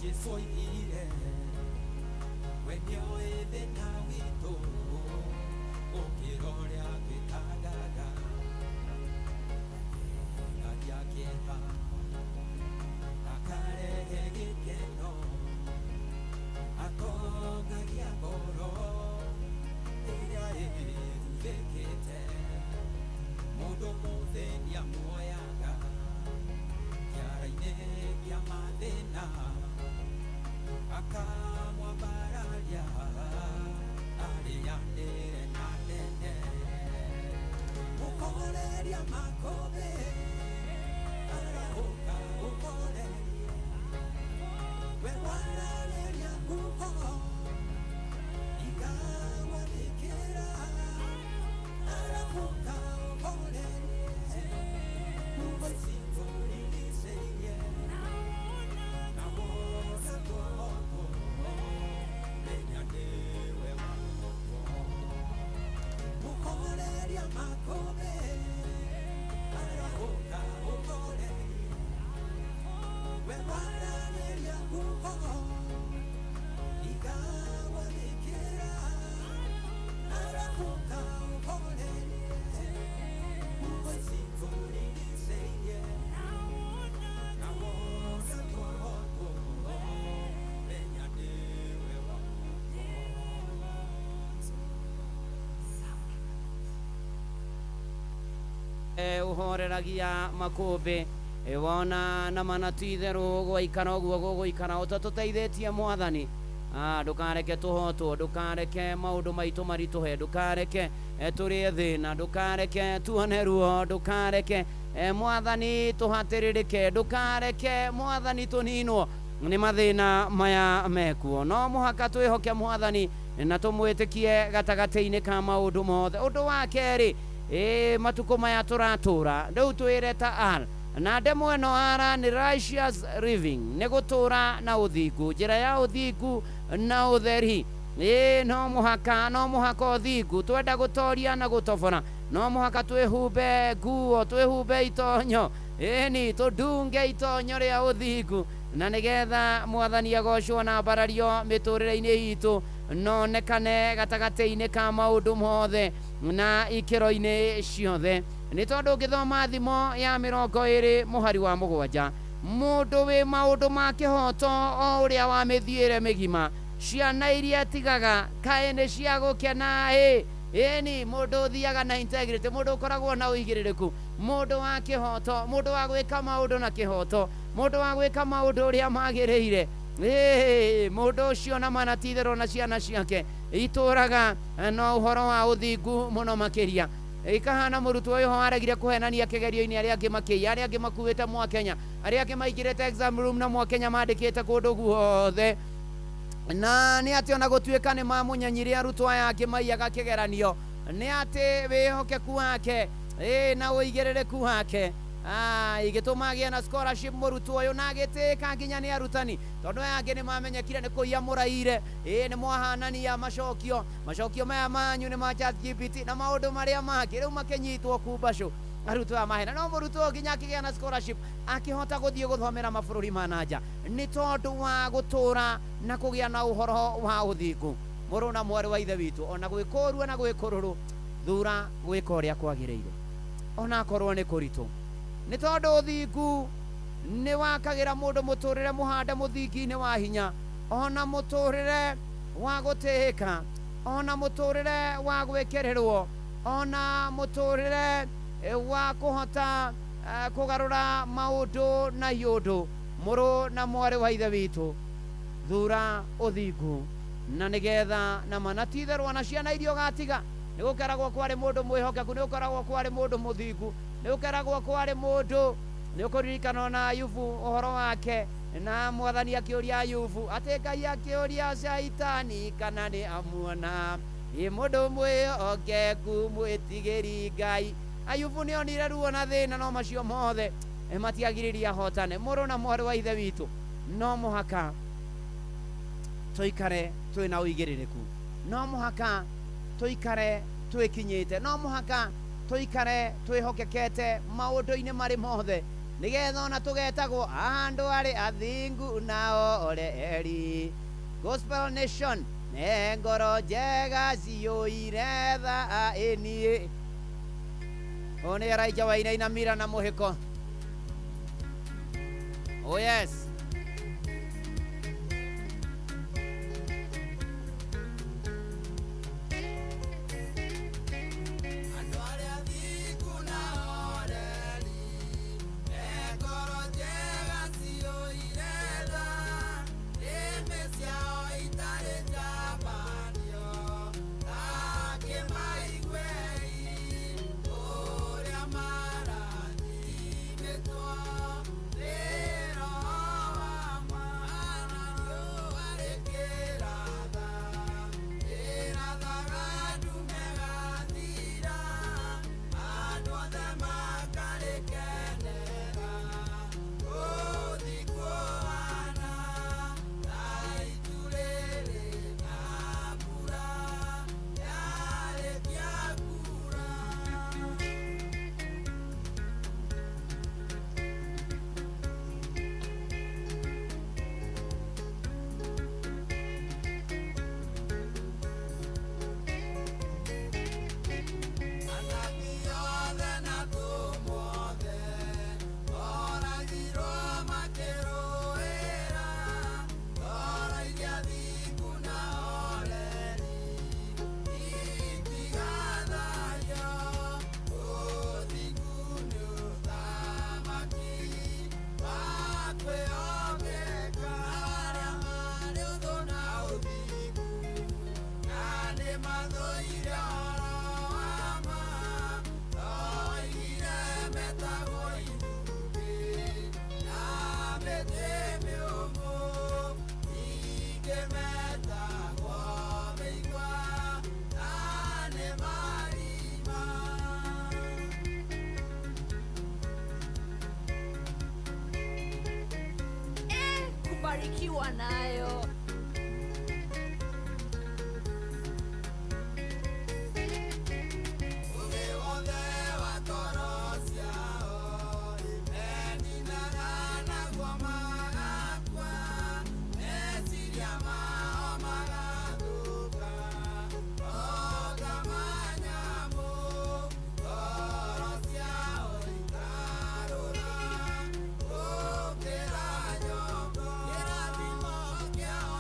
Jesu oigire we nĩoĩ thĩna witũ gũkĩra ũrĩa twĩtangaga. Athenagia kĩeha akarehe gĩkeno, atongagia ngoro ĩrĩa ĩthuthĩkĩte. Mũndũ mũthĩni amuoyaga kĩara-inĩ kĩa mathĩna, akamwambararia arĩanĩre na nene. Mũhoreria makũmbĩ arahũka ũhorerie, we wararĩria huho igagwathĩkĩra. Arahũka ũhorerie huho ici tũrigicĩirie, na wona tũhotwo menya nĩwe wahotwo. Mũhoreria makũmbĩ arahũka ũhorerie, we wararĩria huho igagwathĩkĩra. Arahũka ũhorerie huho ici tũrigicĩirie, na wona tũhotwo menya nĩwe wahotwo. Uhoreragia makũmbĩ wona na mana ti itherũ gwaikara ũguo gũgũikara ũtatũteithĩtie Mwathani. Ndũkareke tũhotwo, ndũkareke maũndũ maitũ maritũhe, ndũkareke tũrĩe thĩna, ndũkareke tuone ruo, ndũkareke Mwathani tũhatĩrĩrĩke, ndũkareke Mwathani tũninwo nĩ mathĩna maya mekuo. No mũhaka twĩhoke Mwathani na tũmwĩtĩkie gatagatĩ-inĩ ka maũndũ mothe. Ũndũ wa kerĩ, matukũ maya tũratũra rĩu twĩre ta R na ndemwa ĩno R nĩ righteous living, nĩ gũtũra na ũthingu, njĩra ya ũthingu na ũtheri. No mũhaka, no mũhaka ũthingu twenda gũtoria na gũtobora, no mũhaka twĩhumbe nguo, twĩhumbe itonyo, ĩni tũndunge itonyo rĩa ũthingu, na nĩgetha Mwathani agocwo na ambarario mĩtũrĩre-inĩ itũ, nonekane gatagatĩ-inĩ ka maũndũ mothe na ikĩro-inĩ ciothe. Nĩ tondũ ũngĩthoma Thimo ya 20 mũhari wa 7, mũndũ wĩ maũndũ ma kĩhoto o ũrĩa wa mĩthiĩre mĩgima, ciana iria tigaga kaĩ nĩ cia gũkena ĩ. Ĩni mũndũ ũthiaga na integrity, mũndũ ũkoragwo na ũigĩrĩrĩku, mũndũ wa kĩhoto, mũndũ wa gwĩka maũndũ na kĩhoto, mũndũ wa gwĩka maũndũ ũrĩa magĩrĩire, mũndũ ũcio na mana ti itherũ na ciana ciake itũraga na ũhoro wa ũthingu mũno makĩria. Ikahana mũrutwo ũyũ waregire kũhenania kĩgerio-inĩ, arĩa angĩ makĩiya, arĩa angĩ makuĩte Mwakenya, arĩa angĩ maingĩrĩte exam room na Mwakenya mandĩkĩte kũndũ guothe. Na nĩ atĩ ona gũtuĩka nĩ mamũnyenyire arutwo aya angĩ maiyaga kĩgeranio, nĩ atĩ wĩhokeku wake na ũigĩrĩrĩku wake igĩtũma agĩe na scholarship mũrutwo ũyũ, na agĩtĩĩka nginya nĩ arutani, tondũ aya angĩ nĩ mamenyekire nĩ kũiya mũraire. Nĩ mwahanania macokio, macokio maya manyu nĩ ma ChatGPT na maũndũ marĩa mangĩ, rĩu makĩnyitwo kumbacũ arutwo aya mahena. No mũrutwo nginya akĩgĩa na scholarship, akĩhota gũthiĩ gũthomera mabũrũri ma nanja nĩ tondũ wa gũtũra na kũgĩa na ũhoro wa ũthingu. Mũrũ na mwarĩ wa ithe witũ, ona gwĩkũrua na gwĩkũrũrũ, thura gwĩka ũrĩa kwagĩrĩire ona akorwo nĩ kũritũ, nĩ tondũ ũthingu nĩ wakagĩra mũndũ mũtũrĩre mũhande mũthingi-inĩ wa hinya, ona mũtũrĩre wa gũtĩĩka, ona mũtũrĩre wa gwĩkĩrĩrwo, ona mũtũrĩre wa kũhota kũgarũra maũndũ na iũndũ. Mũrũ na mwarĩ wa ithe witũ, thura ũthingu na nĩgetha na mana ti itherũ ona ciana iria ũgatiga nĩ gũkeragwo kwarĩ mũndũ mwĩhokeku, nĩ gũkeragwo kwarĩ mũndũ mũthingu, nĩ gũkeragwo kwarĩ mũndũ. Nĩ ũkũririkana ona Ayubu ũhoro wake, na Mwathani akĩũria Ayubu atĩ Ngai akĩũria Shaitani kana nĩ amuona ĩ mũndũ mwĩhokeku mwĩtigĩri Ngai. Ayubu nĩ onire ruo na thĩna, no macio mothe matiagiririe ahotane. Mũrũ na mwarĩ wa ithe witũ, no mũhaka tũikare twĩna ũigĩrĩrĩku, no mũhaka tũikare twĩkinyĩte, no mũhaka tũikare twĩhokekete maũndũ-inĩ marĩ mothe, Nĩgetha ona tũgetagwo andũ arĩ athingu nao oreri. Gospel Nation nĩ ngoro njega ciyũire tha ĩniĩ. Ũyũ nĩ Elijah Wainaina Mira na mũhĩko. Oh yes. Andũ arĩa athingu na oreri, me ngoro njega ciyũire tha, nĩmĩ ciao itarĩ njamanio, ta kĩmaiguei ũrĩa marathimĩtwo nĩ Roho wa ma, na riũa rĩkĩratha, rĩrathaga ndume gathira, andũ othe makarĩkenera, gũthiĩ kũhana ta itu rĩrĩ na mbura yarĩkia kuura. Anabii othe na atũmwo othe moragirwo makĩrũĩra ngoro iria thingu na oreri itigathario, ũthingu nĩ ũthamaki wa kwĩhokeka, arĩa marĩ ũthũ na ũthingu na nĩmathũire ũhoro wa ma, oigire metagwo ithukĩ na mĩtĩ mĩũmũ, ningĩ metagwo mĩigua na nĩ marima. Kubarikiwa nayo. Ũgĩ wothe wa ngoro ciao meninaga naguo magakua, meciria mao magathũka o ta ma nyamũ, ngoro ciao ikarũra gũkĩra nyongo. Kĩrathimo kĩao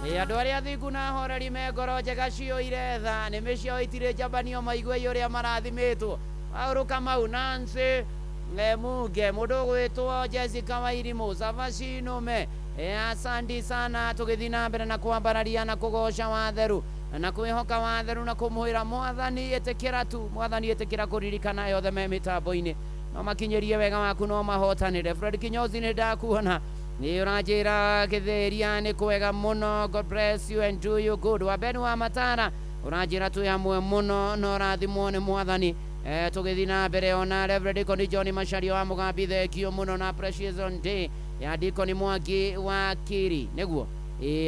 Andũ arĩa athingu na ahoreri me ngoro njega ciyũire tha, nĩmĩ ciao itirĩ njabanio maigue ũrĩa marathimĩtwo. Paũlũ Kamau, Nancy Muge, mũndũ ũgwĩtwo Jessica Wairimu, Savashinume, asante sana. Tũgĩthiĩ na mbere na kwambararia na kũgoca watheru na kwĩhoka watheru na kũmwĩra mwathani ĩtĩkĩra tu, mwathani ĩtĩkĩra kũririkana yothe me mĩtambo-inĩ, no makinyĩrie wega waku no mahotanĩre. Fred Kinyozi nĩ ndakuona nĩ ũranjĩra gĩthĩria nĩ kwega mũno, God bless you and do you good. Wabeni wa Matara ũranjĩra twĩ hamwe mũno na ũrathimwo nĩ mwathani. Tũgĩthiĩ na mbere ona Reverend Deacon John Macharia wa Mũgambi, thengio mũno na Appreciation Day ya Deacon Mwangi wa Kiri nĩguo.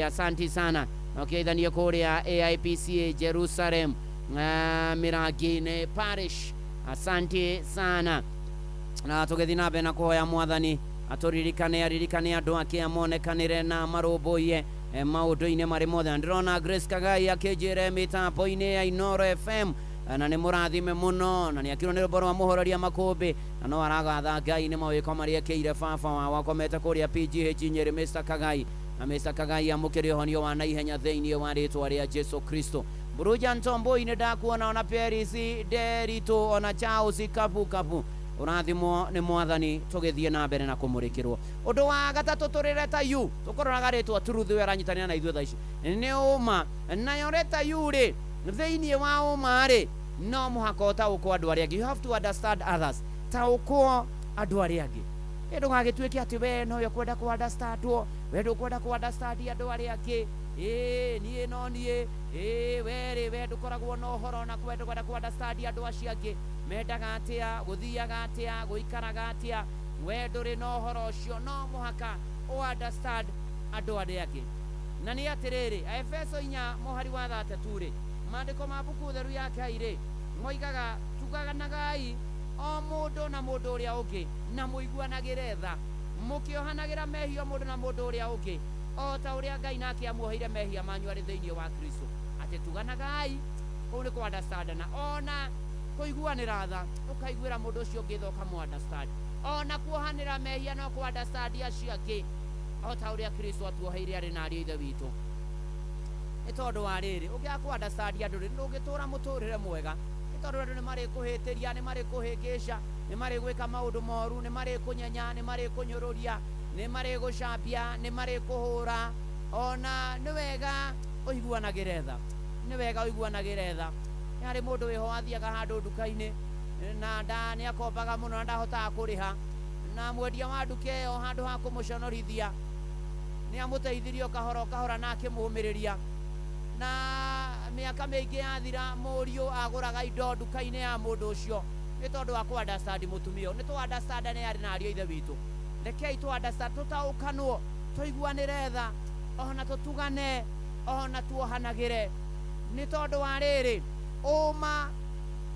Asanti sana na ũkĩaithanie kũrĩa AIPCA Jerusalem, Mĩrangi-inĩ Parish, asanti sana. Na tũgĩthiĩ na mbere na kũhoya mwathani atũririkane, aririkane andũ ake, amonekanĩre na marũmbũiye maũndũ-inĩ marĩ mothe. Na ndĩrona Grace Kagai akĩnjĩra mĩtambo-inĩ ya Inoro FM na nĩ mũrathime mũno, na nĩ akirwo nĩ rwĩmbo rwa mũhoreria makũmbĩ, na no aragatha Ngai nĩ mawĩko marĩa ekĩire baba wao akomete kũrĩa PGH Nyeri, Mr Kagai. Na Mr Kagai amũkĩre ũhonio wa naihenya thĩinĩ wa rĩtwa rĩa Jesu Kristo. Buruja Ntomboi nĩ ndakuona, ona Peris Nderitu, ona Charles Kapu Kapu, ũrathimwo nĩ mwathani. Tũgĩthiĩ na mbere na kũmũrĩkĩrwo. Ũndũ wa gatatũ tũrĩ letter U, tũkũroraga rĩtwa Truth we aranyitanĩra na ithuĩ thaa ici nĩ ũma. Nayo letter U rĩ, thĩinĩ wa ũma rĩ, no mũhaka ũtaũkwo andũ arĩa angĩ. You have to understand others, taũkwo andũ arĩa angĩ. Ndũgagĩtuĩke atĩ we nowe ũkwenda kũ understandwo, we ndũkwenda kũ understand andũ arĩa angĩ. Niĩ no niĩ, we rĩ, we ndũkoragwo na ũhoro na kwenda kwenda kũ understand andũ acio angĩ mendaga atĩa, gũthiaga atĩa, gũikaraga atĩa, we ndũrĩ na ũhoro ũcio. No mũhaka ũ understand andũ arĩa angĩ. Na nĩ atĩrĩrĩ, Efeso 4 mũhari wa 3 rĩ, maandĩko ma mbuku theru ya Ngai rĩ moigaga, tuganagai o mũndũ na mũndũ ũrĩa ũngĩ na mũiguanagĩre tha, mũkĩohanagĩra mehia mũndũ na mũndũ ũrĩa ũngĩ, o ta ũrĩa Ngai nake amuoheire mehia manyu arĩ thĩinĩ wa Kristo. Atĩ tuganagai, kũu nĩ kũ understand, na ona kũiguanĩra tha, ũkaiguĩra mũndũ ũcio ũngĩ tha ũkamũ understand, ona kuohanĩra mehia no kũ understand acio angĩ, o ta ũrĩa Kristo atuoheire arĩ na ariũ ithe witũ. Nĩ tondũ wa rĩrĩ, ũngĩaga kũ understand andũ rĩ, ndũngĩtũra mũtũrĩre mwega, nĩ tondũ andũ nĩ marĩkũhĩtĩria, nĩ marĩkũhĩngĩca, nĩ marĩgwĩka maũndũ moru, nĩ marĩkũnyenya, nĩ marĩkũnyũrũria, nĩ marĩgũcambia, nĩ marĩkũhũra. Ona nĩ wega ũiguanagĩre tha, nĩ wega ũiguanagĩre tha. Nĩ harĩ mũndũ wĩho athiaga handũ nduka-inĩ na nĩ akombaga mũno na ndahotaga kũrĩha, na mwendia wa nduka ĩyo handũ ha kũmũconorithia nĩ amũteithirie o kahora o kahora na akĩmũũmĩrĩria. Na mĩaka mĩingĩ yathira, mũriũ agũraga indo nduka-inĩ ya mũndũ ũcio nĩ tondũ wa kũ understand mũtumia ũyũ. Nĩ tũ understand nĩ arĩ na ariũ a ithe witũ. Rekei tũ understand, tũtaũkanwo, tũiguanĩre tha, ona tũtugane, ona tuohanagĩre. Nĩ tondũ wa rĩrĩ, ũma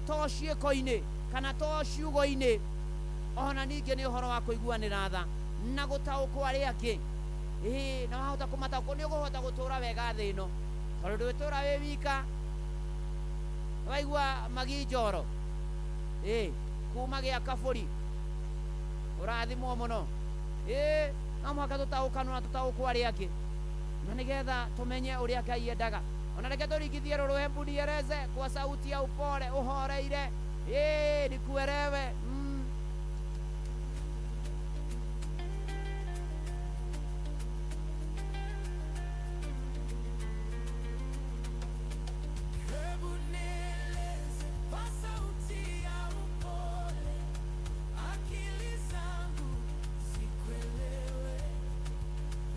to ciĩko-inĩ kana to ciugo-inĩ, ona ningĩ nĩ ũhoro wa kũiguanĩra tha na gũtaũkwo arĩa angĩ. Na wahota kũmataũkwo nĩ ũkũhota gũtũra wega thĩ ĩno, tondũ ndũgĩtũra wĩ wika. Waigua Magi Njoro kuma gĩa kabũri, ũrathimwo mũno. No mũhaka tũtaũkanwo na tũtaũkwo arĩa angĩ, na nĩgetha tũmenye ũrĩa Ngai endaga. Ona reke tũringithie rũrũ, hebu nieleze kwa sauti ya upole, ũhoreire, nikuelewe. Hebu nieleze kwa sauti ya upole, akili zangu zikuelewe.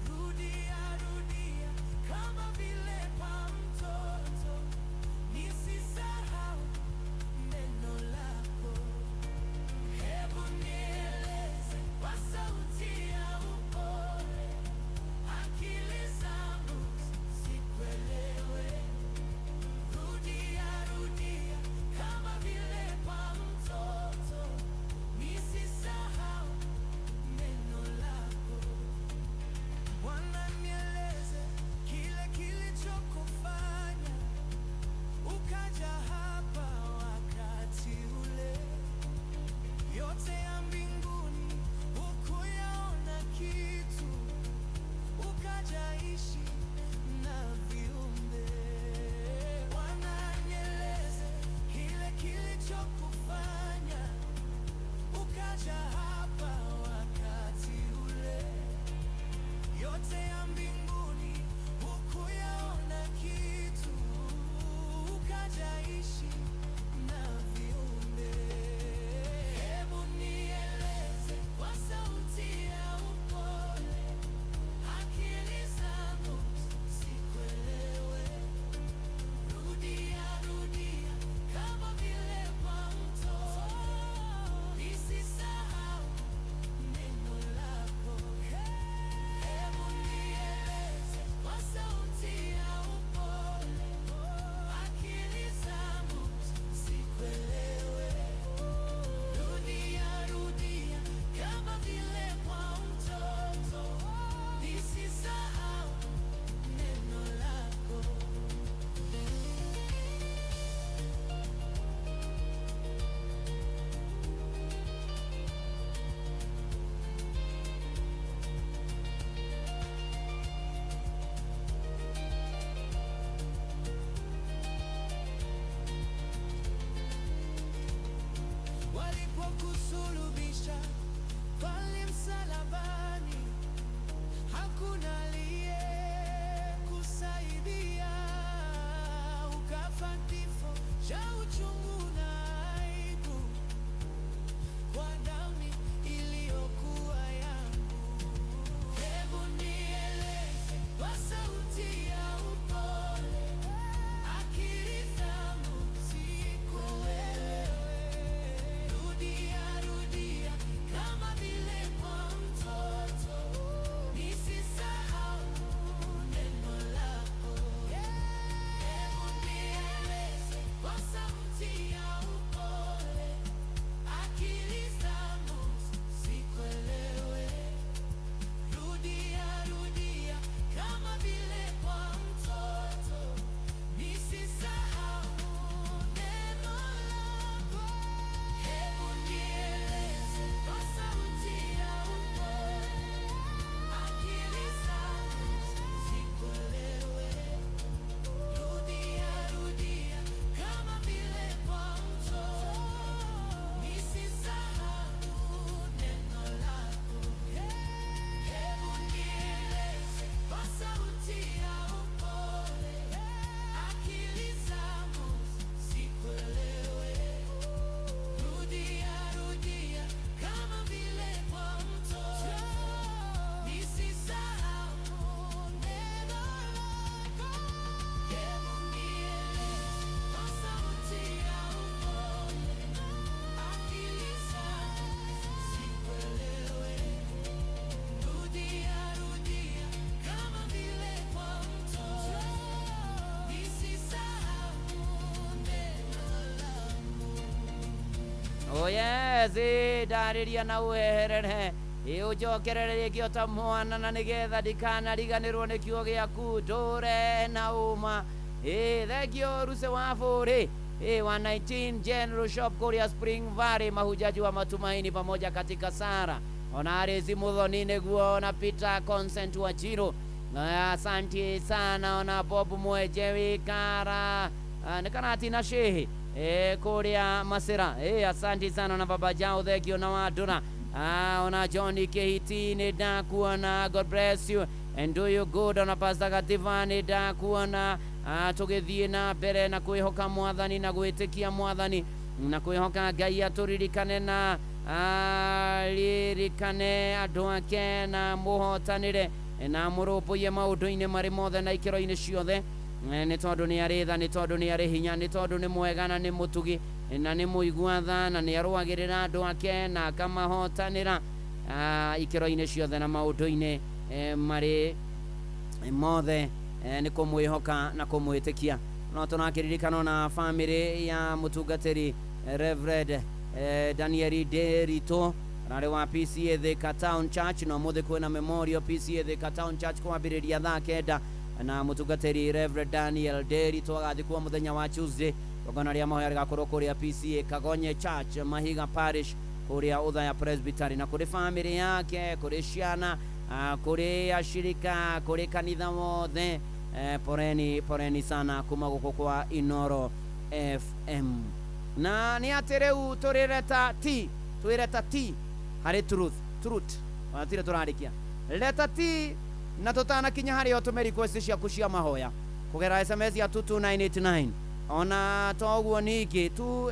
Rudia, rudia kama vile kwa mtoto, nisisahau neno lako. Msalabani hakuna aliyekusaidia, ukafa kifo cha uchungu na aibu kwa damu iliyokuwa yangu. Hebu nieleze kwa sauti ya upole, akili zangu zikuelewe. Rudia, rudia kama vile kwa mtoto, nisisahau neno lako. Hebu nieleze kwa sauti ya upole, akili zangu zikuelewe. Rudia, rudia kama vile kwa mtoto, nisisahau neno lako. Hebu nieleze kwa sauti ya upole, akili zangu zikuelewe. Rudia, rudia kama vile kwa mtoto, nisisahau neno lako. Hebu nieleze kwa sauti ya upole, akili zangu zikuelewe. Rudia, rudia kama vile kwa mtoto, nisisahau neno lako. Hebu nieleze kwa sauti ya upole, akili zangu zikuelewe. Rudia, rudia kama vile kwa mtoto, nisisahau neno lako. Oh yes, ndarĩria na ũheherere ĩ ũnjokerere rĩngĩ o ta mwana na nĩgetha ndikanariganĩrwo nĩ kiugo gĩaku ndũre na ũma. Ĩ thengio Ruse wa Bũrĩ ĩ wa 19 General Shop kũrĩa Spring Valley, mahujaji wa matumaini pamoja katika sara ona Arezi Muthoni nĩguo na Peter Consent wa Chiro. Asante sana ona Bob Mweje wikara nĩ karatina shehe kũrĩa Masira. Asante sana na baba jao thengio na wandũra. Ona Johnny Kehiti nĩ ndakuona, God bless you and do you good. Ona Pastor Gativa nĩ ndakuona. Tũgĩthiĩ na mbere na kwĩhoka mwathani na gwĩtĩkia mwathani na kwĩhoka Ngai atũririkane na aririkane andũ ake na mũhotanĩre na mũrũmbũiye maũndũ-inĩ marĩ mothe na ikĩro-inĩ ciothe. Nĩ tondũ nĩ arĩ tha, nĩ tondũ nĩ arĩ hinya, nĩ tondũ nĩ mwega na nĩ mũtugi na nĩ mũigua tha na nĩ arũagĩrĩra andũ ake na akamahotanĩra ikĩro-inĩ ciothe na maũndũ-inĩ marĩ mothe. Nĩ kũmwĩhoka na kũmwĩtĩkia. No tũrakĩririkana na bamĩrĩ ya mũtungatĩri Reverend Daniel Derito ararĩ wa PCA Thika Town Church na ũmũthĩ kwĩna memorial PCA Thika Town Church kwambĩrĩria thaa 9 na mũtungatĩri Reverend Daniel Derito agathikwo mũthenya wa Tuesday. Igongona rĩa mahoya rĩgakorwo kũrĩa PCA Kagonye Church Mahiga Parish kũrĩa Othaya Presbytery, na kũrĩ bamĩrĩ yake, kũrĩ ciana, kũrĩ ashirika, kũrĩ kanitha wothe. Poreni poreni sana kuma gũkũ kwa Inoro FM. Na nĩ atĩ rĩu tũrĩreta T, twĩreta T harĩ truth, truth ona tirĩ tũrarĩkia leta T, na tũtanakinya harĩ o tũme request ciaku cia mahoya kũgera SMS ya 22989. Ona to ũguo ningĩ tu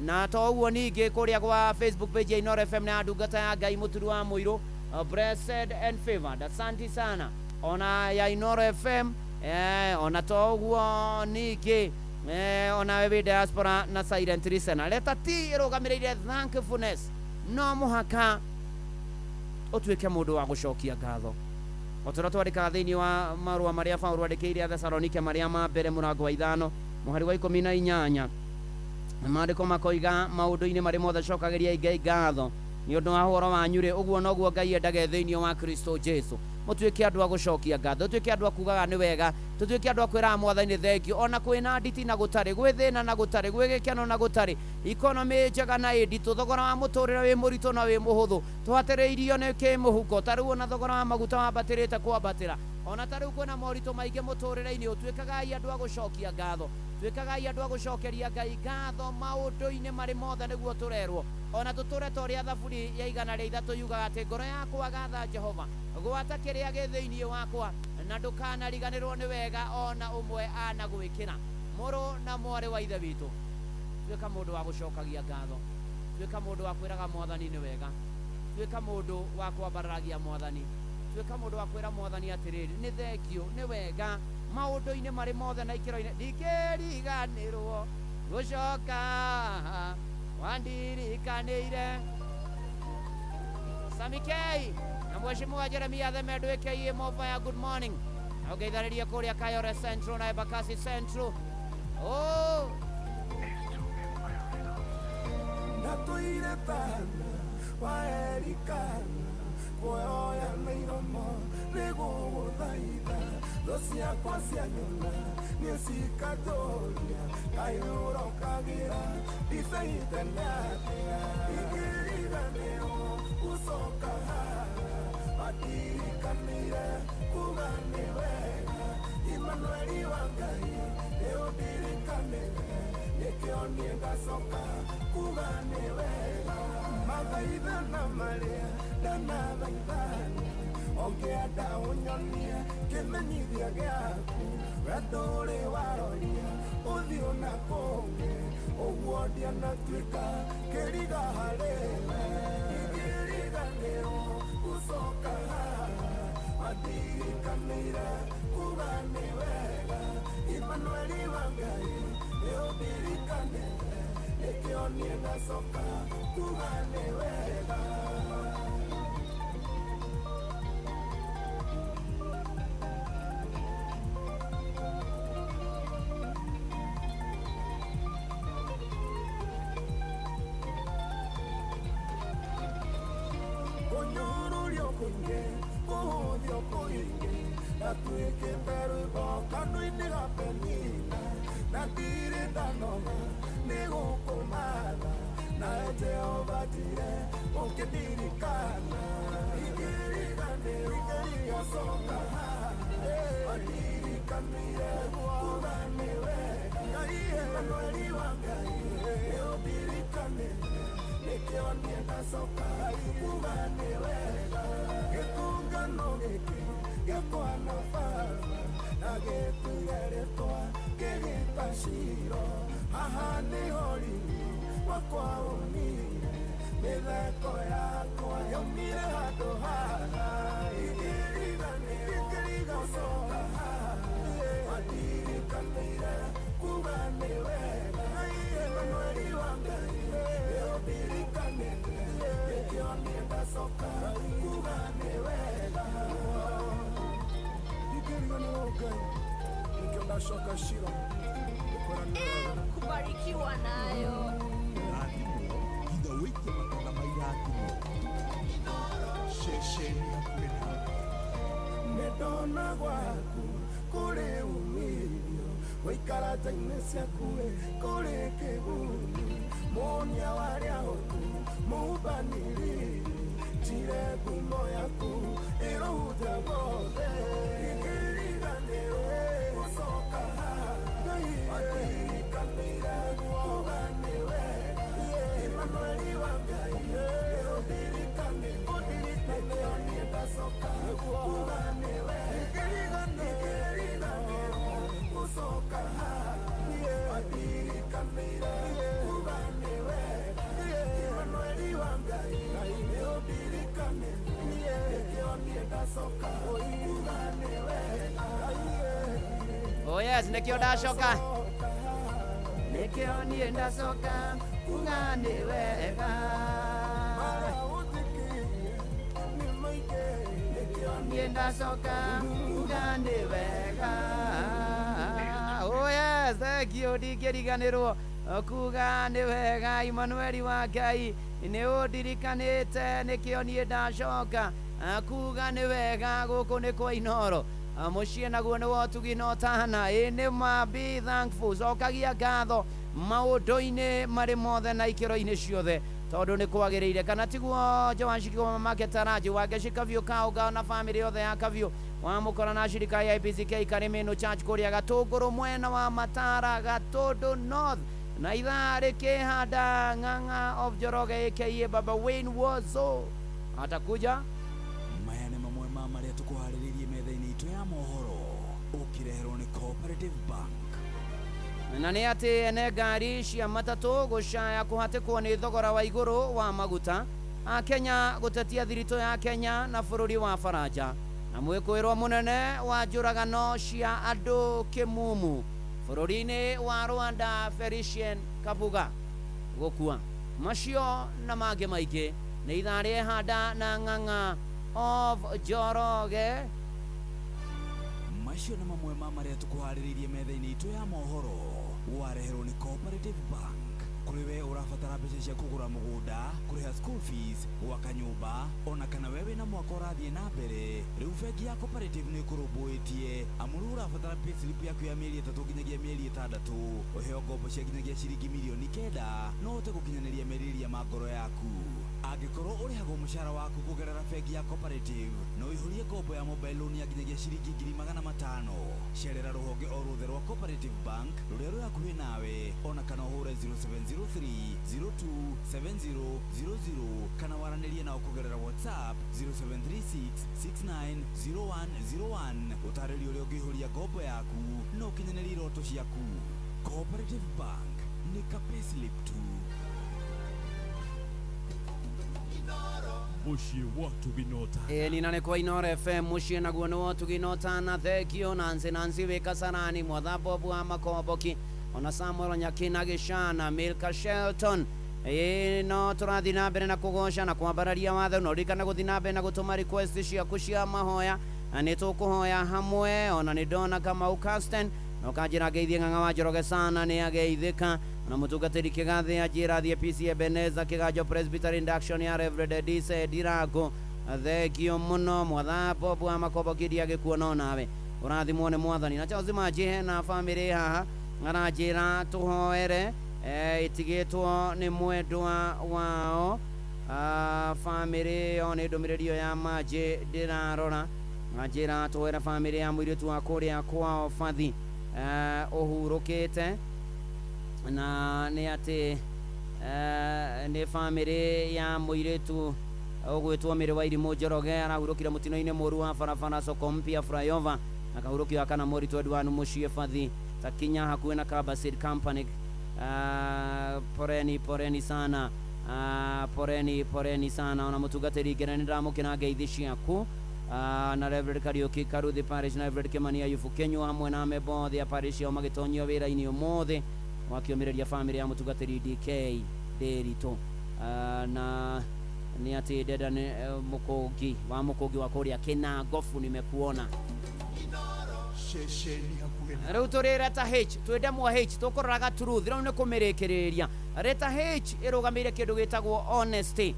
na to ũguo ningĩ kũrĩa gwa Facebook page ya Inoro FM na ndungata ya Ngai Mũturi wa Mũirũ, blessed and favored, asante sana. Ona ya Inoro FM ona to ũguo ningĩ ona we wĩ diaspora na silent listener. Leta T ĩrũgamĩrĩire thankfulness. No mũhaka ũtuĩke mũndũ wa gũcokia ngatho o ta ũrĩa twandĩkaga thĩinĩ wa marũa marĩa Paũlũ andĩkĩire Athesalonike marĩa ma mbere mũrango wa 5 mũhari wa 18. Maandĩko makoiga maũndũ-inĩ marĩ mothe cokagĩriai Ngai ngatho nĩ ũndũ wa ũhoro wanyu rĩ, ũguo noguo Ngai endage thĩinĩ wa Kristo Jesu. Mũtuĩke andũ a gũcokia ngatho, tũtuĩke andũ a kugaga nĩ wega, tũtuĩke andũ a kwĩraga mwathani thengio ona kwĩna nditi na gũtarĩ, gwĩ thĩna na gũtarĩ, gwĩ gĩkeno na gũtarĩ, ikonomĩ njega na ĩ nditũ, thogora wa mũtũrĩre wĩ mũritũ na wĩ mũhũthũ, tũhatĩrĩirio nĩ kĩmũhuko, ta rĩu ona thogora wa maguta wambatĩrĩte kwambatĩra, ona ta rĩu kwĩna moritũ maingĩ mũtũrĩre-inĩ, ũtuĩkagai andũ a gũcokia ngatho. Twĩkagai andũ a gũcokeria Ngai ngatho maũndũ-inĩ marĩ mothe nĩguo tũrerwo. Ona tũtũre ta ũrĩa Thaburi ya 103 yugaga atĩ ngoro yakwa gatha Jehova, gwata kĩrĩa gĩ thĩinĩ wakwa, na ndũkanariganĩrwo nĩ wega ona ũmwe anagwĩkĩra. Mũrũ na mwarĩ wa Ithe witũ, tuĩka mũndũ wa gũcokagia ngatho, tuĩka mũndũ wa kwĩraga Mwathani nĩ wega, tuĩka mũndũ wa kwambararagia Mwathani, tuĩka mũndũ wa kwĩra Mwathani atĩrĩrĩ, nĩ thengio, nĩ wega maũndũ-inĩ marĩ mothe na ikĩro-inĩ. Ndingĩriganĩrwo gũcoka wandirikanĩire. Samikei na Mheshimiwa Jeremia Themendo aka Mofaya, good morning. Na ũngeitharĩrie kũrĩa Kayore Central na Embakasi Central. Oh, Natũire tana wa Elikana, kuoya na iromo nĩgũgũthaitha. Thũ ciakwa cianyona nĩcikanjũria, kaĩ ũrokagĩra ndibei tene atĩa? Ingĩriganĩrwo gũcoka haha, wandirikanĩire kuga nĩ wega. Imanueli wa Ngai nĩũndirikanĩte, nĩkĩo niĩ ndacoka kuga nĩ wega. Mathaithana marĩa ndanathaithana, ũngĩenda ũnyonie kĩmenyithia gĩaku, we ndũrĩ waroria ũthiũ na kũngĩ, ũguo ndianatuĩka kĩriga harĩ we. Ingĩriganĩrwo gũcoka haha, wandirikanĩire kuga nĩ wega. Imanueli wa Ngai nĩũndirikanĩte, nĩkĩo niĩ ndacoka kuga nĩ wega. Kũnyũrũrio kũingĩ, kũhũthio kũingĩ, natuĩkĩte rwĩmbo kanua-inĩ ga Penina, na ndirĩ ndanoga nĩ gũkũmatha, nawe Jehova njire ũkĩndirikana. Ingĩriganĩrwo gũcoka haha, wandirikanĩire kuga nĩ wega. Imanueli wa Ngai nĩũndirikanĩte, nĩkĩo niĩ ndacoka kuga nĩ wega. Gĩtũngano gĩkĩ gĩakwa na baba, na gĩtuire rĩtwa kĩgĩta Shilo. Haha nĩho riri wakwa umire, mĩtheko yakwa yaumire handũ haha. Ingĩriganĩrwo gũcoka haha, wandirikanĩire kuga nĩ wega. Imanueli wa Ngai nĩũndirikanĩte, nĩkĩo niĩ ndacoka kuga nĩ wega. Ingĩriganĩrwo Ngai, nĩkĩo ndacoka Shilo gũkwĩra nĩ wega. Kubarikiwa nayo. Irathimo nginya wĩikie matunda ma irathimo. Ceceni hakuhĩ nawe. Nĩndona gwaku kũrĩ umithio, gũikara nja-inĩ ciaku kũrĩ kĩguni. Mũnia wa arĩa ahũtu, mũhubanĩri, njire ngumo yaku ĩrohunja guothe. Ingĩriganĩrwo gũcoka haha, wandirikanĩire kuga nĩ wega. Imanueli wa Ngai nĩũndirikanĩte, nĩkĩo niĩ ndacoka kuga nĩ wega. Ingĩriganĩrwo gũcoka haha, wandirikanĩire kuga nĩ wega. Imanueli wa Ngai nĩũndirikanĩte, nĩkĩo niĩ ndacoka kuga nĩ wega. Oh yes, nĩkĩo ndacoka, nĩkĩo niĩ ndacoka kuga nĩ wega. Marĩa ũnjĩkĩire nĩ maingĩ, nĩkĩo Niĩ ndacoka kuga nĩ wega. Oh yes, thank you. Ndingĩriganĩrwo kuga nĩ wega. Imanueli wa Ngai nĩ ũndirikanĩte, nĩkĩo niĩ ndacoka kuga nĩ wega. Gũkũ nĩ kwa Inooro, mũciĩ naguo nĩ wotugi na ũtana. Ĩ nĩ ma, be thankful, cokagia ngatho maũndũ-inĩ marĩ mothe na ikĩro-inĩ ciothe, tondu ni kwagiriire kana tiguo Joan mamake Taraji wangeci Kaviũ Kaũnga na family yothe ya Kaviũ wamũkora na shirika ya IPCK Karimino Church kũrĩa Gatũngũrũ mwena wa Matara Gatũndũ North na ithaa rĩkĩhanda Ng'ang'a of Njoroge aka Baba Wayne Wozo atakuja. Maya nĩ mamwe ma marĩa tũkũharĩrĩirie metha-inĩ itũ ya mohoro ũkĩreherwo nĩ Cooperative Bank. Na nĩ atĩ ene ngari cia matatũ gũcaya kũhatĩkwo nĩ thogora wa igũrũ wa maguta, Akenya gũtetia thiritũ ya Kenya na bũrũri wa Faranja, na mwĩkũĩrwo mũnene wa njũragano cia andũ kĩmumu bũrũri-inĩ wa Rwanda Felicien Kabuga gũkua. Macio na mangĩ maingĩ nĩ ithaa rĩehanda na Ng'ang'a of Njoroge. Macio nĩ mamwe ma marĩa tũkũharĩrĩirie metha-inĩ itũ ya mohoro wareherwo nĩ Cooperative Bank. Kũrĩ we ũrabatara mbeca cia kũgũra mũgũnda, kũrĩha school fees, gwaka nyũmba, ona kana we wĩna mwaka ũrathiĩ na mbere, rĩu bengi ya Cooperative nĩ ĩkũrũmbũĩtie amu rĩu ũrabatara payslip yaku ya mĩeri 3 nginyagia mĩeri 6 ũheo ngombo cia nginyagia ciringi mirioni 9 no ũhote gũkinyanĩria merirĩria ma ngoro yaku. Angĩkorwo ũrĩhagwo mũcara waku kũgerera bengi ya Cooperative, no ũihũrie ngombo ya mobile loan ya nginyagia ciringi 500,000. Cerera rũhonge o ruothe rwa Cooperative Bank rũrĩa rwĩ hakuhĩ nawe, ona kana ũhũre 0703 027000 kana waranĩrie nao kũgerera WhatsApp 0736 690101. Ũtarĩrio ũrĩa ũngĩihũria ngombo yaku no ũkinyanĩrie iroto ciaku. Cooperative Bank nĩ ka payslip tu. Muciĩ wa Tuginota. Ĩĩ nina nĩ kwa Inooro FM muciĩ naguo nĩ wa Tuginota na thengio Nancy Nancy wĩ Kasarani Mwatha Bobu wa Makomboki ona Samuel Nyakina Gĩcana Milka Shelton. Ĩĩ no tũrathiĩ na mbere na kũgoca na kwambararia watho, no ririkana gũthiĩ na mbere na gũtũma request ciaku cia mahoya na nĩ tũkũhoya hamwe. Ona nĩ ndona Kamau Casten na ũkanjĩra ngeithie Ng'ang'a wa Njoroge sana nĩ ageithĩka, na mũtungatĩri Kĩgathĩ anjĩra thiĩ PC Ebeneza Kĩganjo Presbytery induction ya Reverend Edise Ndirago thengio mũno. Mwatha Bobu wa Makomboki ndiagĩkuona onawe ũrathimwo nĩ Mwathani. Na Charles Manji na family haha aranjĩra tũhoere ĩtigĩtwo nĩ mwendwa wao. Family ĩyo nĩ ndũmĩrĩri ĩyo ya Manji ndĩrarora, anjĩra tũhoere family ya mũirĩtu wa kũrĩa kwao Bathi ũhurũkĩte, na nĩ atĩ nĩ family ya mũirĩtu ũgwĩtwo Mĩrĩ wa Irimũ Njoroge arahurũkire mũtino-inĩ mũru wa barabara soko mpya flyover akahurũkio akana mweri 21 mũciĩ Bathi takinya hakuhĩ na Kabasid Company. Poreni poreni sana, poreni poreni sana. Ona mũtungatĩri Ngere nĩ ndamũkĩra ngeithi ciaku, na Reverend Kariuki Karuthi Parish na Reverend Kimani Ayubu Kenywa hamwe na amemba othe a parish yao magĩtonyio wĩra-inĩ ũmũthĩ wakĩũmĩrĩria family ya mũtungatĩri DK Ndĩritũ. Na nĩ atĩ ndenda mũkũngi wa mũkũngi wa kũrĩa Kĩnangobu nimekuona. Ceceni hakuhĩ na Rĩu tũrĩ reta H twĩ ndemwa H tũkũroraga truth rĩu nĩ kũmĩrĩkĩrĩria. Reta H ĩrũgamĩire kĩndũ gĩtagwo honesty.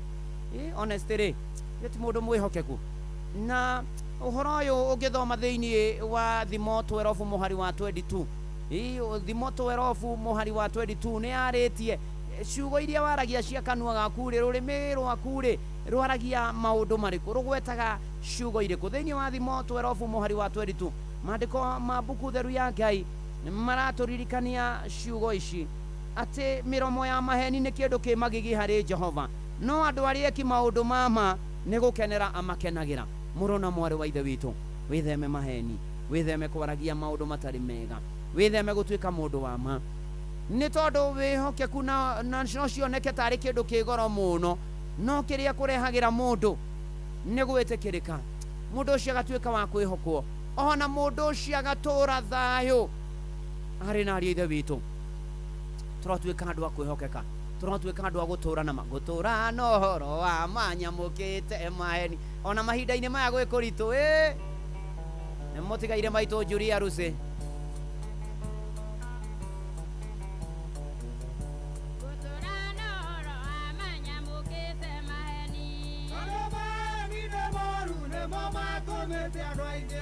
Honesty rĩ ti mũndũ mwĩhokeku, na ũhoro ũyũ ũngĩthoma thĩinĩ wa Thimo 12 mũhari wa 22, Thimo 12 mũhari wa 22 nĩ yarĩtie ciugo iria waragia cia kanua gaku rĩ, rũrĩmĩ rwaku rĩ rwaragia maũndũ marĩkũ, rũgwetaga ciugo irĩkũ. Thĩinĩ wa Thimo 12 mũhari wa 22 maandĩko ma mbuku theru ya Ngai maratũririkania ciugo ici atĩ mĩromo ya maheni nĩ kĩndũ kĩ magigi harĩ Jehova, no andũ arĩa eki maũndũ ma ma nĩ gũkenera amakenagĩra. Mũrũ na mwarĩ wa ithe witũ, wĩtheme maheni, wĩtheme kwaragia maũndũ matarĩ mega, wĩtheme gũtuĩka mũndũ wa ma, nĩ tondũ wĩhokeku na no cioneke tarĩ kĩndũ kĩ goro mũno, no kĩrĩa kũrehagĩra mũndũ nĩ gwĩtĩkĩrĩka, mũndũ ũcio agatuĩka wa kwĩhokwo, ona mũndũ ũcio agatũra thayũ arĩ na ariũ a ithe witũ. Tũratuĩka andũ a kwĩhokeka, tũratuĩka andũ a gũtũra na ma gũtũra na ũhoro wa manyamũkĩte maheni ona mahinda-inĩ maya gwĩ kũritũ. Nĩ mũtigaire maitũ Julia Rusi. Matigemo.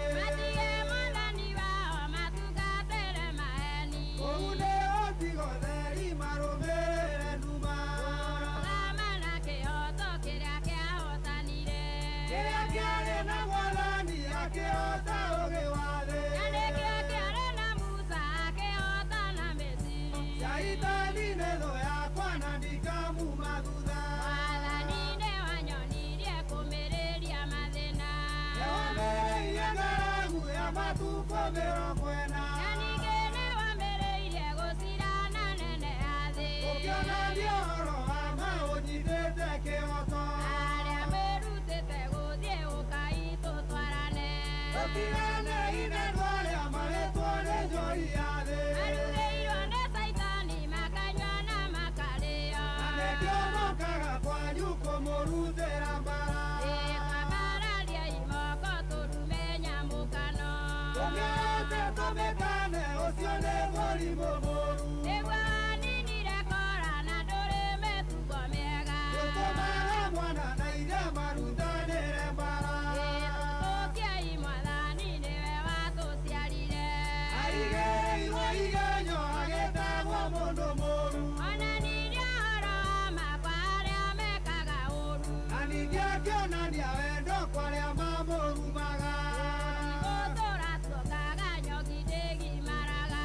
akĩhota ũgĩ wa thĩ. Na nĩkĩo kĩarĩ na Musa akĩhota na Misiri. Shaitani nĩ thũ yakwa na ndikamuma thutha. Mwathani nĩwanyonirie kũmĩrĩria mathĩna. Nĩwamĩrĩirie ng'aragu ya matukũ 40. Na ningĩ nĩwamĩrĩirie gũcirana nene ya thĩ. Ũkĩonania ũhoro wa ma ũnyitĩte kĩhoto. Arĩa merutĩte gũthiĩ ũkai tũtwarane. Tũtiganei na andũ arĩa marĩtwo nĩ njohi ya thĩ. Marugĩirwo nĩ Caitani makanyua na makarĩo. Na nĩkĩo mokaga kwanyu kũmũrutĩra mbara. Ĩkwambarariai moko tũrume nyamũkano. Tũmĩote tũmĩkane ũcio nĩ mũrimũ mũũru. Nĩguo waninire Kora na ndũrĩ mĩtugo mĩega. Ũtũmaga mwana na ithe marutanĩre mbara. Ĩtũtũkiai Mwathani nĩwe watũciarire. Aigĩrĩirwo igenyo agĩtagwo mũndũ mũũru. Onanirie ũhoro wa ma kwa arĩa mekaga ũũru. Na ningĩ akĩonania wendo kwa arĩa mamũrumaga. Gũtũra tuongaga nyoki ndĩgimaraga.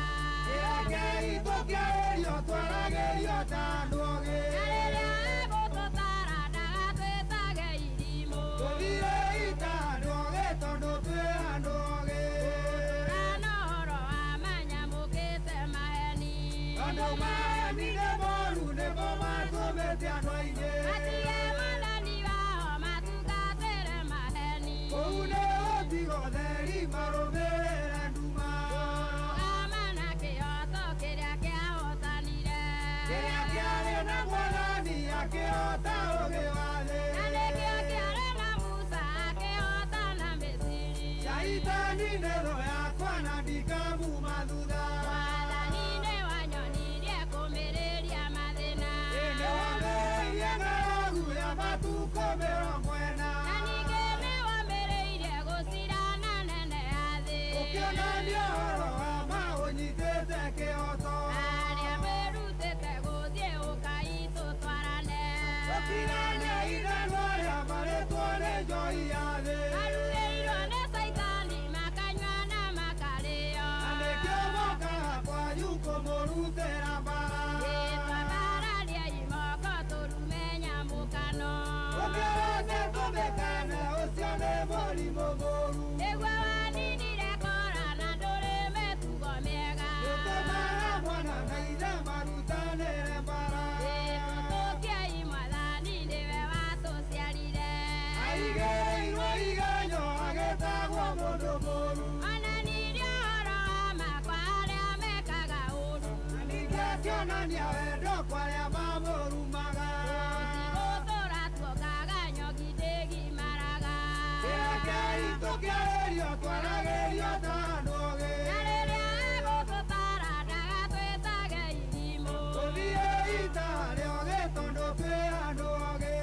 Rekei tũkĩarĩrio twaragĩrio ta andũ ogĩ. Na rĩrĩa egũtũtara ndagatwĩtage irimũ. Tũthirei ta andũ ogĩ tondũ twĩ andũ ogĩ. Tũra na ũhoro wa ma nyamũkĩte maheni. Tondũ maheni nĩ moru nĩmo matũmĩte andũ aingĩ. Matige Mwathani wao matungatĩre maheni. Kũu nĩ ũtigo theri marũmĩrĩre nduma. Rũgama na kĩhoto kĩrĩa kĩahotanire. Kĩrĩa kĩarĩ na Mwathani akĩhota ũgĩ wa thĩ. Na nĩkĩo kĩarĩ na Musa akĩhota na Misiri. Shaitani nĩ thũ yakwa na ndikamuma thutha. Mwathani nĩwanyonirie kũmĩrĩria mathĩna. Nĩwamĩrĩirie ng'aragu ya matukũ 40. Na ningĩ nĩwamĩrĩirie gũcirana nene ya thĩ. Ũkĩonania ũhoro wa ma ũnyitĩte kĩhoto. Arĩa merutĩte gũthiĩ ũkai tũtwarane. Tũtiganei na andũ arĩa marĩtwo nĩ njohi ya thĩ. Marugĩirwo nĩ Caitani makanyua na makarĩo. Na nĩkĩo mokaga kwanyu kũmũrutĩra mbara. Ĩtwambarariai moko tũrume nyamũkano. Tũmĩote tũmĩkane ũcio nĩ mũrimũ mũũru. Nĩguo waninire Kora na ndũrĩ mĩtugo mĩega. Nĩũtũmaga mwana na ithe marutanĩre mbara. Ĩtũtũkiai Mwathani nĩwe watũciarire. Aigĩrĩirwo igenyo agĩtagwo mũndũ mũũru. Onanirie ũhoro wa ma kwa arĩa mekaga ũũru. Na ningĩ akĩonania wendo kwa arĩa mamũrumaga. Gũtũra tuongaga nyoki ndĩgimaraga. Rekei tũkĩarĩrio twaragĩrio ta andũ ogĩ. Na rĩrĩa egũtũtara ndagatwĩtage irimũ. Tũthiĩi ta arĩa ogĩ tondũ twĩ andũ ogĩ.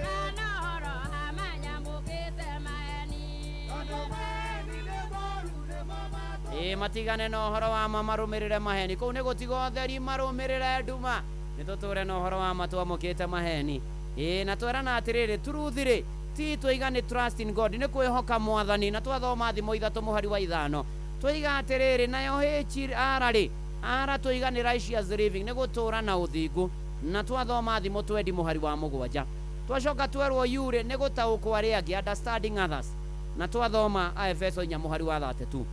Tũra na ũhoro wa ma nyamũkĩte maheni. Tondũ maheni nĩ moru nĩmo matũmaga. Ĩ matigane na ũhoro wa ma marũmĩrĩre maheni. Kũu nĩ gũtiga ũtheri marũmĩrĩre nduma. Nĩ tũtũre na ũhoro wa ma twamũkĩte maheni. Ĩ na twerana atĩrĩrĩ truth rĩ ti twaiga nĩ trust in God nĩ kwĩhoka Mwathani. Na twathoma Thimo 3 mũhari wa 5 twaiga atĩrĩrĩ nayo HR rĩ R twaiga nĩ righteous living nĩ gũtũra na ũthingu. Na twathoma Thimo 20 mũhari wa 7 twacoka twerwo U rĩ nĩ gũtaũkwo arĩa angĩ understanding others. Na twathoma Aefeso 4 mũhari wa 32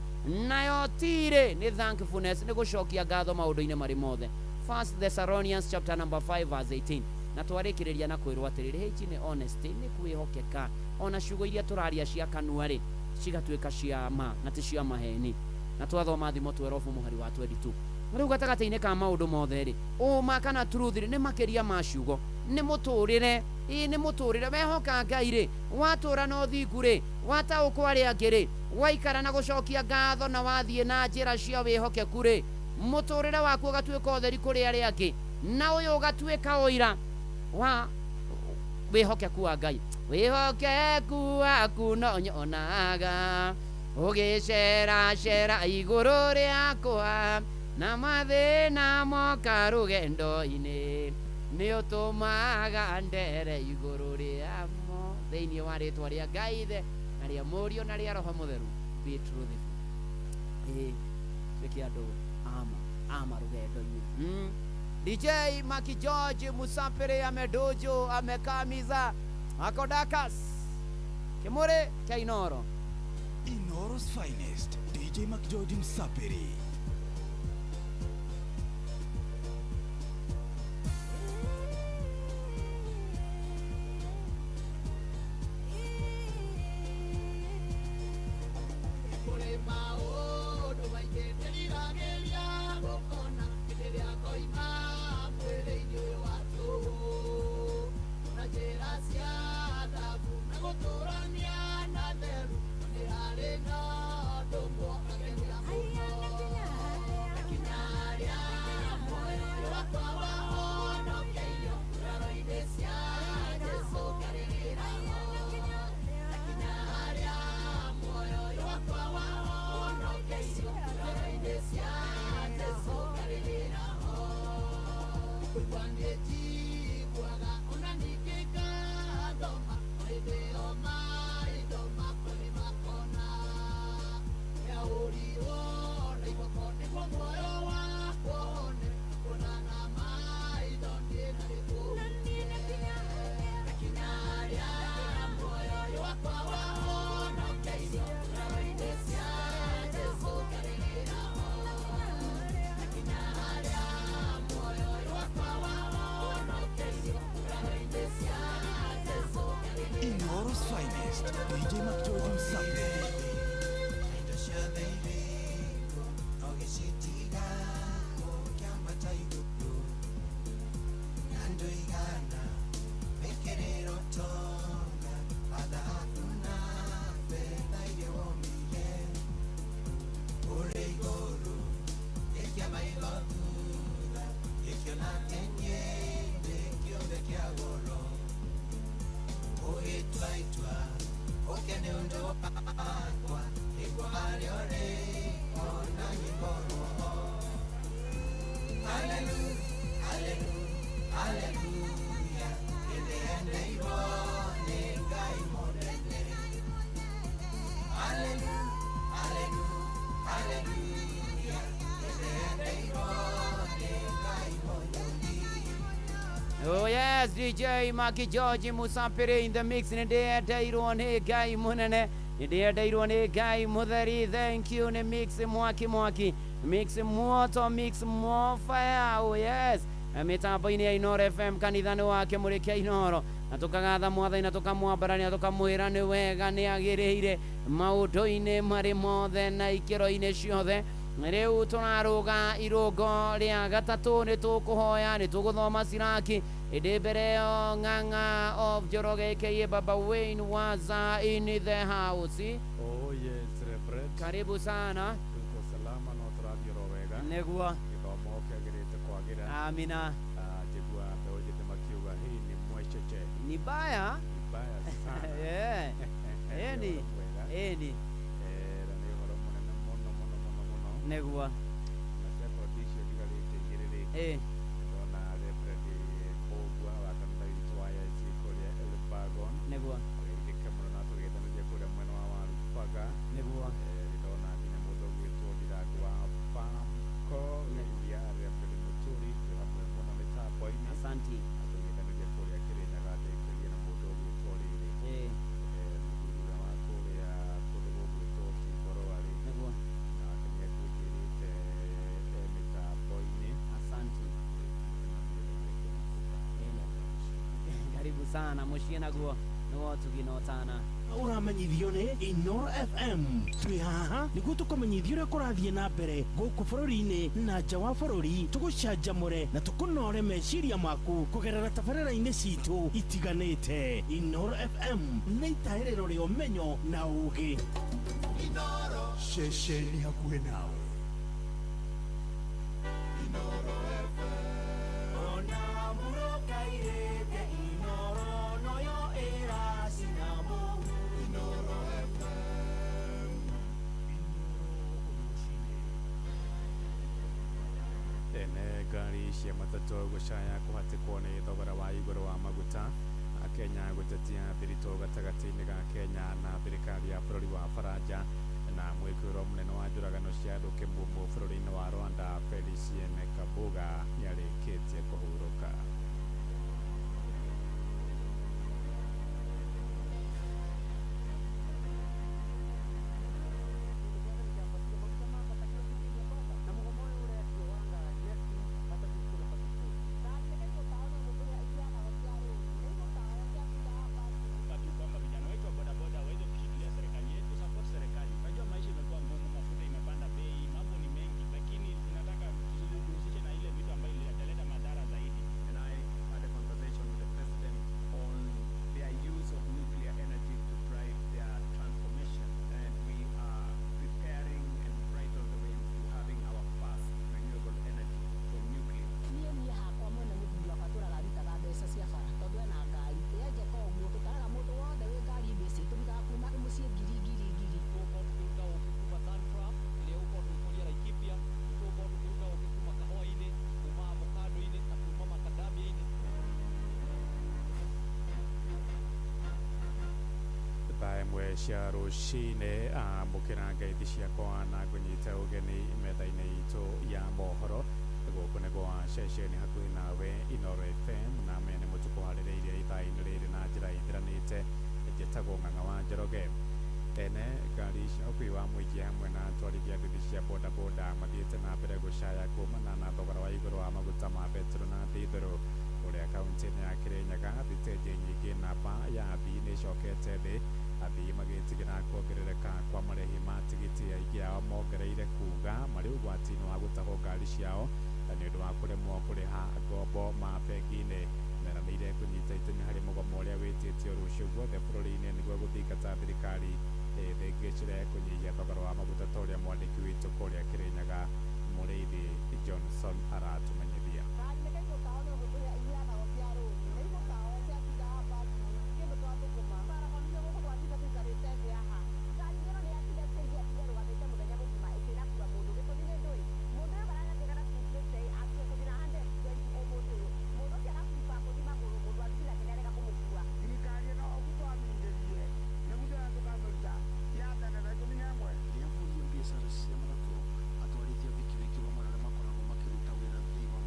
nayo T rĩ nĩ thankfulness nĩ gũcokia ngatho maũndũ-inĩ marĩ mothe. 1 Thessalonians chapter number 5 verse 18. Na twarĩkĩrĩria na kwĩrwo atĩrĩrĩ H nĩ honesty nĩ kwĩhokeka. Ona ciugo iria tũraria cia kanua rĩ cigatuĩka cia ma na ti cia maheni. Na twathoma Thimo 12 mũhari wa 22. Rĩu gatagatĩ-inĩ ka maũndũ mothe rĩ ũma kana truth rĩ nĩ makĩria ma ciugo nĩ mũtũrĩre. Ĩ nĩ mũtũrĩre wehoka Ngai rĩ watũra na ũthingu rĩ wataũkwo arĩa angĩ rĩ waikara na gũcokia ngatho na wathiĩ na njĩra cia wĩhokeku rĩ mũtũrĩre waku ũgatuĩka ũtheri kũrĩ arĩa angĩ na ũyũ ũgatuĩka ũira wa wĩhokeku wa Ngai. Wĩhokeku waku no nyonaga ũgĩceracera igũrũ rĩakwa na mathĩna moka rũgendo-inĩ nĩ ũtũmaga ndere igũrũ rĩamo. Thĩinĩ wa rĩtwa rĩa Ngai Ithe na na rĩa Mũriũ na rĩa Roho Mũtheru. Be truthful. Tuĩke andũ ama rũgendo-inĩ. DJ Maki George Musapere amedojo amekamiza akodakas Kimure cha Inoro. Inoro's finest DJ Maki George Musapere. Inoro's finest DJ McGeorge Msapere. Oh yes, DJ Maki George Musapere in the mix. Ndeeteirwo nĩ Ngai mũnene, ndeeteirwo nĩ Ngai mũtheri. Thank you. Nĩ mix mwaki mwaki, mix moto, mix more fire. Oh yes, mitambo-inĩ ya Inoro FM kanitha-inĩ wake mũrĩkia Inoro, na tũkagatha mwathani na tũkamwambarania tũkamwĩra nĩ wega nĩ agĩrĩire maũndũ-inĩ marĩ mothe na ikĩro-inĩ ciothe. Rĩu tũrarũga irũngo rĩa gatatũ, nĩ tũkũhoya, nĩ tũgũthoma Siraki. Ĩndĩ mbere ĩyo Ng'ang'a of Njoroge aka Baba Wayne Waza in the house. Oh yes, Reverend. Karibu sana. Tuko salama no tũrathiĩ oro wega. Nĩguo. Gĩthomo kĩagĩrĩte kwagĩra. Amina. Njigua mbeũ njĩthĩ makiuga hii ni mwecheche. Ni baya. Ni baya sana. Yeah. Eni. Eni. Na nĩ ũhoro mũnene mũno mũno mũno mũno. Nĩguo. Na sekondi icio ndigarĩte igĩrĩ rĩ. Ndona Reverend Kũgua wa kanitha witũ wa AIC kũrĩa Elbagon. Nĩguo. Agĩthĩke mũno na tũgĩtanĩria kũrĩa mwena wa Warubaga. Nĩguo. Ndona nginya mũndũ ũgwĩtwo Ndirango wa Pamco ya Reverend Mũturi twĩ hamwe mũno mĩtambo-inĩ. Asante. Na tũgĩtanĩria kũrĩa Kĩrĩnyaga ndĩkĩrie na mũndũ ũgwĩtwo rĩrĩ. Mũthuri ũrĩa wa kũrĩa kũndũ gũgwĩtwo Kiboroa rĩ. Nĩguo. Nake nĩekũnjĩrĩte mĩtambo-inĩ. Asante. Karibu sana muciĩ naguo nĩguo tũginotana. Ũramenyithio nĩ Inoro FM. Twĩ haha nĩguo tũkũmenyithia ũrĩa kũrathiĩ na mbere gũkũ bũrũri-inĩ na nja wa bũrũri, tũgũcanjamũre na tũkũnore meciria maku kũgerera tabarĩra-inĩ citũ itiganĩte. Inoro FM nĩ itaĩrĩro rĩa ũmenyo na ũũgĩ. Ceceni hakuhĩ nawe. Ene ngari cia matatũ gũcaya kũhatĩkwo nĩ thogora wa igũrũ wa maguta. Kenya gũtetia thiritũ gatagatĩ-inĩ ga Kenya na thirikari ya bũrũri wa Faranja na mwĩkũĩrwo mũnene wa njũragano cia andũ kĩmumu bũrũri-inĩ wa Rwanda Felicien Kabuga nĩarĩkĩtie kũhurũka. Thaa ĩmwe cia rũcinĩ amũkĩra ngeithi ciakwa na ngũnyite ũgeni metha-inĩ itũ ya mohoro gũkũ nĩ gwa ceceni hakuhĩ nawe Inoro FM na maya nĩmo tũkũharĩrĩirie ithaa-inĩ rĩrĩ na njĩra ĩthiranĩte. Njĩtagwo Ng'ang'a wa Njoroge. Ene ngari cia ũkui wa mũingĩ hamwe na atwarithia nduthi cia bodaboda mathiĩte na mbere gũcaya kumana na thogora wa igũrũ wa maguta ma betũrũ na ndithũrũ ũrĩa kaunti-inĩ ya Kirinyaga thitĩnji nyingĩ namba ya athii nĩ ĩcokete thĩ, athii magĩtigĩra kuongerereka kwa marĩhi ma tigiti. Aingĩ ao mongereire kuga marĩ ũgwati-inĩ wa gũtahwo ngari ciao nĩ ũndũ wa kũremwo kũrĩha ngombo ma bengi-inĩ. Meranĩire kũnyita itemi harĩ mũgomo ũrĩa wĩtĩtio rũciũ guothe bũrũri-inĩ nĩguo gũthingata thirikari ĩthĩngĩcĩre kũnyihia thogora wa maguta ta ũrĩa mwandĩki witũ kũrĩa Kirinyaga Mũrĩithi Johnson aratũmenyithia. Biacara cia matatũ atwarithia bikibiki vamwe na arĩa makoragwo makĩruta wĩra thĩinĩ wa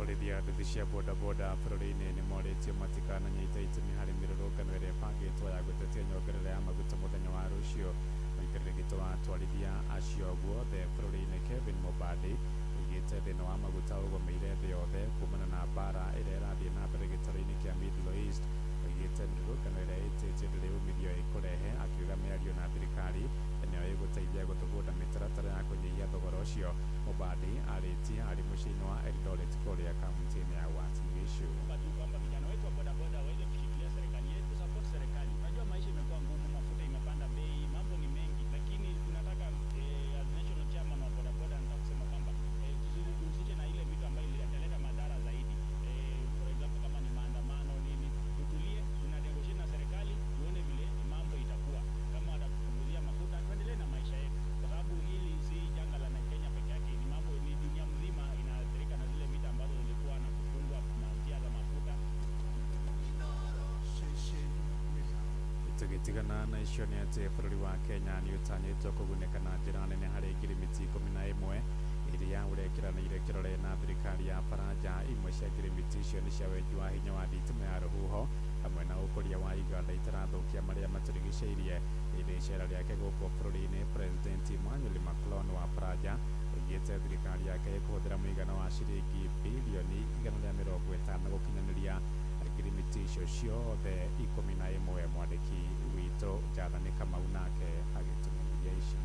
Atwarithia nduthi cia bodaboda bũrũri-inĩ nĩ morĩtio matikananyite itemi harĩ mĩrũrũngano ĩrĩa ĩbangĩtwo ya gũtetia nyongerera ya maguta mũthenya wa rũciũ. Mũikarĩri gĩtĩ wa atwarithia acio guothe bũrũri-inĩ Kevin Mobadi oigĩte thĩna wa maguta ũgũmĩire thĩ yothe kumana na mbara ĩrĩa ĩrathiĩ na mbere gĩtarũ-inĩ kĩa Middle East. Oigĩte mĩrũrũngano ĩrĩa ĩtĩtio ndĩrĩ umithio ĩkũrehe, akiuga mĩario na thirikari nĩyo ĩgũteithia gũthugunda mĩtaratara ya kũnyihia thogora ũcio. Mobadi arĩtie arĩ mũciĩ-inĩ wa Eldoret kũrĩa kaunti-inĩ ya Uasin Gishu. Kwamba vijana wetu wa bodaboda waweze kushikilia serikali yetu, support serikali. Unajua maisha imekuwa ngumu, mafuta imepanda bei, mambo ni mengi, lakini tunataka as national chairman wa bodaboda nataka kusema kwamba tusijihusishe na ile vitu ambayo italeta madhara zaidi. For example kama ni maandamano nini, tutulie, tuna negotiate na serikali tuone vile mambo itakuwa. Kama watatupunguzia mafuta tuendelee na maisha yetu, kwa sababu hili si janga la Kenya peke yake, ni mambo ni dunia mzima inaathirika na zile vita ambazo zilikuwa na kufungwa na njia za mafuta. Tũgĩtigana na icio nĩ atĩ bũrũri wa Kenya nĩ ũtanyĩtwo kũgunĩka na njĩra nene harĩ ngirimiti 11 iria ũrekĩranĩire kĩrore na thirikari ya Faranja. Imwe cia ngirimiti icio nĩ cia wenji wa hinya wa thitima ya rũhuho hamwe na ũkũria wa iganda itarathũkia marĩa matũrigicĩirie. Hĩndĩ icera rĩake gũkũ bũrũri-inĩ, President Emmanuel Macron wa Faranja oigĩte thirikari yake ĩkũhũthĩra mũigana wa ciringi birioni 150 gũkinyanĩria ngirimiti icio ciothe 11. Mwandĩki witũ Jathani Kamau nake agĩtũmenyithia ici.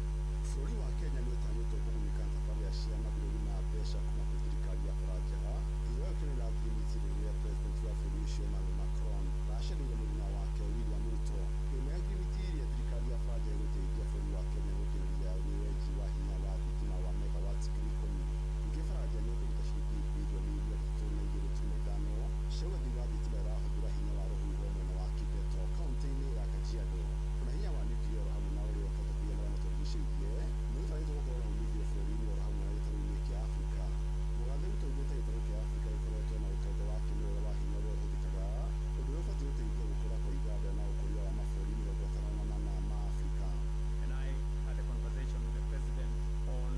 Bũrũri wa Kenya nĩ ũtanyĩtwo kũgunĩka na tabarĩra cia mabirioni ma mbeca kuma kwĩ thirikari ya Faranja thutha wa gũkenera ngirimiti rĩrĩa president wa bũrũri ũcio Emmanuel Macron aracereire mũthenya wake William Ruto. Ĩmwe ya ngirimiti iria thirikari ya Faranja ĩgũteithia bũrũri wa Kenya gũkinyanĩria nĩ wenji wa hinya wa thitima wa megawatts 10,000. Ningĩ Faranja nĩ ĩkũruta ciringi birioni 32.5 cia ũgethi wa thitima ĩrahũthĩra hinya wa rũhuho mwena wa Kibeto kaunti-inĩ ya Kajiado. Ona hinya wa nuclear oro hamwe na ũrĩa ũkũhota marĩa matũrigicĩirie nĩ ũtanyĩtwo gũkorwo na umithio bũrũri-inĩ oro hamwe na gĩtarũ-inĩ kĩa Afrika. Mũgathe Ruto oigĩte gĩtarũ kĩa Afrika gĩkoretwo na ũtonga wa kĩmerera wa hinya ũrĩa ũhũthĩkaga, ũndũ ũrĩa ũbatiĩ gũteithia gũkũra kwa iganda na ũkũria wa mabũrũri 54 ma Afrika. And I had a conversation with the president on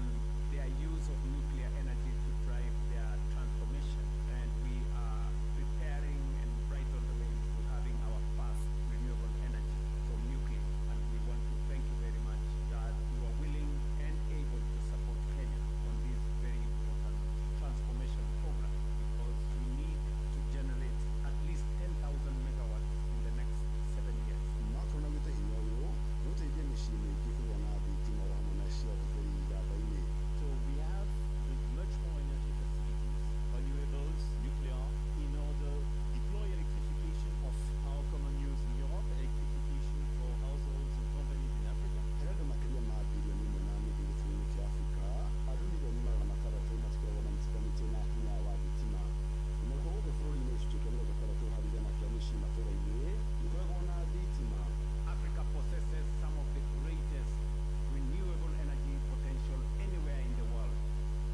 their use of nuclear energy to drive their transformation, and we are preparing and right on the way to having our first renewable energy from nuclear. And we want to thank you very much that you are willing and able to support Kenya on this very important transformation program, because we need to generate at least 10,000 megawatts in the next 7 years. Macron augĩte hinya ũyũ nĩ ũteithia mĩciĩ mĩingĩ kũgĩa na thitima oro hamwe na cia ũhũthĩri iganda-inĩ. So we have with much more energy facilities, renewables, nuclear, in order to deploy electrification of our common use in Europe, electrification for households and companies in Africa. Harĩ andũ makĩria ma birioni 1.5 gĩtarũ-inĩ kĩa Afrika, andũ milioni 600 matikoragwo manyitithanĩtio na hinya wa thitima. Nakuo gũkũ bũrũri-inĩ gĩcunjĩ kĩa 60% kĩa mĩciĩ matũũra-inĩ gĩkoragwo na thitima. Africa possesses some of the greatest renewable energy potential anywhere in the world,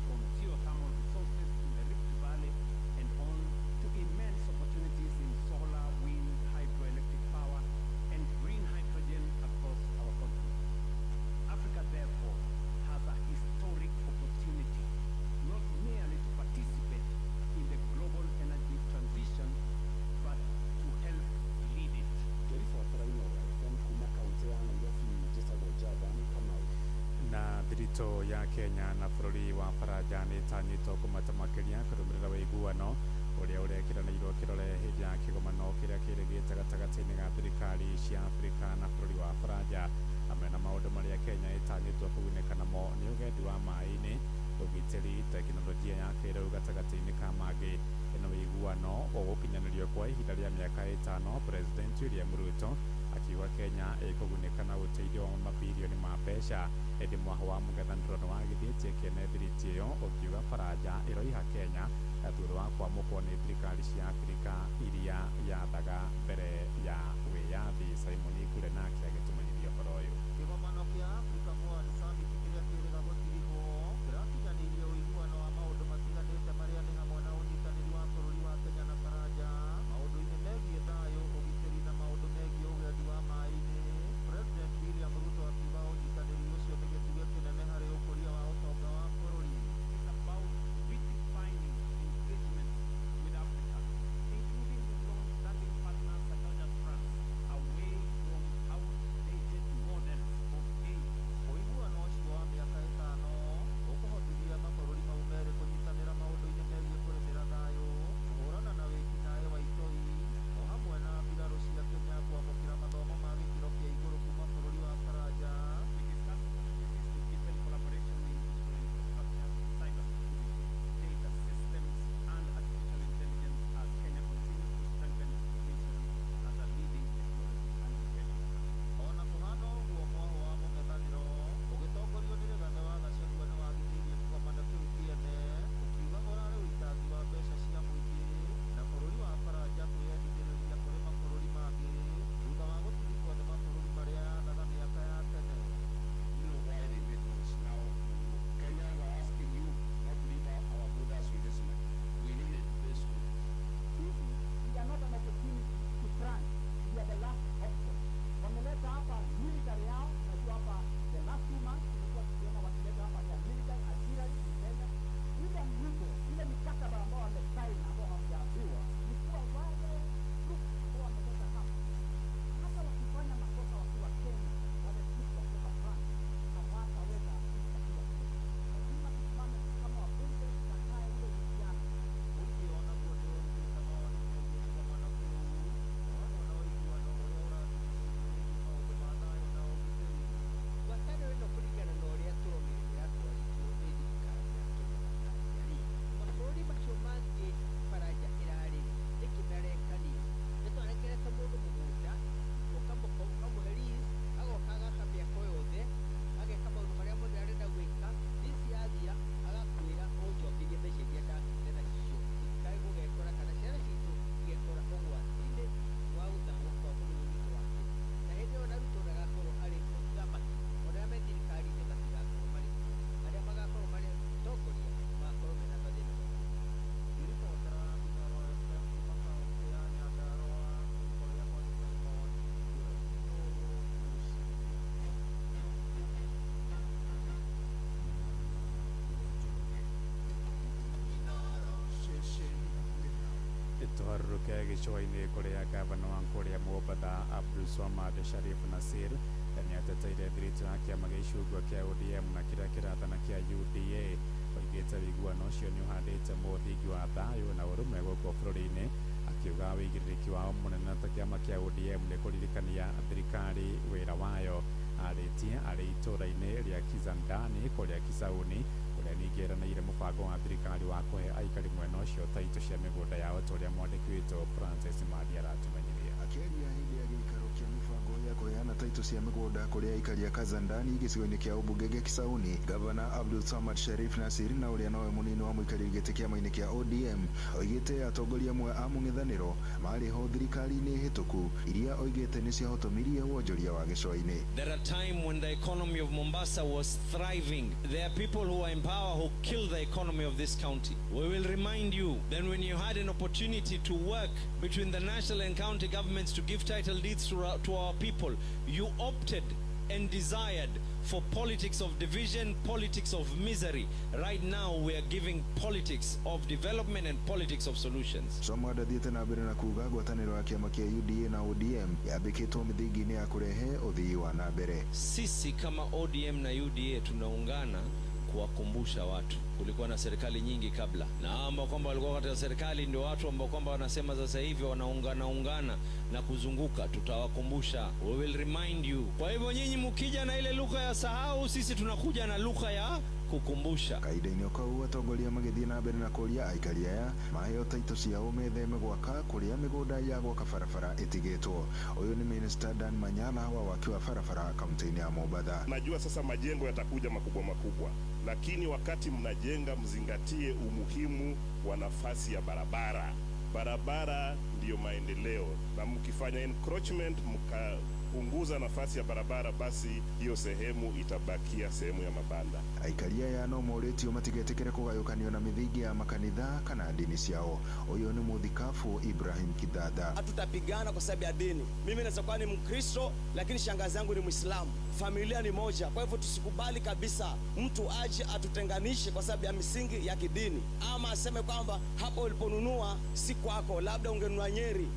from geothermal resources in the Rift Valley and on to immense opportunities in solar, wind, hydroelectric power, and green hydrogen across our continent. Africa, therefore, has a historic opportunity not merely to participate in the global energy transition, but to help lead it. Ngĩribotera Inooro FM kuma kaunti ya Nairobi, njĩtagwo Jathani Kamau. Na thiritũ ya Kenya na bũrũri wa Faranja nĩ ĩtanyĩtwo kũmata makĩria kũrũmĩrĩra ũiguano ũrĩa ũrekĩranĩirwo kĩrore hĩndĩ ya kĩgomano kĩrĩa kĩrĩgĩte gatagatĩ-inĩ ga thirikari cia Afrika na bũrũri wa Faranja. Hamwe na maũndũ marĩa Kenya ĩtanyĩtwo kũgunĩka namo nĩ ũgendi wa maĩ-inĩ, ũgitĩri, tekinoronjia ya kĩrĩu gatagatĩ-inĩ ka mangĩ. Ĩno ũiguano ũgũkinyanĩrio kwa ihinda rĩa mĩaka 5. President William Ruto akiuga Kenya ĩkũgunĩka na ũteithio wa mabirioni ma mbeca. Ĩndĩ mwaho wa mũng'ethanĩro nĩ wagithĩtie kĩene thiriti ĩyo ũkiuga Faranja ĩroiha Kenya thutha wa kwamũkwo nĩ thirikari cia Afrika iria yathaga mbere ya wĩyathi. Simon Ngure nake agĩtũmenyithia ũhoro ũyũ. Kĩgomano kĩa Africa Forward Summit kĩrĩa kĩrĩga gũtirihwo kĩrakinyanĩirie ũiguano wa maũndũ matiganĩte marĩa nĩ hamwe na ũnyitanĩri wa bũrũri wa Kenya na Faranja maũndũ-inĩ megiĩ thayũ, ũgitĩri na maũndũ megiĩ ũgendi wa maĩ-inĩ. President William Ruto akiuga ũnyitanĩri ũcio nĩ gĩtugĩ kĩnene harĩ ũkũria wa ũtonga wa bũrũri. It's about redefining engagement Tũgarũrũke gĩcũa-inĩ kũrĩa gavana wa kũrĩa Mombatha Abdul Swamad Sharif Nasir nĩ ateteire thiritũ ya kĩama gĩa icungwa kĩa ODM na kĩrĩa kĩrathana kĩa UDA. Oigĩte ũiguano ũcio nĩ ũhandĩte mũthingi wa thayũ na ũrũmwe gũkũ bũrũri-inĩ, akiuga wĩigĩrĩrĩki wao mũnene ta kĩama kĩa ODM nĩ kũririkania thirikari wĩra wayo. Arĩtie arĩ itũũra-inĩ rĩa Kizandani kũrĩa Kisauni, kũrĩa ningĩ eranĩire mũbango wa thirikari wa kũhe aikari mwena ũcio taitũ cia mĩgũnda yao ta ũrĩa mwandĩki witũ Francis Madi aratumenyithia. Akĩaria hĩndĩ ya gĩikaro kĩa mĩbango ya kũheana taitũ cia mĩgũnda kũrĩ aikari a Kazandani gĩcigo-inĩ kĩa ũmbunge gĩa Kisauni, Gavana Abdul Samad Sharif Nasir na ũrĩa nowe mũnini wa mũikarĩri gĩtĩ kĩama-inĩ kĩa ODM oigĩte atongoria amwe a mũng'ethanĩro marĩ ho thirikari-inĩ hĩtũku iria oigĩte nĩ ciahotomirie wonjoria wa gĩcũa-inĩ. There are time when the economy of Mombasa was thriving. There are people who are in power who kill the economy of this county. We will remind you then when you had an opportunity to work between the national and county governments to give title deeds to our people, you opted and desired for politics of division, politics of misery. Right now we are giving politics of development and politics of solutions. Somad athiĩte na mbere na kuga ngwatanĩro ya kĩama kĩa UDA na ODM yambĩkĩtwo mĩthingi-inĩ ya kũrehe ũthii wa na mbere. Sisi kama ODM na UDA tunaungana kuwakumbusha watu. Kulikuwa na serikali nyingi kabla, na ambao kwamba walikuwa katika serikali ndio watu ambao kwamba wanasema sasa hivi wanaungana ungana na kuzunguka. Tutawakumbusha, we will remind you. Kwa hivyo nyinyi mkija na ile lugha ya sahau, sisi tunakuja na lugha ya kukumbusha. Kahinda-inĩ o kau atongoria magĩthiĩ na mbere na kũria aikari aya maheo taitũ ciao metheme gwaka kũrĩa mĩgũnda ya gwaka barabara ĩtigĩtwo. Ũyũ nĩ Minister Dan Manyala wa waki wa barabara kaunti-inĩ ya Mombatha. Najua sasa majengo yatakuja makubwa makubwa, lakini wakati mnajenga mzingatie umuhimu wa nafasi ya barabara. Barabara ndiyo maendeleo, na mkifanya encroachment mkapunguza nafasi ya barabara, basi hiyo sehemu itabakia sehemu ya mabanda. Aikari aya no morĩtio matigetĩkĩre kũgayũkanio na mĩthingi ya makanitha kana ndini ciao. Ũyũ nĩ mũthikabu Ibrahim Kidada. Hatutapigana kwa sababu ya dini. Mimi naweza kuwa ni Mkristo lakini shangazi yangu ni Muislamu. Familia ni moja. Kwa hivyo tusikubali kabisa mtu aje atutenganishe kwa sababu ya misingi ya kidini, ama aseme kwamba hapo uliponunua si kwako, labda ungenunua Nyeri.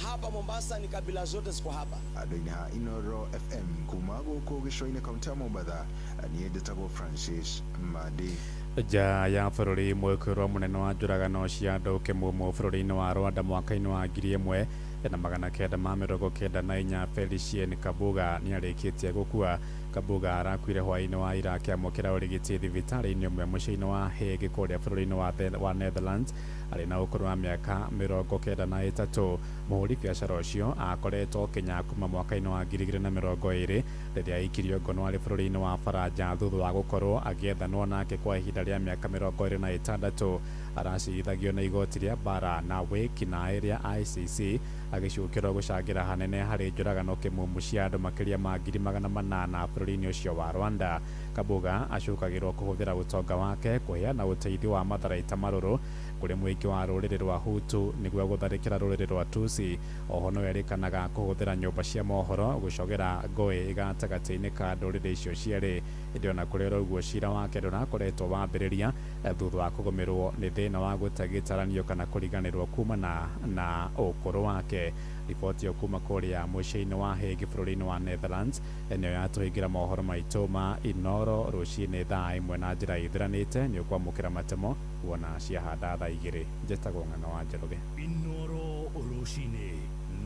Hapa Mombasa ni kabila zote ziko hapa. Andũ-inĩ ha Inoro FM kuma gũkũ gĩcũa-inĩ kaunti ya Mombatha, niĩ njĩtagwo Francis Madi. Nja ya bũrũri, mwĩkũĩrwo mũnene wa njũragano cia andũ kĩmumu bũrũri-inĩ wa Rwanda mwaka-inĩ wa 1994 Felicien Kabuga nĩarĩkĩtie gũkua. Kabuga arakuire hwaĩ-inĩ wa ira akĩamũkĩra ũrigiti thibitarĩ-inĩ ũmwe mũciĩ-inĩ wa Hague kũrĩa bũrũri-inĩ wa Netherlands arĩ na ũkũrũ wa mĩaka 93. Mũhũri biacara ũcio akoretwo Kenya kuma mwaka-inĩ wa 2020 rĩrĩa aikirio ngono arĩ bũrũri-inĩ wa Faranja thutha wa gũkorwo agĩethanwo nake kwa ihinda rĩa mĩaka 26. Aracirithagio na igoti rĩa bara na wĩkinaĩ rĩa ICC agĩcukĩrwo gũcangĩra hanene harĩ njũragano kĩmumu cia andũ makĩria ma 800,000 bũrũri-inĩ ũcio wa Rwanda. Kabuga acukagĩrwo kũhũthĩra ũtonga wake kũheana ũteithio wa matharaita marũrũ kũrĩ mũingĩ wa rũrĩrĩ rwa Hutu nĩguo gũtharĩkĩra rũrĩrĩ rwa Tutsi. Oho no erĩkanaga kũhũthĩra nyũmba cia mohoro gũcogera ngũĩ gatagatĩ-inĩ ka ndũrĩrĩ icio cierĩ. Ĩndĩ ona kũrĩ ũguo cira wake ndũrakoretwo wambĩrĩria thutha wa kũgũmĩrwo nĩ thĩna wa gũte gĩtaranio kana kũriganĩrwo kumana na ũkũrũ wake. Riboti ĩyo kuma kũrĩa mũciĩ-inĩ wa Hague bũrũri-inĩ wa Netherlands nĩyo yatũhingĩra mohoro maitũ ma Inoro rũcinĩ thaa 1 na njĩra ĩthiranĩte. Nĩ ũkwamũkĩra matemo wona ciahanda thaa 2. Njĩtagwo Ng'ano wa Njoroge. Inoro rũcinĩ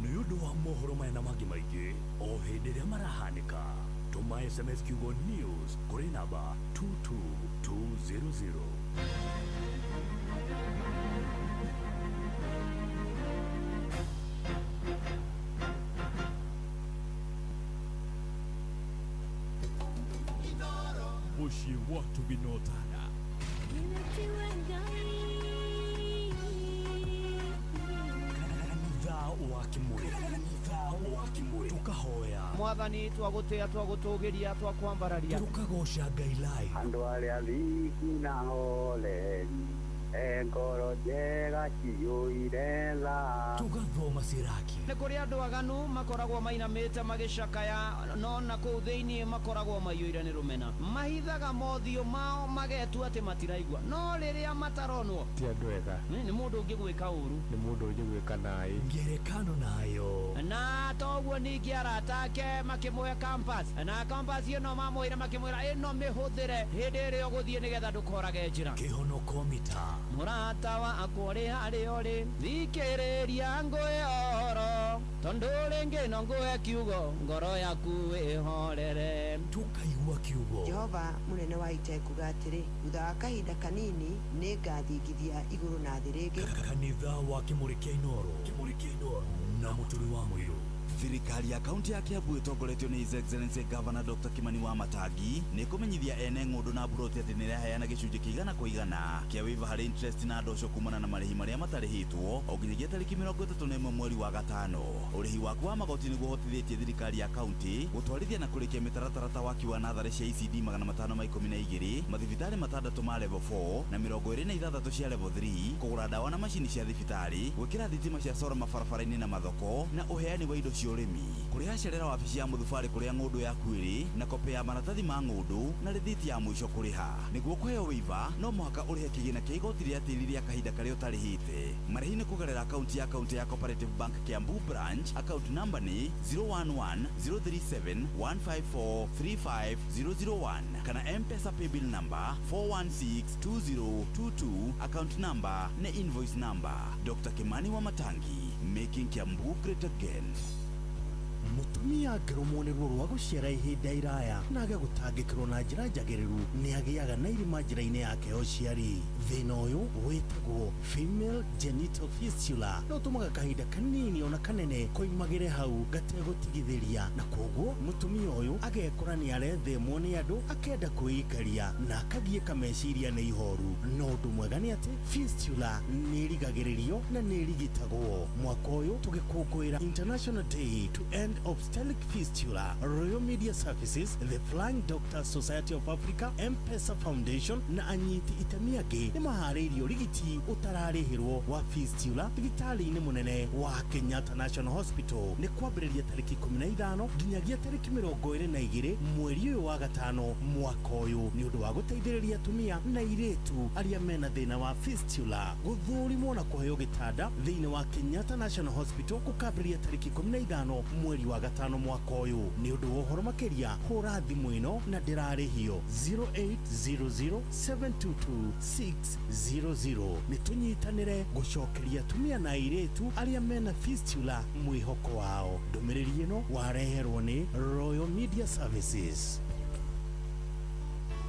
nĩ ũndũ wa mohoro maya na mangĩ maingĩ o hĩndĩ ĩrĩa marahanĩka. Tũma SMS kiugo news kũrĩ namba 22200. Muciĩ wa Tubinotana. Kanitha wa Kimuri, tukahoya Mwathani, twagũtĩa, twagũtũgĩria, twakwambararia, tukagoca Ngai live. Andũ arĩa thingu na hooreri Ngoro njega ciyũire tha. Tugathoma Siraki. Nĩ kũrĩ andũ aganu makoragwo mainamĩte magĩcakaya, no na kũu thĩinĩ makoragwo maiyũire nĩ rũmena. Mahithaga mothiũ mao magetua atĩ matiraigua, no rĩrĩa mataronwo ti andũ ega. Nĩ mũndũ ũngĩgwĩka ũru, nĩ mũndũ ũngĩgwĩka naĩ. Ngerekano nayo. Na toguo ningĩ arata ake makĩmũhe compass, na compass ĩno mamwĩra makĩmwĩra ĩno mĩhũthĩre hĩndĩ ĩrĩa ũgũthiĩ nĩgetha ndũkorage njĩra. Kĩhonoko mita. Mũrata wakwa ũrĩ harĩa ũrĩ, thikĩrĩria ngũhe ũhoro, tondũ rĩngĩ no ngũhe kiugo, ngoro yaku ĩhorere. Tukaigua kiugo. Jehova mũnene wa ita ekuuga atĩrĩ, thutha wa kahinda kanini nĩ ngathingithia igũrũ na thĩ rĩngĩ. Kanitha wa Kĩmũrĩ kĩa Inooro. Kĩmũrĩ kĩa Inooro na Mũturi wa Mũirũ. Thirikari ya kaunti ya Kiambu ĩtongoretio nĩ His Excellency Governor Dr. Kimani Wamatangi nĩ kũmenyithia ene ng'ũndũ na mburoti atĩ nĩ ĩraheana gĩcunjĩ kĩa igana kwa igana kĩa waiver harĩ interest na ndosho kumana na marĩhi marĩa matarĩhĩtwo o nginyagia tarĩki 31 mweri wa gatano. Ũrĩhi waku wa magoti nĩguo ũhotithĩtie thirikari ya kaunti gũtwarithia na kũrĩkia mĩtaratara ta waki wa natharĩ cia ECD 512, mathibitarĩ matandatũ ma level 4 na 26 cia level 3, kũgũra ndawa na macini cia thibitarĩ, gwĩkĩra thitima cia sora mabarabara-inĩ na mathoko, na ũheani wa indo cia ũrĩmi. Kũrĩha cerera wabici ya mũthubarĩ kũrĩa ng'ũndũ yaku ĩrĩ na kopĩ ya maratathi ma ng'ũndũ na rĩthiti ya mũico kũrĩha. Nĩguo kũheo waiver no mũhaka ũrĩhe kĩgĩna kĩa igoti rĩa tĩri rĩa kahinda karĩa ũtarĩhĩte. Marĩhi nĩ kũgerera akaunti ya kaunti ya Cooperative Bank Kiambu branch, account number nĩ 0110371543501 kana M-Pesa paybill number 4162022, account number na invoice number. Dr. Kimani Wamatangi, making Kiambu great again. Mũtumia angĩrũmwo nĩ ruo rwa gũciara ihinda iraya na age gũtangĩkĩrwo na njĩra njagĩrĩru nĩ agĩaga na irima njĩra-inĩ yake ya ũciari. Thĩna ũyũ wĩtagwo female genital fistula na ũtũmaga kahinda kanini ona kanene koimagĩre hau gategũtigithĩria, na koguo mũtumia ũyũ agekora nĩ arethemwo nĩ andũ, akenda kwĩikaria na akagiĩka meciria nĩ ihoru. No ũndũ mwega nĩ atĩ fistula nĩ ĩrigagĩrĩrio na nĩ ĩrigitagwo. Mwaka ũyũ tũgĩkũngũĩra International Day to End Obstetric Fistula, Royal Media Services, The Flying Doctors Society of Africa, M-Pesa Foundation na anyiti itemi angĩ nĩ maharĩirie ũrigiti ũtararĩhĩrwo wa fistula thibitarĩ-inĩ mũnene wa Kenyatta National Hospital. Nĩ kwambĩrĩria tarĩki 15 nginyagia tarĩki 22 mweri ũyũ wa gatano mwaka ũyũ, nĩ ũndũ wa gũteithĩrĩria atumia na airĩtu arĩa mena thĩna wa fistula gũthũrimwo na kũheo gĩtanda thĩinĩ wa Kenyatta National Hospital gũkambĩrĩria tarĩki 15 mweri wa gatano mwaka ũyũ. Nĩ ũndũ wa ũhoro makĩria hũra thimũ ĩno na ndĩrarĩhio 0800722600. Nĩ tũnyitanĩre gũcokeria atumia na airĩtu arĩa mena fistula mwĩhoko wao. Ndũmĩrĩri ĩno wareherwo nĩ Royal Media Services.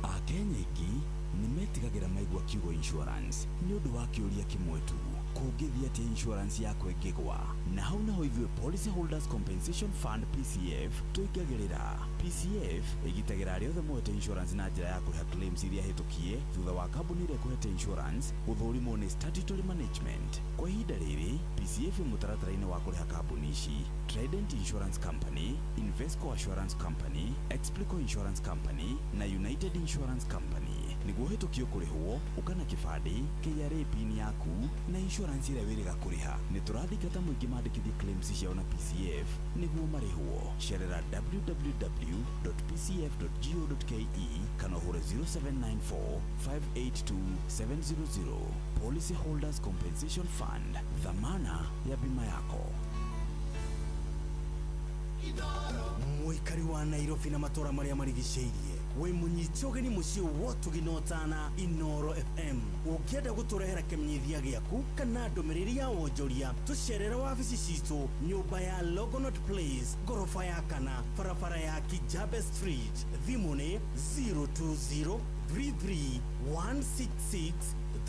Akenya aingĩ nĩ metigagĩra maigua kiugo insurance nĩ ũndũ wa kĩũria kĩmwe tu, kũngĩthiĩ atĩa insurance yakwa ĩngĩgwa? Na hau naho ithuĩ Policy Holders Compensation Fund PCF tũingagĩrĩra. PCF ĩgitagĩra arĩa othe moete insurance na njĩra ya kũrĩha claims iria hĩtũkie thutha wa kambuni ĩrĩa ĩkũhete insurance gũthũrimwo nĩ statutory management. Kwa ihinda rĩrĩ PCF ĩ mũtaratara-inĩ wa kũrĩha kambuni ici: Trident Insurance Company, Invesco Assurance Company, Explico Insurance Company na United Insurance Company. Nĩguo ũhĩtũkio kũrĩhwo, ũka na kĩbandĩ, KRA PIN yaku na insurance ĩrĩa wĩrĩga kũrĩha. Nĩ tũrathingata mũingĩ mandĩkithie claims ciao na PCF nĩguo marĩhwo. Cerera www.pcf.go.ke kana ũhũre 0794 582 700. Policy Holders Compensation Fund, dhamana ya bima yako. Mũikari wa Nairobi na matũra marĩa marigicĩirie, wĩ mũnyite ũgeni mũciĩ wotugi na ũtana Inooro FM. Ũngĩenda gũtũrehera kĩmenyithia gĩaku kana ndũmĩrĩri ya wonjoria, tũcerere wabici citũ nyũmba ya Longonot Place, ngoroba ya kana, barabara ya Kijabe Street. Thimũ nĩ 020 33 166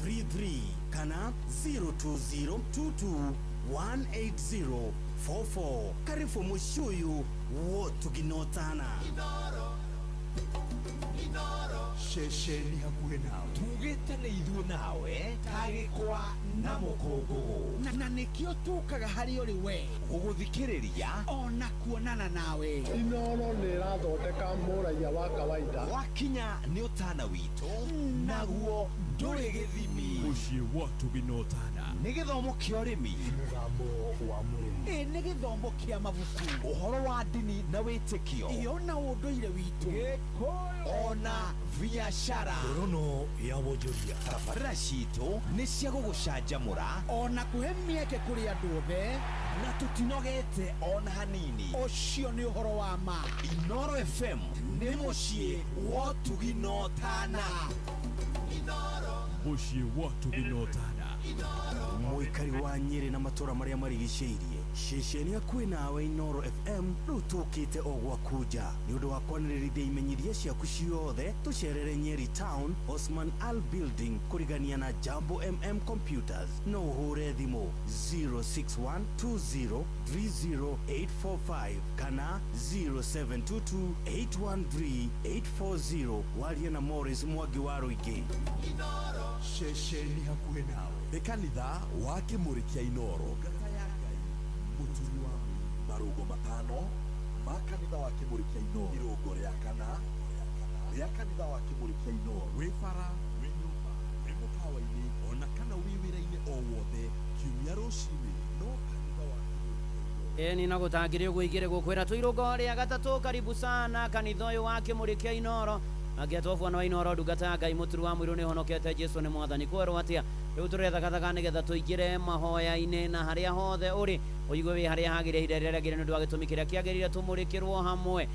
33 kana 020 22 180 44. Karibu mũciĩ ũyũ wotugi na ũtana. Ceceni hakuhĩ nawe. Tugĩte nĩ ithuĩ nawe ta gĩkwa na mũkũngũgũ. Na nĩkĩo tũkaga harĩ ũrĩ we gũgũthikĩrĩria ona kuonana nawe. Inooro nĩ ĩrathondeka mũraiya wa kawaida. Wakinya nĩ ũtana witũ naguo ndũrĩ gĩthimi. Mũciĩ wa ũtugi na ũtana. Nĩ gĩthomo kĩa ũrĩmi. Mũgambo wa mũrĩmi. Ĩ nĩ gĩthomo kĩa mabuku. Ũhoro wa ndini na wĩtĩkio. Ĩ ona ũndũire witũ. Gĩkũyũ ona biacara. Ngorono ya wonjoria. Tabarĩra citũ nĩ cia gũgũcanjamũra ona kũhe mĩeke kũrĩ andũ othe, na tũtinogete ona hanini. Ũcio nĩ ũhoro wa ma. Inooro FM nĩ mũciĩ wa ũtugi na ũtana. Mũciĩ wa ũtugi na ũtana. Mũikari wa Nyĩrĩ na matũra marĩa marigicĩirie, ceceni hakuhĩ nawe Inooro FM rĩu tũkĩte o gwaku nja nĩ ũndũ wa kwanĩrĩrithia imenyithia ciaku ciothe. Tũcerere Nyeri Town, Osman Al Building, kũrigania na Jambo MM Computers. No ũhũre thimũ 0612030845 kana 0722813840 warie na Morris Mwangi wa Rũingĩ. Ceceni hakuhĩ nawe nĩ kanitha wa Kĩmũrĩ kĩa Inooro. Ngata ya Ngai mũturi wa marũngo matano ma kanitha wa Kĩmũrĩ kĩa Inooro. Irũngo rĩa kana rĩa kanitha wa Kĩmũrĩ kĩa Inooro. Wĩ bara, wĩ nyũmba, wĩ mũkawa-inĩ ona kana wĩ wĩra-inĩ o wothe kiumia rũcinĩ no kanitha wa Kĩmũrĩ kĩa Inooro. Ĩni na gũtangĩrĩ ũguo igĩrĩ gũkwĩra twĩrũngo rĩa gatatũ. Karibu sana kanitha ũyũ wa Kĩmũrĩ kĩa Inooro. Angĩatwo bwana wa Inooro ndungata ya Ngai mũturu wa mũirũ nĩ honokete Jesu nĩ mwathani. Kwerwo atĩa rĩu tũrethagathaga nĩgetha tũingĩre mahoya-inĩ na harĩa hothe ũrĩ ũigue wĩ harĩa hagĩrĩire ihinda rĩrĩa rĩagĩrĩire nĩ ũndũ wa gĩtũmi kĩrĩa kĩagĩrĩire tũmũrĩkĩrwo hamwe.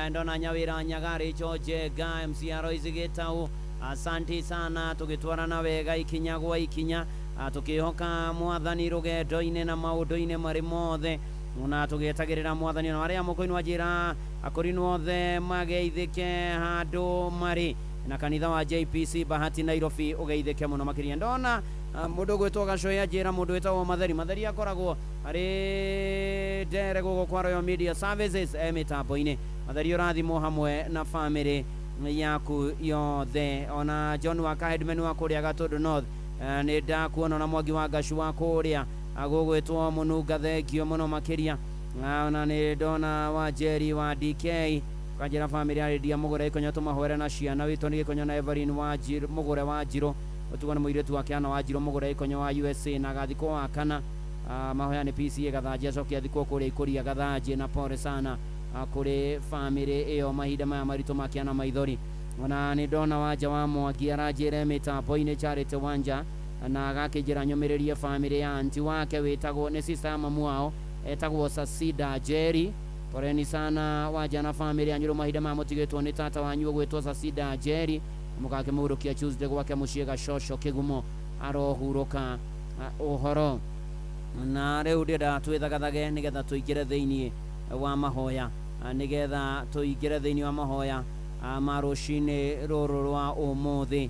Ndona Nyawĩra Nyaga, Rachel Njenga, MC Alois Gĩtaũ, asanti sana, tũgĩtwarana wega ikinya gwa ikinya, tũkĩhoka mwathani rũgendo-inĩ na maũndũ-inĩ marĩ mothe na tũgĩetagĩrĩra mwathani. Na arĩa mũkũinũ anjĩra akũrinũ othe mageithĩke handũ marĩ na kanitha wa JPC Bahati Nairobi ũgeithĩke mũno makĩria. Ndona mũndũ ũgwĩtwo Gacoya anjĩra mũndũ wĩtagwo Matheri. Matheri akoragwo arĩ ndere gũkũ kwa Royal Media Services mĩtambo-inĩ. Matheri ũrathimwo hamwe na famĩlĩ yaku yothe. Ona John wa Kahedman wa kũrĩa Gatũndũ North, nĩ ndakuona na Mwangi wa Ngacu wa kũrĩa agũgwĩtwo Mũnunga, thengio mũno makĩria. Ona nĩ ndona wa Jerry wa DK kanjĩra famĩlĩ ya Lydia Mũgũre Gĩkonyo tũmahoere na ciana witũ nĩ Gĩkonyo na Evelyn wa Njirũ Mũgũre wa Njirũ ũtugwo nĩ mũirĩtu wake Anna wa Njirũ Mũgũre Gĩkonyo wa USA na agathikwo wa kana. Mahoya nĩ PCA Gathanji acoke athikwo kũrĩa Ikũria Gathanji, na pole sana kũrĩ famĩlĩ ĩyo mahinda maya maritũ makĩana maithori. Ona nĩ ndona Wanja wa Mwangi aranjĩre mĩtambo-inĩ Charity Wanja na agakĩnjĩra nyũmĩrĩrie famĩlĩ ya anti wake wĩtagwo nĩ sister ya mamu wao etagwo Sasida Jerry. Poleni sana Wanja na famĩlĩ yanyu mahinda maya mũtigĩtwo nĩ tata wanyu ũgwĩtwo Sasida Jerry, mũgakĩmũhurũkia Tuesday gwake mũciĩ Gacoco Kĩgumo arohurũka ũhoro. Na rĩu ndĩrenda twĩthagathage nĩgetha tũingĩre thĩinĩ wa mahoya, nĩgetha tũingĩre thĩinĩ wa mahoya ma rũcinĩ rũrũ rwa ũmũthĩ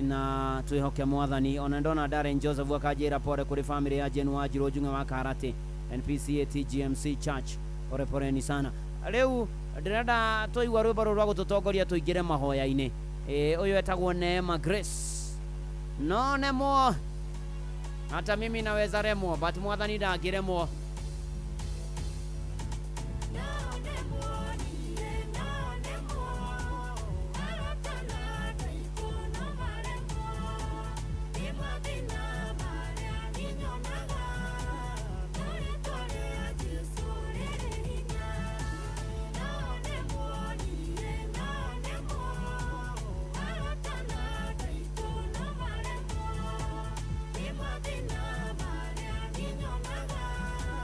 na twĩhoke mwathani. Ona ndona Darren Joseph akanjĩra pole kũrĩ famĩlĩ ya Jane wa Njirũ Njung'e wa Karate NPCA TGMC Church, pole poleni sana. Rĩu ndĩrenda tũigua rwĩmbo rũrũ rwa gũtũtongoria tũingĩre mahoya-inĩ. Ũyũ etagwo Neema Grace. No nemwo hata mimi naweza remwo, but mwathani ndangĩremwo. Maria,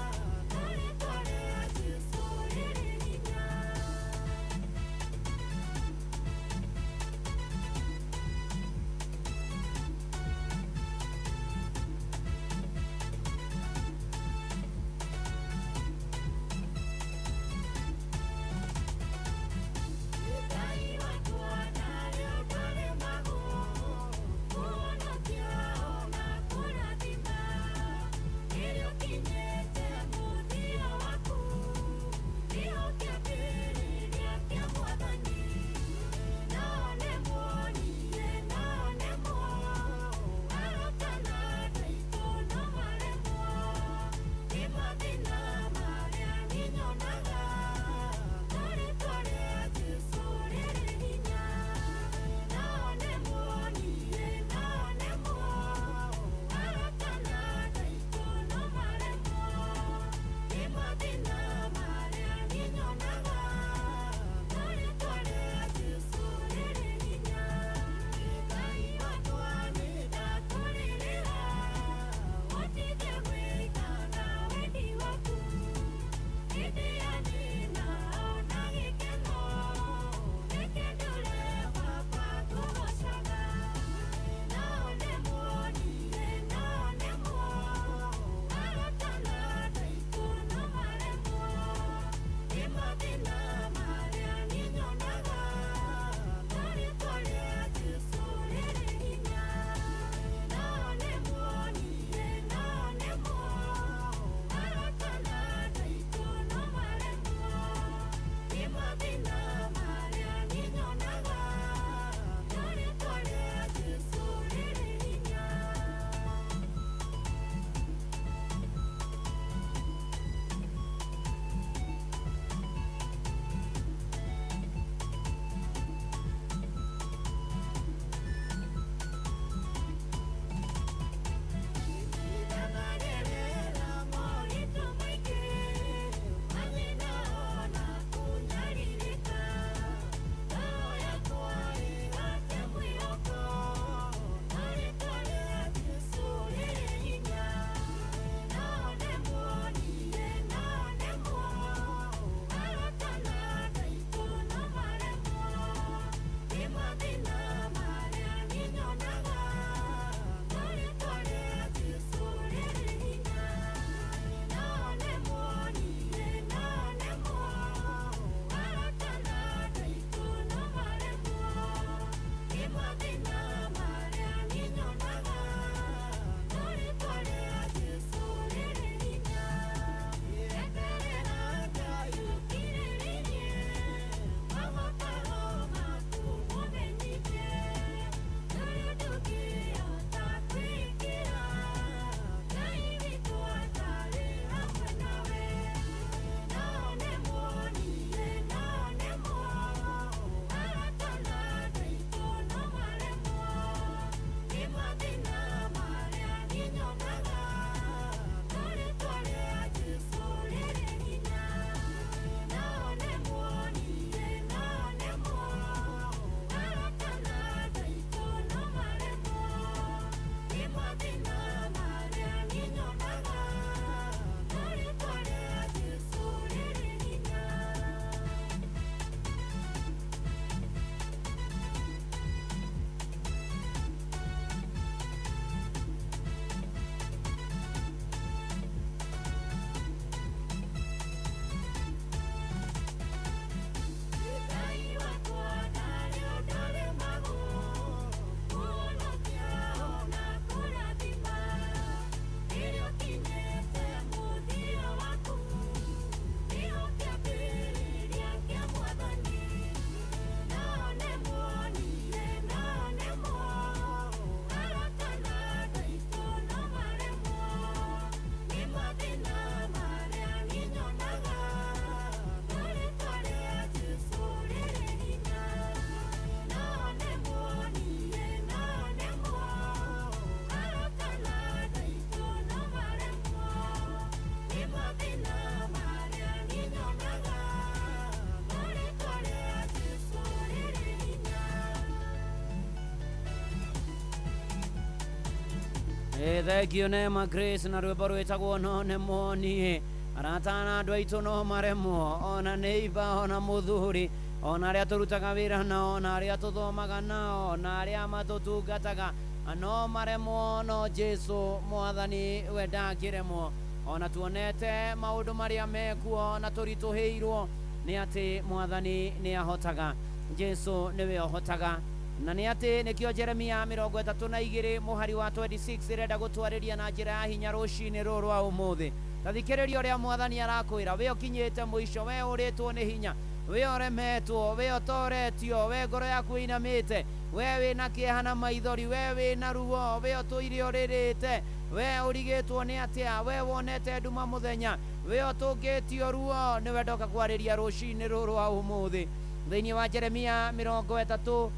Thengio Neema Grace na rwĩmbo rwĩtagwo no nemwo niĩ. Arata na andũ aitũ no maremwo, ona neighbor, ona mũthuri, ona arĩa tũrutaga wĩra nao, ona arĩa tũthomaga nao, ona arĩa matũtungataga no maremwo, no Jesu mwathani we ndangĩremwo. Ona tuonete maũndũ marĩa mekuo na tũritũhĩirwo nĩ atĩ mwathani nĩ ahotaga. Jesu nĩwe ũhotaga. Na nĩ atĩ nĩkĩo Jeremia 32 mũhari wa 26 ĩrenda gũtwarĩria na njĩra ya hinya rũcinĩ rũrũ rwa ũmũthĩ. Ta thikĩrĩria ũrĩa mwathani arakwĩra, we ũkinyĩte mũico, we ũrĩtwo nĩ hinya, we ũremetwo, we ũtoretio, we ngoro yaku ĩinamĩte, we wĩna kĩeha na maithori, we wĩna ruo, we ũtũire ũrĩrĩte, we ũrigĩtwo nĩ atĩa, we wonete nduma mũthenya, we ũtũngĩtio ruo, nĩwe ndoka kwarĩria rũcinĩ rũrũ rwa ũmũthĩ. Thĩinĩ wa Jeremia 32,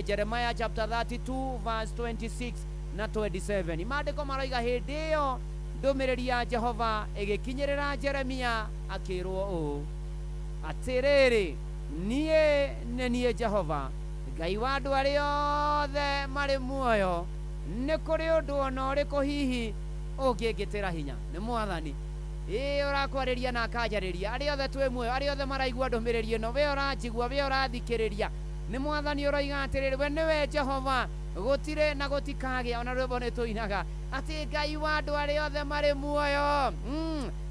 Jeremiah chapter 32 verse 26 na 27. Maandĩko maroiga hĩndĩ ĩyo ndũmĩrĩri ya Jehova ĩgĩkinyĩrĩra Jeremia akĩrwo ũũ: atĩrĩrĩ, niĩ nĩ niĩ Jehova Ngai wa andũ arĩa othe marĩ muoyo, nĩ kũrĩ ũndũ ona ũrĩkũ hihi ũngĩngĩtĩra hinya? Nĩ mwathani ĩĩ ũrakwarĩria na akanjarĩria. Arĩa othe twĩ muoyo, arĩa othe maraigua ndũmĩrĩri ĩno, we ũranjigua, we ũrathikĩrĩria, nĩ mwathani ũroiga atĩrĩrĩ, we nĩwe Jehova, gũtirĩ na gũtikagĩa. Ona rwĩmbo nĩ tũinaga atĩ Ngai wa andũ arĩa othe marĩ muoyo.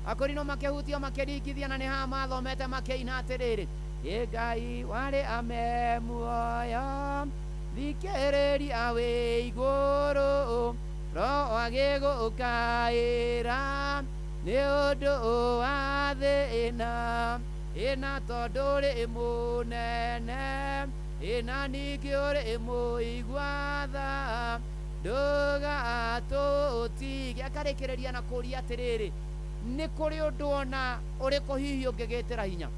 Akorino makĩhutio makĩringithia, na nĩ haha mathomete makĩina atĩrĩrĩ, ĩ Ngai warĩ ame muoyo, thikĩrĩria wĩ igũrũ, roho agĩgũkaĩra nĩ ũndũ wa thĩna, ĩna tondũ ũrĩ mũnene, ĩna ningĩ ũrĩ mũigua tha, ndũgatũtige. Akarĩkĩrĩria na kũũria atĩrĩrĩ, nĩ kũrĩ ũndũ ona ũrĩkũ hihi ũngĩgĩtĩra hinya?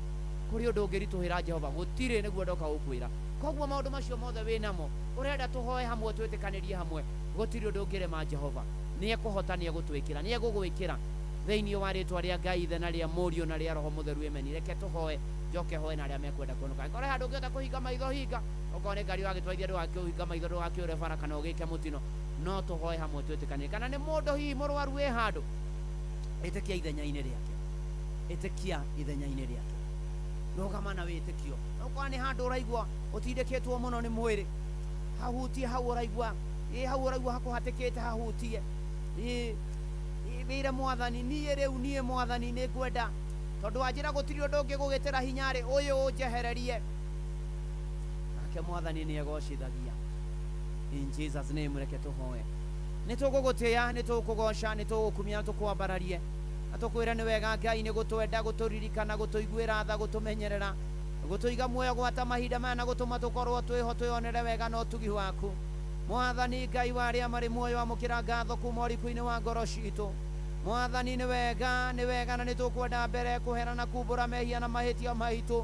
Kũrĩ ũndũ ũngĩritũhĩra Jehova? Gũtirĩ, nĩguo ndoka gũkwĩra. Koguo maũndũ macio mothe wĩ namo ũrenda tũhoe hamwe, twĩtĩkanĩrie hamwe, gũtirĩ ũndũ ũngĩrema Jehova. Nĩ ekũhota, nĩ egũtwĩkĩra, nĩ egũgwĩkĩra thĩinĩ wa rĩtwa rĩa Ngai Ithe na rĩa Mũriũ na rĩa Roho Mũtheru. Amen. Reke tũhoe, njoke hoe na arĩa mekwenda kuonoka. Angĩkorwo he handũ ũngĩhota kũhinga maitho, hinga. Okorwo nĩ ngari ũragĩtwarithia ndũgakĩũhinga maitho, ndũgakĩũre bara kana ũgĩke mũtino. No tũhoe hamwe twĩtĩkanĩrie. Kana nĩ mũndũ hihi mũrwaru wĩ handũ, ĩtĩkia ithenya-inĩ rĩake, ĩtĩkia ithenya-inĩ rĩake, rũgama na wĩtĩkio. Okorwo nĩ handũ ũraigua ũtindĩkĩtwo mũno nĩ mwĩrĩ, hahutie hau ũraigua, ĩ hau ũraigua hakũhatĩkĩte, hahutie. Ĩ wĩre mwathani, niĩ rĩu niĩ mwathani nĩ ngwenda, tondũ wanjĩra gũtirĩ ũndũ ũngĩgũgĩtĩra hinya rĩ, ũyũ ũnjehererie. Nake mwathani nĩ egocithagia. In Jesus name, reke tũhoe. Nĩ tũgũgũtĩĩa, nĩ tũgũkũgoca, nĩ tũgũkumia na tũkwambararie, na tũkwĩre nĩ wega Ngai nĩ gũtwenda, gũtũririkana, gũtũiguĩra tha, gũtũmenyerera, gũtũiga muoyo gwata mahinda maya, na gũtũma tũkorwo twĩho twĩonere wega na ũtugi waku. Mwathani Ngai wa arĩa marĩ muoyo, amũkĩra ngatho kuma ũriku-inĩ wa ngoro citũ. Mwathani nĩ wega, nĩ wega, na nĩ tũkwenda mbere kũhera na kumbũra mehia na mahĩtia maitũ.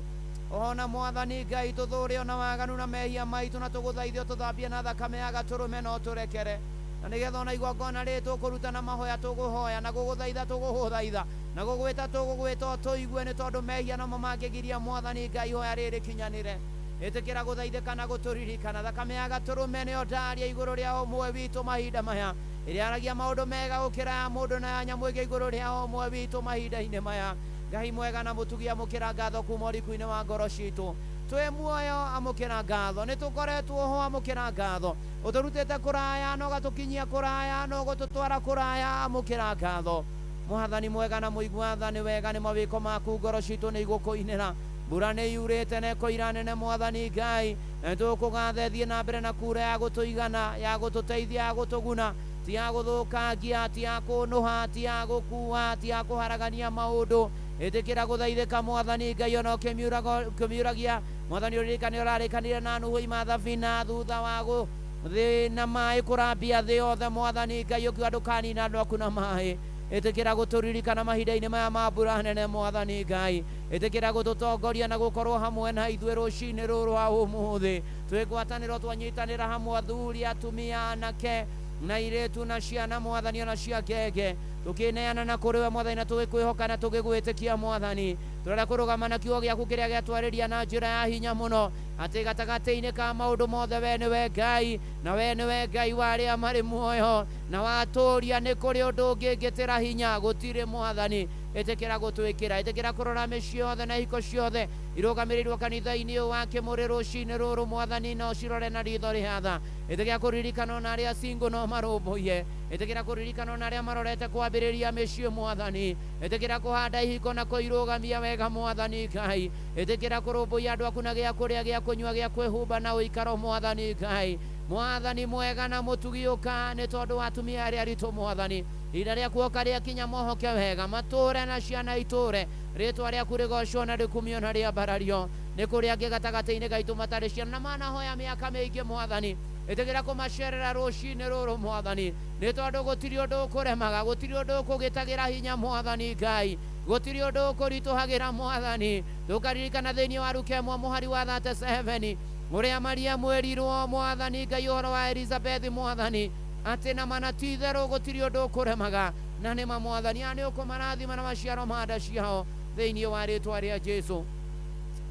Ona mwathani Ngai tũthũre ona waganu na mehia maitũ, na tũgũthaithio tũthambie na thakame ya gatũrũme na ũtũrekere, na nĩgetha ona igongona rĩrĩ tũkũruta na mahoya tũgũhoya, na gũgũthaitha tũgũgũthaitha, na gũgwĩta tũgũgwĩta ũtũigue, nĩ tondũ mehia nomo mangĩgiria mwathani Ngai ihoya rĩrĩ rĩkinyanĩre. Ĩtĩkĩra gũthaithĩka na gũtũririkana. Thakame ya gatũrũme nĩyo ndaria igũrũ rĩa ũmwe witũ mahinda maya, ĩrĩa yaragia maũndũ mega gũkĩra ya mũndũ na ya nyamũ ĩngĩ igũrũ rĩa ũmwe witũ mahinda-inĩ maya. Ngai mwega na mũtugi, amũkĩra ngatho kuma ũriku-inĩ wa ngoro citũ. Twĩ muoyo, amũkĩra ngatho. Nĩ tũkoretwo ho, amũkĩra ngatho. Ũtũrutĩte kũraya na ũgatũkinyia kũraya na ũgũtũtwara kũraya, amũkĩra ngatho. Mwathani mwega na mũigua tha, nĩ wega nĩ mawĩko maku, ngoro citũ nĩ igũkũinĩra. Mbura nĩ yurĩte na ĩkoira nene, mwathani Ngai, na nĩtũgũkũgatha ĩthiĩ na mbere na kura ya gũtũigana, ya gũtũteithia, ya gũtũguna, ti ya gũthũkangia, ti ya kũnũha, ti ya gũkua, ti ya kũharagania maũndũ. Ĩtĩkĩra gũthaithĩka mwathani Ngai, ona ũkĩmiuragia mwathani ũririkane ũrarĩkanire na Nuhu ima thabina thutha wa gũthĩ na maĩ kũrambia thĩ yothe. Mwathani Ngai ũkiuga ndũkanina andũ aku na maĩ. Ĩtĩkĩra gũtũririkana mahinda-inĩ maya ma mbura nene, mwathani Ngai. Ĩtĩkĩra gũtũtongoria na gũkorwo hamwe na ithuĩ rũcinĩ rũrũ rwa ũmũthĩ. Twĩ ngwatanĩro, twanyitanĩra hamwe, athuri, atumia, anake na irĩtu na ciana, mwathani, ona cia ngenge, tũkĩneana na kũrĩ we mwathani, na tũgĩkwĩhoka na tũgĩgwĩtĩkia mwathani. Tũrenda kũrũgama na kiugo gĩaku kĩrĩa gĩatwarĩria na njĩra ya hinya mũno. atĩ gatagatĩ-inĩ ka maũndũ mothe we nĩwe Ngai na we nĩwe Ngai wa arĩa marĩ muoyo na watũria nĩ kũrĩ ũndũ ũngĩ ngĩtĩra hinya gũtirĩ mwathani ĩtĩkĩra gũtwĩkĩra ĩtĩkĩra kũrora mĩciĩ yothe na ihiko ciothe irũgamĩrĩirwo kanitha-inĩ ũyũ wa Kĩmũrĩ rũcinĩ rũrũ mwathani no cirore na ritho rĩa tha ĩtĩkĩra kũririkana ona arĩa single no marũmbũiye ĩtĩkĩra kũririkana ona arĩa marorete kwambĩrĩria mĩciĩ mwathani ĩtĩkĩra kũhanda ihiko na kũirũgamia wega mwathani Ngai ĩtĩkĩra kũrũmbũiya andũ aku na gĩa kũrĩa gĩa kũnyua gĩa kwĩhumba na ũikaro mwathani Ngai mwathani mwega na mũtugi ũka nĩ tondũ wa atumia arĩa aritũ mwathani ihinda rĩaku oka rĩakinya mohoke wega matũre na ciana itũre rĩtwa rĩaku rĩgocwo na rĩkumio na rĩambarario nĩ kũrĩ angĩ gatagatĩ-inĩ gaitũ matarĩ ciana na manahoya mĩaka mĩingĩ mwathani ĩtĩkĩra kũmacerera rũcinĩ rũrũ mwathani nĩ tondũ gũtirĩ ũndũ ũkũremaga gũtirĩ ũndũ ũkũgĩtagĩra hinya mwathani Ngai gũtirĩ ũndũ ũkũritũhagĩra mwathani tũkaririkana thĩinĩ wa Luka 1 mũhari wa 37 ũrĩa Mariamu erirwo mwathani Ngai ũhoro wa Elizabeth mwathani atĩ na mana ti itherũ gũtirĩ ũndũ ũkũremaga na nĩma mwathani aya nĩ ũkũmarathima na maciaro ma nda ciao thĩinĩ wa rĩtwa rĩa Jesũ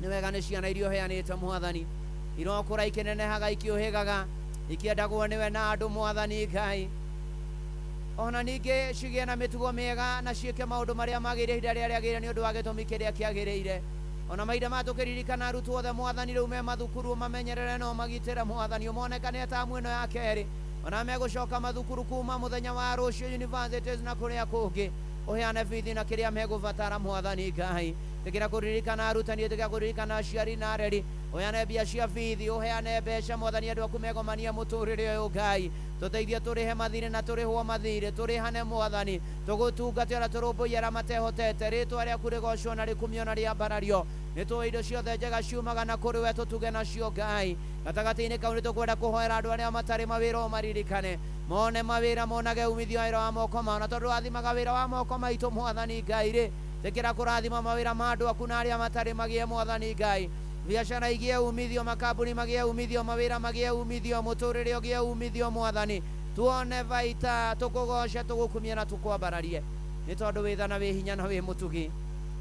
nĩ wega nĩ ciana iria ũheanĩte mwathani irokũra ikĩnenehaga ikĩũhĩgaga ikĩendagwo nĩwe na andũ mwathani Ngai ona ningĩ cigĩe na mĩtugo mĩega na ciĩke maũndũ marĩa magĩrĩire ihinda rĩrĩa rĩagĩrĩire nĩ ũndũ wa gĩtũmi kĩrĩa kĩagĩrĩire ona mahinda maya tũkĩririkana arutwo othe mwathani rĩu me mathukuru mamenyerere no magitĩre mwathani ũmonekane tamu ĩno ya kerĩ ona megũcoka mathukuru kuma mũthenya wa rũciũ universities na kũrĩa kũngĩ ũheane bithi na kĩrĩa megũbatara mwathani Ngai ĩtĩkĩra kũririkana arutani ĩtĩkĩra kũririkana aciari na areri ũheane mbia cia bithi ũheane mbeca mwathani andũ aku megomania mũtũrĩre ũyũ Ngai tũteithie tũrĩhe mathirĩ na tũrĩhwo mathirĩ tũrĩhane mwathani tũgũtungate ona tũrũmbũiye arĩa matehotete rĩtwa rĩaku rĩgocwo na rĩkumio na rĩambarario nĩ tũĩ indo ciothe njega ciumaga na kũrĩ we tũtuge nacio Ngai gatagatĩ-inĩ kau nĩ tũkwenda kũhoera andũ arĩa matarĩ mawĩra ũmaririkane mone mawĩra monage umithio wĩra wa moko mao na tondũ rathimaga wĩra wa moko maitũ mwathani Ngai rĩ ĩtĩkĩra kũrathima mawĩra ma andũ aku na arĩa matarĩ magĩe mwathani Ngai biacara igĩe umithio makambuni magĩe umithio mawĩra magĩe umithio mũtũrĩre ũgĩe umithio mwathani tuone baita tũkũgoce tũgũkumie na tũkwambararie nĩ tondũ wĩ tha na wĩ hinya na wĩ mũtugi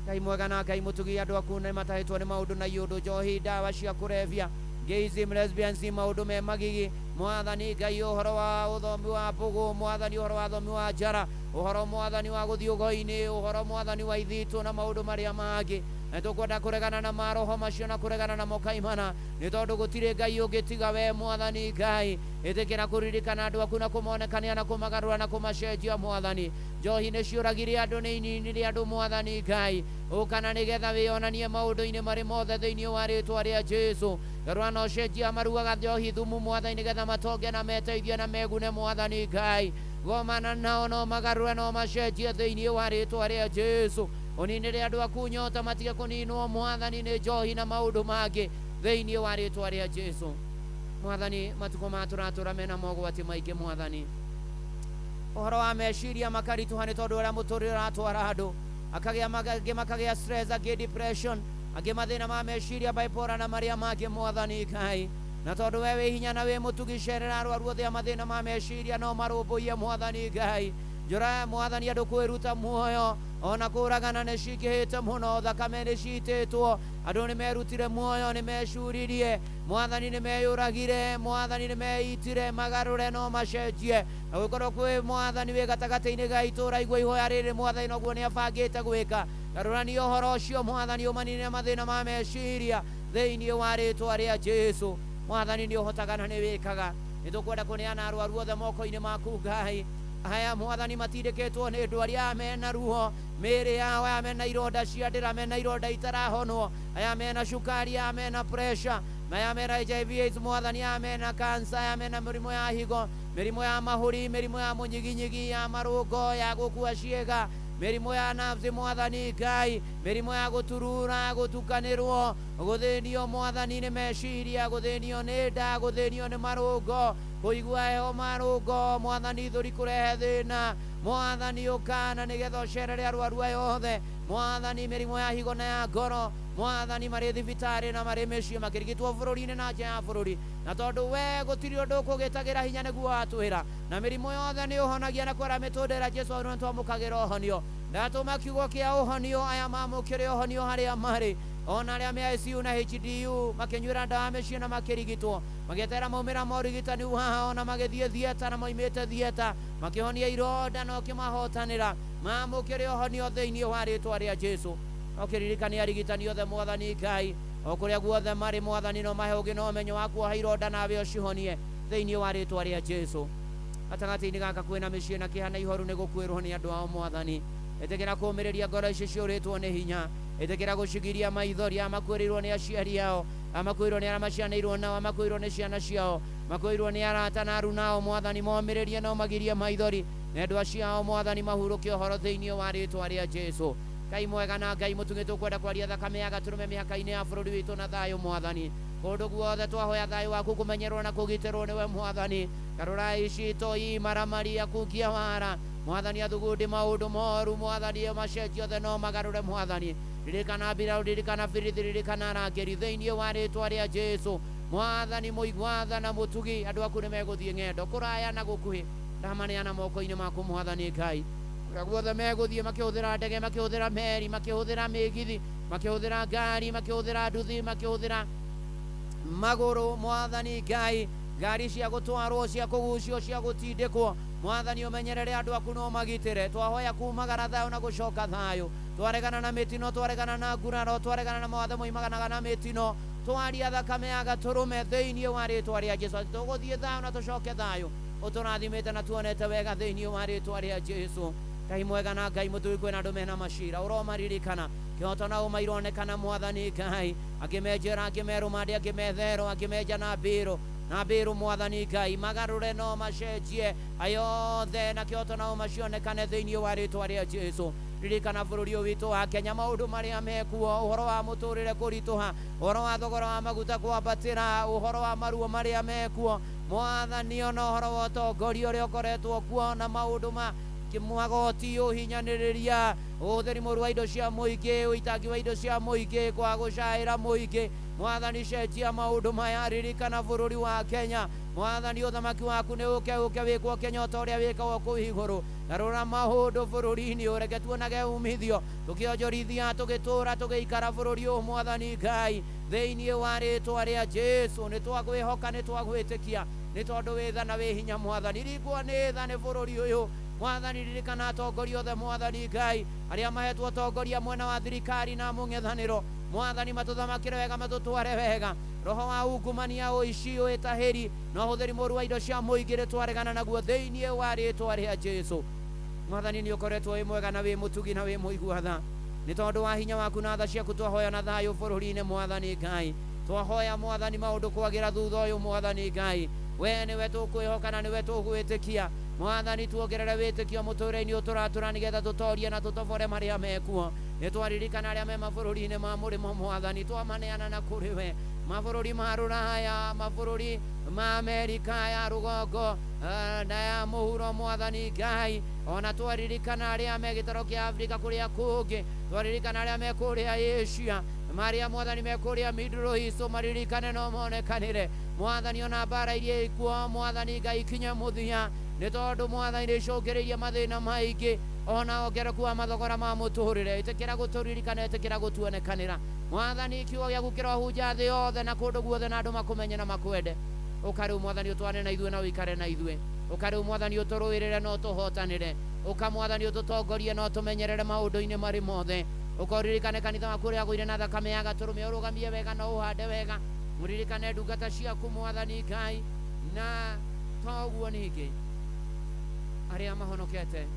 Ngai mwega na Ngai mũtugi andũ aku nĩ matahĩtwo nĩ maũndũ na iũndũ njohi ndawa cia kũrebia gayism lesbianism maũndũ me magigi mwathani Ngai ũhoro wa ũthomi wa mbũgũ mwathani ũhoro wa thomi wa njara ũhoro mwathani wa gũthiĩ ũgo-inĩ ũhoro mwathani wa ithitũ na maũndũ marĩa mangĩ na tũkwenda kũregana na maroho macio na kũregana namo kaimana nĩ tondũ gũtirĩ Ngai ũngĩtiga we mwathani Ngai ĩtĩkĩra kũririkana andũ aku na kũmonekania na kũmagarũra na kũmacenjia mwathani njohi nĩ ciũragire andũ nĩ ininire andũ mwathani Ngai ũkana nĩgetha wĩonanie maũndũ-inĩ marĩ mothe thĩinĩ wa rĩtwa rĩa Jesũ garũra na ũcenjia marugaga njohi thumu mwathani nĩgetha matonge na meteithie na megune mwathani Ngai gomana nao no magarũre no macenjie thĩinĩ wa rĩtwa rĩa Jesũ ũninĩre andũ aku nyota matige kũninwo mwathani nĩ njohi na maũndũ mangĩ thĩinĩ wa rĩtwa rĩa Jesũ mwathani matukũ maya tũratũra mena mogwati maingĩ mwathani ũhoro wa meciria makaritũha nĩ tondũ ũrĩa mũtũrĩre ũratwara andũ akagĩa angĩ makagĩa stress angĩ depression angĩ mathĩna ma meciria bipolar na marĩa mangĩ mwathani Ngai na tondũ we wĩ hinya na wĩ mũtugi cerera arwaru othe a mathĩna ma meciria no marũmbũiye mwathani Ngai njũra mwathani andũ kwĩruta muoyo ona kũragana nĩ cingĩhĩte mũno thakame nĩ citĩtwo andũ nĩ merutire muoyo nĩ mecuririe mwathani nĩ meyũragire mwathani nĩ meitire magarũre no macenjie na gũkorwo kwĩ mwathani wĩ gatagatĩ-inĩ gaitũ ũraigua ihoya rĩrĩ mwathani noguo nĩ abangĩte gwĩka garũrania ũhoro ũcio mwathani ũmanine mathĩna ma meciria thĩinĩ wa rĩtwa rĩa Jesũ mwathani nĩ ũhotaga na nĩ wĩkaga nĩ tũkwenda kũneana arwaru othe moko-inĩ maku Ngai aya mwathani matindĩkĩtwo nĩ ndwari aya mena ruo mĩĩrĩ yao aya mena ironda cia ndĩra mena ironda itarahonwo aya mena cukari aya mena pressure aya mena HIV AIDS mwathani aya mena cancer aya mena mĩrimũ ya higo mĩrimũ ya mahũri mĩrimũ ya mũnyiginyigi ya marũngo ya gũkua ciĩga mĩrimũ ya nafsi mwathani Ngai mĩrimũ ya gũturura gũtukanĩrwo gũthĩnio mwathani nĩ meciria gũthĩnio nĩ nda gũthĩnio nĩ marũngo kũigua heho marũngo mwathani ithũri kũrehe thĩna mwathani ũkana nĩgetha ũcerere arwaru aya othe mwathani mĩrimũ ya higo na ya ngoro mwathani marĩ thibitarĩ na marĩ mĩciĩ makĩrigitwo bũrũri-inĩ na nja ya bũrũri na tondũ we gũtirĩ ũndũ ũkũgĩtagĩra hinya nĩguo watwĩra na mĩrimũ yothe nĩ ũhonagia na kwara mĩtũndĩra Jesũ nĩ twamũkagĩra ũhonio ndatũma kiugo kĩa ũhonio aya mamũkĩre ũhonio harĩa marĩ Ona arĩa me ICU na HDU makĩnyuĩra ndawa mĩciĩ na makĩrigitwo, magĩetera maumĩra ma ũrigitani haha, ona magĩthiĩ thieta na moimĩte thieta, makĩhonia ironda na ũkĩmahotanĩra. Mamũkĩre ũhonio thĩinĩ wa rĩtwa rĩa Jesũ. Ũkĩririkania arigitani othe Mwathani Ngai, o kũrĩa guothe marĩ Mwathani, no mahe ũgĩ na ũmenyo wa kuoha ironda nawe ũcihonie thĩinĩ wa rĩtwa rĩa Jesũ. Gatagatĩ-inĩ gaka kwĩna mĩciĩ na kĩeha na ihoru nĩ gũkuĩrwo nĩ andũ ao Mwathani. Ĩtĩkĩra kũũmĩrĩria ngoro ici ciũrĩtwo nĩ hinya, ĩtĩkĩra gũcigiria maithori amakuĩrĩirwo nĩ aciari ao, amakuĩrĩirwo nĩ arĩa macianĩirwo nao, amakuĩrĩirwo nĩ ciana ciao, makuĩrĩirwo nĩ arata na aruna ao Mwathani, momĩrĩrie na ũmagirie maithori na endwa ciao Mwathani, mahurũke ũhoro thĩinĩ wa rĩtwa rĩa Jesũ. Ngai mwega na Ngai mũtugi, tũkwenda kwaria thakame ya gatũrũme mĩhaka-inĩ ya bũrũri witũ na thayũ Mwathani. Kũndũ guothe twahoya thayũ waku kũmenyerwo na kũgitĩrwo nĩwe Mwathani. Karũrai cito imaramari akungia wara Mwathani, athugundi maũndũ moru Mwathani, macenji othe no magarũre Mwathani. Ririkana mbiraũ, ririkana birithi, ririkana arangĩri thĩinĩ wa rĩtwa rĩa Jesũ. Mwathani mũigua tha na mũtugi, andũ aku nĩ megũthiĩ ng'endo kũraya na gũkuhĩ, ndamaneana moko-inĩ maku Mwathani Ngai. Kũrĩa guothe megũthiĩ makĩhũthĩra ndege, makĩhũthĩra meri, makĩhũthĩra mĩgithi, makĩhũthĩra ngari, makĩhũthĩra nduthi, makĩhũthĩra magũrũ Mwathani Ngai, ngari cia gũtwarwo, cia kũgucio, cia gũtindĩkwo Mwathani, ũmenyerere andũ aku no magitĩre. Twahoya kumagara thayũ na gũcoka thayũ, twaregana na mĩtino, twaregana na nguraro, twaregana na mawatho moimaganaga na mĩtino, twaria thakame ya gatũrũme thĩinĩ wa rĩtwa rĩa Jesũ. Atĩ tũgũthiĩ thayũ na tũcoke thayũ, ũtũrathimĩte na tuonete wega thĩinĩ wa rĩtwa rĩa Jesũ. Ngai mwega na Ngai mũtugi, kwĩna andũ mena macira ũromaririkana, kĩhoto na ũma ironekana Mwathani Ngai, angĩ me njera, angĩ me rũmande, angĩ me thero, angĩ menja na mbĩrũ na mbĩrũ Mwathani Ngai, magarũre no macenjie ayothe na kĩhoto na ũma cionekane thĩinĩ wa rĩtwa rĩa Jesũ. Ririkana bũrũri ũyũ witũ wa Kenya, maũndũ marĩa mekuo, ũhoro wa mũtũrĩre kũritũha, ũhoro wa thogora wa maguta kwambatĩra, ũhoro wa maruo marĩa mekuo Mwathani, ona ũhoro wa ũtongoria ũrĩa ũkoretwo kuo na maũndũ ma magoti, ũhinyanĩrĩria, ũhũthĩri mũru wa indo cia mũingĩ, ũitangi wa indo cia mũingĩ, kwaga gũcaĩra mũingĩ Mwathani, cenjia maũndũ maya. Ririkana bũrũri wa Kenya Mwathani, ũthamaki waku nĩ ũke, ũke wĩkwo Kenya o ta ũrĩa wĩkagwo kũu igũrũ. Garũra maũndũ bũrũri-inĩ, ũreke tuonage umithio tũkĩonjorithia, tũgĩtũũra, tũgĩikara bũrũri ũyũ Mwathani Ngai, thĩinĩ wa rĩtwa rĩa Jesũ. Nĩ twagwĩhoka, nĩ twagwĩtĩkia, nĩ tondũ wĩ tha na wĩ hinya Mwathani. Ringwo nĩ tha nĩ bũrũri ũyũ Mwathani. Ririkana atongoria othe Mwathani Ngai, arĩa mahetwo ũtongoria mwena wa thirikari na mũng'ethanĩro Mwathani, matũthamakĩre wega, matũtware wega. Roho wa ungumania, ũici, ũĩtahĩri na ũhũthĩri mũru wa indo cia mũingĩ nĩtwaregana naguo thĩinĩ wa rĩtwa rĩa Jesũ. Mwathani, nĩ ũkoretwo wĩ mwega na wĩ mũtugi na wĩ mũigua tha, nĩ tondũ wa hinya waku na tha ciaku twahoya na thayũ bũrũri-inĩ Mwathani Ngai. Twahoya Mwathani maũndũ kwagĩra thutha ũyũ Mwathani Ngai, we nĩwe tũkwĩhoka na nĩwe tũgwĩtĩkia Mwathani. Tuongerere wĩtĩkio mũtũrĩre-inĩ ũtũratũra nĩgetha tũtorie na tũtobore marĩa mekuo. Nĩ twaririkana arĩa me mabũrũri-inĩ ma mũrĩmo Mwathani, twamaneana na kũrĩ we, mabũrũri ma Rũraya, mabũrũri ma Amerika ya rũgongo na ya mũhuro Mwathani Ngai, ona twaririkana arĩa me gĩtaro kĩa Afrika kũrĩa kũngĩ, twaririkana arĩa me kũrĩa Asia, marĩa Mwathani me kũrĩa Middle East, maririkane no monekanĩre Mwathani, ona mbara iria ikuo Mwathani Ngai ikinye mũthia, nĩ tondũ Mwathani nĩicũngĩrĩirie mathĩna maingĩ ona wongerereku wa mathogora ma mũtũrĩre. Ĩtĩkĩra gũtũririkana, ĩtĩkĩra gũtuonekanĩra Mwathani. Kiugo gĩaku kĩrohunja thĩ yothe na kũndũ guothe, na andũ makũmenye na makwende. Ũka rĩu Mwathani ũtwane na ithuĩ na ũikare na ithuĩ. Ũka rĩu Mwathani ũtũrũĩrĩre na ũtũhotanĩre. Ũka Mwathani ũtũtongorie na ũtũmenyerere maũndũ-inĩ marĩ mothe. Ũka ũririkane kanitha waku ũrĩa agũire na thakame ya gatũrũme, ũrũgamie wega na ũhande wega. Mũririkane ndungata ciaku Mwathani Ngai, na toguo ningĩ arĩa mahonokete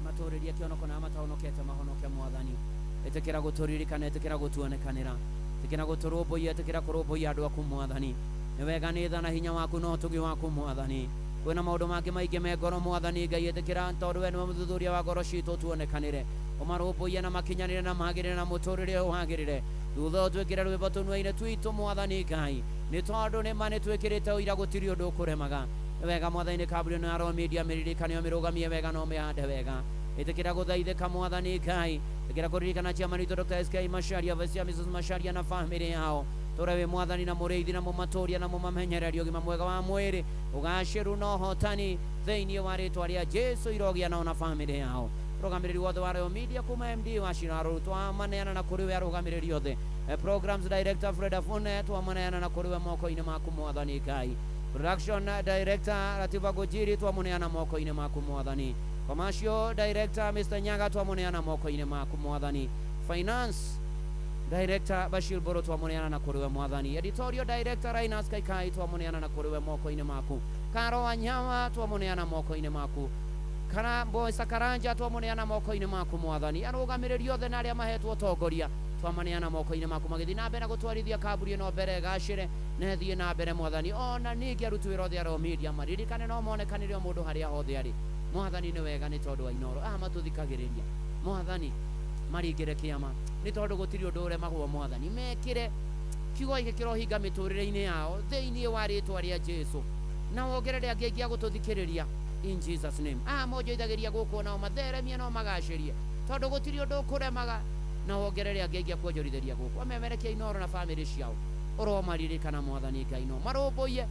matũrĩrie kĩonoko na matahonokete mahonoke Mwathani. Ĩtĩkĩra gũtũririkana, ĩtĩkĩra gũtuonekanĩra, ĩtĩkĩra gũtũrũmbũiya, ĩtĩkĩra kũrũmbũiya andũ aku Mwathani. Nĩ wega nĩ tha na hinya waku na ũtugi waku Mwathani. Kwĩna maũndũ mangĩ maingĩ me ngoro Mwathani Ngai, ĩtĩkĩra tondũ we nĩwe mũthuthuria wa ngoro citũ, tuonekanĩre, ũmarũmbũiye na makinyanĩre na magĩrĩre na mũtũrĩre ũyũ wagĩrĩre. Thutha ũyũ twĩkĩre rwĩmbo tũnua-inĩ twitũ Mwathani Ngai, nĩ tondũ nĩ ma nĩ twĩkĩrĩte ũira gũtirĩ ũndũ ũkũremaga. Nĩ wega Mwathani, nĩ kambuni ĩno ya Royal Media mĩririkane ũmĩrũgamie wega na ũmĩhande wega. Ĩtĩkĩra gũthaithĩka Mwathani Ngai, ĩtĩkĩra kũririkana chairman witũ Dr. SK Macharia, Vice Mrs. Macharia na famĩlĩ yao. Tũre wĩ Mwathani na mũrĩithi na mũmatũria na mũmamenyereri ũgima mwega wa mwĩrĩ, ũgacĩru na ũhotani thĩinĩ wa rĩtwa rĩa Jesũ irogĩa nao na famĩlĩ yao. Rũgamĩrĩri wothe wa Royal Media kuma MD wa Shiraro twamaneana na kũrĩ we arũgamĩrĩri othe. Programs Director Fred Afune twamaneana na kũrĩ we moko-inĩ maku mwathani Ngai. Production Director Ratiba Gojiri twamuneana moko-inĩ maku mwathani. Commercial Director Mr. Nyaga twamuneana moko-inĩ maku mwathani. Finance Director Bashir Boro twamuneana na kũrĩ we mwathani. Editorial Director Rainas Kaikai twamuneana na kũrĩ we moko-inĩ maku. Karo Wanyama twamuneana moko-inĩ maku. Karambo Karanja twamuneana moko-inĩ maku mwathani. Arũgamĩrĩri othe na arĩa mahetwo ũtongoria twamaneana moko-inĩ maku magĩthiĩ na mbere na gũtwarithia kambuni ĩno mbere gacĩre na ĩthiĩ na mbere mwathani. Ona ningĩ aruti wĩra othe a Royal Media maririkane no monekanĩre o mũndũ harĩa hothe arĩ. Mwathani nĩ wega nĩ tondũ wa Inooro aya matũthikagĩrĩria mwathani maringĩre kĩama nĩ tondũ gũtirĩ ũndũ ũremagwo mwathani. Mekĩre kiugo gĩkĩ kĩrohinga mĩtũrĩre-inĩ yao thĩinĩ wa rĩtwa rĩa Jesu, na wongerere angĩ aingĩ a gũtũthikĩrĩria in Jesus name. Aya monjoithagĩria gũkũ nao matheremie no magacĩrie tondũ gũtirĩ ũndũ ũkũremaga, na wongerere angĩ aingĩ a kuonjorithĩria gũkũ amemerekia Inooro na bamĩrĩ ciao ũromaririkana mwathani Ngai no marũmbũiye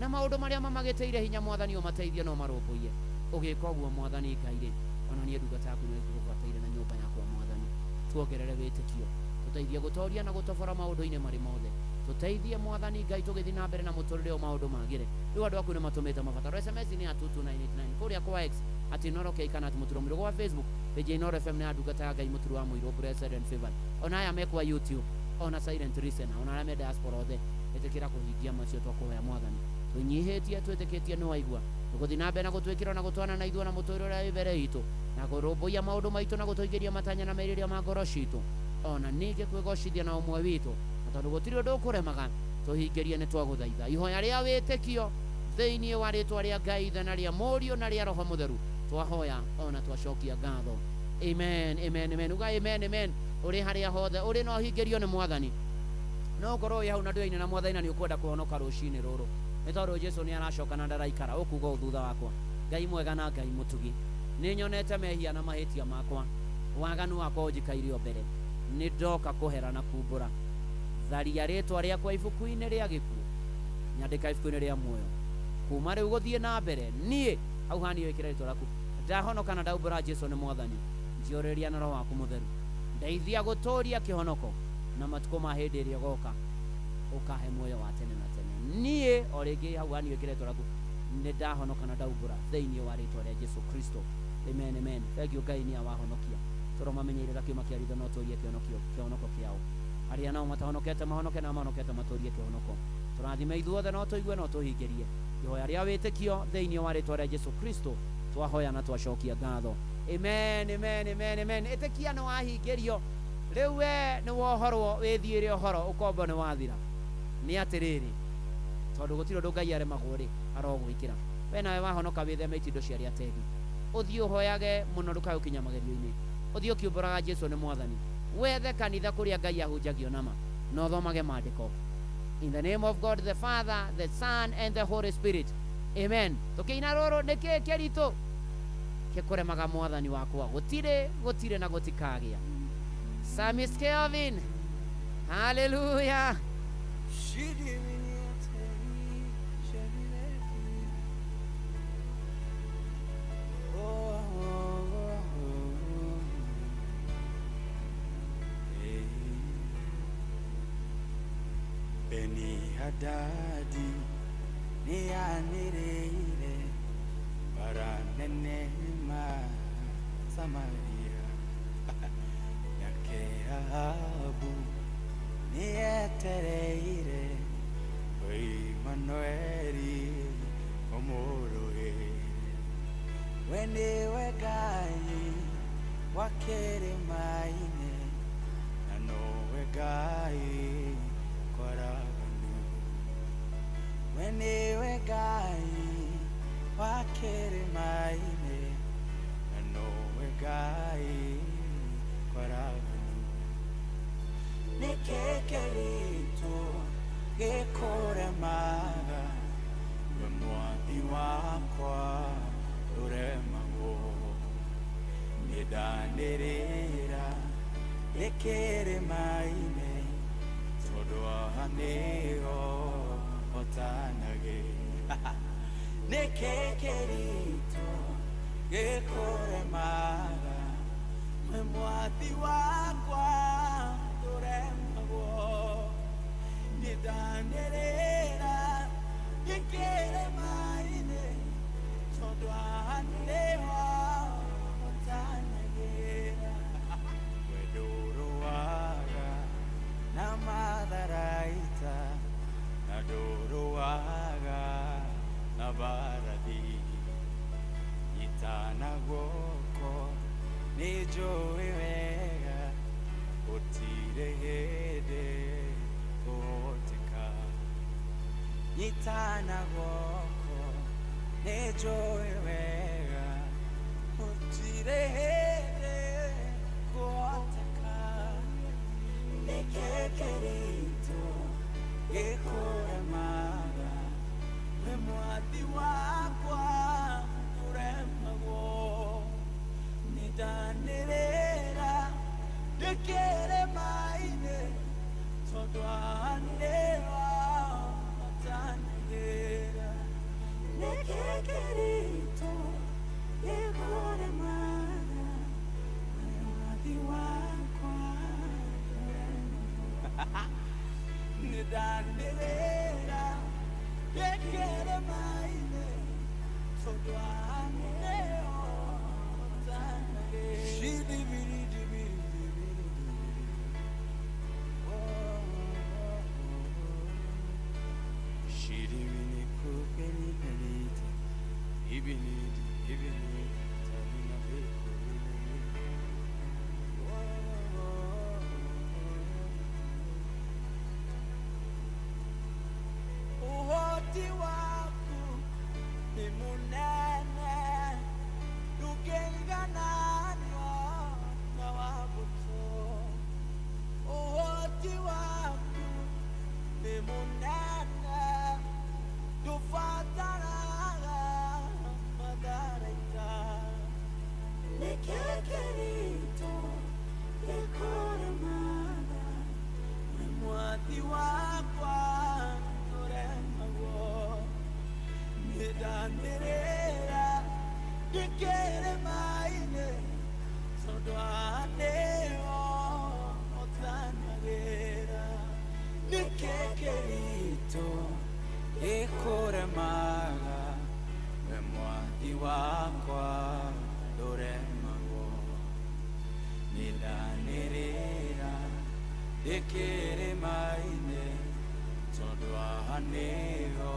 na maũndũ marĩa mamagĩtĩire hinya mwathani ũmateithie no marũmbũiye. Ũgĩka ũguo mwathani Ngai rĩ, ona niĩ ndungata yaku nĩ ngũgwataire na nyũmba yakwa mwathani. Tuongerere wĩtĩkio, tũteithie gũtoria na gũtobora maũndũ-inĩ marĩ mothe. Tũteithie mwathani Ngai tũgĩthiĩ na mbere na mũtũrĩre ũyũ maũndũ magĩre. Rĩu andũ aku nĩ matũmĩte mabataro. SMS nĩ ya 22989 kũrĩa kwa X at Inooro K kana at Mũturo Mũirũ, gwa Facebook page ya Inooro FM nĩ ya ndungata ya Ngai Mũturo wa Mũirũ blessed and favored. Ona aya me kwa YouTube, ona silent listener, ona arĩa me diaspora othe, ĩtĩkĩra kũhingia macio twakũhoya mwathani. Twĩnyihĩtie twĩtĩkĩtie nĩ waigua tũgũthiĩ na mbere na gũtwĩkĩra na gũtwana na ithuĩ na mũtũrĩre ũrĩa wĩ mbere itũ na kũrũmbũiya maũndũ maitũ na gũtũingĩria matanya na merirĩria ma ngoro citũ, ona ningĩ kwĩgocithia na ũmwe witũ, na tondũ gũtirĩ ũndũ ũkũremaga tũhingĩrie nĩ twagũthaitha ihoya rĩa wĩtĩkio thĩinĩ wa rĩtwa rĩa Ngai Ithe na rĩa Mũriũ na rĩa Roho Mũtheru twahoya ona twacokia ngatho. Amen, amen, amen. Uga amen, amen. Ũrĩ harĩa hothe ũrĩ no ũhingĩrio nĩ mwathani. No ũkorwo wĩ hau na ndũyaine na mwathani na nĩ ũkwenda kũhonoka rũcinĩ rũrũ nĩ tondũ Jesu nĩ aracoka na ndaraikara ũkuga ũũ thutha wakwa. Ngai mwega na Ngai mũtugi, nĩ nyonete mehia na mahĩtia makwa, waganu wakwa ũnjikaire o mbere, nĩ ndoka kũhera na kumbũra. Tharia rĩtwa rĩakwa ibuku-inĩ rĩa gĩkuũ, nyandĩka ibuku-inĩ rĩa muoyo kuma rĩu gũthiĩ na mbere. Niĩ hau hani wĩkĩre rĩtwa rĩaku, ndahonoka na ndaumbũra Jesu nĩ mwathani, njiyũrĩrĩria na Roho waku mũtheru, ndeithia gũtũũria kĩhonoko na matukũ ma hĩndĩ ĩrĩa ũgoka ũkahe muoyo wa tene na tene. Niĩ o rĩngĩ hau hani wĩkĩre rĩtwa rĩaku, nĩ ndahonoka na ndaumbũra thĩinĩ wa rĩtwa rĩa Jesu Kristo. Amen, amen. Thank you Ngai nĩ awahonokia. Tũromamenyeire ta kĩũma kĩa ritho no tũrie kĩhonoko kĩao. Arĩa nao matahonokete mahonoke na mahonokete matũrie kĩhonoko. Tũrathime ithuothe no tũigue no tũhingĩrie ihoya rĩa wĩtĩkio thĩinĩ wa rĩtwa rĩa Jesu Kristo twahoya na twacokia ngatho. Amen, amen, amen, amen. Ĩtĩkia nĩ wahingĩrio rĩu we nĩ wohorwo wĩthiĩre ũhoro ũkombo nĩ wathira. Nĩ atĩrĩrĩ, tondũ gũtirĩ ũndũ Ngai aremagwo rĩ, arogwĩkĩra. We nawe wahonoka wĩtheme itindo cia arĩa atendi, ũthiĩ ũhoyage mũno ndũkae gũkinya magerio-inĩ, ũthiĩ ũkiumbũraga Jesu nĩ mwathani, wethe kanitha kũrĩa Ngai ahunjagio nama na ũthomage maandĩko. In the name of God the Father, the Son and the Holy Spirit. Amen. Tũkĩina rũrũ nĩkĩ kĩritũ gĩkũremaga mwathani wakwa? Gũtirĩ, gũtirĩ na gũtikagĩa. Samis Kelvin. Hallelujah. Beni Hadadi nianĩrĩire bara nene ma Samaria, nake Ahabu nĩetereire Imanueli ũmũrũĩre. We nĩwe Ngai wa kĩrĩma-inĩ na nowe Ngai kwaraganu. We nĩwe Ngai wa kĩrĩma-inĩ na nowe Ngai kwaraganu. Nĩkĩ kĩritũ gĩkũremaga we mwathi wakwa ndũremagwo? Nĩndanĩrĩra ndĩ kĩrĩma-inĩ tondũ haha nĩho hotanagĩ. Nĩkĩ kĩritũ gĩkũremaga We mwathi wakwa ndũremagwo nĩndanĩrĩra ngĩkĩrĩma-inĩ tondũ haha nĩho ũtanagĩra. We ndũrũaga na matharaita na ndũrũaga na mbarathi nyitana guoko nĩ njũĩ wega gũtirĩ hĩndĩ kũhoteka nyitana guoko nĩ njũĩ wega gũtirĩ hĩndĩ kũhoteka nĩkĩ kĩritũ gĩkũremaga we mwathi wakwa ndũremagwo nĩndanĩrĩra ndĩkĩrĩma-inĩ tondũ haha nĩho ũtanagĩra nĩkĩ kĩritũ gĩkũremaga we mwathi wakwa nĩndanĩrĩra ndĩkĩrĩma-inĩ tondũ haha nĩho ũtanagĩra. Ũhoti waku nĩ mũnene ndũngĩigananio na wa mbũtũ. Ũhoti waku nĩ mũnene ndũbataraga matharaita. Nĩkĩ kĩritũ gĩkũremaga we mwathi wakwa ndũremagwo nĩndanĩrĩra ndĩkĩrĩma-inĩ tondũ haha nĩho ũtanagĩra. Nĩkĩ kĩritũ gĩkũremaga we mwathi wakwa ndũremagwo nĩndanĩrĩra ndĩkĩrĩma-inĩ tondũ haha nĩho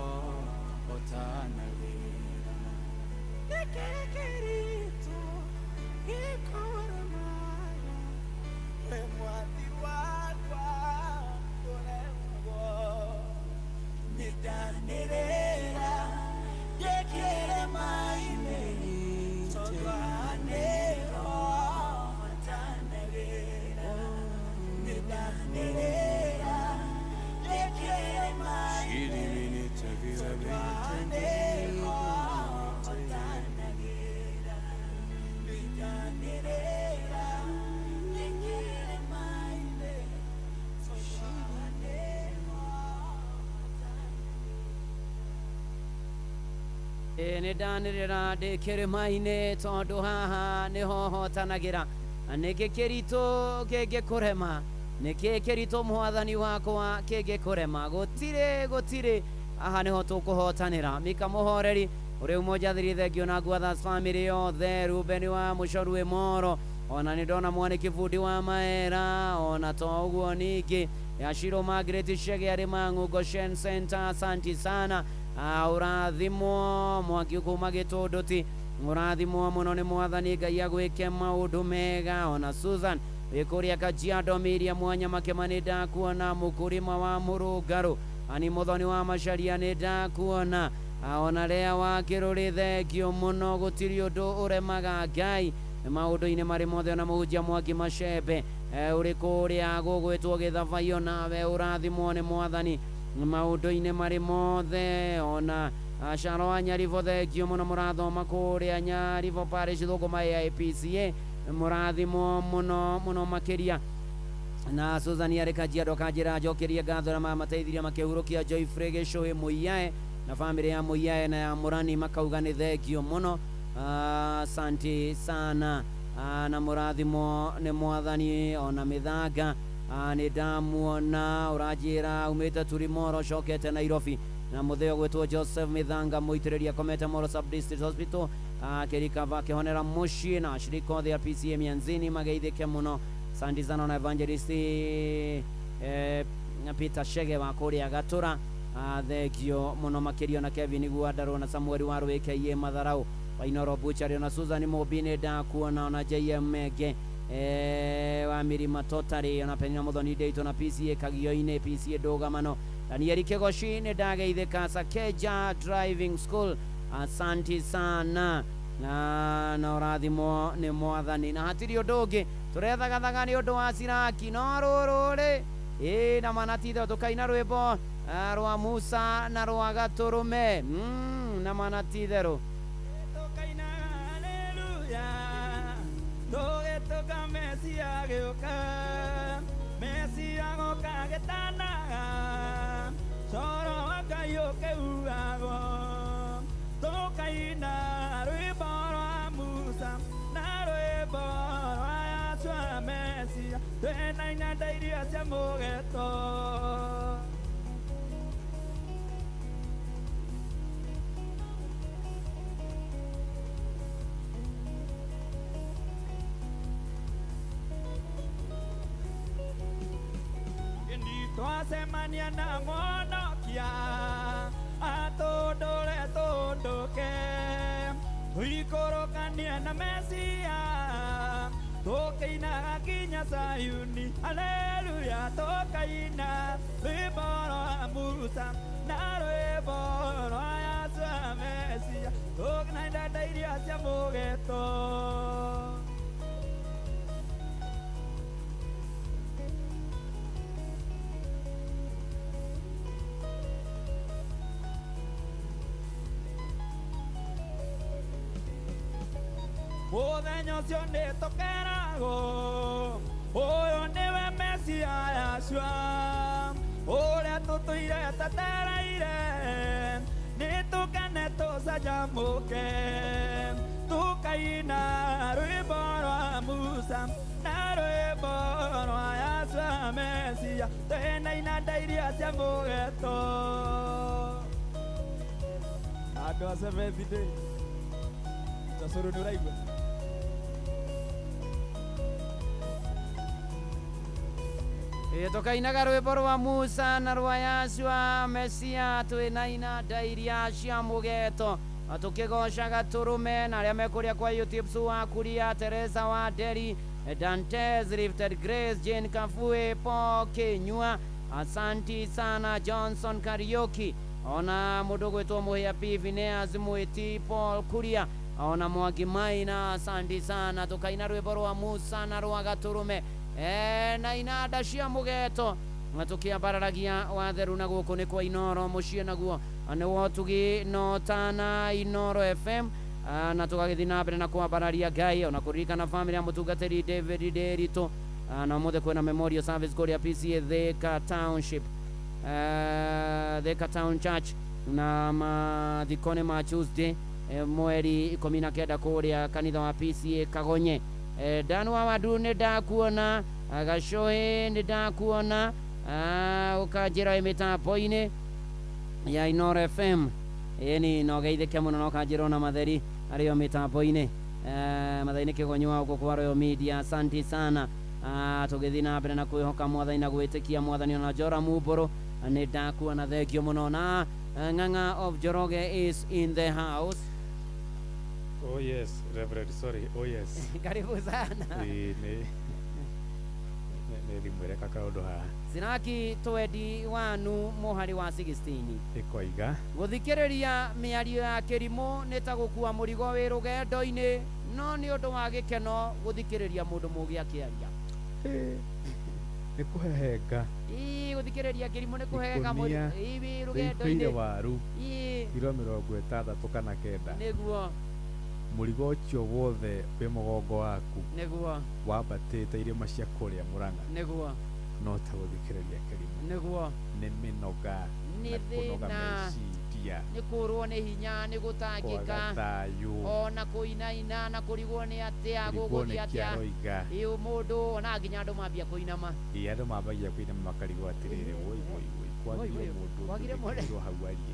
ũtanagĩra. Nĩkĩ kĩritũ gĩkũremaga we mwathi wakwa ndũremagwo nĩndanĩrĩra ndĩkĩrĩma-inĩ tondũ haha nĩho ũtanagĩra. Nĩndanĩrĩra ndĩkĩrĩma-inĩ tondũ haha nĩho ũtanagĩra. Nĩndanĩrĩra ndĩkĩrĩma-inĩ tondũ haha nĩho. Nĩ ndanĩrĩra ndĩ kĩrĩma-inĩ tondũ haha nĩho hotanagĩra. Nĩkĩ kĩritũ kĩngĩkũrema? Nĩkĩ kĩritũ mwathani wakwa kĩngĩkũrema? Gũtirĩ gũtirĩ, haha nĩho tũkũhotanĩra. Mika Mũhoreri ũrĩ umoja thiri thengio na Guathas family yothe, Ruben wa Mũcoru Moro, ona nĩ ndona mwanĩki bundi wa Maera, ona to ũguo ningĩ Yashiro Margaret Shege arĩ Mang'u Goshen Center, asanti sana. Ũrathimwo Mwangi kuma Gĩtũndũti, ũrathimwo mũno nĩ mwathani Ngai agwĩke maũndũ mega. Ona Susan wĩ kũrĩa Kajiado, Miriam Mwanya Makema nĩ ndakuona, mũkũrima wa Mũrũngarũ, ani Mũthoni wa Macaria nĩ ndakuona, ona Lea wa Kĩrũrĩ thengio mũno, gũtirĩ ũndũ ũremaga Ngai maũndũ-inĩ marĩ mothe. Ona mũhunjia Mwangi Macembe ũrĩ kũrĩa gũgwĩtwo Gĩthabaio, nawe ũrathimwo nĩ mwathani maũndũ-inĩ marĩ mothe. Ona Caro wa Nyaribo thengio mũno, mũrathoma kũrĩa Nyaribo Parish Thũkũma AIPCA, mũrathimwo mũno mũno makĩria. Na Susan arĩ Kajiado kanjĩra njokerie ngatho na mamateithirie makĩhurũkia Joyfrey Gĩcũhĩ Mũiyae na bamĩrĩ ya Mũiyae na ya Mũrani, makauga nĩ thengio mũno, asante sana. Na mũrathimo nĩ mwathani ona mĩthanga nĩ ndamuona ũranjĩra umĩte Turimoro cokete Nairobi na mũtheo gwĩtwo Joseph Mĩthanga mũitĩrĩria akomete Moro Sub District Hospital akĩrikava akĩhonera mũciĩ na ashirika othe a PCA Mianzini mageithĩke mũno. Asante sana na evangelist Peter Shege wa kũrĩa Gatũra, thengio mũno makĩria na Kevin Gwandarwo na Samuel wa Rwĩkeiye Matharau Wainoro Butchery na Susan Mũmbi nĩ ndakuona ona JM Menge wa Mirima Totari ona Penina Muthoni Ndeitu na PCA Kagio-inĩ PCA Ndũgamano Danieli Kĩgoci nĩ ndageithĩka Sakeja Driving School, asanti sana na ũrathimwo nĩ mwathani na hatirĩ ũndũ ũngĩ tũrethagathaga nĩ ũndũ wa Siraki no rũrũ rĩ ĩ na manatitho tũkaina rwĩmbo rwa Musa na rwa Gatũrũme na manatitherũ tũkaina haleluya tũgĩtũka Mesia gĩũka Mesia goka gĩtanaga coro wa Ngai ũkĩuagwo tũkaina rwĩmbo rwa Musa na rwĩmbo rwa Yahshua Mesia twĩna inanda iria cia mũgeto. Twacemania na mwonokia atũndũre tũndũke tũikũrũkanie na Mesia tũkĩinaga nginya Sayuni haleluya tũkaina rwĩmbo rwa Musa na rwĩmbo rwa Yahshua Mesia tũkĩina inanda iria cia mũgeto. Mũthenya ũcio nĩ tũkeragwo ũyũ nĩwe Mesia Yahshua ũrĩa tũtũire twetereire nĩ tũkene tũcanjamũke tũkaina rwĩmbo rwa Musa na rwĩmbo rwa Yahshua Mesia twĩna inanda iria cia mũgeto. Andũ a Seventh Day Tasoro nĩ ũraigua. Tũkainaga rwĩmbo rwa Musa na rwa Yahshua Mesia twĩna inanda iria cia mũgeto tũkĩgoca Gatũrũme na arĩa mekũrĩa kwa YouTube wa Kuria Teresa wa Nderi Dantes Lifted Grace Jane Kafue Paul Kinyua asanti sana Johnson Kariuki ona mũndũ gwĩtwo Mũhĩa P Phineas Mwĩti Paul Kuria ona Mwangi Maina asanti sana tũkaina rwĩmbo rwa Musa na rwa Gatũrũme na inanda cia mũgeto na tũkĩambararagia watheru na gũkũ nĩ kwa Inoro mũciĩ naguo nĩ wotugi no tana Inoro FM na tũgagĩthiĩ na mbere na kwambararia Ngai ona kũririkana famĩlĩ ya mũtungatĩri David Nderitu na ũmũthĩ kwĩna memorial service kũrĩa PCA Thika Township Thika Town Church na mathiko nĩ ma Tuesday mweri 19 kũrĩa kanitha wa PCA Kagonye. Dan wa Wadu nĩ ndakuona Gacũhĩ nĩ ndakuona ũkanjĩra wĩ mĩtambo-inĩ ya Inoro FM ĩni no geithĩke mũno na ũkanjĩra ona matheri arĩo mĩtambo-inĩ matheri-inĩ kĩgonyo gũkũ kwa Royal Media asanti sana tũgĩthiĩ na mbere na kwĩhoka mwathani na gwĩtĩkia mwathani ona Jora Mumbũrũ nĩ ndakuona thengio mũno na Ng'ang'a of Njoroge is in the house. Oh yes, Reverend, sorry. Oh yes. Karibu sana. Nĩ thimũ ĩreka kaũndũ haha. Siraki 21 mũhari wa 16 ĩkoiga gũthikĩrĩria mĩario ya kĩrimũ nĩ ta gũkua mũrigo wĩ rũgendo-inĩ no nĩ ũndũ wa gĩkeno gũthikĩrĩria mũndũ mũũgĩ akĩaria. Nĩ kũhehenga. Ĩĩ gũthikĩrĩria kĩrimũ nĩ kũhehenga mũrigo wĩ rũgendo-inĩ waru kiro 69 kana 9 nĩguo mũrigo ũcio wothe wĩ mũgongo waku nĩguo wambatĩte irĩma cia kũrĩa Mũrang'a nĩguo no ta gũthikĩrĩria kĩrimũ nĩguo nĩ mĩnoga nĩ na kũnoga thĩna meciria. Meciria nĩ kũrwo nĩ hinya nĩ kwaga gũtangĩka thayũ ona kũinaina na kũrigwo nĩ atĩa kũrigwo nĩ gũgũthiĩ atĩa kĩaroiga. Ĩ mũndũ ona nginya andũ mambia kũinama. Ĩ andũ mambagia kũinama makarigwo atĩrĩrĩ, woi woi woi, kwagirio Woi, woi, mũndũ ũngĩ kwagire mũndũ. ũngĩkĩhirwo hau arie.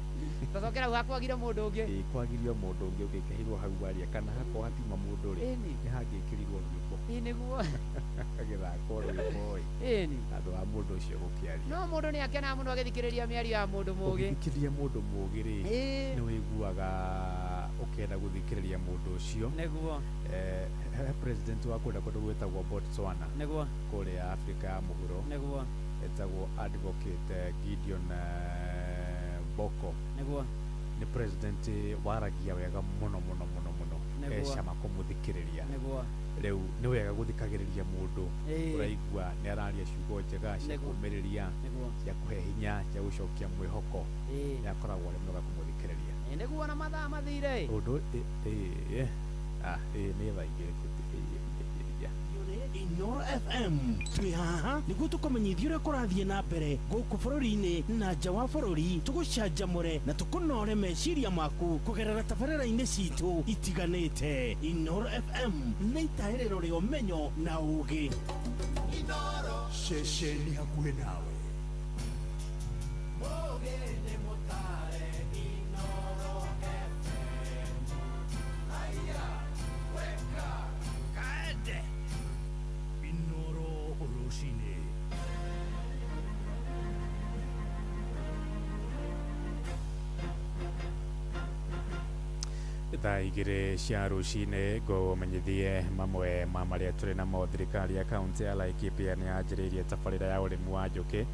Tũcokera hau hakwagire mũndũ ũngĩ. Ĩ kwagirio mũndũ ũngĩ ũngĩkĩhirwo hau arie, kana hakorwo hatiuma mũndũ rĩ, Ĩni. nĩ hangĩkĩrirwo rwĩmbo. Ĩ nĩguo. Hagĩthakwo rwĩmbo ĩ Ĩni. handũ ha mũndũ ũcio gũkĩaria. No mũndũ nĩ akenaga mũno agĩthikĩrĩria mĩario ya mũndũ mũũgĩ. Ũgĩthikĩrĩria mũndũ mũũgĩ rĩ, Ĩ. nĩ wĩiguaga ũkĩenda gũthikĩrĩria mũndũ ũcio. Nĩguo. He president wa kũrĩa kũndũ gwĩtagwo Botswana. Nĩguo. Kũrĩa Afrika ya mũhuro. Nĩguo. Etagwo Advocate Gideon Boko. Nĩguo. Nĩ president waragia wega mũno mũno mũno mũno. Nĩguo. E cama kũmũthikĩrĩria. Nĩguo. Rĩu nĩ wega gũthikagĩrĩria mũndũ Ĩĩ. ũraigua nĩ araria ciugo njega cia Nĩguo. kũũmĩrĩria, Nĩguo. cia kũhe hinya, cia gũcokia mwĩhoko. Ĩĩ. Nĩ akoragwo arĩ mwega kũmũthikĩrĩria. Ĩ nĩguo na mathaa mathire. Ũndũ ĩ ah ĩ nĩ thaa igĩrĩ Inoro FM twĩ haha nĩguo tũkũmenyithia ũrĩa kũrathiĩ na mbere gũkũ bũrũri-inĩ na nja wa bũrũri, tũgũcanjamũre na tũkũnore meciria maku kũgerera tabarĩra-inĩ citũ itiganĩte. Inoro FM nĩ itaĩrĩro rĩa ũmenyo na ũũgĩ. Ceceni hakuhĩ nawe. Kaende Inoro rũcinĩ. Thaa igĩrĩ cia rũcinĩ ngũmenyithie mamwe ma marĩa tũrĩ namo. Thirikari ya kaunti ya Laikipia nĩ yanjĩrĩirie tabarĩra ya ũrĩmi wa njũkĩ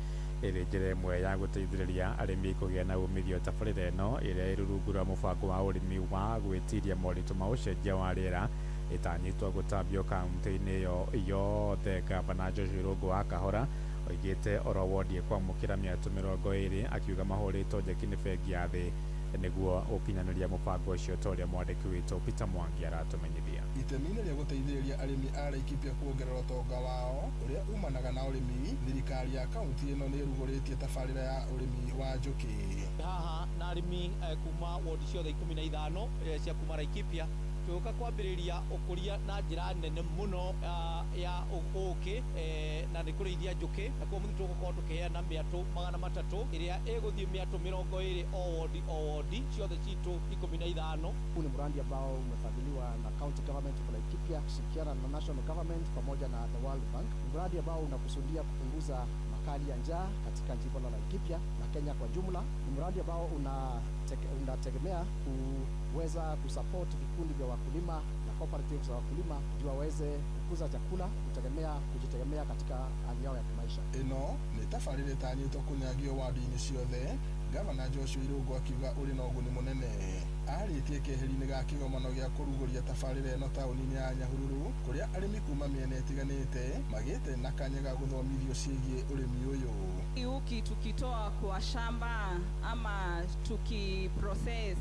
ĩrĩ njĩra ĩmwe ya gũteithĩrĩria arĩmi kũgĩa na umithio. Tabarĩra ĩno ĩrĩa ĩrĩ rungu rwa mũbango wa ũrĩmi wa gwĩtiria moritũ ma ũcenjia wa rĩera ĩtanyĩtwo gũtambio kaunti-inĩ ĩyo yothe. Gavana Joshua Irũngũ wa Kahora oigĩte oro wondi ĩkwamũkĩra mĩatũ 20, akiuga mahũrĩtwo njeki nĩ bengi ya thĩ nĩguo gũkinyanĩria mũbango ũcio, ta ũrĩa mwandĩki witũ Peter Mwangi aratũmenyithia. Itemi-inĩ rĩa gũteithĩrĩria arĩmi a Laikipia kuongerera ũtonga wao ũrĩa umanaga na ũrĩmi, thirikari ya kaunti ĩno nĩ ĩrugũrĩtie tabarĩra ya ũrĩmi wa njũkĩ. Haha na arĩmi kuma wodi ciothe 15 cia kuma Laikipia tũgũka kwambĩrĩria ũkũria na njĩra nene mũno ya ũkĩ na nĩ kũrĩithia njũkĩ, na koguo nĩ tũgũkorwo tũkĩheana mĩatũ 300 ĩrĩa ĩgũthiĩ mĩatũ 20 o wodi o wodi ciothe citũ 15. Huu ni mradi ambao umefadhiliwa na County Government of Laikipia kushirikiana na National Government pamoja na the World Bank. Ni mradi ambao unakusudia kupunguza makali ya njaa katika jimbo la Laikipia na Kenya kwa jumla. Ni mradi ambao unategemea kuweza kusupport vikundi vya wakulima na cooperatives za wakulima ndio waweze kukuza chakula, kujitegemea katika hali yao ya kimaisha. Ĩno nĩ tabarĩra ĩtanyĩtwo kũnyagio wadi-inĩ ciothe. Gavana Joshua Irũngũ akiuga ũrĩ na ũguni mũnene. Arĩtie keheri-inĩ ga kĩgomano gĩa kũrugũria tabarĩra ĩno taũni-inĩ ya Nyahururu, kũrĩa arĩmi kuma mĩena ĩtiganĩte magĩte na kanya ga gũthomithio ciĩgiĩ ũrĩmi ũyũ. Uki tukitoa kwa shamba ama tukiprocess,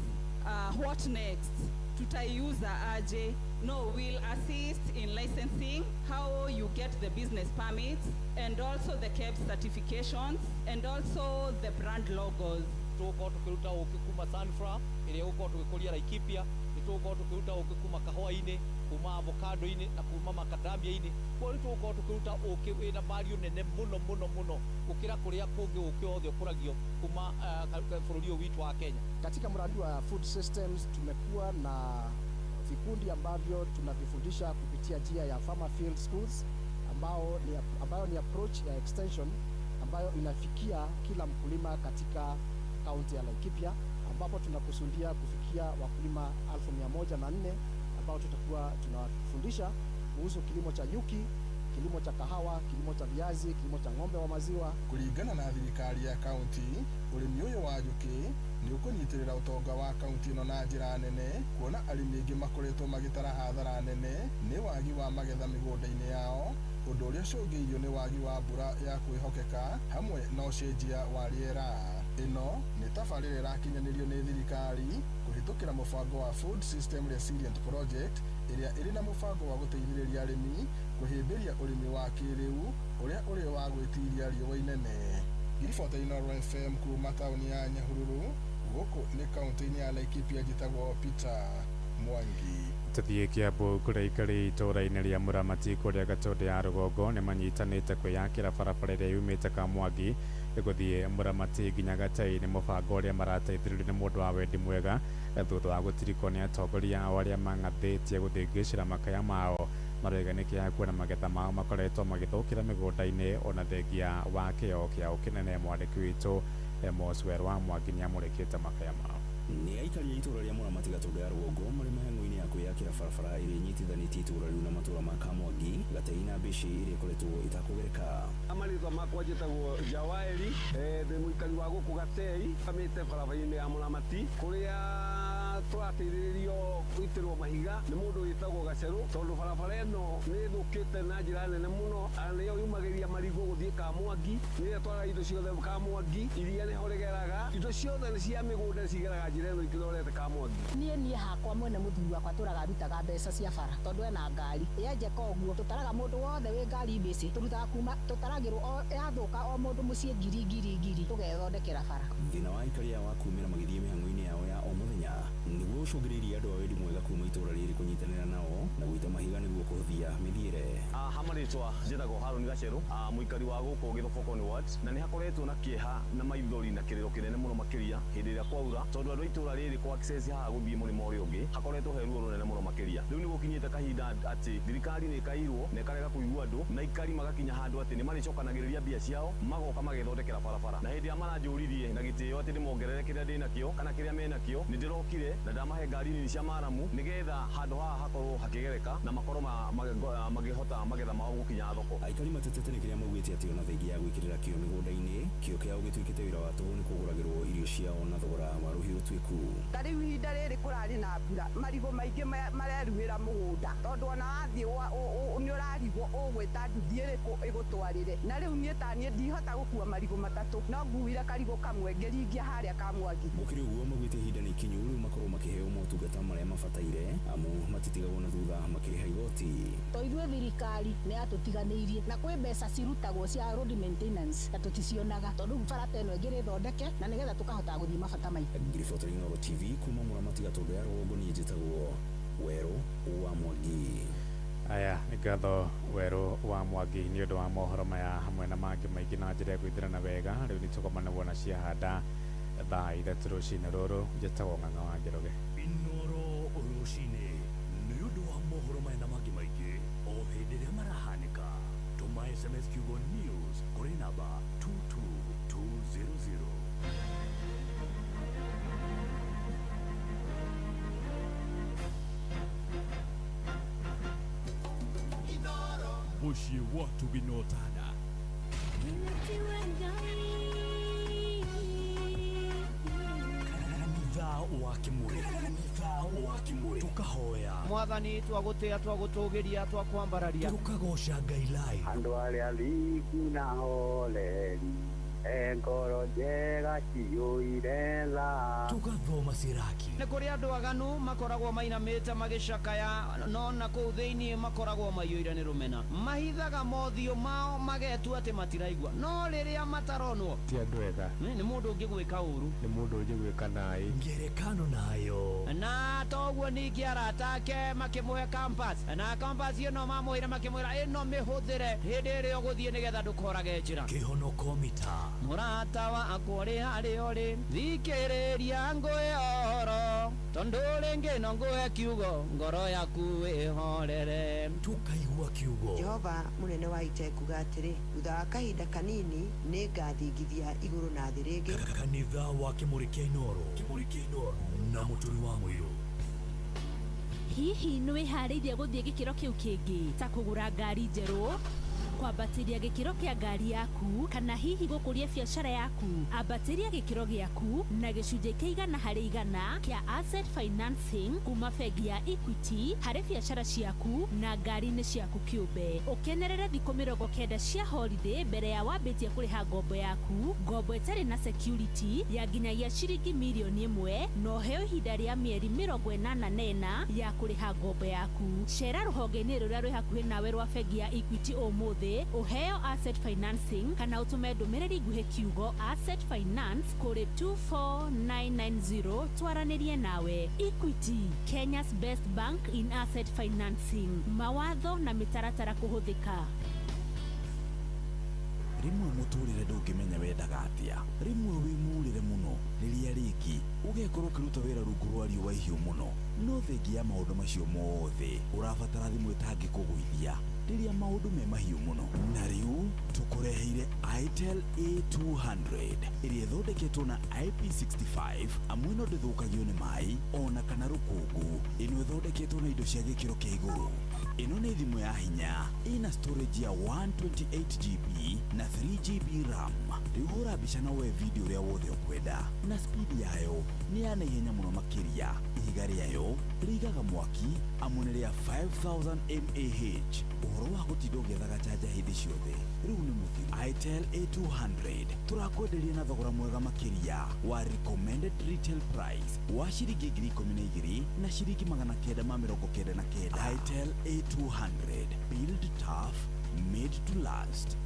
what next? Tutaiuza aje? No, we'll assist in licensing, how you get the business permits, and also the KEBS certifications, and also the brand logos. Tũgũkorwo tũkĩruta ũkĩ kuma sunflower ĩrĩa ĩgũkorwo tũgĩkũria Laikipia, nĩ tũgũkorwo tũkĩruta ũkĩ kuma kahũa-inĩ, kuma avocado-inĩ na kuma macadamia-inĩ. Koguo nĩ tũgũkorwo tũkĩruta ũkĩ wĩna value nene mũno mũno mũno gũkĩra kũrĩa kũngĩ ũkĩ wothe ũkũragio kuma bũrũri ũyũ witũ wa Kenya. Katika mradi wa food systems tumekuwa na vikundi ambavyo tunavifundisha kupitia njia ya Farmer Field Schools ambayo ni approach ya extension ambayo inafikia kila mkulima katika kaunti ya Laikipia, ambapo tunakusudia kufikia wakulima 1,104 ambao tutakuwa tunawafundisha kuhusu kilimo cha nyuki, kilimo cha kahawa, kilimo cha viazi, kilimo cha ng'ombe wa maziwa. Kũringana na thirikari ya kaunti, ũrĩmi ũyũ wa njũkĩ nĩ ũkũnyitĩrĩra ũtonga wa kaunti ĩno na njĩra nene, kuona arĩmi aingĩ makoretwo magĩtara hathara nene nĩ wagi wa magetha mĩgũnda-inĩ yao, ũndũ ũrĩa ũcũngĩirio nĩ wagi wa mbura ya kwĩhokeka hamwe na ũcenjia wa rĩera. Ĩno nĩ tabarĩra ĩrakinyanĩrio nĩ thirikari kũhĩtũkĩra mũbango wa Food System Resilient Project ĩrĩa ĩrĩ na mũbango wa gũteithĩrĩria arĩmi kũhĩmbĩria ũrĩmi wa kĩrĩu ũrĩa ũrĩ wa gwĩtiria riũa inene. Ngiribota Inooro FM kuma taũni ya Nyahururu, Gũkũ nĩ kaunti-inĩ ya Laikipia, njĩtagwo Peter Mwangi. Tũthiĩ Kiambu kũrĩa aikari itũũra-inĩ rĩa Mũramati kũrĩa Gatũndũ ya rũgongo nĩ manyitanĩte kwĩyakĩra barabara ĩrĩa yumĩte Kamwangi gũthiĩ Mũramati nginya Gatei. Nĩ mũbango ũrĩa marateithĩrĩrio nĩ mũndũ wa wendi mwega thutha wa gũtirikwo nĩ atongoria ao arĩa mang'athĩtie gũthĩngĩcĩra makaya mao. Maroiga nĩ kĩeha kuona magetha mao makoretwo magĩthũkĩra mĩgũnda-inĩ ona thengia wa kĩo kĩao kĩnene. Mwandĩki witũ Amos Werũ wa Mwangi nĩamũrĩkĩte makaya mao. Nĩ aikari a itũũra rĩa Mũramati Gatũndũ ya rũgongo marĩ mĩhang'o-inĩ ya kwĩyakĩra barabara ĩrĩa ĩnyitithanĩtie itũũra rĩu na matũũra ma Kamwangi, Gatei na Mbĩcĩ ĩrĩa ĩkoretwo ĩtakũgereka. Marĩtwa makwa njĩtagwo Jawaeri, ndĩ mũikari wa gũkũ Gatei, kamĩte barabara-inĩ ya Mũramati kũrĩa tũrateithĩrĩrio gũitĩrwo mahiga nĩ mũndũ wĩtagwo Gacerũ, tondũ barabara ĩno nĩ ĩthũkĩte na njĩra nene mũno, na nĩyo yumagĩria marigũ gũthiĩ Kamwangi, nĩyo ĩtwaraga indo ciothe Kamwangi, iria nĩho rĩgeraga, indo ciothe nĩ cia mĩgũnda cigeraga njĩra ĩno ikĩrorete Kamwangi. Niĩ hakwa mwene mũthuri wakwa tũraga arutaga mbeca cia bara tondũ ena ngari yenjeka ũguo tũtaraga mũndũ wothe wĩ ngari mbĩcĩ tũrutaga kuma tũtaragĩrwo yathũka o mũndũ mũciĩ ngiri ngiri ngiri tũgethondekera bara. Thĩna wa aikari aya wa kumĩra magĩthiĩ mĩhang'o-inĩ yao ya o mũthenya nĩguo ũcũngĩrĩirie andũ a wendi mwega kuma itũũra rĩrĩ kũnyitanĩra nao na gũita mahiga nĩguo kũhũthia mĩthiĩre. Ha marĩtwa njĩtagwo Harũni Gacerũ, mũikari wa gũkũ Gĩthoboko-inĩ ward, na nĩ hakoretwo na kĩeha na maithori na kĩrĩro kĩnene mũno makĩria hĩndĩ ĩrĩa kwaura, tondũ andũ a itũũra rĩrĩ kũ access haha gũthiĩ mũrĩmo ũrĩa ũngĩ hakoretwo he ruo rũnene mũno makĩria. Rĩu nĩ gũkinyĩte kahinda atĩ thirikari nĩ ĩkairwo na ĩkarega kũigua andũ, na aikari magakinya handũ atĩ nĩ marĩcokanagĩrĩria mbia ciao magoka magethondekera barabara. Na hĩndĩ ĩrĩa maranjũririe na gĩtĩo atĩ ndĩmongerere kĩrĩa ndĩnakĩo kana kĩrĩa menakĩo, nĩ ndĩrokire na ndamahe ngari nini cia maramu nĩgetha handũ haha hakorwo hakĩgereka na makorwo makĩhota magetha mao gũkinya thoko. Aikari matetete nĩ kĩrĩa maugĩte atĩ ona thengia ya gwĩkĩrĩra kĩo mĩgũnda-inĩ, kĩo kĩao gĩtuĩkĩte wĩra wa tũhũ nĩ kũgũragĩrwo irio ciao na thogora wa rũhiũ rũtuĩku. Ta rĩu ihinda rĩrĩ kũrarĩ na mbura, marigũ maingĩ mareruhĩra mũgũnda tondũ ona wathiĩ nĩ ũrarigwo ũgwĩta nduthi ĩrĩkũ ĩgũtwarĩre. Na rĩu niĩ ta niĩ ndihota gũkua marigũ matatũ, no nguire karigũ kamwe ngĩringia harĩa Kamwangi. Gũkĩrĩ ũguo maugĩte ihinda nĩ ikinyu rĩu makorwo makĩheo motungata marĩa mabataire amu matitigagwo na thutha makĩrĩha igoti. To ithuĩ thirikari nĩ yatũtiganĩirie na kwĩ mbeca cirutagwo cia road maintenance na tũticionaga tondũ rĩu bara ta ĩno ĩngĩrĩthondeke na nĩgetha tũkahota gũthiĩ mabata maitũ. Ngiribota Inooro TV kuma Mũramati Gatũndũ ya rũgongo, niĩ njĩtagwo Werũ wa Mwangi. Aya ngatho Werũ wa Mwangi nĩ ũndũ wa mohoro maya hamwe na mangĩ maingĩ na njĩra ya gwĩthĩrana wega. Rĩu nĩ tũgomane wona ciahanda thaa 3 rũcinĩ rũrũ. Njĩtagwo Ng'ang'a wa Njoroge. Inooro rũcinĩ nĩ ũndũ wa mohoro maya na mangĩ maingĩ o hĩndĩ ĩrĩa marahanĩka. Tũma SMS kiugo news kũrĩ namba 22200. Mũciĩ wa Tũgĩnotana. Kanitha wa Kĩmũrĩ, kanitha wa Kĩmũrĩ, tũkahoya Mwathani, twagũtĩa, twagũtũgĩria, twakwambararia, tũkagoca Ngai live. Andũ arĩa thingu na horeri e ngoro njega ciyũire tha. Tũgathoma Siraki. Nĩ kũrĩ andũ aganu makoragwo mainamĩte magĩcakaya, no na kũu thĩinĩ makoragwo maiyũire nĩ rũmena. Mahithaga mothiũ mao magetua atĩ matiraigua, no rĩrĩa mataronwo ti andũ ega. Nĩ mũndũ ũngĩgwĩka ũru, nĩ mũndũ ũngĩgwĩka naĩ. Ngerekano nayo. Na toguo ningĩ arata ake makĩmũhe compass, na compass ĩno mamũheire makĩmwĩra ĩno mĩhũthĩre hĩndĩ ĩrĩa ũgũthiĩ nĩgetha ndũkorage njĩra. Kĩhonoko mita. Mũrata wakwa ũrĩ harĩa ũrĩ, thikĩrĩria ngũhe ũhoro, tondũ rĩngĩ no ngũhe kiugo ngoro yaku ĩhorere. Tũkaigua kiugo. Jehova mũnene wa ita ekuga atĩrĩ, thutha wa kahinda kanini nĩ ngathingithia igũrũ na thĩ rĩngĩ. Kanitha wa Kĩmũrĩ kĩa Inooro, Kĩmũrĩ kĩa Inooro na Mũturi wa Mũirũ. Hihi nĩ wĩharĩirie gũthiĩ gĩkĩro kĩu kĩngĩ ta kũgũra ngari njerũ, kwambatĩria gĩkĩro kĩa ngari yaku, kana hihi gũkũria biacara yaku? Ambatĩria gĩkĩro gĩaku na gĩcunjĩ kĩa 100% kĩa asset financing kuma bengi ya Equity harĩ biacara ciaku na ngari-inĩ ciaku kĩũmbe. Ũkenerere thikũ 90 cia holiday mbere ya wambĩtie kũrĩha ngombo yaku, ngombo ĩtarĩ na security ya nginyagia ciringi mirioni 1, na ũheo ihinda rĩa mĩeri 84 ya kũrĩha ngombo yaku. Cera rũhonge-inĩ rũrĩa rwĩ hakuhĩ nawe rwa bengi ya Equity ũmũthĩ Equity ũheo asset financing kana ũtũme ndũmĩrĩri nguhĩ kiugo asset finance kũrĩ 24990 twaranĩrie nawe. Equity, Kenya's best bank in asset financing. Mawatho na mĩtaratara kũhũthĩka. Rimwe muturire ndũngĩmenya wendaga atĩa, rimwe wĩ mũrĩre mũno, rĩrĩa rĩngĩ ũgekorwo ũkĩruta wĩra rungu rwa riũa ihiũ mũno. No thengia ya maũndũ macio mothe ũrabatara thimũ ĩtangĩkũgũithia rĩrĩa maũndũ me mahiũ mũno. Na rĩu tũkũreheire Itel A200 ĩrĩa ĩthondeketwo na IP65 amu ĩno ndĩthũkagio nĩ maĩ ona kana rũkũngũ. Ĩno ĩthondeketwo na indo cia gĩkĩro kĩa igũrũ. Ĩno nĩ thimũ ya hinya, ĩna storage ya 128 GB na 3 GB RAM. Rĩu hũra mbica na woe video ũrĩa wothe ũkwenda, na speed yayo nĩ ya naihenya mũno makĩria. Ihiga rĩayo rĩigaga mwaki amu nĩ rĩa 5000 mAh. Ũhoro wa gũtinda ũgĩethaga chanja hĩndĩ ciothe rĩu nĩ mũthiru. Itel A200 tũrakwenderia na thogora mwega makĩria wa recommended retail price wa ciringi 12,999. Itel A200, build tough, made to last.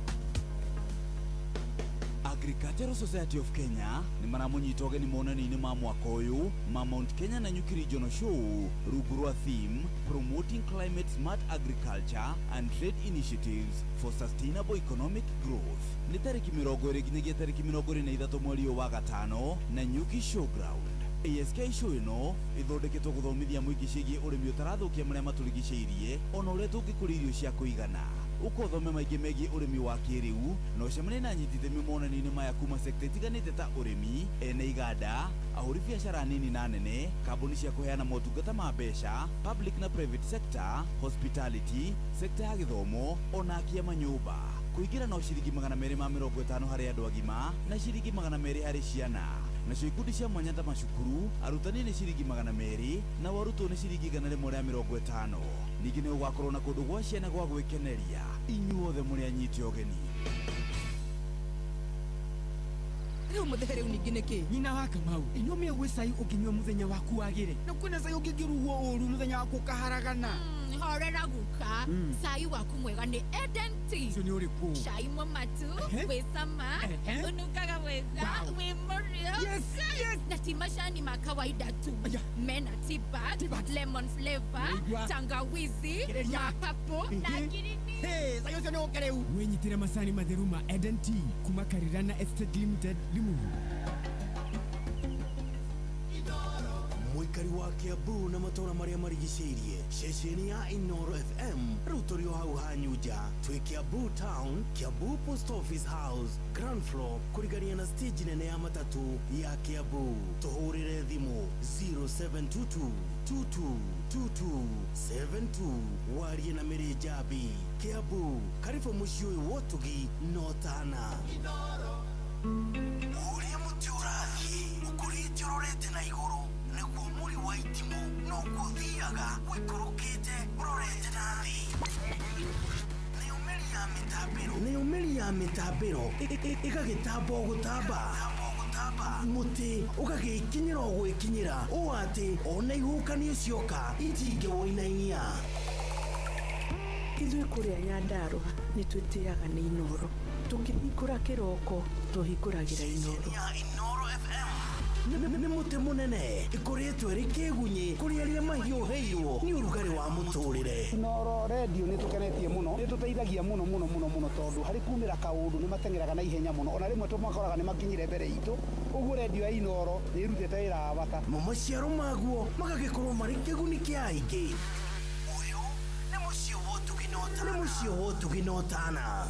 Agricultural Society of Kenya nĩ maramũnyita ũgeni monanio-inĩ ma mwaka ũyũ ma Mount Kenya na Nyuki Regional Show rungu rwa theme Promoting Climate Smart Agriculture and Trade Initiatives for Sustainable Economic Growth. Nĩ tarĩki 20 nginyagia tarĩki 23 mweri ũyũ wa gatano na Nyuki Showground. ASK show ĩno ĩthondeketwo gũthomithia mũingĩ ciĩgiĩ ũrĩmi ũtarathũkia marĩa matũrigicĩirie ona ũrĩa tũngĩkũria irio cia kũigana. Ũkothome maingĩ megiĩ ũrĩmi wa kĩrĩu na ũcemanie na anyiti itemi monanio-inĩ maya kuma sekta itiganĩte ta ũrĩmi, ene iganda, ahũri biacara nini na nene, kambuni cia kũheana motungata ma mbeca, public na private sector, hospitality, sekta ya gĩthomo ona akia manyũmba. Kũingĩra no ciringi 250 harĩ andũ agima na ciringi 200 harĩ ciana. Nacio ikundi cia mwanya ta macukuru, arutani nĩ ciringi 200 na arutwo nĩ ciringi 150. Ningĩ nĩ gũgakorwo na kũndũ gwa ciana gwa gwĩkeneria. Inyuothe mũrĩ anyite ũgeni. Rĩu mũthehe, rĩu ningĩ nĩkĩ? Nyina wa Kamau, ĩno gwĩ cai ũngĩnyua mũthenya waku wagĩre, na kwĩna cai ũngĩngĩrugwo ũru mũthenya waku ũkaharagana. Horera guka. Cai waku mwega nĩ Eden Tea. Ũcio nĩ ũrĩkũ? Cai mũmatu wĩ cama, ũnungaga wega, wĩ mũrĩo. Yes. Na ti macani ma kawaida tu, mena tea bag, lemon flavor, Naigua. tangawizi, Kĩrĩria. mapapo na ngirini. Hey, cai ũcio nĩ ũke rĩu. Wĩnyitĩre macani matheru ma Eden Tea kuma Karirana Estate Limited, Limuru. Mũikari wa Kiambu na matũra marĩa marigicĩirie, ceceni ya Inoro FM rĩu tũrĩ o hau hanyu nja. Twĩ Kiambu Town, Kiambu Post Office House, ground floor, kũrigania na stage nene ya matatu ya Kiambu. Tũhũrĩre thimũ 0722 222272 warie na Mĩrĩ Njambi. Kiambu, karibu mũciĩ ũyũ wa ũtugi no tana. Ũrĩa mũtĩ ũrathiĩ ũkũrĩte ũrorete na igũrũ, nĩguo mũri wa itimũ noguo ũthiaga ũikũrũkĩte ũrorete na thĩ. Nayo mĩri ya mĩtambĩro, nayo mĩri ya mĩtambĩro ĩgagĩtamba o gũtamba, mũtĩ ũgagĩkinyĩra o gwĩkinyĩra ũũ atĩ ona ihuhũkanio cioka itingĩwũinainia. Ithuĩ kũrĩa Nyandarũa nĩ twĩtĩaga nĩ Inoro. Tũkĩhingũra kĩroko tũhingũragĩra Inoro. Nĩ mũtĩ mũnene ĩkoretwo ĩrĩ kĩgunyĩ kũrĩ arĩa mahiũhĩirwo nĩ ũrugarĩ wa mũtũrĩre. Inoro redio nĩ tũkenetie mũno, nĩ tũteithagia mũno mũno mũno mũno, tondũ harĩ kumĩra kaũndũ nĩ mateng'eraga na ihenya mũno, ona rĩmwe tũmakoraga nĩ makinyire mbere itũ. Ũguo redio ya Inoro nĩ ĩrutĩte wĩra wa bata. Mo maciaro maguo magagĩkorwo marĩ kĩguni kĩa aingĩ. Ũyũ nĩ mũciĩ wa ũtugi na ũtana, nĩ mũciĩ wa ũtugi na ũtana.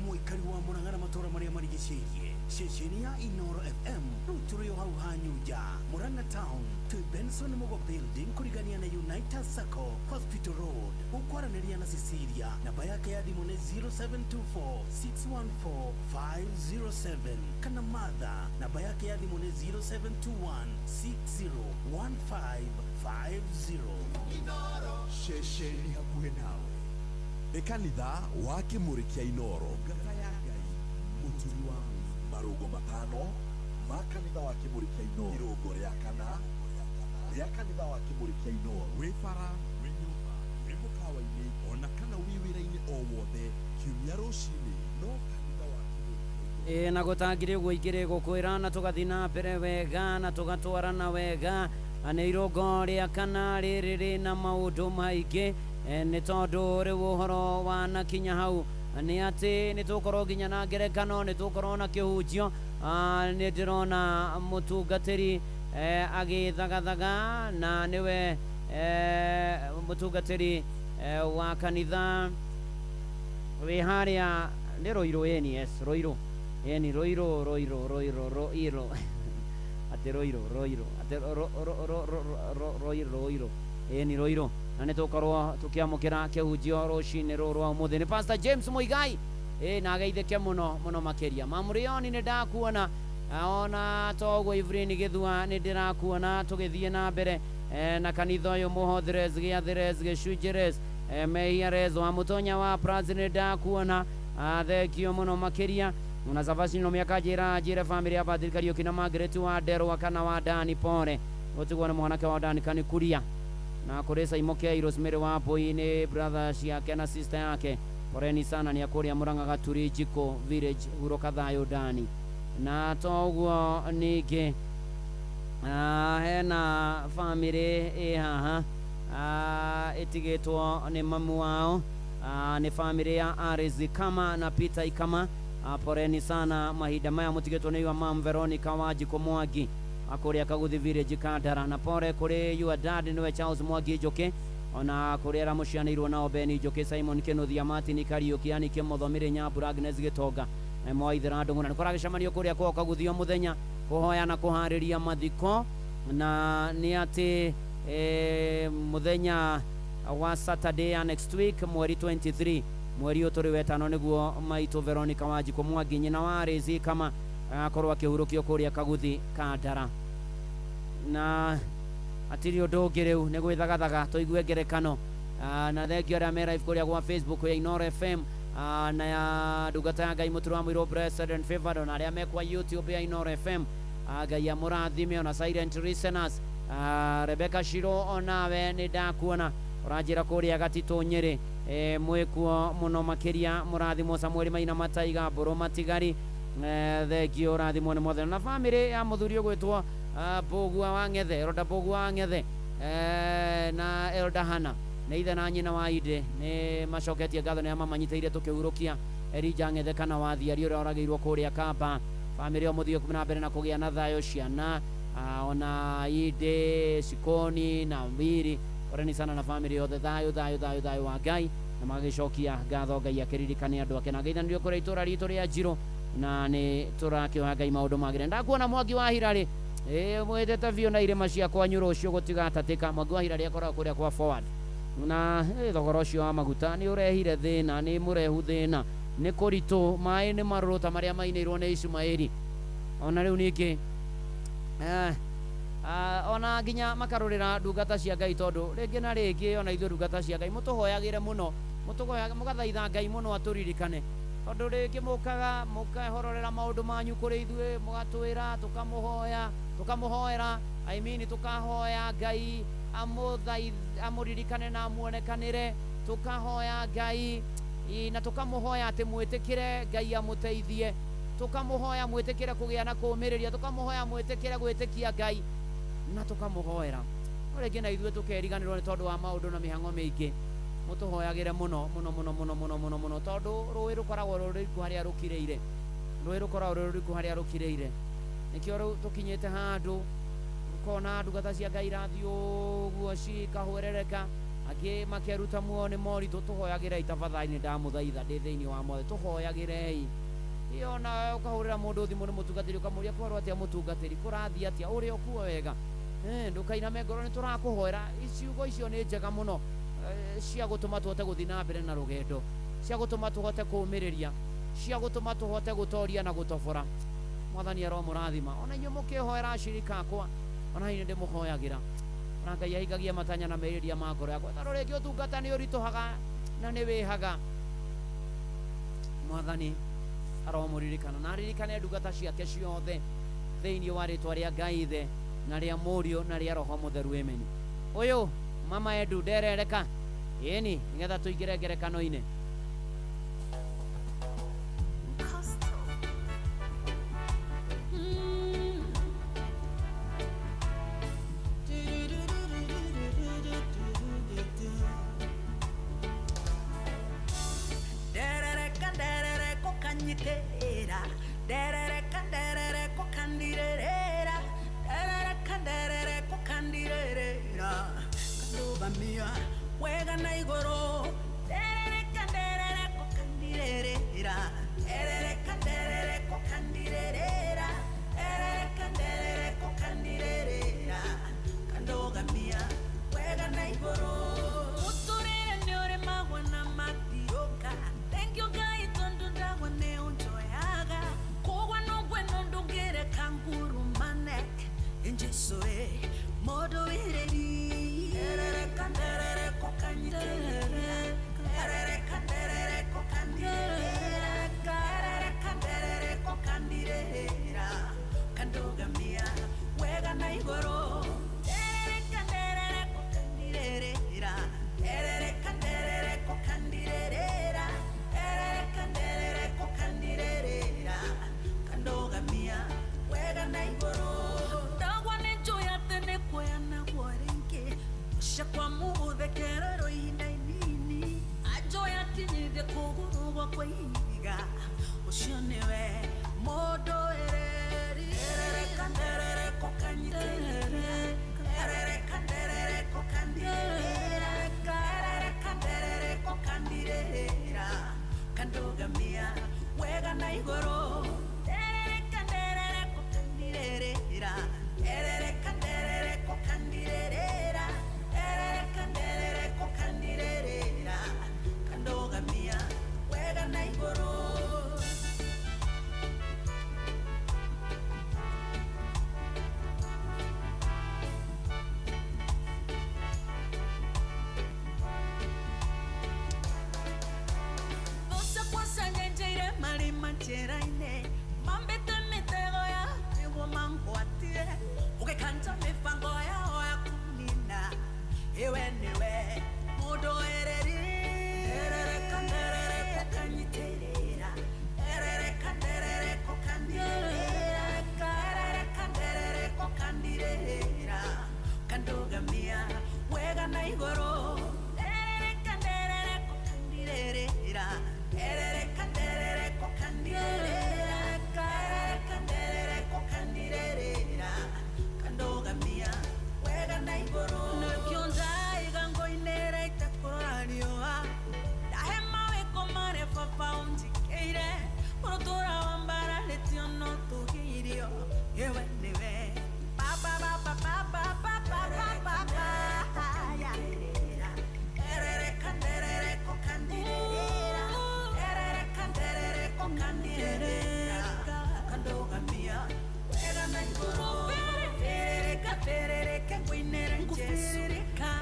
Mũikari wa Mũrang'a na matũra marĩa marigicĩirie, ceceni ya Inoro FM rĩu tũrĩ o hau hanyu nja. Mũrang'a Town, twĩ Benson Mugo Building, kũrigania na United Sacco, Hospital Road. Ũkwaranĩria na Cecilia, namba yake ya thimũ nĩ 0724 614 507, kana Martha, namba yake ya thimũ nĩ 0721 601550. Ceceni hakuhĩ nawe nĩ kanitha wa Kĩmũrĩ kĩa Inoro, ngata ya Ngai, mũturi wa marũngo matano ma kanitha wa Kĩmũrĩ kĩa Inoro, irũngo rĩa kana rĩa kanitha wa Kĩmũrĩ kĩa Inoro. Wĩ bara, wĩ nyũmba, wĩ mũkawa-inĩ ona kana wĩ wĩra-inĩ. o wothe kiumia rũcinĩ no kanitha wa Kimũri. Ĩ na gũtangĩrĩ ũguo ingĩrĩ gũkwĩra na tũgathiĩ na mbere wega na tũgatwarana wega nĩ irũngo rĩa kana rĩrĩ rĩna maũndũ maingĩ nĩ tondũ rĩu ũhoro wanakinya hau nĩ atĩ nĩ tũgũkorwo nginya na ngerekano nĩ tũgũkorwo na kĩhunjio. Nĩ ndĩrona mũtungatĩri agĩthagathaga na nĩwe mũtungatĩri wa kanitha wĩ harĩa nĩ Rũirũ. Ĩni, yes, Rũirũ. Ĩni, Rũirũ, Rũirũ, Rũirũ, Rũirũ, atĩ Rũirũ, Rũirũ, atĩ Rũirũ, Rũirũ. Ĩni, Rũirũ. Na nĩ tũgũkorwo tũkĩamũkĩra kĩhunjio rũcinĩ rũrũ rwa ũmũthĩ nĩ Pastor James Muigai. Ĩ na ageithĩke mũno mũno makĩria. Mamurioni nĩ ndakuona, ona toguo Evelyn Gĩthua nĩ ndĩrakuona tũgĩthiĩ na mbere na kanitha ũyũ mũhothires gĩathires gĩcunjĩres mehiares wa mũtonya wa Prazi nĩ ndakuona, thengio mũno makĩria. Na Savasino mĩaka njĩra njĩre bamĩrĩ ya Patrick Kariũki na Margaret wa Nderwa kana wa Dani pore gũtigwo nĩ mwanake wa Dani Kanikuria na kũrĩ Saimo Kei Rosemary wa Mbui nĩ brother ciake na sister yake, poreni sana nĩ akũrĩa Mũrang'a Gaturi Njiko village Huroka thayũ Dani. Na toguo ningĩ hena bamĩrĩ ĩ haha ĩtigĩtwo nĩ mamu wao, nĩ bamĩrĩ ya Aris Ikama na Peter Ikama. Poreni sana mahinda maya mũtigĩtwo nĩ your mom Veronica Wanjikũ Mwangi akũrĩa Kaguthi village Kandara, na pore kũrĩ your dad nĩwe Charles Mwangi Njũkĩ, ona kũrĩ arĩa mũcianĩirwo nao Beni Njũkĩ, Simon Kĩnuthia, Martin Kariũki, Yani Kĩmũthomire, Nyambura, Agnes Gĩtonga, Mwaithera Ndũng'ũ. Na nĩ kũragĩcemanio kũrĩa kwao Kaguthi o mũthenya kũhoya na kũharĩria mathiko, na nĩ atĩ mũthenya wa Saturday ya next week mweri 23 mweri ũyũ tũrĩ wetano nĩguo maitũ Veronica Wanjikũ Mwangi nyina wa Rezi Kama agakorwo akĩhurũkio kũrĩa Kaguthi Kandara. Na hatirĩ ũndũ ũngĩ rĩu nĩ gwĩthagathaga tũigue ngerekano. Na thengio arĩa me live kũrĩa gwa Facebook ya Inooro FM na ya ndungata ya Ngai Mũturi wa Mũirũ Blessed and Favored, ona arĩa me kwa YouTube ya Inooro FM, Ngai amũrathime, ona silent listeners, Rebecca Shiro onawe nĩ ndakuona ũranjĩra kũrĩa Gatitũ Nyĩrĩ, mwĩkuo mũno makĩria, mũrathimwo Samuel Maina Mataiga Mbũrũ Matigari, thengio ũrathimwo nĩ mothe. Na bamĩrĩ ya mũthuri ũgwĩtwo Mbũgua wa Ng'ethe, Elda Mbũgua wa Ng'ethe na Elda Hana nĩ ithe na nyina wa Ide nĩ macoketie ngatho nĩ mamanyitĩire tũkĩhurũkia Elijah Ng'ethe kana wa Thiari ũrĩa oragĩirwo kũrĩa Kamba. Bamĩrĩ ĩyo mũthiĩ na mbere na kũgĩa na thayũ ciana, ona Ide Cikoni na Mbiri, poreni sana na bamĩrĩ yothe, thayũ thayũ thayũ thayũ wa Ngai, na magĩcokia ngatho Ngai akĩririkane andũ ake. Na ngeithanĩrio kũrĩa itũra ritũ rĩa Njirũ, na nĩ tũrakĩoha Ngai maũndũ magĩre. Ndakuona Mwangi wa Hirarĩ mwĩtĩte biũ na irĩma cia kwanyu rũciũ gũtigatatĩka. Mwangi wa Hirarĩ akoragwo kũrĩa kwa Forward, na thogora ũcio wa maguta nĩ ũrehire thĩna, nĩ mũrehu thĩna, nĩ kũritũ, maĩ nĩ marũrũ ta marĩa mainĩirwo nĩ Ishumaeli. Ona rĩu ningĩ ona nginya makarũrĩra ndungata cia Ngai, tondũ rĩngĩ na rĩngĩ ona ithuĩ ndungata cia Ngai mũtũhoyagĩre mũno, mũgathaitha Ngai mũno atũririkane, tondũ rĩngĩ mũkaga mũkehororera maũndũ manyu kũrĩ ithuĩ, mũgatwĩra tũkamũhoya, tũkamũhoera, I mean tũkahoya Ngai amũririkane na amuonekanĩre, tũkahoya Ngai na tũkamũhoya atĩ mwĩtĩkĩre Ngai amũteithie, tũkamũhoya mwĩtĩkĩre kũgĩa na kũũmĩrĩria, tũkamũhoya mwĩtĩkĩre gwĩtĩkia Ngai, na tũkamũhoera. No rĩngĩ na ithuĩ tũkeriganĩrwo nĩ tondũ wa maũndũ na mĩhang'o mĩingĩ. Mũtũhoyagĩre mũno mũno mũno mũno mũno mũno mũno, tondũ rũĩ rũkoragwo rũrĩ rũriku harĩa rũkirĩire, rũĩ rũkoragwo rũrĩ rũriku harĩa rũkirĩire. Nĩkĩo rĩu tũkinyĩte handũ ũkona ndungata cia Ngai irathiĩ ũguo cikahwerereka, angĩ makeruta muoyo nĩ moritũ. Tũhoyagĩrei tafadhali, nĩ ndamũthaitha ndĩ thĩinĩ wa mothe, tũhoyagĩrei. Ĩ ona ũkahũrĩra mũndũ thimũ nĩ mũtungatĩri ũkamũria kwarwo atĩa mũtungatĩri, kũrathiĩ atĩa, ũrĩ o kuo wega, ndũkainame ngoro, nĩ tũrakũhoera. Ciugo icio nĩ njega mũno cia gũtũma tũhote gũthiĩ na mbere na rũgendo, cia gũtũma tũhote kũũmĩrĩria, cia gũtũma tũhote gũtoria na gũtobora. Mwathani aromũrathima. Ona inyuĩ mũkĩhoera acirika akwa, ona inyuĩ ndĩmũhoyagĩra. Ona Ngai ahingagie matanya na merirĩria ma ngoro yakwa, tondũ rĩngĩ ũtungata nĩ ũritũhaga na nĩ wĩhaga. Mwathani aromũririkana na aririkane ndungata ciake ciothe thĩinĩ wa rĩtwa rĩa Ngai Ithe na rĩa Mũriũ na rĩa Roho Mũtheru. Amen. Ũyũ mama Edu nderereka ĩni nĩgetha tũingĩre ngerekano-inĩ. Jesu we mũndũ wĩrĩri erereka nderereko kanyitĩrĩra erereka nderereko kandirĩra erereka nderereko kandirĩra kandugamia wega na igũrũ erereka nderereko kandirĩra erereka nderereko kandirĩra erereka nderereko kandirĩra kandugamia wega na igũrũ ndagwa nĩ njũĩ atĩ nĩ kuoyanagwo rĩngĩ ũcakwa mũgũthekererwo ihinda inini anjũĩ akinyithie kũgũrũ gwakwa ihiga ũcio nĩwe mũndũ ĩrĩri erereka nderereko kanyitĩrĩra erereka nderereko kandirĩra erereka nderereko kandirĩra kandugamia wega na igũrũ erereka nderereko kandirĩra erereka nderereko kandirĩra erereka nderereko kandirĩra kandugamia wega na igũrũ. Njĩra-inĩ mambĩte mĩtego ya nĩguo mangwatie ũgĩkanja mĩbango yao ya kũnina ĩwe nĩwe mũndũ ĩrĩri erereka nderereko kanyitĩrĩra erereka nderereko kandirĩra erereka nderereko kandirĩra kandugamia wega na igũrũ erereka nderereko kandirĩra erereka nderereko kandirĩra erereka nderereko kandirĩra kandugamia wega na igũrũ nĩkĩo ndaiga ngoinĩra itekũrora riũa ndahe mawĩko marĩa baba ũnjĩkĩire ũrũtũra wa mbararĩtio no tũgĩirio ĩwe nĩwe baba baba baba baba baba erereka nderereko kandirĩra erereka nderereko kandirĩra kandugamia wega na igũrũ ferereka ferereke ngũinĩre Jesu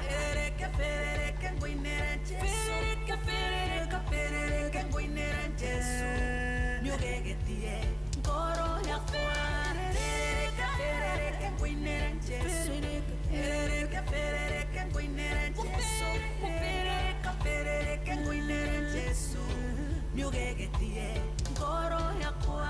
ferereke ferereke ngũinĩre Jesu ferereke ferereke ferereke ngũinĩre Jesu nĩũgegetie ngoro yakwa ferereka ferereke ngũinĩre Jesu ferereke ferereke ngũinĩre Jesu ferereka ferereke ngũinĩre Jesu nĩũgegetie ngoro yakwa.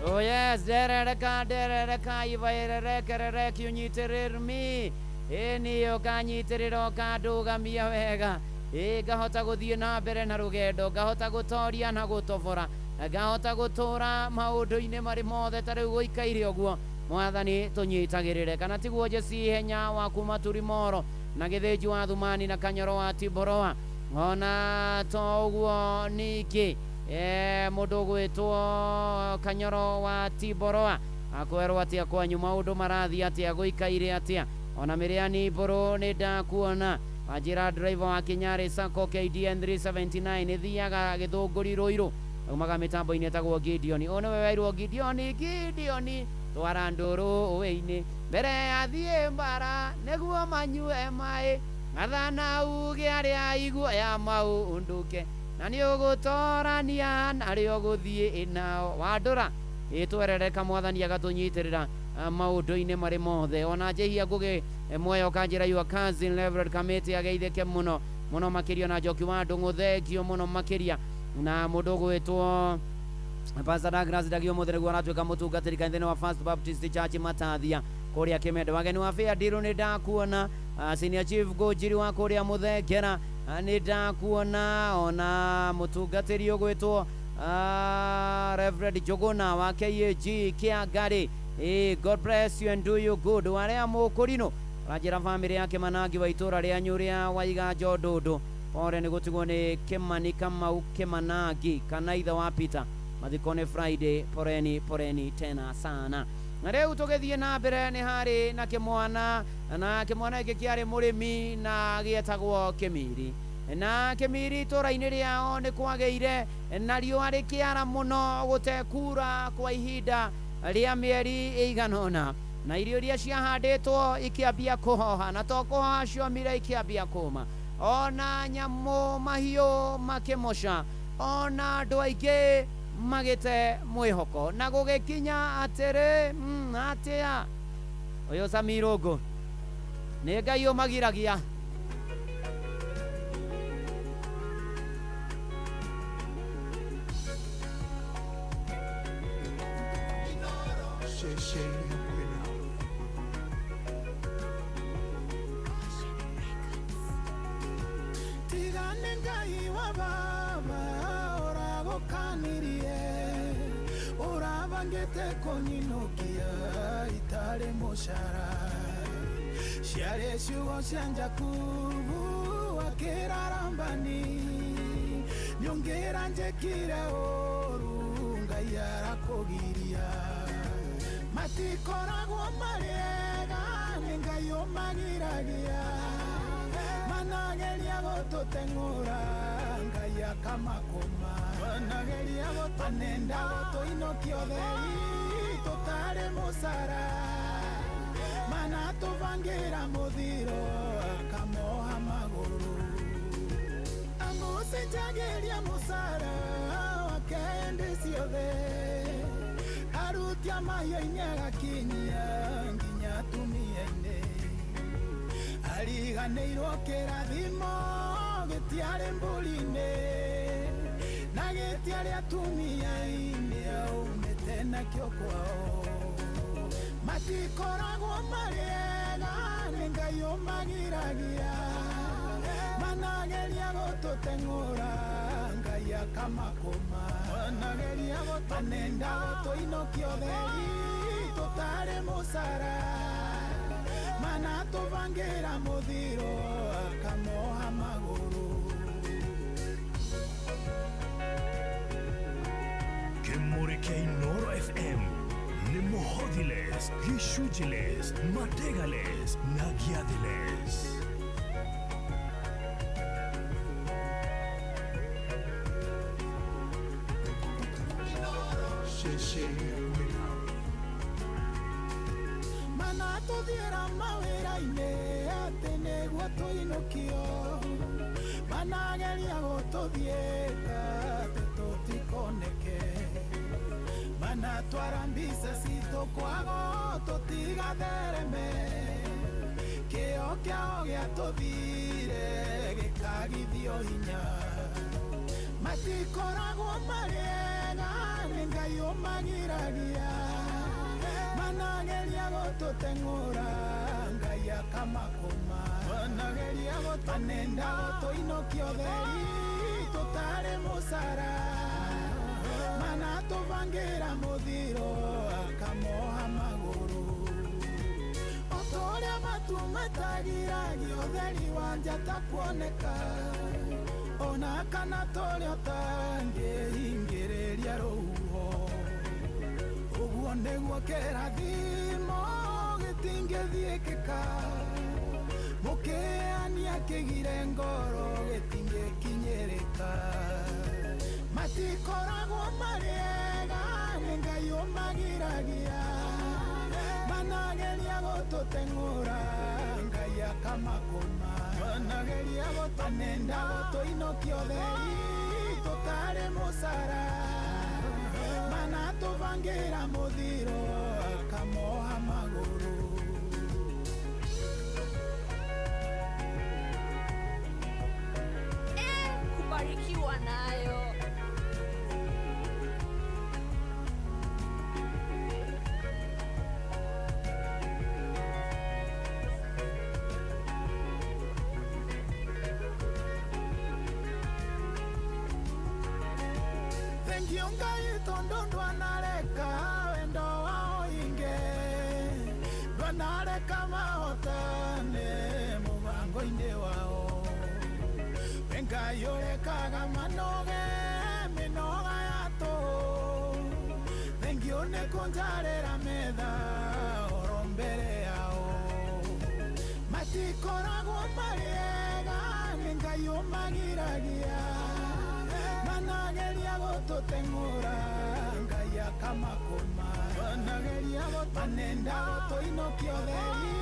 Oh yes, derereka derereka ivaerereke rereki unyitirĩrmi ĩni ũkanyitĩrĩra ũkandũgamia wega ĩ ngahota gũthiĩ na mbere na rũgendo ngahota gũtoria na gũtobora ngahota gũtũra maũndũ-inĩ marĩ mothe ta rĩu gũikaire ũguo mwathani tũnyitagĩrĩre kana tiguo Jesi Henya wa kuma Turimoro na Gĩthĩnji wa Thumani na Kanyoro wa Tiboroa ona to ũguo ningĩ mũndũ ũgwĩtwo Kanyoro wa Tiboroa akwerwo atĩa kwanyu maũndũ marathiĩ atĩa gũikaire atĩa ona Mĩrĩani Mbũrũ nĩ ndakuona wanjĩra driver wa Kinyarĩ Sacco KDN 379 ĩthiaga Gĩthũngũri Rũirũ aumaga mĩtambo-inĩ ĩtagwo Gideon ũyũ nĩwe werwo Gideon Gideon twara ndũrũ ũĩ-inĩ mbere ya thiĩ mbara nĩguo manyue maĩ ngathana uge arĩa iguoya maũndũke na nĩ ũgũtorania na arĩa ũgũthiĩ nao wandũra ĩtwerereka mwathani agatũnyitĩrĩra maũndũ-inĩ marĩ mothe ona njĩhia Ngũgĩ muoyo kanjĩra your cousin Reverend Kamĩtĩ ageithĩke mũno mũno makĩria na Njoki wa Ndũng'ũ thengio mũno makĩria na mũndũ ũgwĩtwo Pastor Douglas Ndagio mũthĩ nĩguo aratuĩka mũtungatĩri kanitha-inĩ wa First Baptist Church Matathia kũrĩa Kĩmendo wageni wa Fair Deal nĩ ndakuona Senior Chief Ngũnjiri wa kũrĩa Mũthengera nĩ ndakuona ona mũtungatĩri ũgwĩtwo Reverend Njũgũna wa KAG Kĩangarĩ. God bless you and do you good. Warĩa mũkũrinũ ũranjĩra bamĩrĩ ya Kĩmanangi wa itũra rĩanyu rĩa Waiganjo Ndũndũ pore nĩ gũtigwo nĩ Kĩmani Kamau Kĩmanangi kana ithe wa Peter. Mathiko nĩ Friday. Poreni poreni tena sana. Na rĩu tũgĩthiĩ na mbere nĩ harĩ na kĩmwana na kĩmwana gĩkĩ kĩarĩ mũrĩmi na gĩetagwo Kĩmiri. Na Kĩmiri itũra-inĩ rĩao nĩ kwagĩire na riũa rĩkĩara mũno gũtekura kwa ihinda rĩa mĩeri ĩigana ũna, na irio iria ciahandĩtwo ikĩambia kũhoha, na to kũhoha ciomire ikĩambia kũma. Ona nyamũ mahiũ makĩmoca, ona andũ aingĩ magĩte mwĩhoko, na gũgĩkinya atĩrĩ atĩa ũyũ Samirũngũ nĩ Ngai ũmagiragia. Tigane Ngai wa baba ũragũkanirie, ũrabangĩte kũnyinũkia itarĩ mũcara. Ciarĩ ciugo cia Jakubu akĩrarambani, nĩũngĩra njĩkire ũru Ngai arakũgiria. Matikoragwo marĩ ega nĩ Ngai ũmagiragia, manageria gũtũteng'ũra Ngai akamakũma. Manenda gũtũinũkia ũtheri tũtarĩ mũcara, manatũbangĩra mũthiro akamoha magũrũ. Amũcenjagĩria mũcara wake hĩndĩ ciothe, arutia mahiũ-inĩ agakinyia nginya atumia-inĩ. Ariganĩirwo kĩrathimo gĩtiarĩ mbũri-inĩ, na gĩtiarĩ atumia-inĩ aumĩte nakĩo kwao. Matikoragwo marĩ ega nĩ Ngai ũmagiragia, manageria gũtũteng'ũra Ngai akamakũma. Manenda gũtũinũkia ũtheri tũtarĩ mũcara, manatũbangĩra mũthiro akamoha magũrũ. Kĩmũrĩ kĩa Inooro FM nĩ mũhothiles, gĩcunjĩles, mategales na gĩathiles. Manatũthiĩra mawĩra-inĩ atĩ nĩguo tũinũkio, manageria gũtũthiĩka atĩ tũtikoneke. Manatwara mbica citũ kwago tũtigathereme, kĩo kĩao gĩatũthire gĩkagithio hinya. Matikoragwo marĩ ega nĩ Ngai ũmagiragia, manageria gũtũteng'ũra Ngai akamakũma. Manenda gũtũinũkia ũtheri tũtarĩ mũcara, manatũbangĩra mũthiro akamoha magũrũ. O ta ũrĩa matu matagiragia ũtheri wa njata kuoneka, ona kana tũrĩa ũtangĩhingĩrĩria rũhuho, ũguo nĩguo kĩrathimo gĩtingĩthiĩkĩka. Mũkĩania kĩgire ngoro gĩtingĩkinyĩrĩka. Matikoragwo marĩ ega nĩ Ngai ũmagiragia, manageria gũtũteng'ũra Ngai akamakũma. Manenda gũtũinũkia ũtheri tũtarĩ mũcara, manatũbangĩra mũthiro akamoha magũrũ. Kubarikiwa nayo. Thengiũ Ngai tondũ ndwanareka wendo wao inge, ndwanareka mahotane mũbango-inĩ wao. We Ngai ũrekaga manoge mĩnoga ya tũhũ, thengiũ nĩ kũnjarĩra metha oro mbere yao. Matikoragwo marĩ ega nĩ Ngai ũmagiragia, ũmagiragia manageria gũtũteng'ũra Ngai akamakũma manenda gũtũinũkia ũtheri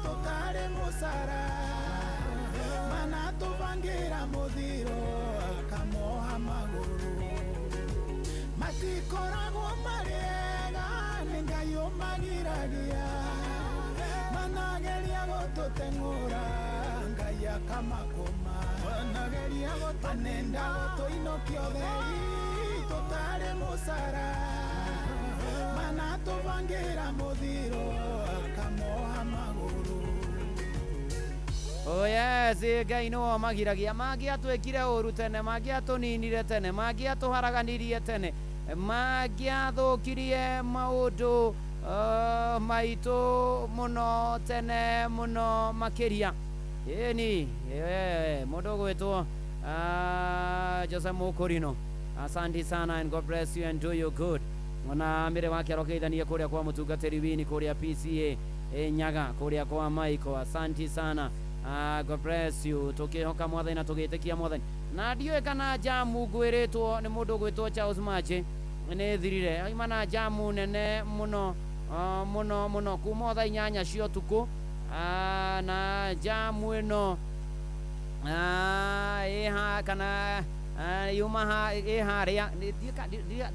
tũtarĩ mũcara manatũbangĩra mũthiro akamoha magũrũ matikoragwo marĩ ega nĩ Ngai ũmagiragia manageria gũtũteng'ũra Ngai akamakũma manenda gũtũinũkia ũtheri tũtarĩ mũcara manatũbangĩra mũthiro akamoha magũrũ. Oh yes, Ngai nĩwe ũmagiragia. Mangĩatwĩkire ũru tene, mangĩatũninire tene, mangĩatũharaganirie tene, mangĩathũkirie maũndũ maitũ mũno tene mũno makĩria. Ĩni mũndũ ũgwĩtwo Jose Mũkũrino, asante sana and God bless you and do you good. Ona mĩrĩ wake arogeithania kũrĩa kwa mũtungatĩri Wini kũrĩa PCA Nyaga kũrĩa kwa Michael, asante sana. God bless you. Tukihoka mwathani na tugitikia mwathani. Na ndiũĩ kana jamu ngwĩrĩtwo nĩ mũndũ ũgwĩtwo Charles Mache nĩ thirire. Aima na jamu nene mũno mũno mũno kuma thaa 8 cia ũtukũ na jamu ĩno ĩha kana yuma ha ĩ harĩa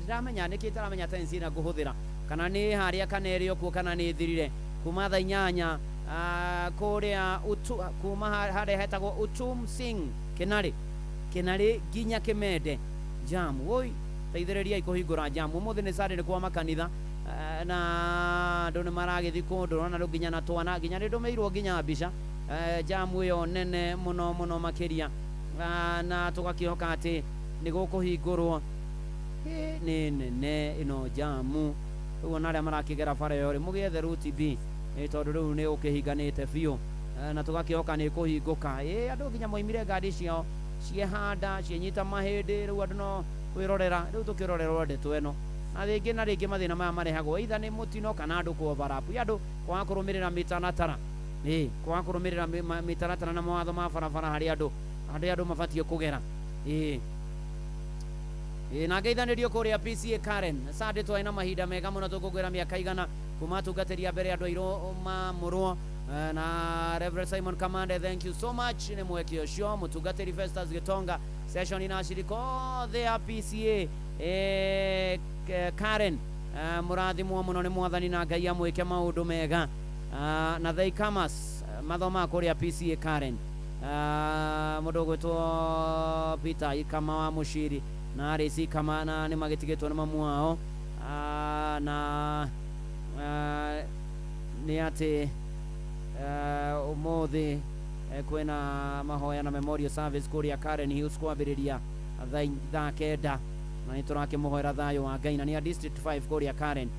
ndiramenya nĩkĩ itaramenya tensi ĩrĩa ngũhũthĩra kana nĩ harĩa kana ĩrĩ o kuo kana nĩ thirire kuma thaa 8 kũrĩa kuma harĩa hetagwo Utum Singh Kinari Kinari nginya Kimende jamu. Woi teithĩrĩriai kũhingũra jamu ũmũthĩ nĩ Sunday nĩ kwa makanitha na andũ nĩ maragĩthiĩ kũndũ ũrona rĩu nginya na twana nginya nĩ ndũmĩirwo nginya mbica jamu ĩyo nene mũno mũno makĩria na tũgakĩhoka atĩ nĩ gũkũhingũrwo. Nĩ nene ĩno jamu rĩu ona arĩa marakĩgera bara ĩyo rĩ mũgĩethe route B tondũ rĩu nĩ ũkĩhinganĩte biũ na tũgakĩhoka nĩ kũhingũka. Andũ nginya moimire ngari ciao ciehanda cienyita mahĩndĩ rĩu andũ no kwĩrorera rĩu tũkĩrorerwo ndeto ĩno na rĩngĩ na rĩngĩ mathĩna maya marehagwo either nĩ mũtino kana andũ kũ-overlap andũ kwaga kũrũmĩrĩra mĩtaratara kwaga kũrũmĩrĩra mĩtaratara na mawatho ma barabara harĩa andũ mabatiĩ kũgera. Na ngeithanĩrio kũrĩa PCA Karen Sunday twarĩ na mahinda mega mũno tũkũngũĩra mĩaka 100 kuma atungatĩri a mbere andũ airũ mamũrwo na Reverend Simon Kamande, thank you so much nĩ mweke ũcio. Mũtungatĩri Festus Gitonga session na ashirika othe a PCA Karen mũrathimwo mũno nĩ mwathani na Ngai amwĩke maũndũ mega. Na Thaikamas mathomaga kũrĩa PCA Karen mũndũ ũgwĩtwo Peter Ikama wa Mũciri na Arĩci Kama na nĩ magĩtigĩtwo nĩ mamu wao na nĩ atĩ ũmũthĩ kwĩna mahoya na memorial service kũrĩa Karen Hills kwambĩrĩria thaa 9 na nĩ tũrakĩmũhoera thayũ wa Ngai na nĩ a District 5 kũrĩa Karen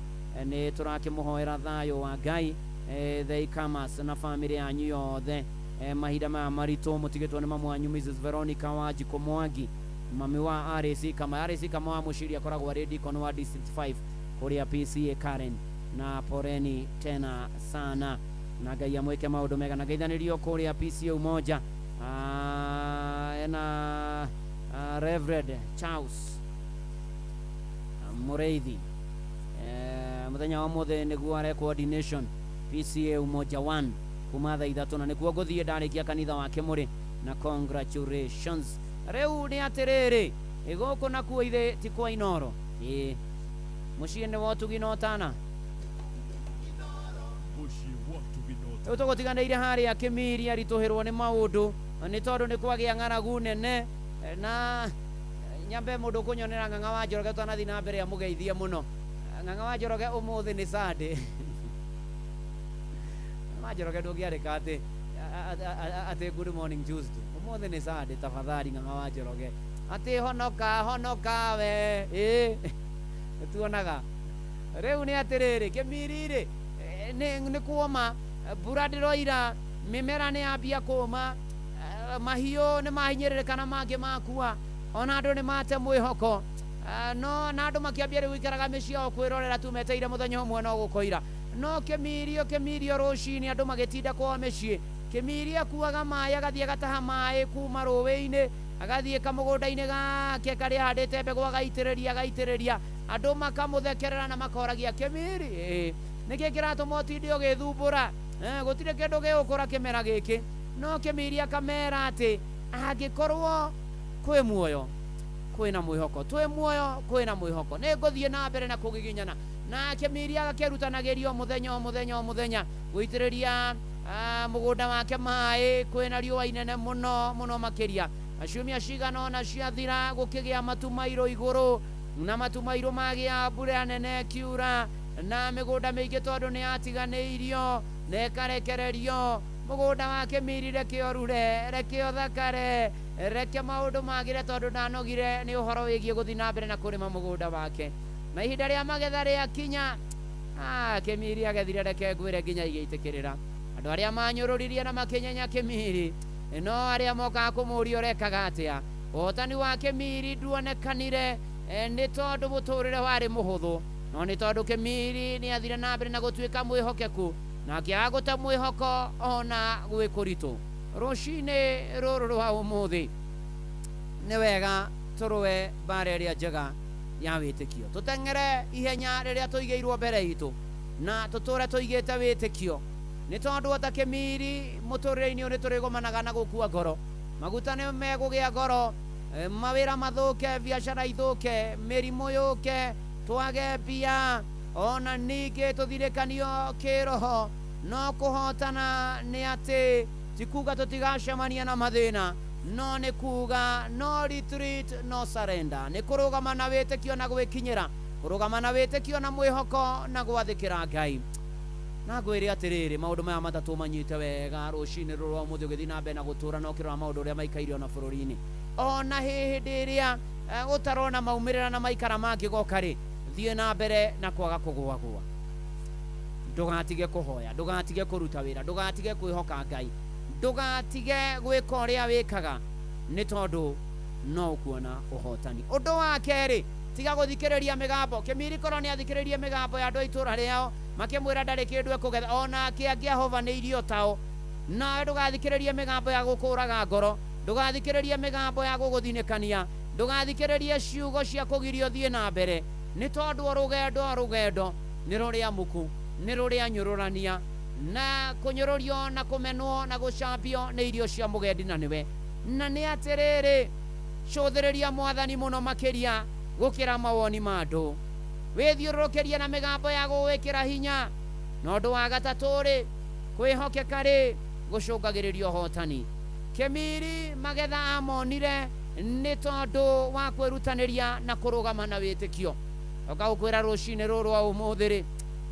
nĩ tũrakĩmũhoera thayũ wa Ngai Thaikamas na famĩlĩ yanyu yothe mahinda maya maritũ mũtigĩtwo nĩ mamu wanyu Mrs Veronica Wanjikũ Mwangi mami wa RAC Kama. RAC Kama wa Mũciri akoragwo arĩ deacon wa District 5 kũrĩa PCA Karen na poreni tena sana na Ngai amwĩke maũndũ mega. Na ngeithanĩrio kũrĩa PCA Umoja ena Reverend Charles Mũrĩithi mũthenya wa ũmũthĩ nĩguo arekwo ordination PCA Umoja 1 kuma thaa 3 na nĩkuo ngũthiĩ ndarĩkia kanitha wa Kĩmũrĩ na congratulations. Rĩu nĩ atĩrĩrĩ gũkũ nakuo ithe ti kwa Inoro mũciĩ nĩ wa ũtugi na ũtana rĩu tũgũtiganĩire harĩa Kĩmiri aritũhĩrwo nĩ maũndũ nĩ tondũ nĩ kwagĩa ng'aragu nene na nyambe mũndũ kũnyonera Ng'ang'a wa Njoroge twanathiĩ na mbere amũgeithie mũno. Ng'ang'a wa Njoroge ũmũthĩ nĩ Sunday. Ng'ang'a wa Njoroge ndũngĩarĩka atĩ good morning Tuesday ũmũthĩ nĩ Sunday tafadhali Ng'ang'a wa Njoroge atĩ honoka honoka we nĩtuonaga rĩu nĩ atĩrĩrĩ Kĩmiri rĩ nĩ kuoma mbura ndĩroira mĩmera nĩ yambia kũma mahiũ nĩ mahinyĩrĩrĩka na mangĩ makua ona andũ nĩ mate mwĩhoko no na andũ makĩambia rĩu gũikaraga mĩciĩ yao kwĩrorera tu meteire mũthenya ũmwe no gũkoira no Kĩmirio Kĩmirio rũcinĩ andũ magĩtinda kwao mĩciĩ Kĩmiri akuaga maĩ agathiĩ agataha maĩ kuma rũĩ-inĩ Agathiĩ kamũgũnda-inĩ gake karĩa ahandĩte mbegũ, agaitĩrĩria, agaitĩrĩria. Andũ makamũthekerera na makoragia, Kĩmiri, nĩkĩ kĩratũma ũtinde ũgĩthumbũra? Gũtirĩ kĩndũ gĩgũkũra kĩmera gĩkĩ. No Kĩmiri akamera atĩ angĩkorwo kwĩ muoyo kwĩna mwĩhoko, twĩ muoyo kwĩna mwĩhoko, nĩ ngũthiĩ na mbere na kũgiginyana. Na Kĩmiri agakĩrutanagĩria o mũthenya o mũthenya o mũthenya gũitĩrĩria mũgũnda wake maĩ. Kwĩna riũa inene mũno mũno makĩria. Ciumia cigana ũna ciathira, gũkĩgĩa matu mairũ igũrũ, na matu mairũ magĩa mbura nene kiura, na mĩgũnda mĩingĩ tondũ nĩ yatiganĩirio na ĩkarekererio. Mũgũnda wa Kĩmiri reke ũrure, reke ũthakare, reke maũndũ magĩre, tondũ ndanogire nĩ ũhoro wĩgiĩ gũthiĩ na mbere na kũrĩma mũgũnda wake. Na ihinda rĩa magetha rĩakinya, Kĩmiri agethire, reke ngwĩre, nginya igĩitĩkĩrĩra. Andũ arĩa manyũrũririe na makĩnyenya Kĩmiri no arĩa mokaga kũmũria ũrekaga atĩa. Ũhotani wa Kĩmiri nduonekanire nĩ tondũ mũtũrĩre warĩ mũhũthũ, no nĩ tondũ Kĩmiri nĩ athire na mbere na gũtuĩka mwĩhokeku na akĩaga gũte mwĩhoko ona gwĩ kũritũ. Rũcinĩ rũrũ rwa ũmũthĩ, nĩ wega tũrũe mbara ĩrĩa njega ya wĩtĩkio, tũteng'ere ihenya rĩrĩa tũigĩirwo mbere itũ, na tũtũre tũigĩte wĩtĩkio, nĩ tondũ ota Kĩmiri mũtũrĩre-inĩ ũyũ nĩ tũrĩgomanaga na gũkua ngoro. Maguta nĩ megũgĩa ngoro, mawĩra mathũke, biacara ithũke, mĩrimũ yũke, twage mbia, ona ningĩ tũthirĩkanio kĩroho. No kũhotana nĩ atĩ ti kuga tũtigacemania na mathĩna, no nĩ kuga no retreat, no surrender. Nĩ kũrũgama na wĩtĩkio na gwĩkinyĩra, kũrũgama na wĩtĩkio na mwĩhoko na gwathĩkĩra Ngai. Na ngwĩre atĩrĩrĩ, maũndũ maya matatũ manyite wega rũcinĩ rũrũ rwa ũmũthĩ ũgĩthiĩ na mbere na gũtũra na ũkĩrora maũndũ ũrĩa maikaire ona bũrũri-inĩ. Ona hĩndĩ ĩrĩa ũtarona maumĩrĩra na maikara mangĩgoka rĩ, thiĩ na mbere na kwaga kũgũagũa. Ndũgatige kũhoya, ndũgatige kũruta wĩra, ndũgatige kwĩhoka Ngai, ndũgatige gwĩka ũrĩa wĩkaga, nĩ tondũ no ũkuona ũhotani. Ũndũ wa kerĩ, tiga gũthikĩrĩria mĩgambo. Kĩmiri korwo nĩ athikĩrĩrie mĩgambo ya andũ a itũũra rĩao makĩmwĩra ndarĩ kĩndũ ekũgetha, onake angĩahovanĩirio tao. Nawe ndũgathikĩrĩrie mĩgambo ya gũkũraga ngoro, ndũgathikĩrĩrie mĩgambo ya gũgũthinĩkania, ndũgathikĩrĩrie ciugo cia kũgiria ũthiĩ na mbere, nĩ tondũ o rũgendo o rũgendo nĩ rũrĩa muku, nĩ rũrĩa nyũrũrania, na kũnyũrũrio na kũmenwo na gũcambio nĩ irio cia mũgendi na nĩwe. Na nĩ atĩrĩrĩ, cũthĩrĩria Mwathani mũno makĩria gũkĩra mawoni ma andũ, wĩthiũrũrũkĩrie na mĩgambo ya gũgwĩkĩra hinya. Na ũndũ wa gatatũ rĩ, kwĩhokeka rĩ gũcũngagĩrĩria ũhotani. Kĩmiri magetha amonire nĩ tondũ wa kwĩrutanĩria na kũrũgama na wĩtĩkio. Oka gũkwĩra rũcinĩ rũrũ rwa ũmũthĩ rĩ,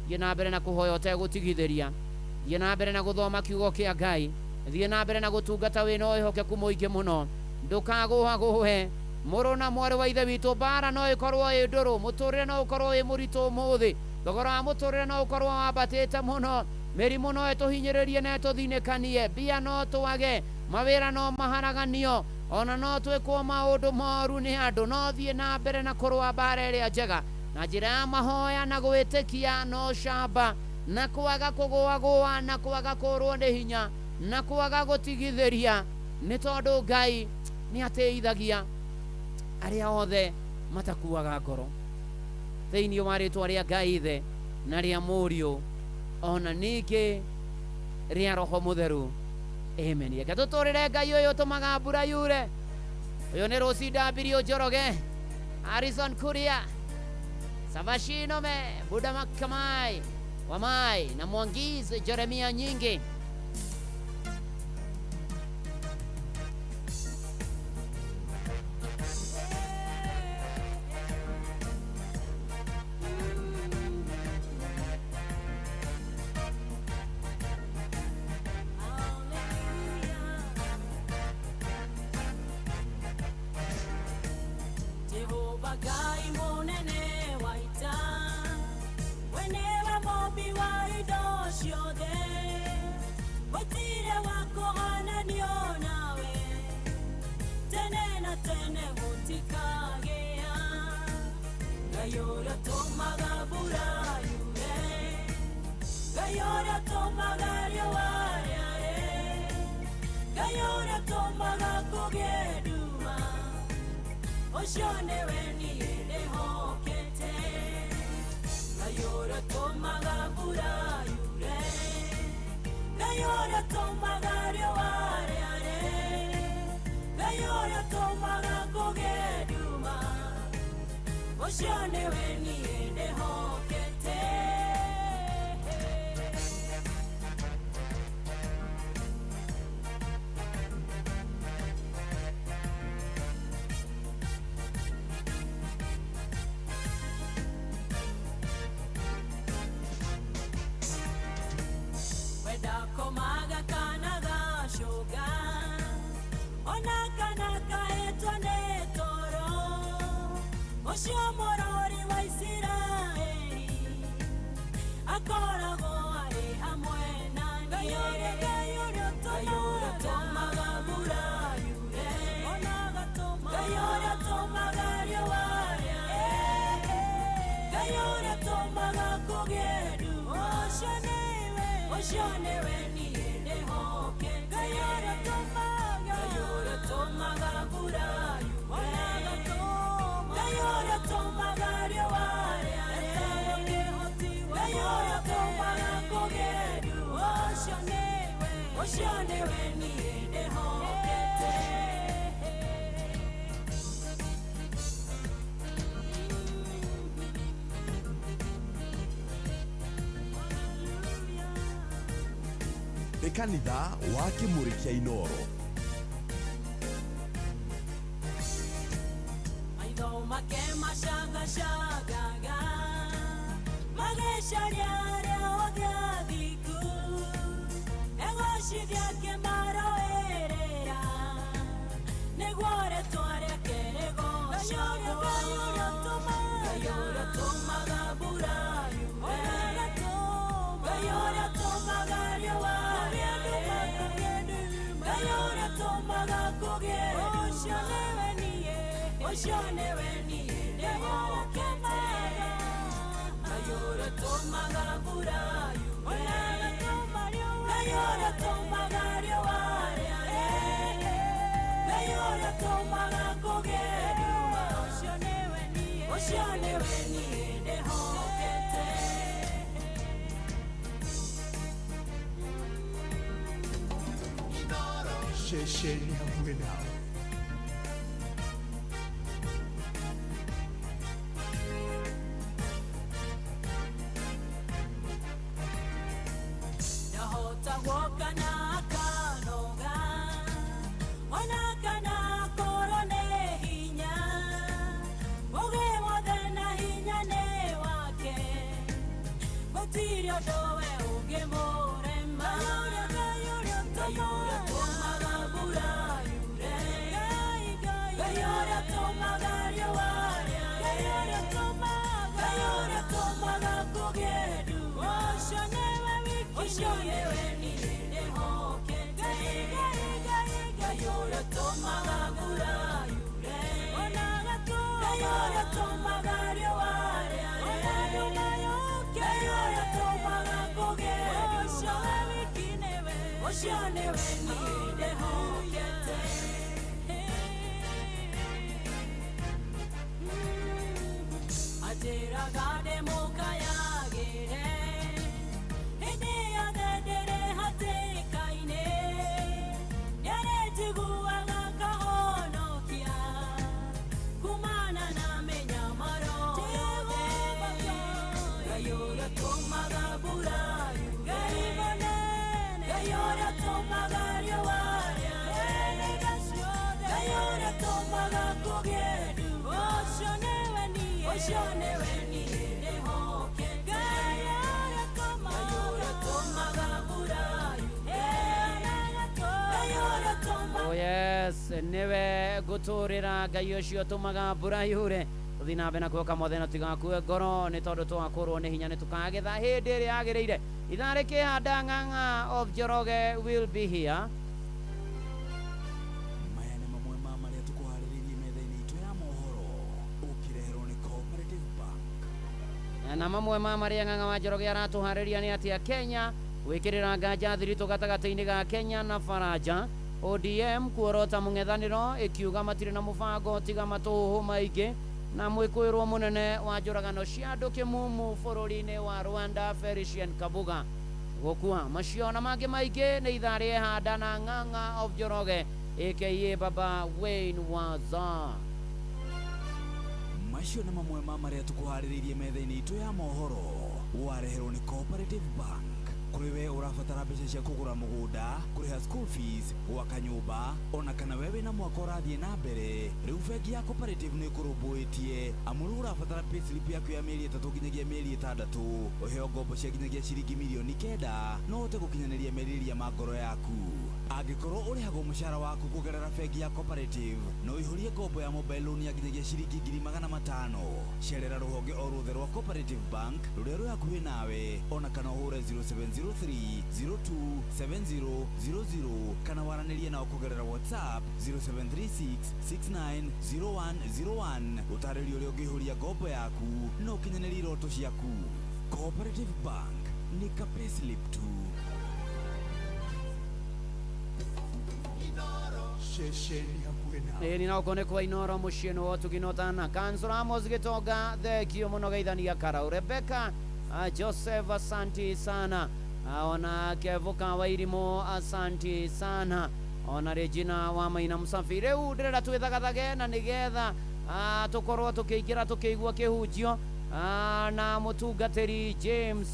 thiĩ na mbere na kũhoya ũtegũtigithĩria, thiĩ na mbere na gũthoma kiugo kĩa Ngai, thiĩ na mbere na gũtungata wĩna wĩhokeku mũingĩ mũno, ndũkagũagũe. Mũrũ na mwarĩ wa ithe witũ, mbara no ĩkorwo ĩ ndũrũ, mũtũrĩre no ũkorwo wĩ mũritũ ũmũthĩ, thogora wa mũtũrĩre no ũkorwo wambatĩte mũno, mĩrimũ no ĩtũhinyĩrĩrie na ĩtũthinĩkanie, mbia no twage, mawĩra no maharaganio, ona no twĩkwo maũndũ moru nĩ andũ. No thiĩ na mbere na kũrũa mbara ĩrĩa njega na njĩra ya mahoya na gwĩtĩkia na ũcamba na kwaga kũgũagũa na kwaga kũrwo nĩ hinya na kwaga gũtigithĩria, nĩ tondũ Ngai nĩ ateithagia arĩa othe matakuaga ngoro. Thĩinĩ wa rĩtwa rĩa Ngai Ithe na rĩa Mũriũ ona ningĩ rĩa Roho Mũtheru, amen. Reke tũtũrĩre Ngai ũyũ ũtũmaga mbura yure. Ũyũ nĩ Rũcinda Njoroge, Harrison Kuria, Savashinome, Buda Makamai Wamai na Mwangizi Jeremia Nyingi. Jehova Ngai mũnene wa ita, we nĩwe mũmbi wa indo ciothe, gũtirĩ wa kũhananio nawe, tene na tene gũtikagĩa. Ngai ũrĩa ũtũmaga mbura yure, Ngai ũrĩa ũtũmaga riũa rĩare, Ngai ũrĩa ũtũmaga kũgĩe nduma. Ũcio nĩwe niĩ ndĩhokete. Ngai ũrĩa ũtũmaga mbura yure, Ngai ũrĩa ũtũmaga riũa rĩare, Ngai ũrĩa ũtũmaga kũgĩe nduma, ũcio nĩwe niĩ ndĩhokete. Wendakomaga kana gacũga, ona kana kahetwo nĩ toro, ũcio mũrori wa Isiraeli akoragwo arĩ hamwe na niĩ. Ngai ũrĩa ũtũmaga mbura yure, Ngai ũrĩa ũtũmaga riũa rĩare, Ngai ũrĩa ũtũmaga kũgĩe nduma, ũcio nĩwe niĩ ndĩhokete. Ngai ũrĩa ũtũmaga mbura yure, Ngai ũrĩa ũtũmaga riũa rĩare, Ngai ũrĩa ũtũmaga kũgĩe nduma, ũcio nĩwe niĩ ndĩhokete. Nĩ kanitha wa Kĩmũrĩ kĩa Inooro. Maitho make macangacagaga magĩcaria arĩa othe athingu, egocithia akĩmarũĩrĩra nĩguo rĩtwa rĩake rĩgocagwo. Ngai ũrĩa ũtũmaga mbura yure, Ngai ũrĩa ũtũmaga riũa rĩare, Ngai ũrĩa ũtũmaga kũgĩe nduma, ũcio nĩwe niĩ ndĩhokete. Ngai ũrĩa ũtũmaga mbura yure, Ngai ũrĩa ũtũmaga riũa rĩare, Ngai ũrĩa ũtũmaga kũgĩe nduma, ũcio nĩwe niĩ ndĩhokete. Ceceni hakuhĩ nawe. Ndahota guoka na akanoga, ona kana akorwo nĩ hinya, ũgĩ wothe na hinya nĩ wake, gũtirĩ ũndũ we ũngĩmũrema. Ngai ũrĩa ũtũmaga mbura yure, Ngai ũrĩa ũtũmaga riũa rĩare, Ngai ũrĩa ũtũmaga kũgĩe nduma, ũcio nĩwe niĩ ndĩhokete. Ngai ũrĩa ũtũmaga mbura yure, Ngai ũrĩa ũtũmaga riũa rĩare, Ngai ũrĩa ũtũmaga kũgĩe nduma, ũcio nĩwe niĩ ndĩhokete. Anjĩraga ndĩmũkayagĩre hĩndĩ yothe ndĩrĩ hatĩka-inĩ, nĩarĩnjiguaga akahonokia kumana na mĩnyamaro yothe. Ngai ũrĩa ũtũmaga mbura yure, Ngai ũrĩa ũtũmaga riũa rĩare, Ngai ũrĩa ũtũmaga kũgĩe nduma, ũcio nĩwe niĩ ndĩhokete. Ngai ũrĩa ũtũmaga mbura yure, Ngai ũrĩa ũtũmaga. Oh yes, nĩwe ngũtũrĩra Ngai ũcio ũtũmaga mbura yure. Tũthiĩ na mbere na kuoka mothe na tũtigakue ngoro nĩ tondũ twakorwo nĩ hinya nĩ tũkagetha hĩndĩ ĩrĩa yagĩrĩire. Ithaa rĩkĩhanda Ng'ang'a of Njoroge will be here. Maya nĩ mamwe ma marĩa tũkũharĩrĩirie metha-inĩ itũ ya mohoro ũkĩreherwo nĩ Cooperative Bank. Na mamwe ma marĩa Ng'ang'a wa Njoroge aratũharĩria nĩ atĩa Kenya gwĩkĩrĩra nganja thiritũ gatagatĩ-inĩ ga Kenya na Faranja. ODM kuorota mũng'ethanĩro ĩkiuga matirĩ na mũbango tiga matũhũhũ maingĩ na mwĩkũĩrwo mũnene wa njũragano cia andũ kĩmumu bũrũri-inĩ wa Rwanda Felicien Kabuga gũkua. Macio na mangĩ maingĩ nĩ ithaa rĩehanda na Ng'ang'a of Njoroge aka Baba Wayne Waza. Macio nĩ mamwe ma marĩa tũkũharĩrĩirie metha-inĩ itũ ya mohoro. Wareherwo nĩ Cooperative Bank. Kũrĩ we ũrabatara mbeca cia kũgũra mũgũnda, kũrĩha school fees, gwaka nyũmba, ona kana we wĩna mwaka ũrathiĩ na mbere, rĩu bengi ya Cooperative nĩ ĩkũrũmbũĩtie. Amu rĩu ũrabatara payslip yaku ya mĩeri 3 nginyagia mĩeri 6, ũheo ngombo cia nginyagia ciringi mirioni 9, no ũhote gũkinyanĩria merirĩria ma ngoro yaku. Angĩkorwo ũrĩhagwo mũcara waku kũgerera bengi ya Cooperative, no ũihũrie ngombo ya mobile loan ya nginyagia ciringi 500,000. Cerera rũhonge o ruothe rwa Cooperative Bank rũrĩa rwĩ hakuhĩ nawe, ona kana ũhũre 0703 02 7000 kana waranĩrie nao kũgerera WhatsApp 0736 690101. Ũtarĩrio ũrĩa ũngĩihũria ngombo yaku na ũkinyanĩrie iroto ciaku. Cooperative Bank nĩ ka payslip tu. Ĩni no kone kwa Inoro mũciĩ nĩ wotuginotana. Kansũra Amos Gĩtonga thengio mũno geithania Karau. Rebecca Joseph asanti sana. Ona Kevuka wa Irimũ asanti sana. Ona Regina wa Maina Msafi. Rĩu ndĩrenda twĩthagathage na nĩgetha tũkorwo tũkĩingĩra tũkĩigua kĩhunjio na mũtungatĩri James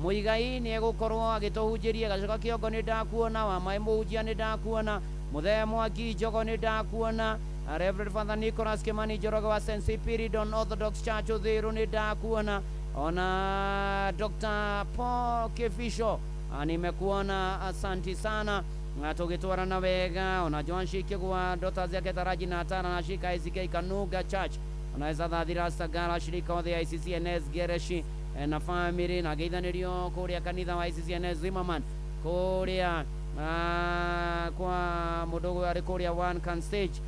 Muigai nĩ egũkorwo agĩtũhunjĩria. Gacoka Kĩongo nĩ ndakuona, wa Maĩ Mũhunjia nĩ ndakuona, Mũthee Mwangi Njogo nĩ ndakuona, Reverend Father Nicholas Kimani Njoroge wa St. Spiridon Orthodox Church Uthiru nĩ ndakuona, ona Dr. Paul Kifisho nimekuona, asanti sana tũgĩtwarana wega. Ona Joan Shikigwa Daughters yake Taraji na Atara na Shika ICK Kanuga Church, ona Thathira Sagara shirika othe ICCNS Gereshi na family na geithanĩrio kũrĩa kanitha wa ICCNS Zimmerman kũrĩa kwa mũndũ arĩ kũrĩa one can stage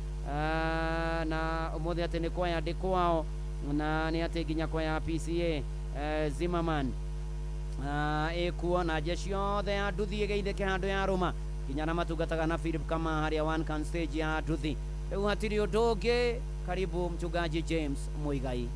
na ũmũthĩ atĩ nĩ kwaya ndĩ kwao na nĩ atĩ nginya kwaya PCA Zimmerman ĩkuo na jeshi yothe ya nduthi ĩgeithĩke handũ ya rũma nginya na matungataga na Philip kama harĩa one can stage ya nduthi. Rĩu hatirĩ ũndũ ũngĩ. Karibu mchungaji James Muigai.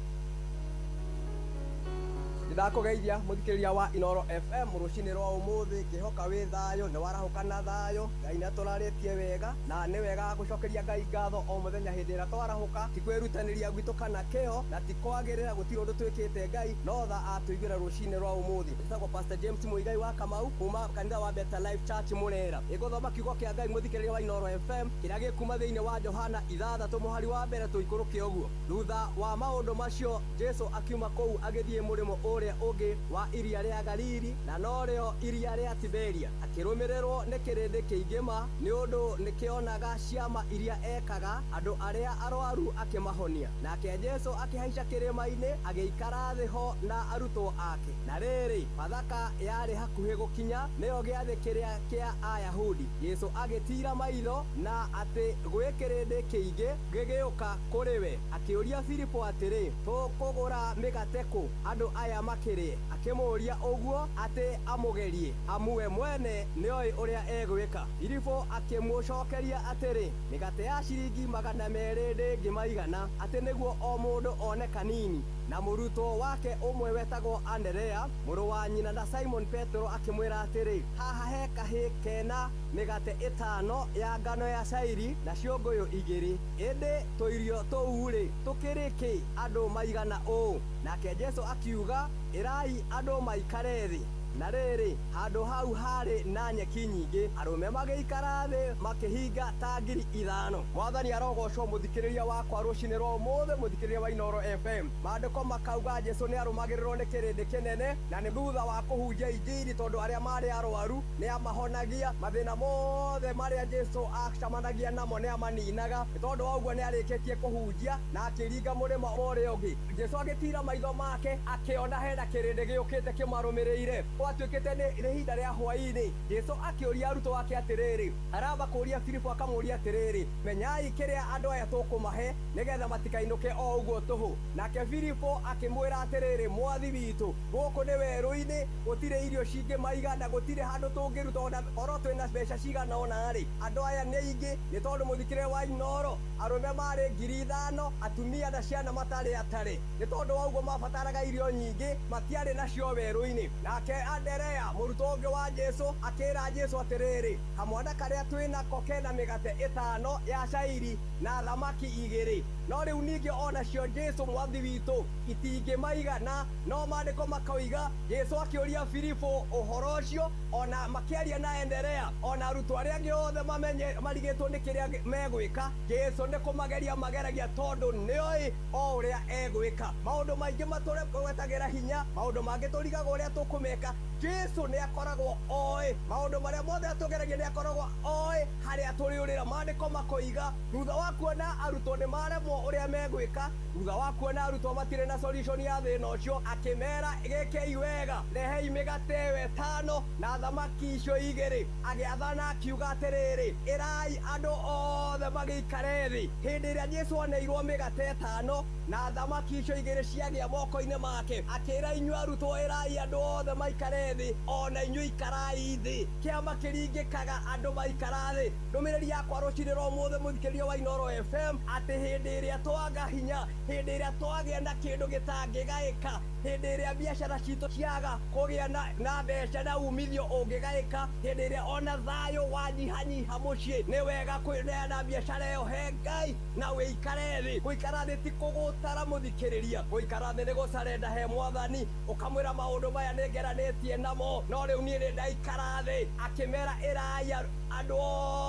Ndakũgeithia mũthikĩrĩria wa Inoro FM rũcinĩ rwa ũmũthĩ, ngĩhoka wĩ thayũ, nĩ warahũka na thayũ. Ngai nĩ atũrarĩtie wega na nĩ wega gũcokeria Ngai ngatho o mũthenya hĩndĩ ĩrĩa twarahũka. Ti kwĩrutanĩria gwitũ kana kĩo na ti kwagĩrĩra, gũtirĩ ũndũ twĩkĩte Ngai, no tha atũiguĩra rũcinĩ rwa ũmũthĩ. Njĩtagwo Pastor James Muigai wa Kamau kuma kanitha wa Better Life Church Mũrera. Ĩgũthoma kiugo kĩa Ngai mũthikĩrĩria wa Inoro FM kĩrĩa gĩkuma thĩinĩ wa Johana 6 mũhari wa 1 tũikũrũke ũguo. Thutha wa maũndũ macio Jesu akiuma kũu agĩthiĩ mũrĩmo ũrĩa ũngĩ wa iria rĩa Galili, na norĩo iria rĩa Tiberia. Akĩrũmĩrĩrwo nĩ kĩrĩndĩ kĩingĩ ma, nĩ ũndũ nĩkĩonaga ciama iria ekaga, andũ arĩa arwaru akĩmahonia. Nake Jesu akĩhaica kĩrĩma-inĩ agĩikara thĩ ho na arutwo ake. Na rĩrĩ, Bathaka yarĩ hakuhĩ gũkinya, nĩyo gĩathĩ kĩrĩa kĩa Ayahudi. Jesu agĩtiira maitho na atĩ gwĩ kĩrĩndĩ kĩingĩ gĩgĩũka kũrĩ we. Akĩũria Filipo atĩrĩ, tũkũgũra mĩgate kũ andũ aya makĩrĩe? Akĩmũũria ũguo atĩ amũgerie, amu we mwene nĩoĩ ũrĩa egwĩka. Filipo akĩmũcokeria atĩrĩ, mĩgate ya ciringi 200 ndĩngĩmaigana, atĩ nĩguo o mũndũ one kanini. Na mũrutwo wake ũmwe wetagwo Anderea, mũrũ wa nyina na Simon Petero, akĩmwĩra atĩrĩ, haha he kahĩĩ kena mĩgate 5 ya ngano ya cairi na ciũngũyũ 2, ĩndĩ tũirio tũu-rĩ tũkĩrĩ kĩ andũ maigana ũũ? Nake Jesu akiuga, ĩrai andũ maikare thĩ. Na rĩrĩ, handũ hau harĩ na nyeki nyingĩ, arũme magĩikara thĩ makĩhinga ta 5,000. Mwathani arogocwo mũthikĩrĩria wakwa rũcinĩ rwa ũmũthĩ, mũthikĩrĩria wa Inoro FM. Maandĩko makauga Jesu nĩ arũmagĩrĩrwo nĩ kĩrĩndĩ kĩnene, na nĩ thutha wa kũhunjia injiri, tondũ arĩa marĩ arwaru nĩ amahonagia, mathĩna mothe marĩa Jesu acemanagia namo nĩ amaninaga. Nĩ tondũ wa ũguo nĩ arĩkĩtie kũhunjia na akĩringa mũrĩmo ũrĩa ũngĩ. Jesu agĩtiira maitho make akĩona hena kĩrĩndĩ gĩũkĩte kĩmarũmĩrĩire. Gwatuĩkĩte nĩ ihinda rĩa hwaĩ-inĩ, Jesũ akĩũria arutwo ake atĩrĩrĩ, aramba kũũria Filipo akamũũria atĩrĩrĩ, menyai kĩrĩa andũ aya tũkũmahe nĩgetha matikainũke o ũguo tũhũ. Nake Filipo akĩmwĩra atĩrĩrĩ, mwathi witũ, gũkũ nĩ werũ-inĩ, gũtirĩ irio cingĩmaiga na gũtirĩ handũ tũngĩruta ona korwo twĩna mbeca cigana ũna rĩ, andũ aya nĩ aingĩ, nĩ tondũ mũthikĩre wa Inooro arũme marĩ 5,000, atumia na ciana matarĩ atarĩ. Nĩ tondũ wa ũguo mabataraga irio nyingĩ, matiarĩ nacio werũ-inĩ. Nake Anderea mũrutwo ũngĩ wa Jesũ akĩra Jesũ atĩrĩrĩ, kamwana karĩa twĩnako kena mĩgate 5 ya cairi na thamaki 2, no rĩu ningĩ onacio Jesũ mwathi witũ itingĩmaigana. No maandĩko makoiga Jesũ akĩũria Filipo ũhoro ũcio, ona makĩaria na Anderea, ona arutwo arĩa angĩ othe mamenye marigĩtwo nĩ kĩrĩa megwĩka. Jesũ nĩ kũmageria mageragia tondũ nĩoĩ o ũrĩa egwĩka. Maũndũ maingĩ matũretagĩra hinya, maũndũ mangĩ tũrigagwo ũrĩa tũkũmeka. Jesũ nĩ akoragwo oĩ maũndũ marĩa mothe atũgeragia, nĩ akoragwo oĩ harĩa tũrĩũrĩra. Maandĩko makoiga thutha wa kuona arutwo nĩ maremwo ũrĩa megwĩka, thutha wa kuona arutwo matirĩ na solution ya thĩna ũcio, akĩmera gĩkei wega, rehei mĩgate ĩyo 5 na thamaki icio 2. Agĩathana akiuga atĩrĩrĩ, ĩrai andũ othe magĩikare thĩ. Hĩndĩ ĩrĩa Jesũ aneirwo mĩgate 5 na thamaki icio 2 ciagĩa moko-inĩ make, akĩra inyuĩ arutwo, ĩrai andũ othe maikare thĩ, ona inyuĩ ikarai thĩ. Kĩama kĩringĩkaga andũ maikara thĩ. Ndũmĩrĩri yakwa rũcinĩ rwa ũmũthĩ mũthikĩrĩria wa Inooro FM, atĩ hĩndĩ ĩrĩa twaga hinya, hĩndĩ ĩrĩa twagĩa na kĩndũ gĩtangĩgaĩka, hĩndĩ ĩrĩa biacara citũ ciaga kũgĩa na mbeca na umithio ũngĩgaĩka, hĩndĩ ĩrĩa ona thayũ wanyihanyiha mũciĩ, nĩ wega kwĩneana biacara ĩyo he Ngai na wĩikare thĩ. Gũikara thĩ ti kũgũtara mũthikĩrĩria, gũikara thĩ nĩ gũcarenda he mwathani, ũkamwĩra maũndũ maya nĩ ngeranĩtie namo, no rĩu niĩ nĩ ndaikara thĩ. Akĩmera ĩrai andũ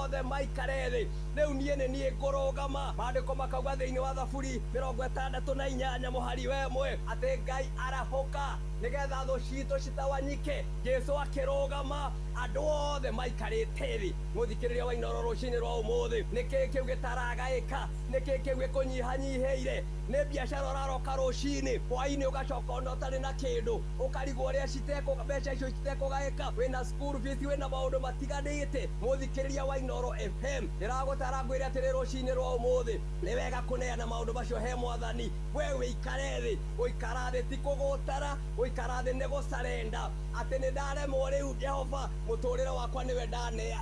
othe maikare thĩ, rĩu niĩ nĩ niĩ ngũrũgama. Maandĩko makauga thĩinĩ wa Thaburi 68 mũhari wa 1 atĩ Ngai arahũka nĩgetha thũ citũ citawanyike. Jesũ akĩrũgama, andũ othe maikarĩte thĩ. Mũthikĩrĩria wa Inooro rũcinĩ rwa ũmũthĩ, nĩkĩĩ kĩu gĩtaragaĩka? Nĩkĩĩ kĩu gĩkũnyihanyihĩire? Nĩ biacara ũraroka rũcinĩ, hwaĩ-inĩ ũgacoka ona ũtarĩ na kĩndũ, ũkarigwo ũrĩa mbeca icio citekũgaĩka, wĩna school fees, wĩna maũndũ matiganĩte. Mũthikĩrĩria wa Inooro FM, ndĩragũtara ngwĩre atĩrĩ rũcinĩ rwa ũmũthĩ, nĩ wega kũneana maũndũ macio he mwathani. We wĩikare thĩ. Gũikara thĩ ti kũgũtara, gũikara thĩ nĩ gũcarenda atĩ nĩ ndaremwo rĩu, Jehova mũtũrĩre wakwa nĩwe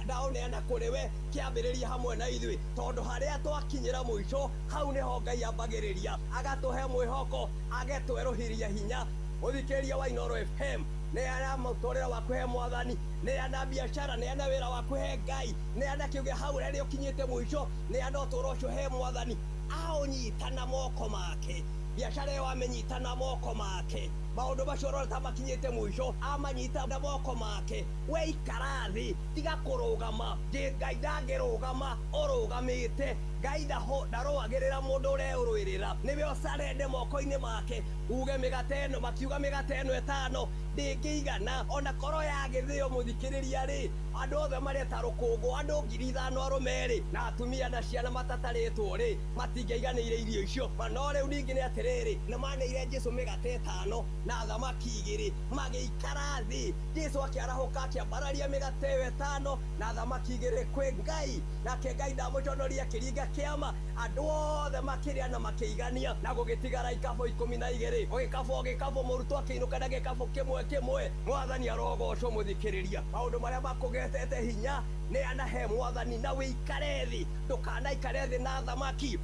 ndaũneana kũrĩ we, kĩambĩrĩria hamwe na ithuĩ, tondũ harĩa twakinyĩra mũico hau nĩho Ngai ambagĩrĩria, agatũhe mwĩhoko, agetwerũhĩria hinya. Mũthikĩrĩria wa Inooro FM, neana mũtũrĩre waku he mwathani, neana biacara, neana wĩra waku he Ngai, neana kĩuge hau rĩrĩa ũkinyĩte mũico, neana ũtũũro ũcio he mwathani, aũnyita na moko make. Biacara ĩyo amĩnyita na moko make, maũndũ macio ũrona ta makinyĩte mũico amanyita na moko make. We ikara thĩ, tiga kũrũgama. Ngai ndangĩrũgama ũrũgamĩte. Ngai ndarũagĩrĩra mũndũ ũreũrũĩrĩra, nĩwe ũcarende moko-inĩ make. Uge mĩgate ĩno, makiuga mĩgate ĩno 5 ndĩngĩigana, ona korwo yagĩthĩo mũthikĩrĩria rĩ, andũ othe mareta rũkũngũ, andũ 5,000 arũme rĩ, na atumia na ciana matatarĩtwo rĩ, matingĩaiganĩire irio icio. No rĩu ningĩ nĩ atĩrĩrĩ, nĩ maneire Jesũ mĩgate 5 na thamaki 2, magĩikara thĩ. Jesũ akĩarahũka akĩambararia mĩgate ĩyo 5 na thamaki 2 kwĩ Ngai, nake Ngai ndamũconoria, akĩringa kĩama, andũ othe makĩrĩa na makĩigania, na gũgĩtigara ikabũ 12. O gĩkabũ mũrutwo akĩinũka na gĩkabũ kĩmwe kĩmwe. Mwathani arogocwo mũthikĩrĩria. Maũndũ marĩa makũgetete hinya neana he mwathani na wĩikare thĩ. Ndũkanaikare thĩ na thamaki,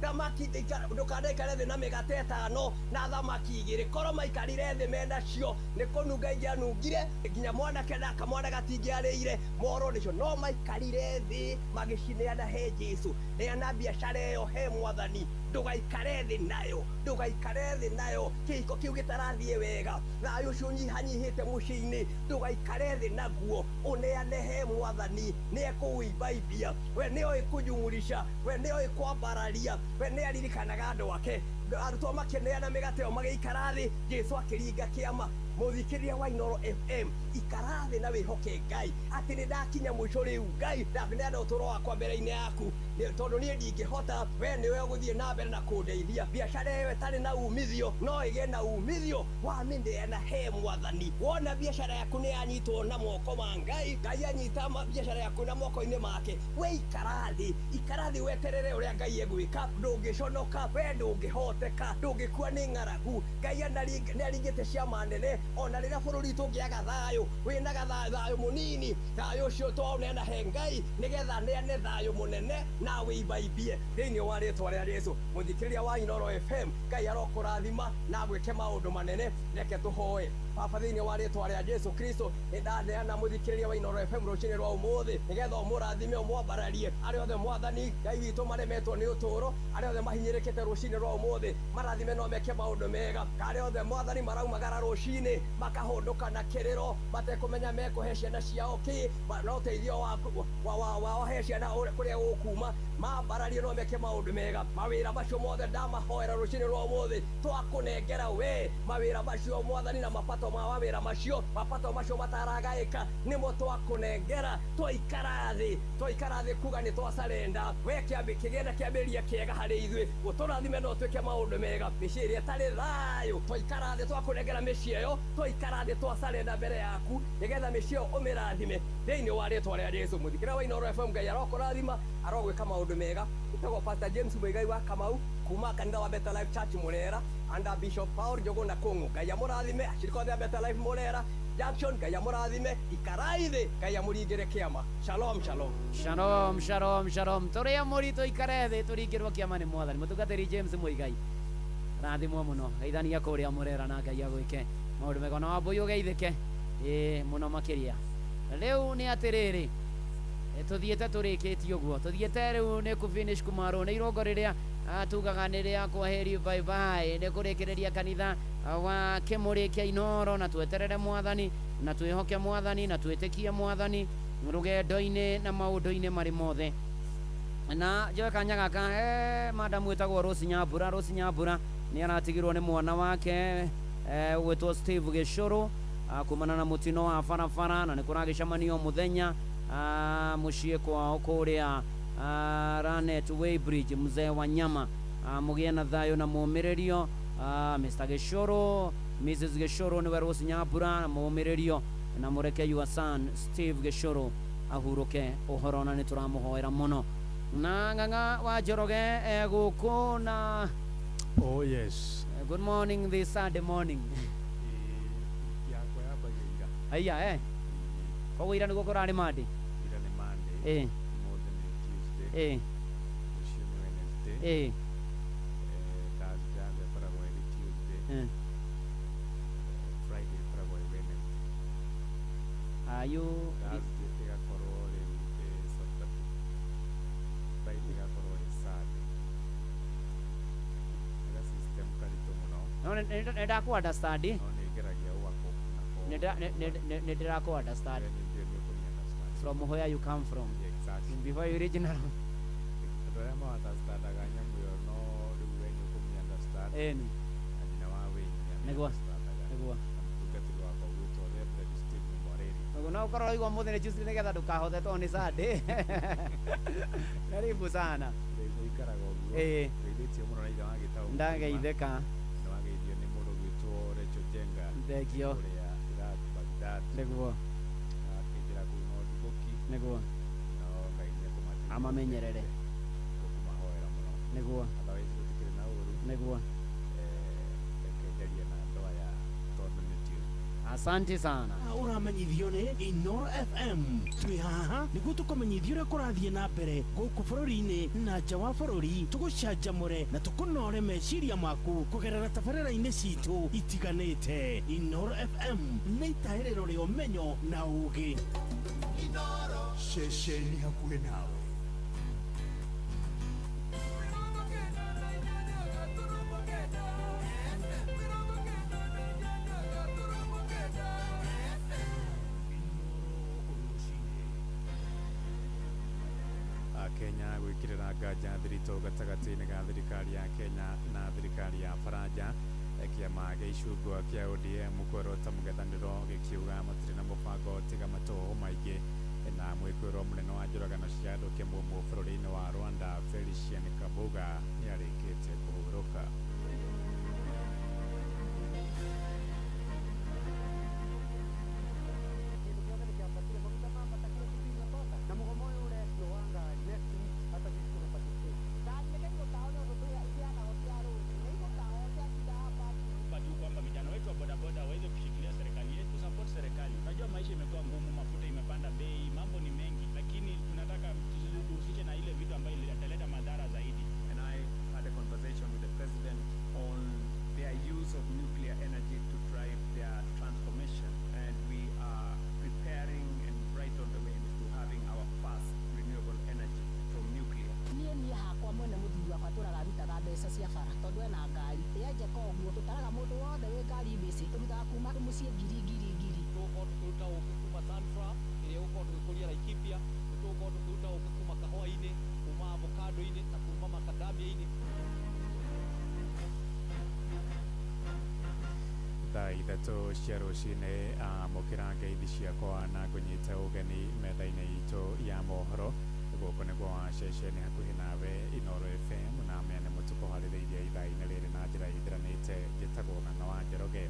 ndũkanaikare thĩ na mĩgate 5 na thamaki 2. Korwo maikarire thĩ menacio nĩ kũnunga ingĩanungire, nginya mwanake na kamwana gatingĩarĩire moro nĩcio, no maikarire thĩ magĩcineana he Jesũ. Neana biacara ĩyo he mwathani, ndũgaikare thĩ nayo, ndũgaikare thĩ nayo. Kĩhiko kĩu gĩtarathiĩ wega, thayũ ũcio ũnyihanyihĩte mũciĩ-inĩ, ndũgaikare thĩ naguo, ũneane he mwathani. Nĩ ekũwĩimbaimbia, we nĩoĩ kũjumurisha, we nĩoĩ kwambararia, we nĩaririkanaga andũ ake. Arutwo makĩneana mĩgate ĩyo magĩikara thĩ, Jesũ akĩringa kĩama. Mũthikĩrĩria wa Inooro FM, ikara thĩ na wĩhoke Ngai atĩ nĩ ndakinya mũico rĩu. Ngai, ndaneana ũtũũro wakwa mbere-inĩ yaku, tondũ niĩ ndingĩhota, we nĩwe ũgũthiĩ na mbere na kũndeithia. Biacara ĩyo ĩtarĩ na umithio no ĩgĩe na umithio wamĩneana he Mwathani. Wona biacara yaku nĩ yanyitwo na moko ma Ngai, Ngai anyita biacara yaku na moko-inĩ make, we ikara thĩ, ikara thĩ weterere ũrĩa Ngai egwĩka. Ndũngĩconoka, we ndũngĩhoteka, ndũngĩkua nĩ ng'aragu. Ngai nĩ aringĩte ciama nene. Ona rĩrĩa bũrũri witũ ũngĩaga thayũ, wĩnaga thayũ mũnini, thayũ ũcio twaũneana he Ngai nĩgetha neane thayũ mũnene na wĩimbaimbie thĩinĩ wa rĩtwa rĩa Jesũ. Mũthikĩrĩria wa Inooro FM, Ngai arokũrathima na agwĩke maũndũ manene. Reke tũhoe. Baba, thĩinĩ wa rĩtwa rĩa Jesũ Kristo, nĩ ndaneana mũthikĩrĩria wa Inooro FM rũcinĩ rwa ũmũthĩ nĩgetha ũmũrathime, ũmwambararie. Arĩa othe Mwathani Ngai witũ maremetwo nĩ ũtũũro, arĩa othe mahinyĩrĩkĩte rũcinĩ rwa ũmũthĩ, marathime no meke maũndũ mega. Arĩa othe Mwathani maraumagara rũcinĩ makahũndũka na kĩrĩro matekũmenya mekũhe ciana ciao kĩ, no ũteithio wa he ciana kũrĩa gũkuma, mambararie no meke maũndũ mega. Mawĩra macio mothe ndamahoera rũcinĩ rwa ũmũthĩ, twakũnengera we mawĩra macio Mwathani, na mapato ma mawĩra macio, mapato macio mataragaĩka nĩmo twakũnengera. Twaikara thĩ, twaikara thĩ kuga nĩ twacarenda we, kĩgĩna kĩambĩrĩria kĩega harĩ ithuĩ, ũtũrathime no twĩke maũndũ mega. Mĩciĩ ĩrĩa ĩtarĩ thayũ, twaikara thĩ twakũnengera mĩciĩ ĩyo, twaikara thĩ twacarenda mbere yaku nĩgetha mĩciĩ ĩyo ũmĩrathime thĩinĩ wa rĩtwa rĩa Jesũ. Mũthikĩrĩria wa Inooro FM, Ngai arokũrathima, arogwĩka maũndũ mega. Ĩtagwo Pastor James Muigai wa Kamau kuma kanitha wa Better Life Church Murera under Bishop Paul Njuguna Kung'u. Ngai amũrathime ashirika othe a Better Life Murera Junction. Ngai amũrathime, ikarai thĩ, Ngai amũringĩre kĩama. Shalom, shalom. Shalom, shalom, shalom. Tũrĩ amũri tũikare thĩ tũringĩrwo kĩama nĩ Mwathani. Mũtungatĩri James Muigai, rathimwo mũno, geithania kũrĩa Murera na Ngai agwĩke maũndũ mega, na wambũi ũgeithĩke ĩ mũno makĩria. Rĩu nĩ atĩrĩrĩ, tũthiĩte tũrĩkĩtie ũguo, tũthiĩte rĩu nĩ kũ finish kumarwo nĩ irongo rĩrĩa tugaga nĩ rĩa kwaheri, bye bye, nĩ kũrĩkĩrĩria kanitha wa kĩmũrĩ kĩa Inooro, na tweterere Mwathani na twĩhoke Mwathani na twĩtĩkie Mwathani rũgendo-inĩ na maũndũ-inĩ marĩ mothe. Na njoe kanya gaka, madam wĩtagwo Rose Nyambura. Rose Nyambura nĩ aratigirwo nĩ mwana wake ũgwĩtwo Steve Gĩcũrũ kumana na mũtino wa barabara, na nĩ kũragĩcemanio mũthenya mũciĩ kwao kũrĩa Ranet Weybridge, mzee wa nyama. Mũgĩe na thayũ na mũmĩrĩrio. Mr. Gĩcũrũ, Mrs. Gĩcũrũ nĩwe Rose Nyambura, na mũmĩrĩrio na mũreke your son Steve Gĩcũrũ ahurũke ũhoro, na nĩ tũramũhoera mũno. Na Ng'ang'a wa Njoroge gũkũ na Oh yes. Good morning this Sunday morning. Yakwa yambagia ira. Aya koguo ira nĩguo kũrarĩ Monday. Ira nĩ Monday. Ũmũthĩ nĩ Tuesday. Rũciũ nĩ Wednesday. Thursday ĩkoragwo ĩrĩ Tuesday. Friday ĩkoragwo ĩ Wednesday. Ayo Thursday ĩgakorwo rĩu ĩ Saturday. Friday ĩgakorwo ĩ Sunday. Ĩga system karitũ mũno. No nĩ ndakũ understand. No nĩ ngeragia gwakwo Nĩ ndĩrakũ understand. From where you come from. Exactly. Before you reach now. Andũ arĩa ma understandaga nyamũ ĩyo no rĩu we nĩ ũkũmĩ understand. Ĩni. Na nyina wa Wayne nĩ Nĩguo. understandaga. Nĩguo. Na mũtungatĩri wakwa ũgwĩtwo Reverend Stephen Mwareri. Nĩguo no ũkorwo ũraigua ũmũthĩ nĩ Tuesday nĩgetha ndũkahote tondũ nĩ Sunday. Karibu sana. Rĩu ikaraga ũguo. Ngeithĩtio mũno na ithe wa Gĩtaũ. Ndageithĩka. Nĩ wageithio nĩ mũndũ ũgwĩtwo Rachel Jenga. Thengio. Kũrĩa Iraq, Baghdad. Nĩguo. Akĩnjĩra kũu no nduthũki. Nĩguo. No Ngai nĩekũmateithia. Amamenyerere. Tũkũmahoera mũno. Nĩguo. Otherwise gũtikĩrĩ na ũru. Nĩguo. Reke njarie na andũ aya tondũ nĩ Tuesday. Asante sana. Ũramenyithio nĩ Inooro FM. Twĩ haha nĩguo tũkũmenyithia ũrĩa kũrathiĩ na mbere gũkũ bũrũri-inĩ na nja wa bũrũri, tũgũcanjamũre na tũkũnore meciria maku kũgerera tabarĩra-inĩ citũ itiganĩte. Inooro FM nĩ itahĩrĩro rĩa ũmenyo na ũũgĩ. Ceceni hakuhĩ nawe. Kenya gwĩkĩrĩra nganja thiritũ gatagatĩ-inĩ ga thirikari ya Kenya na thirikari ya Faranja. Kĩama gĩa icungwa kĩa ODM kwerwo ta mũng'ethanĩro gĩkiuga matirĩ na mũbango tiga matũhũhũ maingĩ. Na mwĩkwĩrwo mũnene wa njũragano cia andũ kĩmũmũ bũrũri-inĩ wa Rwanda Felicien Kabuga nĩarĩkĩtie kũhurũka. Kwamba vijana wetu wa bodaboda waweze kushikilia serikali yetu, kusupport serikali. Unajua maisha imekuwa ngumu, mafuta imepanda bei, mambo ni mengi, lakini tunataka tusihusishe na ile vitu ambayo italeta madhara zaidi. And I had a conversation with the president on their use of nuclear energy to drive their transformation, and we are preparing and right on the way to having our first renewable energy from nuclear. Niĩ hakwa mwene mũthuri wakwa tũraga arutaga mbeca cia bara tondũ ena ngari yenjeka ũguo tũtaraga mũndũ wothe wĩ ngari mbĩcĩ tũrutaga kuma mũciĩ ngiri ngiri ngiri. Tũgũkorwo tũkĩruta ũkĩ kuma sunflower ĩrĩa ĩgũkorwo tũgĩkũria Laikipia, nĩtũgũkorwo tũkĩruta ũkĩ kuma kahũa-inĩ, kuma avocado-inĩ na kuma macadamia-inĩ. Thaa ithatũ cia rũcinĩ amũkĩra ngeithi ciakwa na ngũnyite ũgeni metha-inĩ itũ ya mohoro. Gũkũ nĩ gwa ceceni hakuhĩ nawe Inooro FM na mea nĩ mũtũkũharĩrĩirie ithaa-inĩ rĩrĩ na njĩra ĩthiranĩte. Njĩtagwo Ng'ang'a wa Njoroge.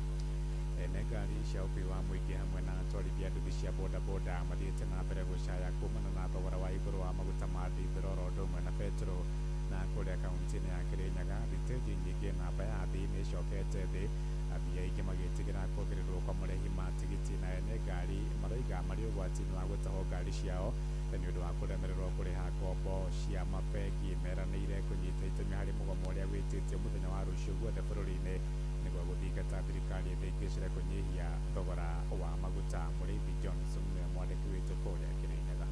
Ene ngari cia ũkuui wa mũingĩ hamwe na atwarithia nduthi cia bodaboda mathiĩte na mbere gũcaya kumana na thogora wa igũrũ wa maguta ma ndithero oro ũndũ ũmwe na betũrũ. Na kũrĩa kaunti-inĩ ya Kirinyaga thitĩnji nyingĩ namba ya thĩ nĩ ĩcokete thĩ, athii aingĩ magĩtigĩra kuongererwo kwa marĩhi ma tigiti, na ene ngari maroiga marĩ ũgwati-inĩ wa gũtahwo ngari ciao nĩ ũndũ wa kũremererwo kũrĩha ngombo cia mabengi. Meranĩire kũnyita itemi harĩ mũgomo ũrĩa wĩtĩtio mũthenya wa rũciũ guothe bũrũri-inĩ nĩguo gũthingata thirikari ĩthĩngĩcĩre kũnyihia thogora wa maguta. Mũrĩithi Johnson nĩwe mwandĩki witũ kũrĩa Kirinyaga.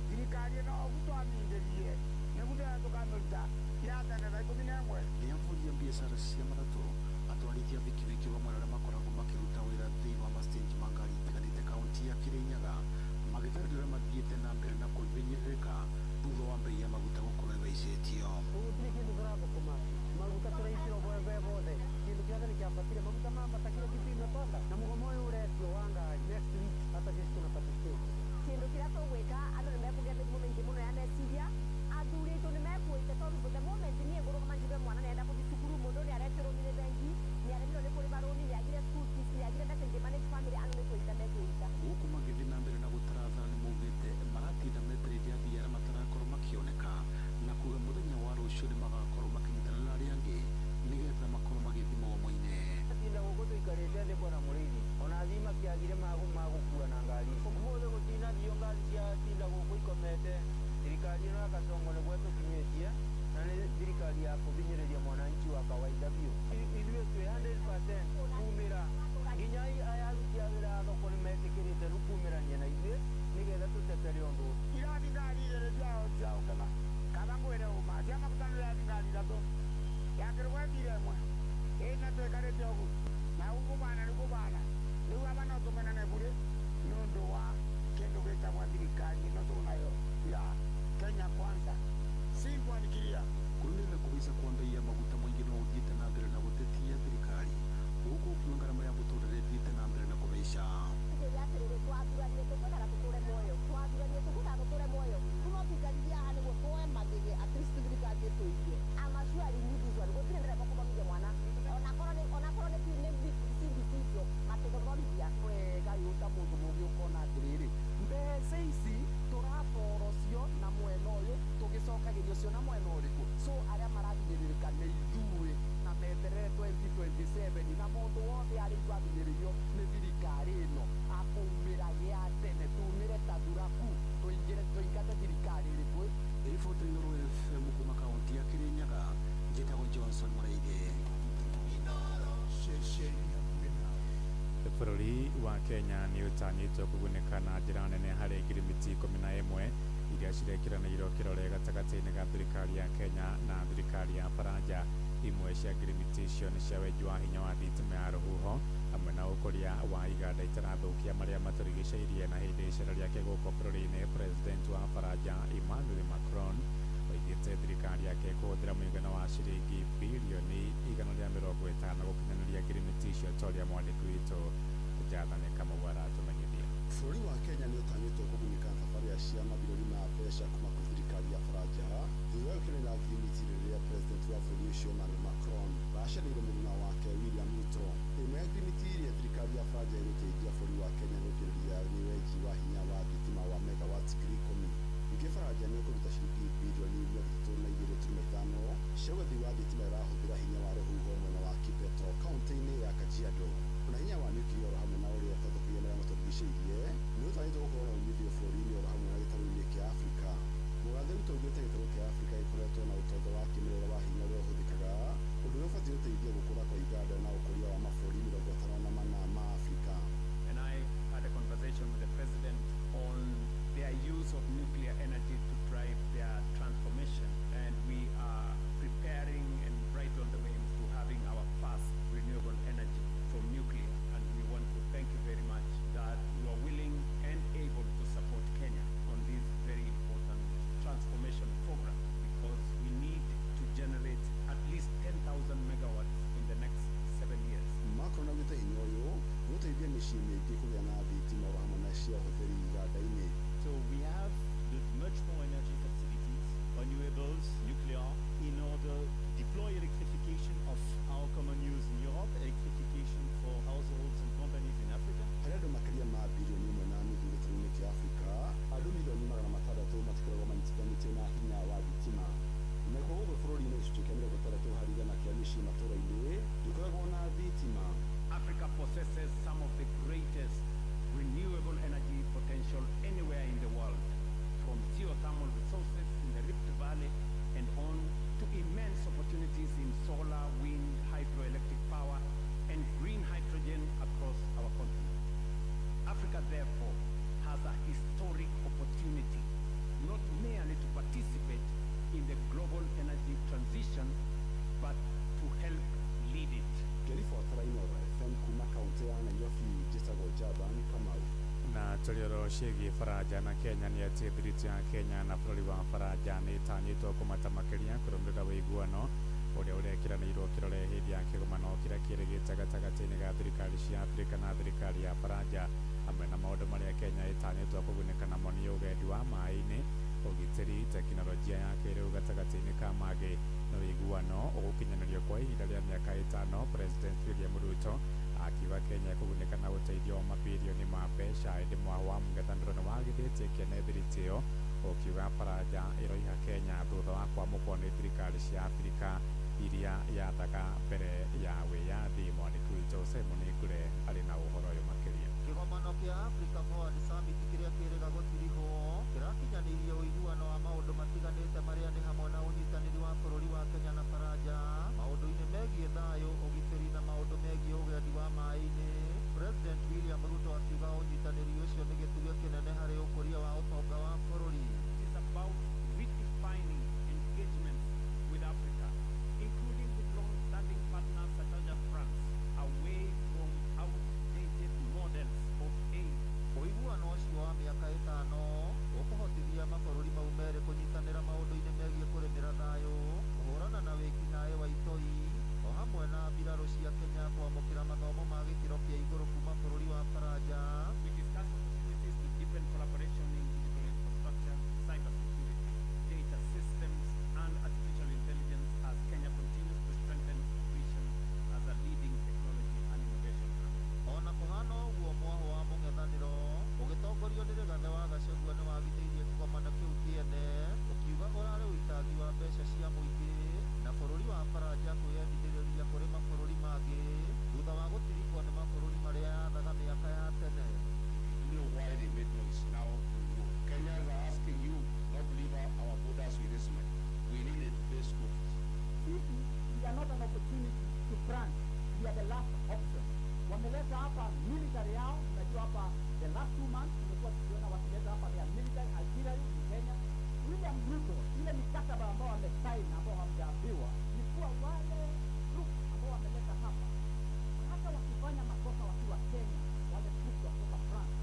Thirikari ĩno gũtwamindĩrie nĩguo tũkamĩruta ya tene thaa 11. Rĩavuria biacara cia matatũ atwarithia bikibiki vamwe na arĩa makoragwo makĩruta wĩra thĩinĩ wa mastenji ma ngari itiganĩte kaunti ya Kirinyaga magĩtarĩria ũrĩa mathiĩte na mbere na kũhinyĩrĩrĩka thutha wa mbei ya maguta gũkorwo ĩhaicĩtio. Gũtirĩ kĩndũ tũrathũkũma, maguta tũraitĩrwo mbembe bothe, kĩndũ kĩothe nĩ kĩambatire, maguta mambata kilo kitu imepanda, na mũgomo ũyũ ũretio wa ngari next week hata sisi tuna participate. Kĩndũ kĩrĩa tũgwĩka andũ nĩ mekũgĩa mĩrimũ mĩingĩ mũno ya meciria, athuri aitũ nĩ mekuĩte tondũ the moment niĩ ngũrũgama njuge mwana nĩarenda gũthiĩ cukuru, mũndũ nĩ aretio rũni nĩ bengi, nĩ aremirwo nĩ kũrĩha rũni, nĩ agire school fees, nĩ agire mbeca ingĩ manage family, andũ nĩ kwĩita mekwĩita. Gũkũ magĩthiĩ na mbere na gũtarathara nĩ maugĩte maratinda metereire athii arĩa matarakorwo makĩoneka na kuga mũthenya wa rũciũ nĩ magakorwo makĩnyitanĩra na arĩa angĩ nĩgetha makorwo magĩthiĩ mũgomo-inĩ. Tinda gũkũ tũikarĩte thĩ bwana mũrĩithi, ona athii makĩagire magũkua na ngari. Ũmũthĩ gũtinathio ngari ciatinda gũkũ ikomete. Thirikari ĩno ya Kasongo nĩguo ĩtũkinyĩtie na nĩ thirikari ya kũhinyĩrĩria mwananchi wa kawaida biũ. Ithuĩ twĩ 100% kumĩra nginya aya aruti a wĩra a thoko nĩ metĩkĩrĩte rĩu kumĩrania na ithuĩ nĩgetha tũtetere ũndũ ũyũ. Irathi ngari igĩrĩ cia ũkema kaba ngwĩre ũma cia maguta nĩ irathi ngari ithatũ ya kĩrũgũ ethire ĩmwe ĩna twĩkarĩte ũguo na gũkũbana nĩ kũbana rĩu aba no tũmenane burĩ nĩ ũndũ wa kĩndũ gĩtagwo thirikari ĩno tũnayo ya Kenya Kwanza. Simple and clear. Kũrũmĩrĩra kũhaica kwa mbei ya maguta mũingĩ no ũthiĩte na mbere na gũtetia thirikari gũkũ ũkiuga ngarama ya mũtũrĩre ĩthiĩte na mbere na kũhaica. Njĩre atĩrĩrĩ, twathuranire tũkwendaga tũtũre muoyo, twathuranire tũkwendaga tũtũre muoyo, rĩu no tũikarithia haha nĩguo tuoe mathĩgĩ at least thirikari ĩtũigue. I'm assuring you this one, gũtirĩ ndereba kũthomithia mwana onakorwo nĩ CBC icio matithomithia. Wega ũyũ ta mũndũ mũũgĩ ũkona atĩrĩrĩ, mbeca ici tũratoro cio na mwena ũyũ tũgĩcokagĩrio cio na mwena ũrĩkũ, so arĩa marahinyĩrĩrĩka nĩ wa Kenya nĩ ũtanyĩtwo kũgunĩka na njĩra nene harĩ ngirimiti 11 iria cirekĩranĩirwo kĩrore gatagatĩ-inĩ ga thirikari ya Kenya na thirikari ya Faranja. Imwe cia ngirimiti icio nĩ cia wenji wa hinya wa thitima ya rũhuho hamwe na ũkũria wa iganda itarathũkia marĩa matũrigicĩirie. Na hĩndĩ icera rĩake gũkũ bũrũri-inĩ, President wa Faranja Emmanuel Macron oigĩte thirikari yake ĩkũhũthĩra mũigana wa ciringi birioni 150 gũkinyanĩria ngirimiti icio ta ũrĩa mwandĩki witũ Jathane Kamau aratũmenyithia. Bũrũri wa Kenya nĩ ũtanyĩtwo kũgunĩka na thabarĩra cia mabirioni ma mbeca kuma kwĩ thirikari ya Faranja thutha wa gũkenera ngirimiti rĩrĩa president wa bũrũri ũcio Emmanuel Macron aracereire mũruna wake William Ruto. Ĩmwe ya ngirimiti iria thirikari ya Faranja ĩgũteithia bũrũri wa Kenya nĩ gũkinyanĩria nĩ wenji wa hinya wa thitima wa megawatts 10,000. Ningĩ Faranja nĩ ĩkũruta ciringi birioni 32.5 cia wethi wa thitima ĩrahũthĩra hinya wa rũhuho mwena wa Kipeto kaunti-inĩ ya Kajiado. Ona hinya wa nuclear oro hamwe na ũrĩa ũtathũkagia marĩa matũrigicĩirie nĩ ũtanyĩtwo gũkorwo na umithio bũrũri-inĩ oro hamwe na gĩtarũ-inĩ kĩa Afrika. Mũgathe Ruto augĩte gĩtarũ kĩa Afrika gĩkoretwo na ũtonga wa kĩmerera wa hinya ũrĩa ũhũthĩkaga, ũndũ ũrĩa ũbatiĩ gũteithia gũkũra kwa iganda na ũkũria wa mabũrũri 54 ma Afrika. And I had a conversation with the president on their use of nuclear energy to drive their transformation, and we are preparing and right on the way to having our first renewable energy from nuclear. And we want to thank you very much that you are willing and able to support Kenya on this very important transformation program, because we need to generate at least 10,000 megawatts in the next 7 years. Macron augĩte hinya ũyũ nĩ ũteithia mĩciĩ mĩingĩ kũgĩa na thitima oro hamwe na cia ũhũthĩri iganda-inĩ. So we have built much more energy facilities, renewables, nuclear, in order to deploy electrification of our common use in Europe, electrification for households and companies in Africa. Harĩ andũ makĩria ma birioni 1.5 gĩtarũ-inĩ kĩa Afrika, andũ mirioni 600 matikoragwo manyitithanĩtio na hinya wa thitima. Nakuo gũkũ bũrũri-inĩ gĩcunjĩ kĩa 60% kĩa mĩciĩ matũũra-inĩ gĩkoragwo na thitima. Africa possesses some of the greatest renewable energy potential anywhere in the world, from geothermal resources in the Rift Valley and on to immense opportunities in solar, wind, hydroelectric power, and green hydrogen across our continent. Africa, therefore, has a historic opportunity not merely to participate in the global energy transition, but to help lead it. Ngĩribotera Inooro FM kuma kaunti ya Nairobi, njĩtagwo Jaban Kamau. Na tũrĩ oro ciĩgiĩ Faranja na Kenya nĩ atĩ thiritũ ya Kenya na bũrũri wa Faranja nĩ ĩtanyĩtwo kũmata makĩria kũrũmĩrĩra ũiguano ũrĩa ũrekĩranĩirwo kĩrore hĩndĩ ya kĩgomano kĩrĩa kĩrĩgĩte gatagatĩ-inĩ ga thirikari cia Afrika na thirikari ya Faranja, hamwe na maũndũ marĩa Kenya ĩtanyĩtwo kũgunĩka namo nĩ ũgendi wa maĩ-inĩ, ũgitĩri, tekinoronjia ya kĩrĩu gatagatĩ-inĩ ka mangĩ. Na ũiguano ũgũkinyanĩrio kwa ihinda rĩa mĩaka 5. President William Ruto akiuga Kenya ĩkũgunĩka na ũteithio wa mabirioni ma mbeca, ĩndĩ mwaho wa mũng'ethanĩro nĩ wagithĩtie kĩene thiriti ĩyo, ũkiuga Faranja ĩroiha Kenya thutha wa kwamũkwo nĩ thirikari cia Afrika iria yathaga mbere ya wĩyathi. Mwandĩki witũ Simon Ngure arĩ na ũhoro ũyũ makĩria. Kĩgomano kĩa Africa Forward Summit kĩrĩa kĩrĩga gũtirihwo kĩrakinyanĩirie ũiguano wa maũndũ matiganĩte marĩa nĩ hamwe na ũnyitanĩri wa bũrũri wa Kenya na Faranja maũndũ-inĩ megiĩ thayũ, ũgitĩri na maũndũ megiĩ ũgendi wa maĩ-inĩ. President William Ruto akiuga ũnyitanĩri ũcio nĩ gĩtugĩ kĩnene harĩ ũkũria wa ũtonga wa bũrũri. It is about redefining engagements with Africa, including with long-standing partners such as France, away from outdated models of aid. Ũiguano ũcio wa mĩaka 5 ũkũhotithia mabũrũri mau merĩ kũnyitanĩra maũndũ-inĩ megiĩ kũrĩmĩra thayũ, kũhũrana na wĩkinaĩ wa itoi, o hamwe na mbirarũ cia Kenya kwamũkĩra mathomo ma gĩkĩro kĩa igũrũ kuma bũrũri wa Faranja. We discuss opportunities to deepen collaboration in digital infrastructure, cybersecurity, data systems, and artificial intelligence as Kenya continues to strengthen its position as a leading technology and innovation hub. Ona kũhana ũguo, mwaho wa mũng'ethanĩro ũgĩtongorio nĩ Rigathĩ wa Gachagua nĩ wagithĩirie kĩgomano kĩu kĩene, ũkiuga ũrarĩ ũitangi wa mbeca cia mũingĩ na bũrũri wa Faranja kwĩyendithĩrĩria kũrĩ mabũrũri mangĩ thutha wa gũtirikwo nĩ mabũrũri marĩa yathaga mĩaka ya tene. You know why they made noise. Now you know. Kenyans are asking you not to leave our borders with this money. We need it to pay school fees. Sisi, we are not an opportunity to France. We are the last option. Wameleta hapa military yao. Unajua hapa the last 2 months tumekuwa tukiona wakileta hapa their military artillery in Kenya. William Ruto, ile mikataba ambao wamesign ambao hamjaambiwa ni kuwa wale troops ambao wameleta hapa, hata wakifanya makosa wakiwa Kenya, wale troops wa kutoka France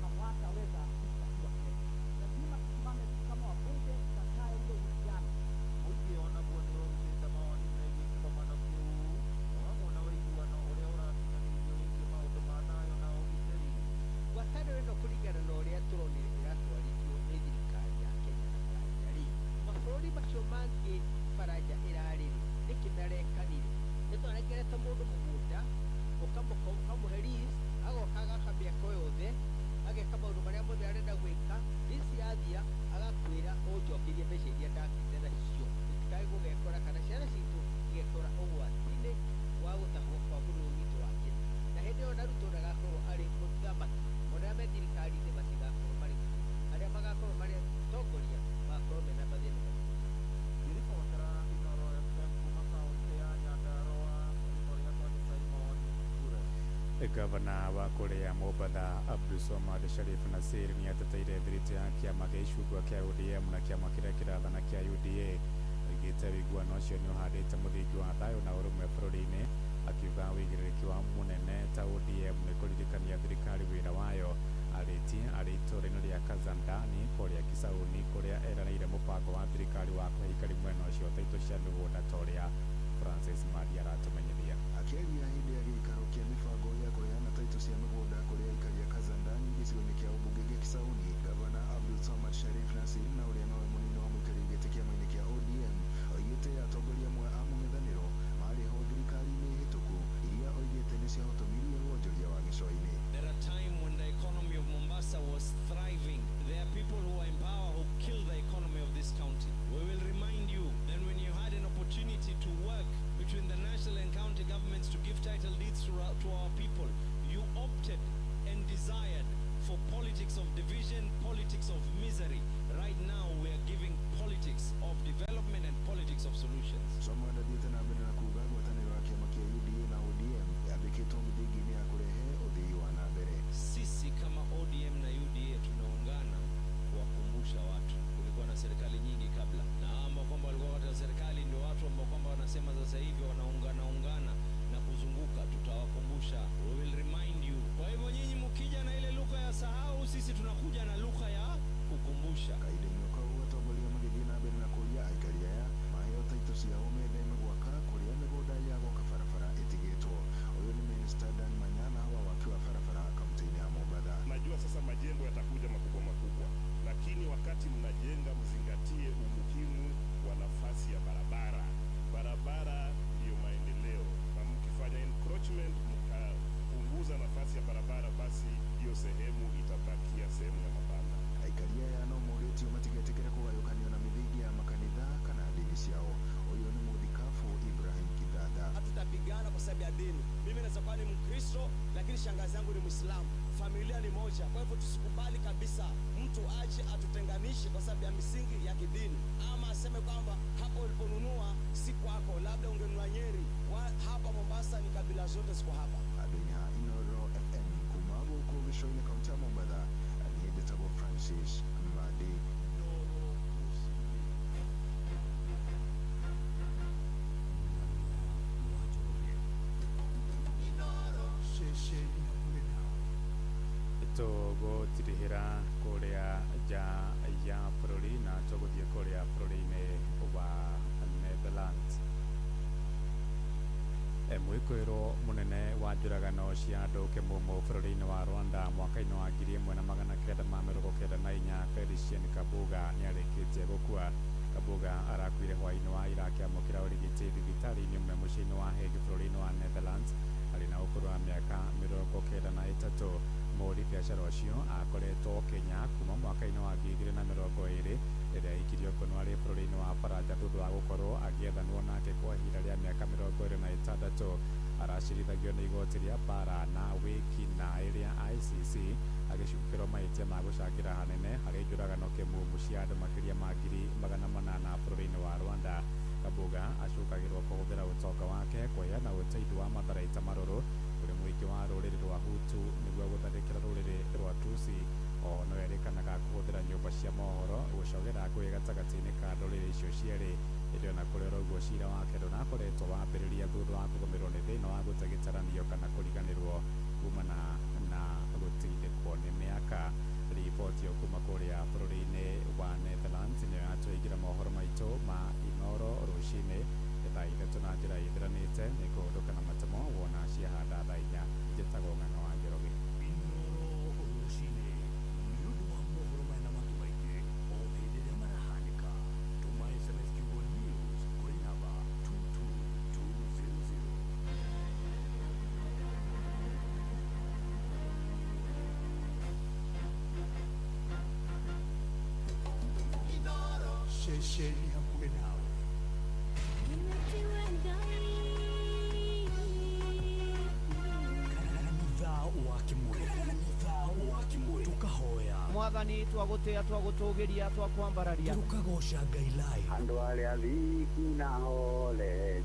hawataweza kushtakiwa Kenya. Lazima tusimame kama wabunge tukatae ule uhusiano. Mũingĩ onaguo nĩ ũrutĩte mawoni megiĩ kĩgomano kĩu o hamwe na ũiguano ũrĩa ũrakinyanĩirio wĩgiĩ maũndũ ma thayũ na ũgitĩri. Ngwatanĩro ĩno kũringana na ũrĩa tũronire ĩratwarithio nĩ thirikari ya Kenya na Faranja rĩ, mabũrũri macio mangĩ Faranja ĩrarĩ rĩ, nĩkĩ marekanire? Nĩ twarengerete mũndũ mũgũnda, ũkamũhe lease, agoka agaka mĩako yothe, ageka maũndũ marĩa mothe arenda gwĩka, lease yathira agakwĩra ũnjokerie mbeca iria ndakĩte nacio. Tũtikae gũgekora kana ciana citũ igekora ũgwati-inĩ wa gũtahwo kwa bũrũri witũ wa Kenya. Na hĩndĩ ĩyo na Ruto ndagakorwo arĩ mũthamaki, ona arĩa me thirikari-inĩ matigakorwo marĩ kuo, arĩa magakorwo marĩ atongoria magakorwo mena mathĩna maingĩ. Ngĩribotera Inooro FM kuma kaũntĩ ya Nyandarũa, rĩtwa rĩakwa nĩ Simon Mbure. Gavana wa kũrĩa Mombatha Abdulswamad Sharif Nasir nĩ ateteire thiritũ ya kĩama gĩa icungwa kĩa ODM na kĩama kĩrĩa kĩrathana kĩa UDA. Oigĩte ũiguano ũcio nĩ ũhandĩte mũthingi wa thayũ na ũrũmwe bũrũri-inĩ, akiuga ũigĩrĩrĩki wa mũnene ta ODM nĩ kũririkania thirikari wĩra wayo. Arĩtie arĩ itũũra-inĩ rĩa Kazandani kũrĩa Kisauni kũrĩa eranĩire mũbango wa thirikari wa kũhe aikari mwena ũcio taitũ cia mĩgũnda ta ũrĩa Francis Madi aratumenyithia. Akĩaria hĩndĩ ya gĩikaro kĩa mĩbango ya kũheana taitũ cia mĩgũnda kũrĩ aikari a Kazandani gĩcigo-inĩ kĩa ũmbunge gĩa Kisauni, Gavana Abdul Samad Sharif Nasir na ũrĩa nowe mũnini wa mũikarĩri gĩtĩ kĩama-inĩ kĩa ODM oigĩte atongoria amwe a mũng'ethanĩro marĩ ho thirikari-inĩ hĩtũku iria oigĩte nĩ ciahotomirie wonjoria wa gĩcũa-inĩ. There are time when the economy of Mombasa was thriving. There are people who are in power who killed the economy of this county. We will remind you then when you had an opportunity to work between the national and county governments to give title deeds to our people, you opted and desired for politics of division, politics of misery. Right now we are giving politics of development and politics of solutions. Samad athiĩte na mbere na kuga ngwatanĩro ya kĩama kĩa UDA na ODM yambĩkĩtwo mĩthingi-inĩ ya kũrehe ũthii wa na mbere. Sisi kama ODM na UDA tunaungana kuwakumbusha watu, kulikuwa na serikali nyingi kabla, na hao ambao kwamba walikuwa katika serikali ndio watu ambao kwamba wanasema sasa hivi wanaungana ungana na kuzunguka. Tutawakumbusha, we will remind you. Kwa hivyo nyinyi mkija na ile lugha ya sahau, sisi tunakuja na lugha ya kukumbusha. Kahinda-inĩ o kau atongoria magĩthiĩ na mbere na kũria aikari aya maheo taitũ ciao metheme gwaka kũrĩa mĩgũnda ya gwaka barabara ĩtigĩtwo. Ũyũ nĩ Minister Dan Manyala wa waki wa barabara kaunti-inĩ ya Mombatha. Najua sasa majengo yatakuja makubwa makubwa, lakini wakati mnajenga mzingatie umuhimu wa nafasi ya barabara. Barabara ndiyo maendeleo, na mkifanya encroachment mkapunguza nafasi ya barabara, basi hiyo sehemu itabakia sehemu ya mabanda. Aikari aya no morĩtio matigetĩkĩre kũgayũkanio na mĩthingi ya makanitha kana ndini ciao. Ũyũ nĩ mũthikabu Ibrahim Kithatha. Hatutapigana kwa sababu ya dini. Mimi naweza kuwa ni Mkristo lakini shangazi yangu ni Muislamu. Familia ni moja. Kwa hivyo tusikubali kabisa mtu aje atutenganishe kwa sababu ya misingi ya kidini, ama aseme kwamba hapo uliponunua si kwako, labda ungenunua Nyeri. Hapa Mombasa ni kabila zote ziko hapa. Andũ-inĩ a Inooro FM kuma gũkũ gĩcũa-inĩ kaunti ya Mombatha, niĩ njĩtagwo Francis Madi. Ceceni hakuhĩ nawe. Tũgũtirihĩra kũrĩa nja ya bũrũri na tũgũthiĩ kũrĩa bũrũri-inĩ wa Netherlands. Mwĩkũĩrwo mũnene wa njũragano cia andũ kĩmũmũ bũrũri-inĩ wa Rwanda mwaka-inĩ wa 1994 Felicien Kabuga nĩarĩkĩtie gũkua. Kabuga arakuire hwaĩ-inĩ wa ira akĩamũkĩra ũrigiti thibitarĩ-inĩ ũmwe mũciĩ-inĩ wa Hague bũrũri-inĩ wa Netherlands arĩ na ũkũrũ wa mĩaka 93. Mũhũri biacara ũcio akoretwo Kenya kuma mwaka-inĩ wa 2020 rĩrĩa aikirio ngono arĩ bũrũri-inĩ wa Faranja thutha wa gũkorwo agĩethanwo nake kwa ihinda rĩa mĩaka 26. Aracirithagio nĩ igoti rĩa mbara na wĩki-naĩ rĩa ICC agĩcukĩrwo mahĩtia ma gũcangĩra hanene harĩ njũragano kĩmumu cia andũ makĩria ma 800,000 bũrũri-inĩ wa Rwanda. Kabuga acukagĩrwo kũhũthĩra ũtonga wake kũheana ũteithio wa matharaita marũrũ kũrĩ mũingĩ wa rũrĩrĩ rwa Hutu nĩguo gũtharĩkĩra rũrĩrĩ rwa Tutsi. O no erĩkanaga kũhũthĩra nyũmba cia mohoro gũcogera ngũĩ gatagatĩ-inĩ ka ndũrĩrĩ icio cierĩ. Ĩndĩ ona kũrĩ oro ũguo cira wake ndũnakoretwo wambĩrĩria thutha wa kũgũmĩrwo nĩ thĩna wa gũte gĩtaranio kana kũriganĩrwo kumana na gũtindĩkwo nĩ mĩaka. Riboti ĩyo kuma kũrĩa bũrũri-inĩ wa Netherlands nĩyo yatũingĩra mohoro maitũ ma Inoro rũcinĩ thaa 3 na njĩra ĩthiranĩte nĩ kũhũndũka na matemo wona ciahanda thaa 4. Njĩtagwo Ng'ang'a wa Njoroge. Inoro rũcinĩ nĩ ũndũ wa mohoro mena matũ maingĩ o hĩndĩ ĩrĩa marahanĩka. Tũma SMS kiugo news kũrĩ namba 22200. Ceceni hakuhĩ nawe. Kanitha wa Kĩmũrĩ, kanitha wa Kĩmũrĩ, tũkahoya Mwathani, twagũtĩa, twagũtũgĩria, twakwambararia, tũkagoca Ngai live. Andũ arĩa thingu na horeri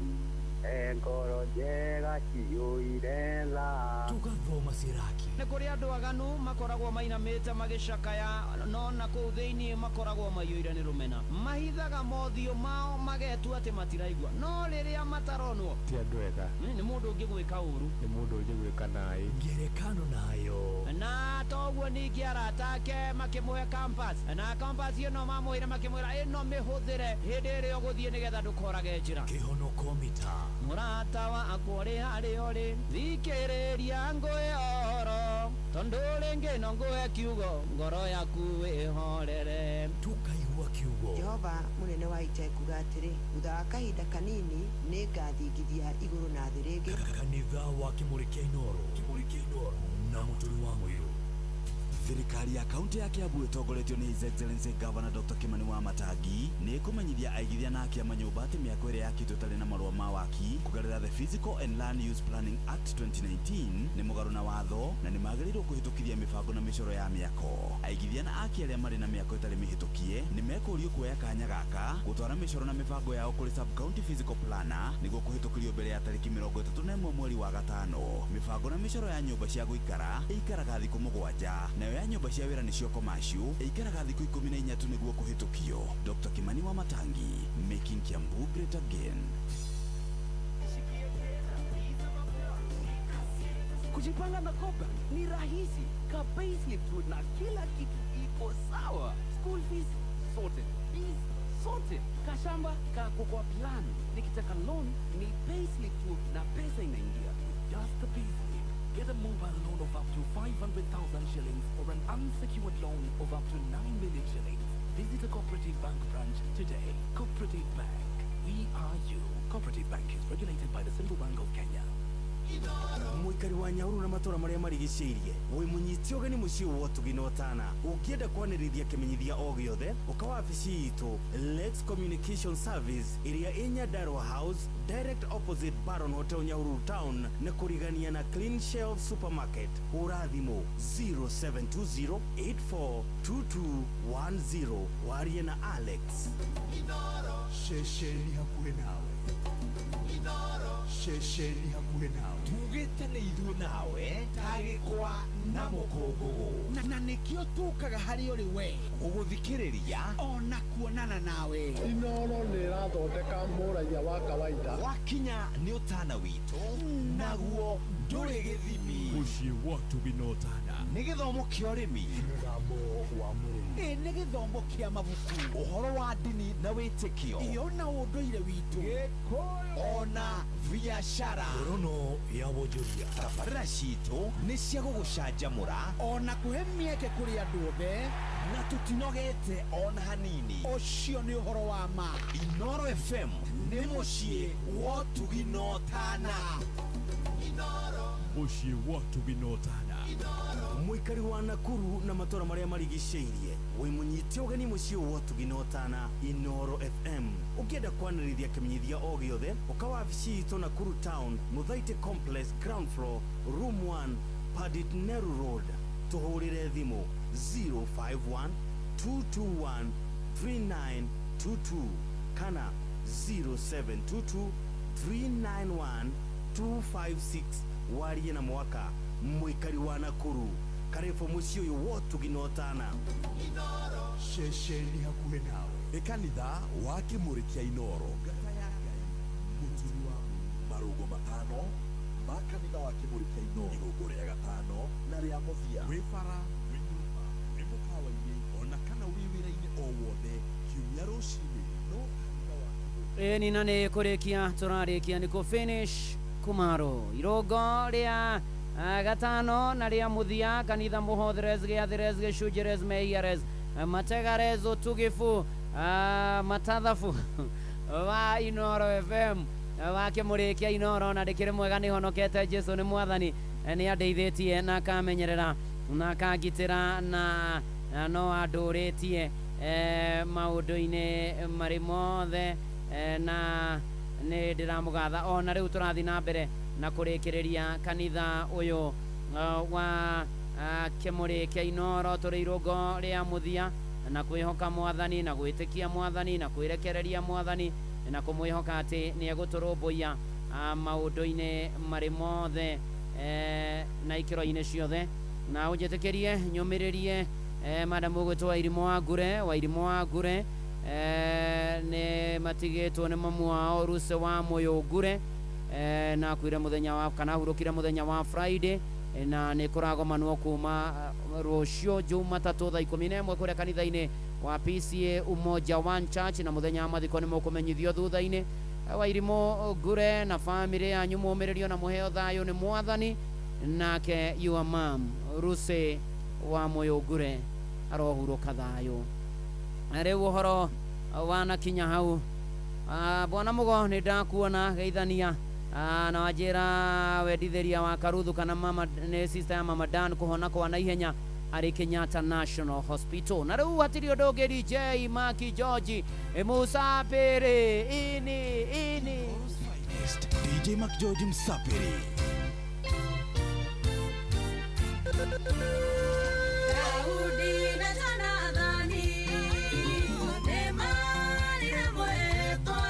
e ngoro njega ciyũire tha. Tũgathoma Siraki. Nĩ kũrĩ andũ aganu makoragwo mainamĩte magĩcakaya, no na kũu thĩinĩ makoragwo maiyũire nĩ rũmena. Mahithaga mothiũ mao magetua atĩ matiraigua, no rĩrĩa mataronwo ti andũ ega. Nĩ mũndũ ũngĩgwĩka ũru, nĩ mũndũ ũngĩgwĩka naĩ. Ngerekano nayo. Na toguo ningĩ arata ake makĩmũhe compass, na compass ĩno mamwĩra makĩmwĩra ĩno mĩhũthĩre hĩndĩ ĩrĩa ũgũthiĩ nĩgetha ndũkorage njĩra. Kĩhonoko mita. Mũrata wakwa ũrĩ harĩa ũrĩ, thikĩrĩria ngũhe ũhoro, tondũ rĩngĩ no ngũhe kiugo, ngoro yaku ĩhorere. Tũkaigua kiugo. Jehova mũnene wa ita ekuga atĩrĩ, thutha wa kahinda kanini nĩ ngathingithia igũrũ na thĩ rĩngĩ. Kanitha wa Kĩmũrĩ kĩa Inoro, Kĩmũrĩ kĩa Inoro na Mũturi wa Mũirũ. Thirikari ya kaunti ya Kiambu ĩtongoretio nĩ His Excellency Governor Dr. Kimani Wamatangi nĩ ĩkũmenyithia aigithia na akia manyũmba atĩ mĩako ĩrĩa yakĩtwo ĩtarĩ na marũa ma waki kũgerera the Physical and Land Use Planning Act 2019 nĩ mũgarũ na watho na nĩ magĩrĩirwo kũhĩtũkithia mĩbango na mĩcoro ya mĩako. Aigithia na aki arĩa marĩ na mĩako ĩtarĩ mĩhĩtũkie nĩ mekũrio kuoya kanya gaka gũtwara mĩcoro na mĩbango yao kũrĩ sub county physical planner nĩguo kũhĩtũkĩrio mbere ya tarĩki 31 mweri wa gatano. Mĩbango na mĩcoro ya nyũmba cia gũikara ĩikaraga thikũ 7, nayo ya nyũmba cia wĩra nĩcio commercial ĩikaraga thikũ 13 nĩguo kũhĩtũkio. Dr. Kimani Wamatangi, making Kiambu great again. Kujipanga na Cobank ni rahisi. Ka payslip tu na kila kitu iko sawa. School fees sorted, bills sorted, kashamba kako kwa plan. Nikitaka loan ni payslip tu na pesa inaingia. Just a payslip. Get a mobile loan of up to 500,000 shillings or an unsecured loan of up to 9 million shillings. Visit a Cooperative Bank branch today. Cooperative Bank. We are you. Cooperative Bank is regulated by the Central Bank of Kenya. Mũikari wa Nyahururu na matũra marĩa marigicĩirie wĩ mũnyite ũgeni mũciĩ wa ũtugi na ũtana. Ũngĩenda kwanĩrĩria kĩmenyithia o gĩothe, ũka wabici itũ Lex Communication Service ĩrĩa ĩ Nyandarua House, direct opposite Baron Hotel, Nyahururu Town, na kũrigania na Clean Shelf Supermarket. Hũra thimũ 0720842210 warie na Alex. Ceceni hakuhĩ nawe. Ceceni hakuhĩ nawe. Tugĩte nĩ ithuĩ nawe tagĩkwa na mũkũngũgũ, na nĩkĩo tũkaga harĩ ũrĩ we gũgũthikĩrĩria ona kuonana nawe. Inoro nĩ ĩrathondeka mũraiya wa kawaida. Wakinya nĩ ũtana witũ naguo ndũrĩ gĩthimi. Mũciĩ wa ũtugi na ũtana nĩ gĩthomo kĩa ũrĩmi, mũgambo wa mũrĩmi, ĩ nĩ gĩthomo kĩa mabuku, ũhoro wa ndini na wĩtĩkio, iyo na ũndũire witũ, ona biashara, ngorono ya wonjoria. Tabarĩra citũ nĩ cia gũgũcanjamũra ona kũhe mĩeke kũrĩ andũ othe, na tũtinogete ona hanini. Ũcio nĩ ũhoro wa ma. Inoro FM nĩ mũciĩ wa ũtugi na ũtana. Mũciĩ wa ũtugi na ũtana. Mũikari wa Nakuru na matũra marĩa marigicĩirie wĩ mũnyite ũgeni mũciĩ wa ũtugi na ũtana Inoro FM. Ũngĩenda kwanĩrĩria kĩmenyithia o gĩothe, ũka wabici itũ Nakuru Town, Muthaiti Complex, ground floor, room 1, Padit Nehru Road. Tũhũrĩre thimũ 051 221 3922 kana 0722 391 256 warie na mwaka mwikari wa Nakuru karibu muciĩ ũyũ wotuginotana. Ceceni hakuhĩ nawe nĩ kanitha wa Kĩmũrĩ kĩa Inoro ngata ya Ngai mũturi wa marũngo matano ma kanitha wa Kĩmũrĩ kĩa Inoro irũngo rĩa gatano na rĩa mũthia wĩ bara wĩ nyũmba wĩ mũkawa-inĩ ona kana wĩ wĩra-inĩ o wothe kiumia rũcinĩ no kanitha wa Ĩni na nĩ kũrĩkia tũrarĩkia nĩ kũ finish kumaro irongo rĩa gatano na rĩa mũthia kanitha mũhotheres gĩathĩres gĩcunjĩres meiares mategares ũtugibu matathabu wa Inoro FM wa Kĩmũrĩ kĩa Inoro na ndĩkĩrĩ mwega nĩ honokete Jesu nĩ mwathani nĩ andeithĩtie na akamenyerera na akangitĩra na no andũrĩtie maũndũ-inĩ marĩ mothe na nĩ ndĩramũgatha ona rĩu tũrathiĩ na mbere na kũrĩkĩrĩria kanitha ũyũ wa Kĩmũrĩ kĩa Inoro tũrĩ irũngo rĩa mũthia na kwĩhoka mwathani na gwĩtĩkia mwathani na kwĩrekereria mwathani na kũmwĩhoka atĩ nĩ egũtũrũmbũiya maũndũ-inĩ marĩ mothe na ikĩro-inĩ ciothe na ũnjĩtĩkĩrie nyũmĩrĩrie madamu ũgwĩtwo Wairimũ wa Ngure Wairimũ wa Ngure nĩ matigĩtwo nĩ mamu wao Ruse wa Mũyũ Ngure na akuire mũthenya wa kana ahurũkire mũthenya wa Friday na nĩ kũragomanwo kuma rũciũ Jumatatũ thaa 11 kũrĩa kanitha-inĩ wa PCA Umoja One Church na mũthenya wa mathiko nĩ mũkũmenyithio thutha-inĩ. Wairimũ Ngure na famĩlĩ yanyu mũmĩrĩrio na mũheo thayũ nĩ mwathani nake your mom Ruse wa Mũyũ Ngure arohurũka thayũ. Rĩu ũhoro wanakinya hau bwana Mũgo nĩ ndakuona geithania na wanjĩra wendithĩria wa Karuthu kana mama nĩ sister ya mama Dan kũhona kwa naihenya arĩ Kenyatta National Hospital. Na rĩu hatirĩ ũndũ ũngĩ DJ Maki George Musapiri ini ini DJ Mark George Msapiri. Daudi na Jonathani nĩmarire mwĩtwa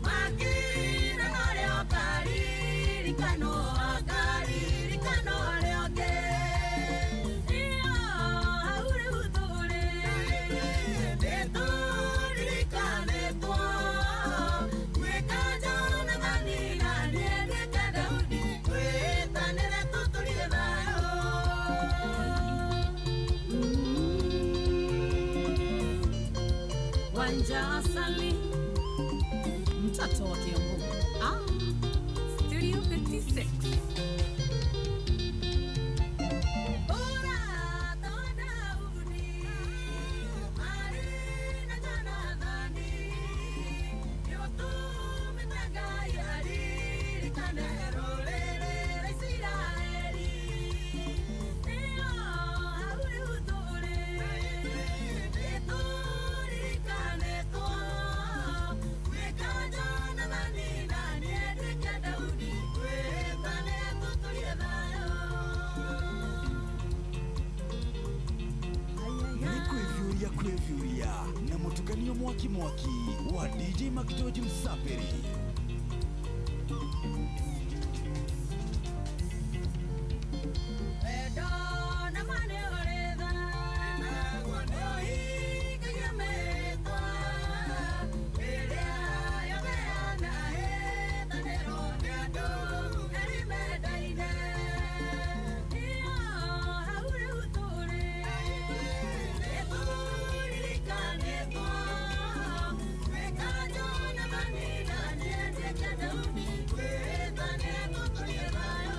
makira norĩo karirikanwo akaririkanwo arĩa angĩ iyo hau rĩu tũrĩ nĩtũririkanĩtwo gwĩka Jonathani na niĩ nduĩke Daudi twĩtanĩre tũtũrie thayũ. Wanja Asali, mtoto wa Kiambu. Studio 56. Bora ta Daudi marĩ na Jonathani nĩũtũmĩte Ngai aririkane rũrĩrĩ rwa Isiraeli nĩyo hau rĩu tũrĩ nĩtũririkanĩtwo gwĩka Jonathani na niĩ nduĩke Daudi twĩtanĩre tũtũrie thayũ. Nĩ kwĩbiũria kwĩbiũria na mũtukanio mwaki mwaki wa DJ Mark George Msapiri. Wendo na ma nĩ ũrĩ tha nĩũhingagia mĩĩtwa ĩrĩa yothe yanahĩtanĩrwo nĩ andũ erĩ mendaine iyo hau rĩu tũrĩ nĩtũririkanĩtwo gwĩka Jonathani na niĩ nduĩke Daudi twĩtanĩre tũtũrie thayũ.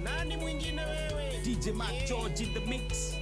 Nani mwingine wewe? DJ Mark George in the mix.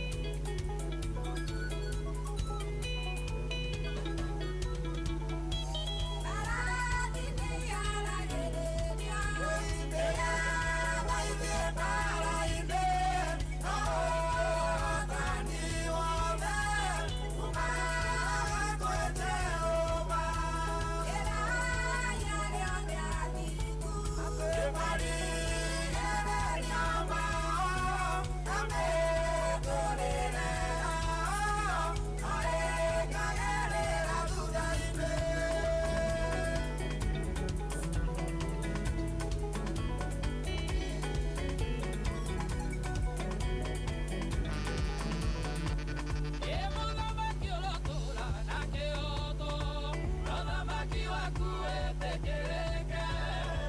waku wĩtĩkĩrĩke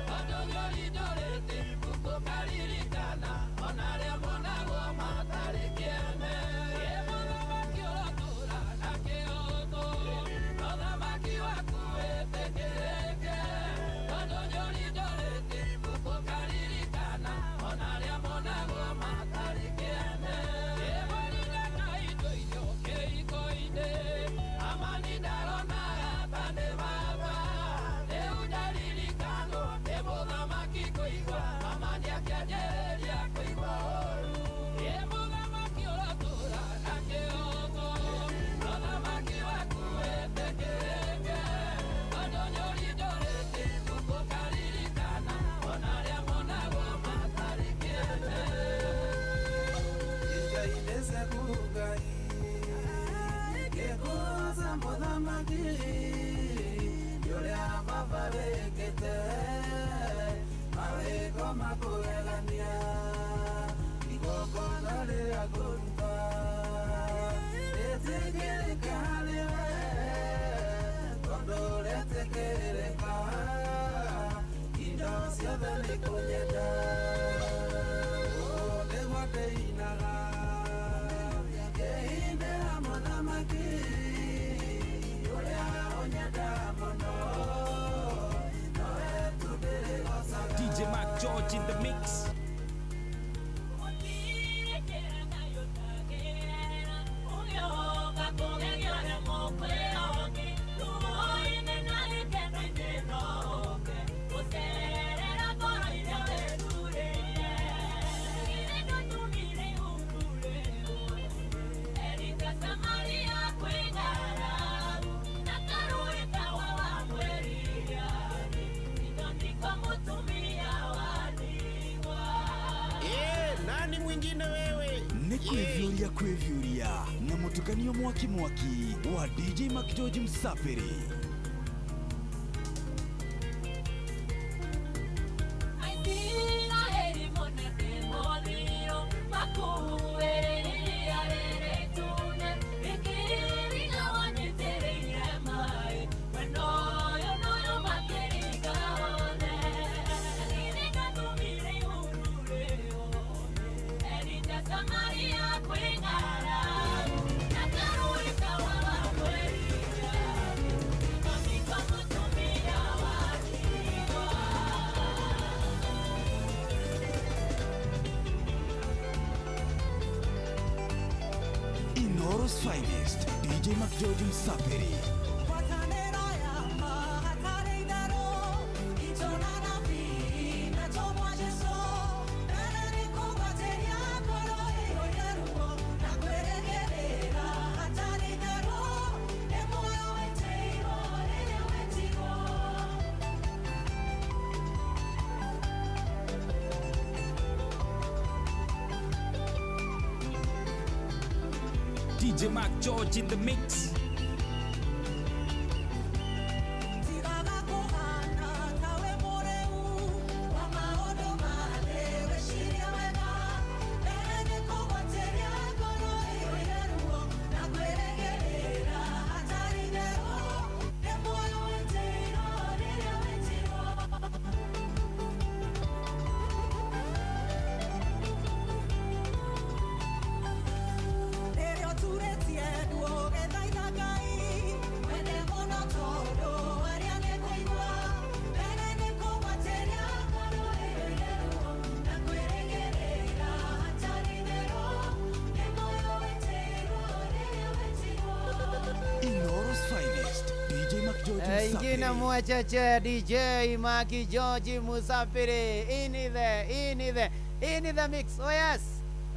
tondũ nĩũrindũrĩte ũkaririkana ona arĩa monagwo matarĩ kĩene. Ĩ mũthamaki ũrotũũra na kĩhooto, ũthamaki waku wĩtĩkĩrĩke tondũ nĩũrindũrĩte ũkaririkana ona arĩa monagwo matarĩ kĩene. Ĩ mũrindeka indo-inĩ ũkĩiko-inĩ, amani ndaronaga ta nĩ baba, rĩu ndaririkanwo nĩ mũthamaki kũigua amani akĩanjĩrĩria kũigua ũũru. Ĩ mũthamaki ũrotũũra na kĩhooto, ũthamaki waku wĩtĩkĩrĩke tondũ nĩũrindũrĩte ũkaririkana ona arĩa monagwo matarĩ kĩene. Ngĩkuoca mũthamaki ũrĩa baba wĩkĩte mawĩko makũgegania igongona rĩrĩa ngũruta rĩtĩkĩrĩka harĩ we tondũ rĩtĩkĩrĩka indo ciothe nĩ kũnyenda. Ũũ nĩguo ndĩinaga ngĩinĩra mũthamaki ũrĩa ũnyenda mũno nowe tu ndĩrĩgocaga. DJ Mark George in the mix. Nani mwingine wewe? Nĩ kwĩviũria kwĩviũria na mũtukanio mwaki mwaki wa DJ Mark George Msafiri. Inoro's finest, DJ Mark George Msafiri. DJ Mark George in the mix. Inoro's finest, DJ Mark George Ingine Msafiri. mwecheche DJ Maki George Musafiri in the mix. Oh yes.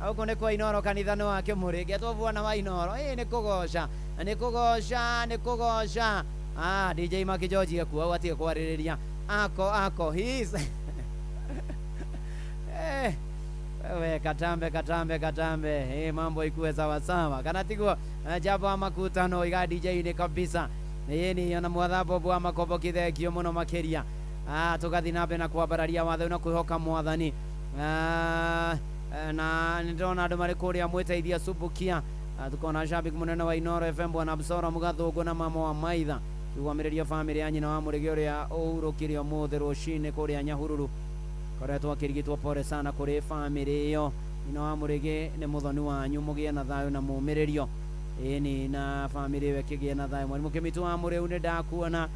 Huko nĩ kwa Inoro kanitha nĩ wa Kĩmũrĩ ngetwo bwana wa Inoro. Ĩ nĩ kũgoca nĩ kũgoca nĩ kũgoca. Ah, DJ Maki George ekuo atige kwarĩrĩria ako his wewe katambe katambe katambe, mambo ikuwe sawa sawa kana tiguo jabo makutano iga DJ ni kabisa ni ona mwathambo bwa makombo kithengio muno makiria. Tugathi na mbere na kwambararia watho na kwihoka mwathani. Na nĩndĩrona andũ marĩ kũrĩa mwĩteithia Subukia. Tukona shabiki munene wa Inoro FM bwana Absoro Mugathũngũ na mama wa Maitha. Kiugwamĩrĩria bamĩrĩ ya nyina wa Mũrĩgĩ ũrĩa ũhurũkire ũmũthĩ rũcinĩ kũrĩa Nyahururu. Koretwo akĩrigitwo, pole sana kũrĩ bamĩrĩ ĩyo. Nyina wa Mũrĩgĩ nĩ mũthoni wanyu, mũgĩe na thayũ na mũmĩrĩrio. Ĩni na bamĩrĩ ĩyo ĩkĩgĩe na thayũ. Mwalimu Kĩmitũ wa Mũrĩu, nĩ ndakuona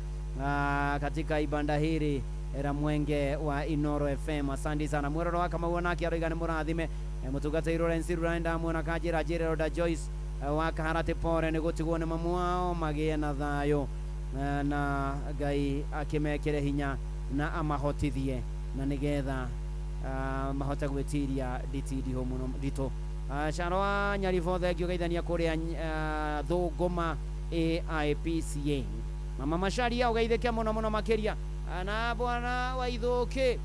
katika ibanda hili era mwenge wa Inoro FM. Asante sana. Mweroro wa Kamau nake aroiga nĩ mũrathime. Mũtungatĩri Lawrence Rura ndamuona kanjĩra njĩre Roda Joyce wa Kaharati, pore nĩ gũtigwo nĩ mamu wao, magĩe na thayũ na Ngai akĩmekĩre hinya na amahotithie na nĩgetha mahote gwĩtiria nditi mũno nditũ. Caro wa Nyaribo, thengio geithania kũrĩa Thũngũma AIPCA. Mama Macharia, ũgeithĩke mũno mũno makĩria na bwana wa Ithũkĩ,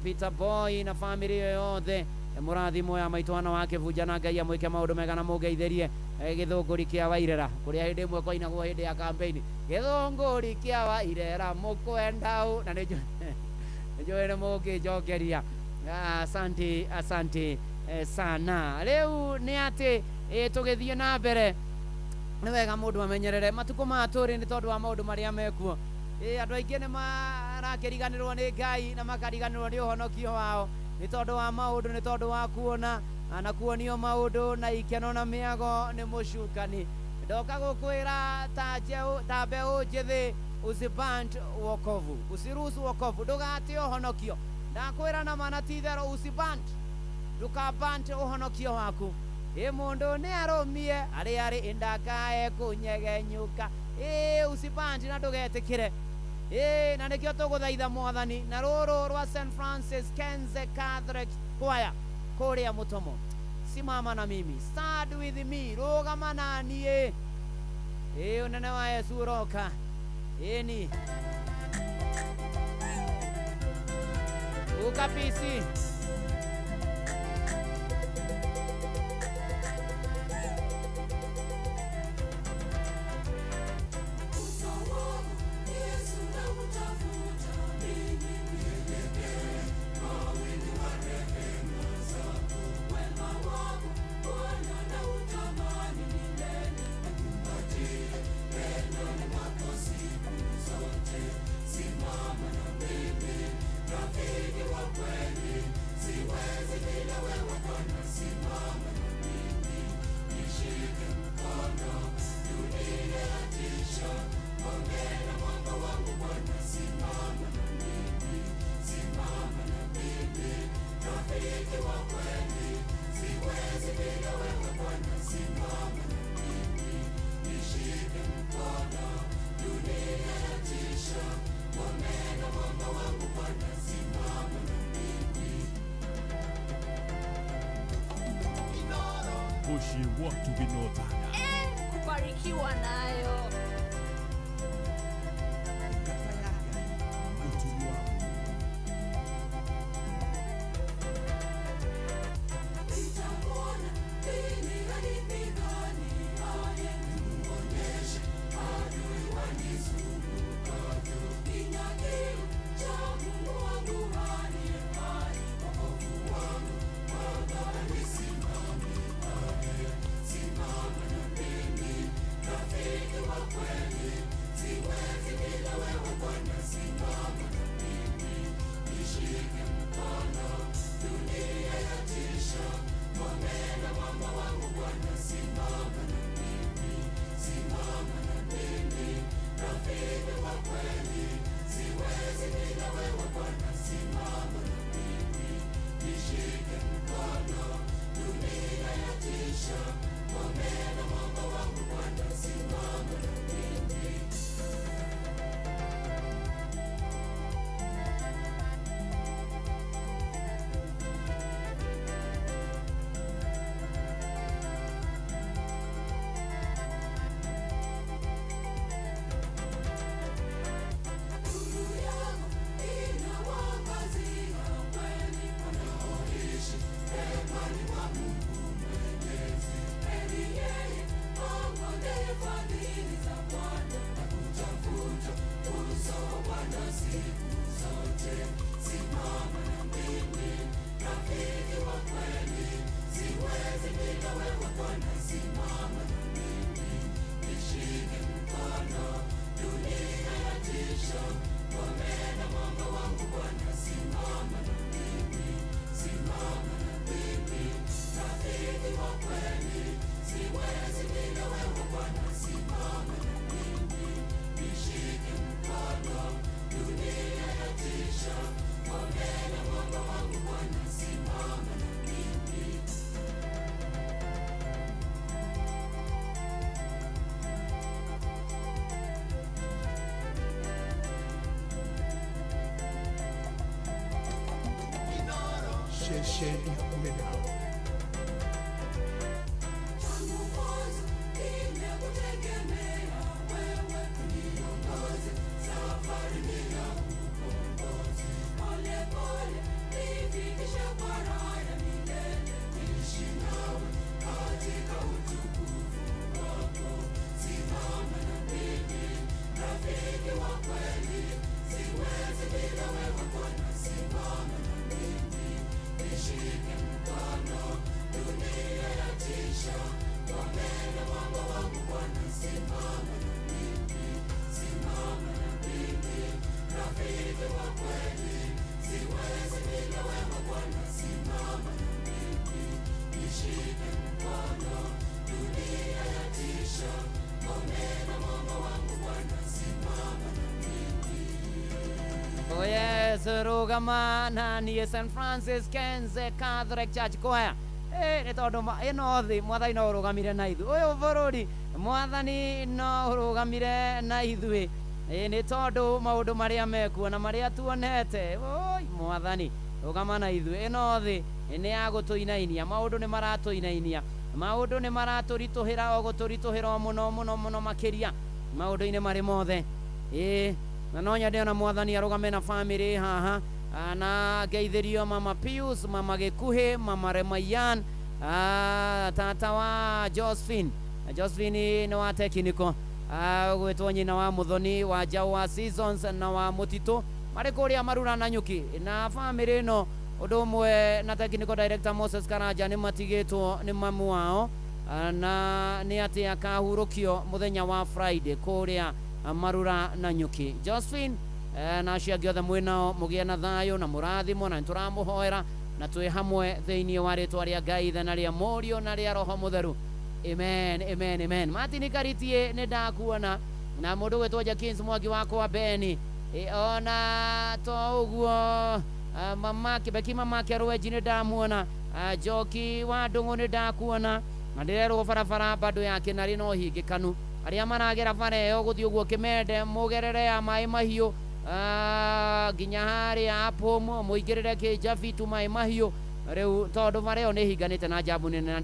Peter Boy na family ĩyo yothe, mũrathimo ya maitũ ana wa kĩbunja na Ngai amwĩke maũndũ mega na mũngeithĩrie gĩthũngũri kĩa Wairera kũrĩa hĩndĩ ĩmwe kwainagwo hĩndĩ ya campaign, gĩthũngũri kĩa Wairera mũkwenda ũ, na nĩ njũĩ nĩ mũngĩnjokeria. Asante, asante sana. Rĩu nĩ atĩ tũgĩthiĩ na mbere, nĩ wega mũndũ amenyerere matukũ maya tũrĩ nĩ tondũ wa maũndũ marĩa mekuo. Andũ aingĩ nĩ marakĩriganĩrwo nĩ Ngai na makariganĩrwo nĩ ũhonokio wao nĩ tondũ wa maũndũ, nĩ tondũ wa kuona na kuonio maũndũ na ikeno na mĩago nĩ mũcukani. Ndoka gũkwĩra ta mbeũ njĩthĩ, usiband wokovu, usiruhusu wokovu, ndũgate ũhonokio. Ndakwĩra na mana ti itherũ, usiband, ndũkaband ũhonokio waku. Ĩ mũndũ nĩ arũmie arĩa arĩ ndakae kũnyegenyũka. Ĩ usiband na ndũgetĩkĩre. Ĩ na nĩkĩo tũgũthaitha Mwathani na rũrũ rwa St Francis Kenze Catholic Choir kũrĩa Mũtomo. Simama na mimi, stand with me, rũgama na niĩ. Ĩ ũnene wa Yesu ũroka. Ĩni ukapisi. Watu binotana kubarikiwa nayo. Simama na mimi, rafiki. Ceceni hakuhĩ nawe. Oh yes, rugama na niĩ St Francis Kenze Catholic Church Choir. Nĩ tondũ ĩno thĩ mwathani no ũrũgamire na ithuĩ, ũyũ bũrũri mwathani no ũrũgamire na ithuĩ. Nĩ tondũ maũndũ marĩa mekuo na marĩa tuonete, oi mwathani rũgama na ithuĩ. Ĩno thĩ nĩ ya gũtũinainia, maũndũ nĩ maratũinainia, maũndũ nĩ maratũritũhĩra o gũtũritũhĩra o mũno mũno mũno makĩria maũndũ-inĩ marĩ mothe. Na no nyende ona mwathani arũgame na family haha, na ngeithĩrio mama Pius, mama Gĩkuhĩ, mama Remayan, tata wa Josephine. Josephine nĩ wa tekiniko, gwĩtwo nyina wa Muthoni wa Njaũ wa Seasons na wa Mũtitũ, marĩ kũrĩa Marura na Nyuki. Na family ĩno ũndũ ũmwe na technical director Moses Karanja nĩ matigĩtwo nĩ mamu wao, na nĩ atĩ akahurũkio mũthenya wa Friday kũrĩa Marura na Nyuki. Josephine na acio angĩ othe mwĩnao mũgĩe na thayũ na mũrathimwo, na nĩtũramũhoera na twĩ hamwe thĩinĩ wa rĩtwa rĩa Ngai Ithe na rĩa Mũriũ na rĩa Roho Mũtheru. Amen, amen, amen. Martin Karitie nĩ ndakuona, na mũndũ gwĩtwo Jakins Mwangi wakwa Beni, ona to ũguo mama Kibeki, mama Kerwenji nĩ ndamuona, Njoki wa Ndũng'ũ nĩ ndakuona, na ndĩrerwo barabara bado ya Kĩnarĩ no hingĩkanu. Arĩa maragera bara ĩyo gũthiĩ ũguo Kĩmende mũgerere ya maĩ mahiũ nginya harĩa Apom, mũingĩrĩre Kĩnjabi tu maĩ mahiũ rĩu, tondũ bara ĩyo nĩ ĩhinganĩte na njamu nene, na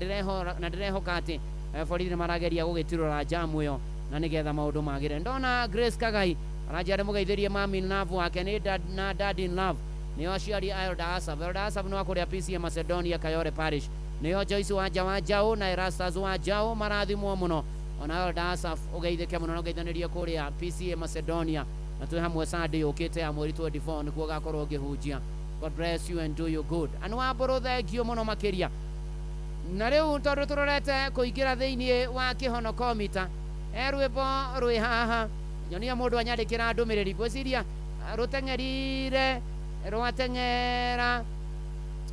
ndĩrehoka atĩ borithi nĩ marageria gũgĩtirũra njamu ĩyo na nĩgetha maũndũ magĩre. Ndona Grace Kagai aranjia ndĩmũgeithĩrie mami in love wake nĩ dad, na dad in love nĩo aciari a Elder Asaf. Elder Asaf nĩ wa kũrĩa PCA Macedonia Kayore Parish, nĩo Joyce wa Nja wa Njaũ na Erastus wa Njaũ marathimwo mũno. Ona Elder Asaf ũgeithĩke mũno na ũgeithanĩrie kũrĩa PCA Macedonia, na twĩ hamwe Sunday yũkĩte ya mweri 24 nĩkuo gakorwo ngĩhunjia. God bless you and do you good. Anu wa mbũrũ thengio mũno makĩria. Na rĩu tondũ tũrorete kũingĩra thĩinĩ wa kĩhonokomita, he rwĩmbo rwĩ haha nyonia mũndũ anyandĩkĩra ndũmĩrĩri, ngwĩciria rũteng'erire rwateng'era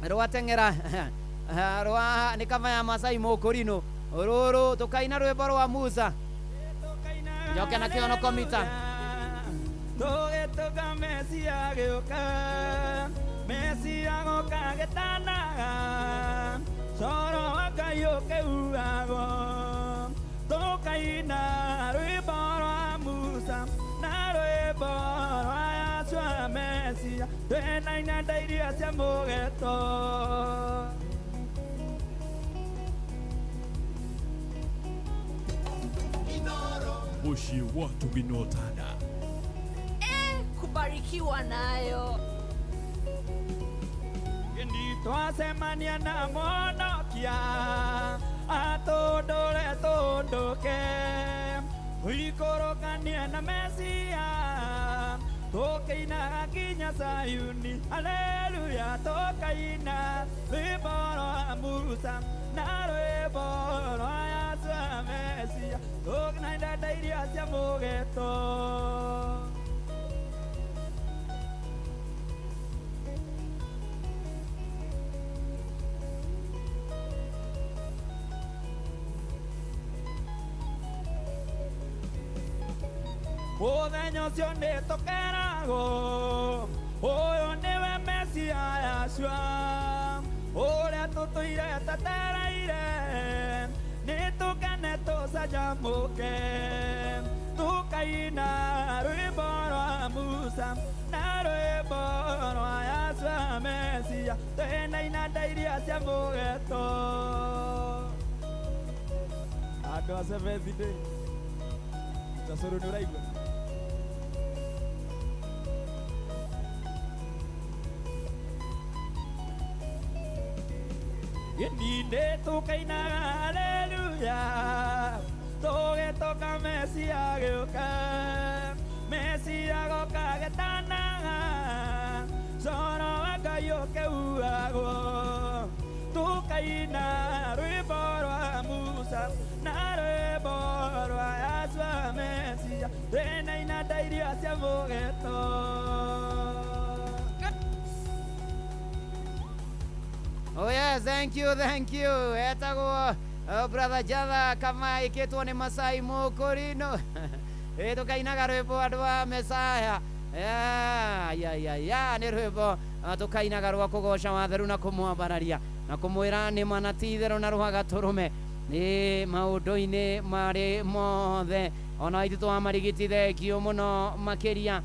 rwateng'era rwa nĩ kaba ya Masai Mũkũrinũ rũrũ, tũkaina rwĩmbo rwa Musa njoke na kĩhonokomita. Tũgĩtũka Mesia gĩũka, Mesia goka gĩtanaga, coro wa Ngai ũkĩuagwo. Tũkaina rwĩmbo rwa Musa na rwĩmbo rwa Yahshua Mesia, twĩna inanda iria cia mũgeto. Mũciĩ wa Tũginotana. Kubarikiwa nayo. Twacemania na mũhonokia atũndũre tũndũke, tũikũrũkanie na Mesia tũkĩinaga nginya Sayuni. Haleluya, tũkaina rwĩmbo rwa Musa na rwĩmbo rwa Yahshua Mesia, tũkĩina inanda iria cia mũgeto. Mũthenya ũcio nĩ tũkeragwo ũyũ nĩwe Mesia Yahshua, ũrĩa tũtũire twetereire, nĩ tũkene tũcanjamũke, tũkaina rwĩmbo rwa Musa na rwĩmbo rwa Yahshua Mesia, twĩna inanda Andũ a Seventh Day. Cacũrũ nĩ ũraigua? Gĩtinde tũkainaga haleluya, tũgĩtũka Mesia gĩũka, Mesia goka getanaga, coro wa Ngai ũkĩuagwo. Tũkaina rwĩmbo rwa Musa na rwĩmbo rwa Yahshua Mesia, twĩna inanda iria cia mũgeto. Oh yes, thank you, thank you. Etagwo brother Jatha kama ikĩtwo nĩ Masai Mũkũrino. Ĩ tũkainaga rwĩmbo andũ a Mesaya. Ya ya ya ya nĩ rwĩmbo tũkainaga rwa kũgoca watheru na kũmwambararia na kũmwĩra nĩ ma na ti itherũ na rũhaga tũrũme nĩ maũndũ-inĩ marĩ mothe. Ona ithuĩ twamarigiti thengio mũno makĩria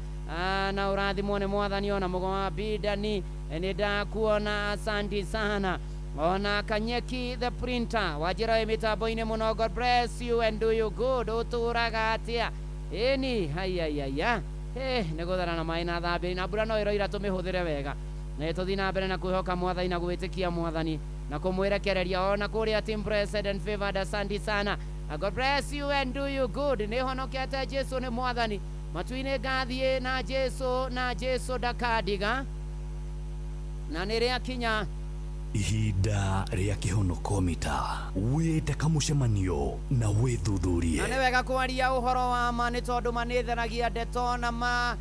na ũrathimwo nĩ mwathani ona mũgo wa Bidani nĩ ndakuona, asanti sana. Ona Kanyeki the printer wanjĩra wĩ mĩtambo-inĩ mũno, God bless you and do you good. Ũtũraga atĩa? Ĩni haiyaiyaya nĩ gũthara na maĩ na thambĩri na mbura no ĩroira tũmĩhũthĩre wega. Na tũthiĩ na mbere na kwĩhoka mwathani na gwĩtĩkia mwathani na kũmwĩrekereria ona kũrĩa team president favored, asanti sana. God bless you and do you good. Nĩ honokete Jesu nĩ mwathani matu-inĩ ngathiĩ na Jesu na Jesu ndakandiga na nĩ rĩakinya ihinda rĩa kĩhonokomita wĩte kamũcemanio na wĩthuthurie. Na nĩ wega kwaria ũhoro wa ma nĩ tondũ ma nĩ theragia ndeto na ma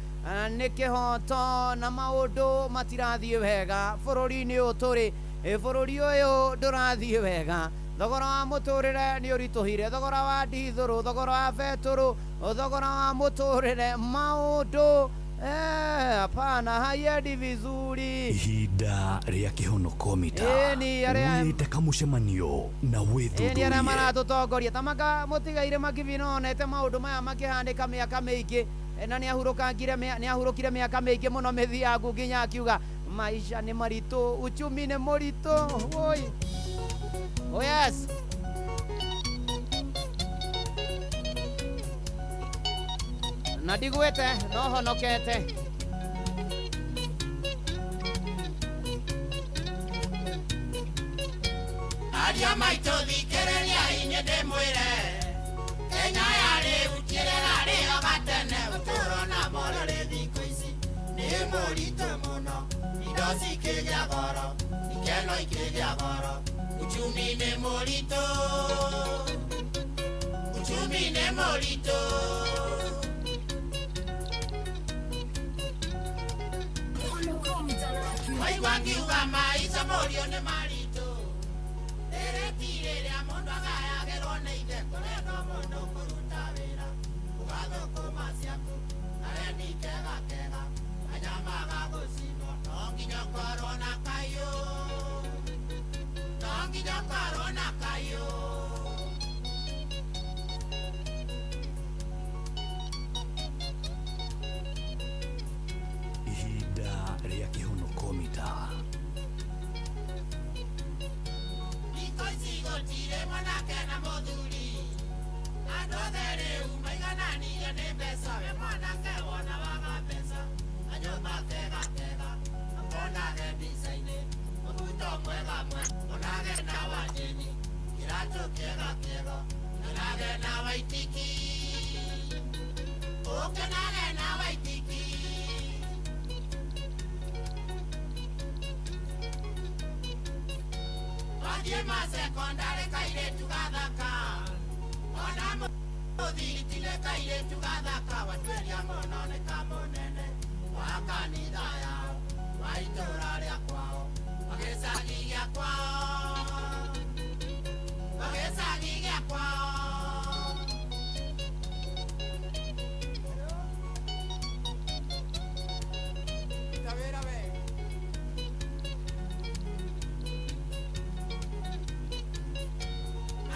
nĩ kĩhoto na maũndũ matirathiĩ wega bũrũri-inĩ ũyũ tũrĩ. Bũrũri ũyũ ndũrathiĩ wega, thogora wa mũtũrĩre nĩ ũritũhire, thogora wa ndithũrũ, thogora wa betũrũ, thogora wa mũtũrĩre, maũndũ hapana haiendi vizuri. Ihinda rĩa kĩhonokomita wĩte kamũcemanio na wĩthuthurie. Ĩni arĩa maratũtongoria ta maka mũtigaire makibino onete maũndũ maya makĩhanĩka mĩaka mĩingĩ na nĩahurũkire mĩaka mĩingĩ mũno mĩthiangu nginya akiuga maisha nĩ maritũ, uchumi nĩ mũritũ. Oi. Oh yes. Na ndigwĩte no honokete. Aria maitũ thikĩrĩria inyuĩ ndĩmwĩre, Kenya ya rĩu ti ĩrĩa ĩrarĩ ho gatene, ũtũũro na morarĩ thikũ ici nĩ mũritũ mũno, indo cikĩgĩa goro, ikeno ikĩgĩa goro, uchumi nĩ mũritũ, uchumi nĩ mũritũ. Waigua ngiuga maica mũriũ nĩ maritũ, rĩrĩ ti rĩrĩa mũndũ agayagĩrwo nĩ ithe, kũrendwo mũndũ kũruta wĩra, ũgathũkũma ciaku, karendi kega kega, kanyama ga gũcinwo, no nginya ũkorwo na kayũ, no nginya ũkorwo na kayũ. Ihinda rĩa kĩhonokomita. Thikũ ici gũtirĩ mwanake na mũthuri, andũ othe rĩu maigananirio nĩ mbeca, we mwanake wona waga mbeca, kanyũmba kega kega, ũkonage mbica-inĩ, mũbuto mwega mwega, ũnage na wa njini, kĩratũ kĩega kĩega, ũkenage na waitiki, ũkenage na waitiki. Wathiĩ masekondari kairĩtu gathaka, ona mũthiti nĩ kairĩtu gathaka, watuĩria mũno nĩ kamũnene wa kanitha yao, wa itũũra rĩa kwao, wa gĩcagi gĩa kwao, wa gĩcagi gĩa kwao. Ruta wĩra we.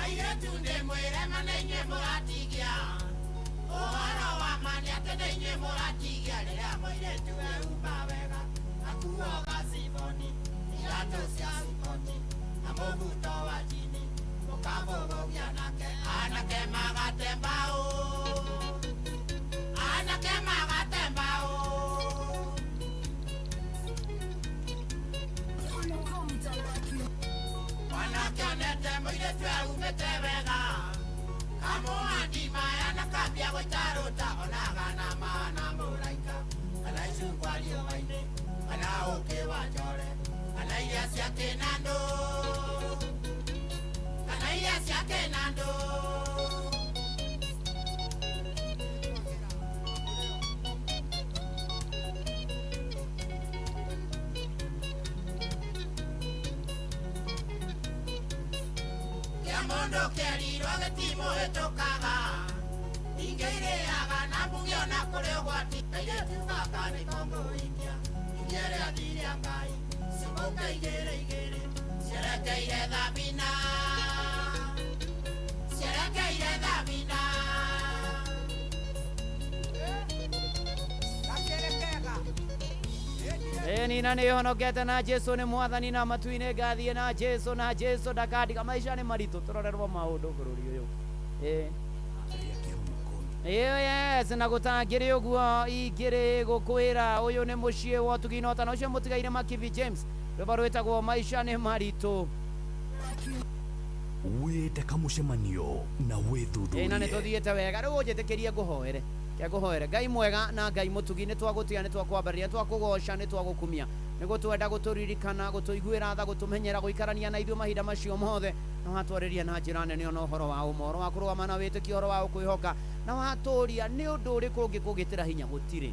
Airĩtu ndĩmwĩre ma nĩ inyuĩ mũratigia, ũhoro wa ma nĩ atĩ nĩ inyuĩ mũratigia, rĩrĩa mũirĩtu ehumba wega, akuo gaciboni, iratũ cia cukoti, na mũbuto wa njini, Ũkabũgũgia nake anake magate mbaũ. Anake magate mbaũ. Mwanake onete mũirĩtu aumĩte wega. Kamũhandi maya na kambia gũitarũta onaga na mana mũraika. Kana icungwa riũa-inĩ, kana ũkĩ wa njore, kana iria cia kĩnandũ. Kana iria cia kĩnandũ. Kĩa mũndũ kĩerirwo gĩtimũhĩtũkaga. Ingĩ irĩaga na mbugi ona kũrĩ ũgwati. Kairĩtu gaka nĩko ngũhikia, ingĩrĩa thiria Ngai. Ciũmbũka igĩrĩ igĩrĩ, cierekeire Thabina. Cierekeire Thabina. Ĩni na nĩ honokete na Jesu nĩ mwathani na matu-inĩ ngathiĩ na Jesu na Jesu ndakandiga. Maica nĩ maritũ tũrorerwo maũndũ bũrũri ũyũ. Ĩĩ yes na gũtangĩrĩ ũguo ingĩrĩ gũkwĩra ũyũ nĩ mũciĩ wa ũtugi na ũtana ũcio mũtigaire Makibi James rwĩmbo rwĩtagwo maica nĩ maritũ. Wĩte kamũcemanio na Ĩĩ na nĩ wĩthuthurie. tũthiĩte wega rĩu ũnjĩtĩkĩrie ngũhoere. Ngũhoere Ngai mwega na Ngai mũtugi nĩ twagũtĩa nĩ twakwambarĩria nĩ twakũgoca nĩ twagũkumia nĩ gũtwenda gũtũririkana gũtũiguĩra tha gũtũmenyera gũikarania na ithuĩ mahinda macio mothe na watwarĩria na njĩra nene ona ũhoro wa ũma ũhoro wa kũrũgama na wĩtĩkio ũhoro wa ũkwĩhoka na watũria nĩ ũndũ ũrĩkũ ũngĩkũgĩtĩra hinya gũtirĩ.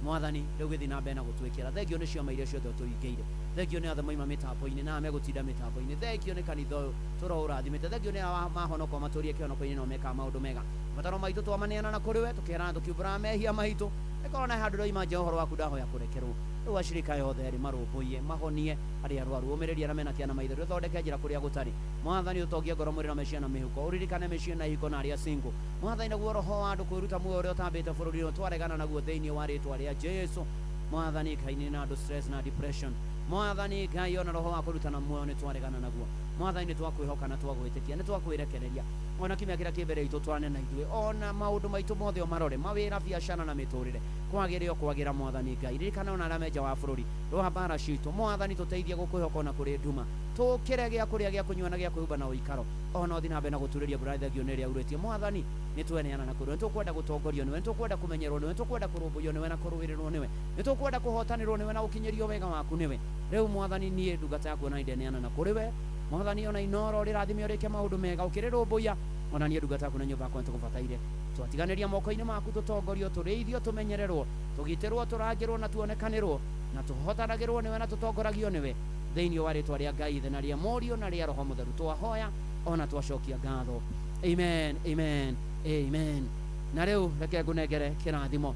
Mwathani rĩu gĩthiĩ na mbere na gũtwĩkĩra thengio nĩ ciama iria ciothe ũtũringĩire thengio nĩ othe moima mĩtambo-inĩ na megũtinda mĩtambo-inĩ thengio nĩ kanitha ũyũ tũroũrathimĩte thengio nĩ aya mahonoko matũrie kĩhonoko-inĩ no mekaga maũndũ mega mabataro maitũ twamaneana na kũrĩ we tũkĩerana tũkiumbũraga mehia maitũ ĩkorwo na handũ roima nja ũhoro waku ndahoya kũrekerwo rĩu acirika yothe rĩ marũmbũiye mahonie arĩa arwaru ũmĩrĩrie arĩa mena kĩana maithori ũthondeke njĩra kũrĩa gũtarĩ mwathani ũtongie ngoro mwĩrĩ na meciria na mĩhuko ũririkane mĩciĩ na ihiko na arĩa single mwathani naguo roho wa andũ kwĩruta muoyo ũrĩa ũtambĩte bũrũri-inĩ twaregana naguo thĩinĩ wa rĩtwa rĩa Jesu mwathani Ngai nĩ na andũ stress na depression mwathani Ngai ona roho wa kũrutana muoyo nĩ twaregana naguo mwathani nĩ twakwĩhoka na twagwĩtĩkia nĩ twakwĩrekereria ona kimia kĩrĩa kĩ mbere itũ twane na ithuĩ ona maũndũ maitũ mothe ũmarore mawĩra biacara na mĩtũrĩre kwagĩre o kwagĩra mwathani Ngai ririkana ona arĩa me nja wa bũrũri rũa mbara citũ mwathani tũteithie gũkwĩhoka ona kũrĩ nduma tũkĩre gĩa kũrĩa gĩa kũnyua na gĩa kwĩhumba na ũikaro ona ũthiĩ na mbere na gũturĩria mbura thengio nĩ ĩrĩa urĩtie mwathani nĩ tweneana na kũrĩ we nĩ tũkwenda gũtongorio nĩwe nĩ tũkwenda kũmenyerwo nĩwe nĩ tũkwenda kũrũmbũiyo nĩwe na kũrũĩrĩrwo nĩwe nĩ tũkwenda kũhotanĩrwo nĩwe na gũkinyĩrio wega waku nĩwe rĩu mwathani niĩ ndungata yaku ona ndeneana na kũrĩ we mwathani ona inoro rĩrathime ũrĩke maũndũ mega ũkĩrĩrũmbũiya ona niĩ ndungata yaku na nyũmba yakwa nĩtũgũbataire twatiganĩria moko-inĩ maku tũtongorio tũrĩithio tũmenyererwo tũgitĩrwo tũrangĩrwo na tuonekanĩrwo na tũhotanagĩrwo nĩwe na tũtongoragio nĩwe thĩinĩ wa rĩtwa rĩa Ngai Ithe na rĩa Mũriũ na rĩa Roho Mũtheru twahoya ona twacokia ngatho. Amen, amen, amen. Na rĩu reke ngũnengere kĩrathimo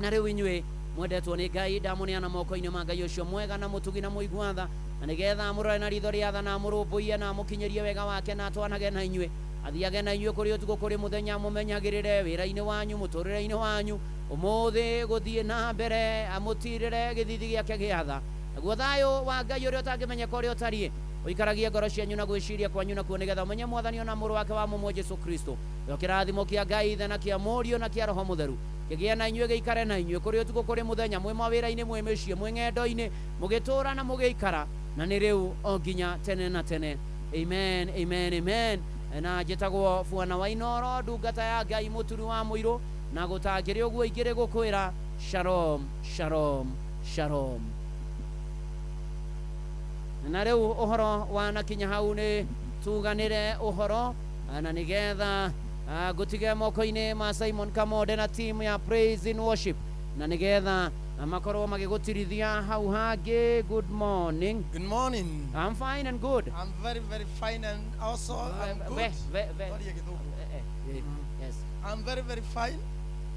na rĩu inyuĩ mwendetwo nĩ Ngai ndamũneana moko-inĩ ma Ngai ũcio mwega na mũtugi na mũigua tha na nĩgetha amũrore na ritho rĩa tha na amũrũmbũiye na amũkinyĩrie wega wake na atwanage na inyuĩ athiage na inyuĩ kũrĩ ũtukũ kũrĩ mũthenya mũmenyagĩrĩre wĩra-inĩ wanyu mũtũrĩre-inĩ wanyu ũmũthĩ gũthiĩ na mbere amũtirĩre gĩthithi gĩake gĩa tha naguo thayũ wa Ngai ũrĩa ũtangĩmenyeka ũrĩa ũtariĩ ũikaragie ngoro cianyu na gwĩciria kwanyu nakuo nĩgetha ũmenye mwathani ona mũrũ wake wa mũmwe Jesu Kristo nĩo kĩrathimo kĩa Ngai Ithe na kĩa Mũriũ na kĩa Roho Mũtheru kĩgĩe na inyuĩ gĩikare na inyuĩ kũrĩ ũtukũ kũrĩ mũthenya mwĩ mawĩra-inĩ mwĩ mĩciĩ mwĩ ng'endo-inĩ mũgĩtũũra na mũgĩikara na nĩ rĩu o nginya tene na tene. Amen, amen, amen. Na njĩtagwo Bwana wa Inoro ndungata ya Ngai mũturi wa mũirũ na gũtangĩrĩ ũguo ingĩrĩ gũkwĩra shalom, shalom, shalom. Na rĩu ũhoro wanakinya hau nĩ tuganĩre ũhoro na nĩgetha ngũtige moko-inĩ ma Simon Kamonde na team ya Praise in Worship na nĩgetha makorwo magĩgũtirithia hau hangĩ. Good morning. Good morning. I'm fine and good. I'm very, very fine and also I'm good. Yes. I'm very, very fine.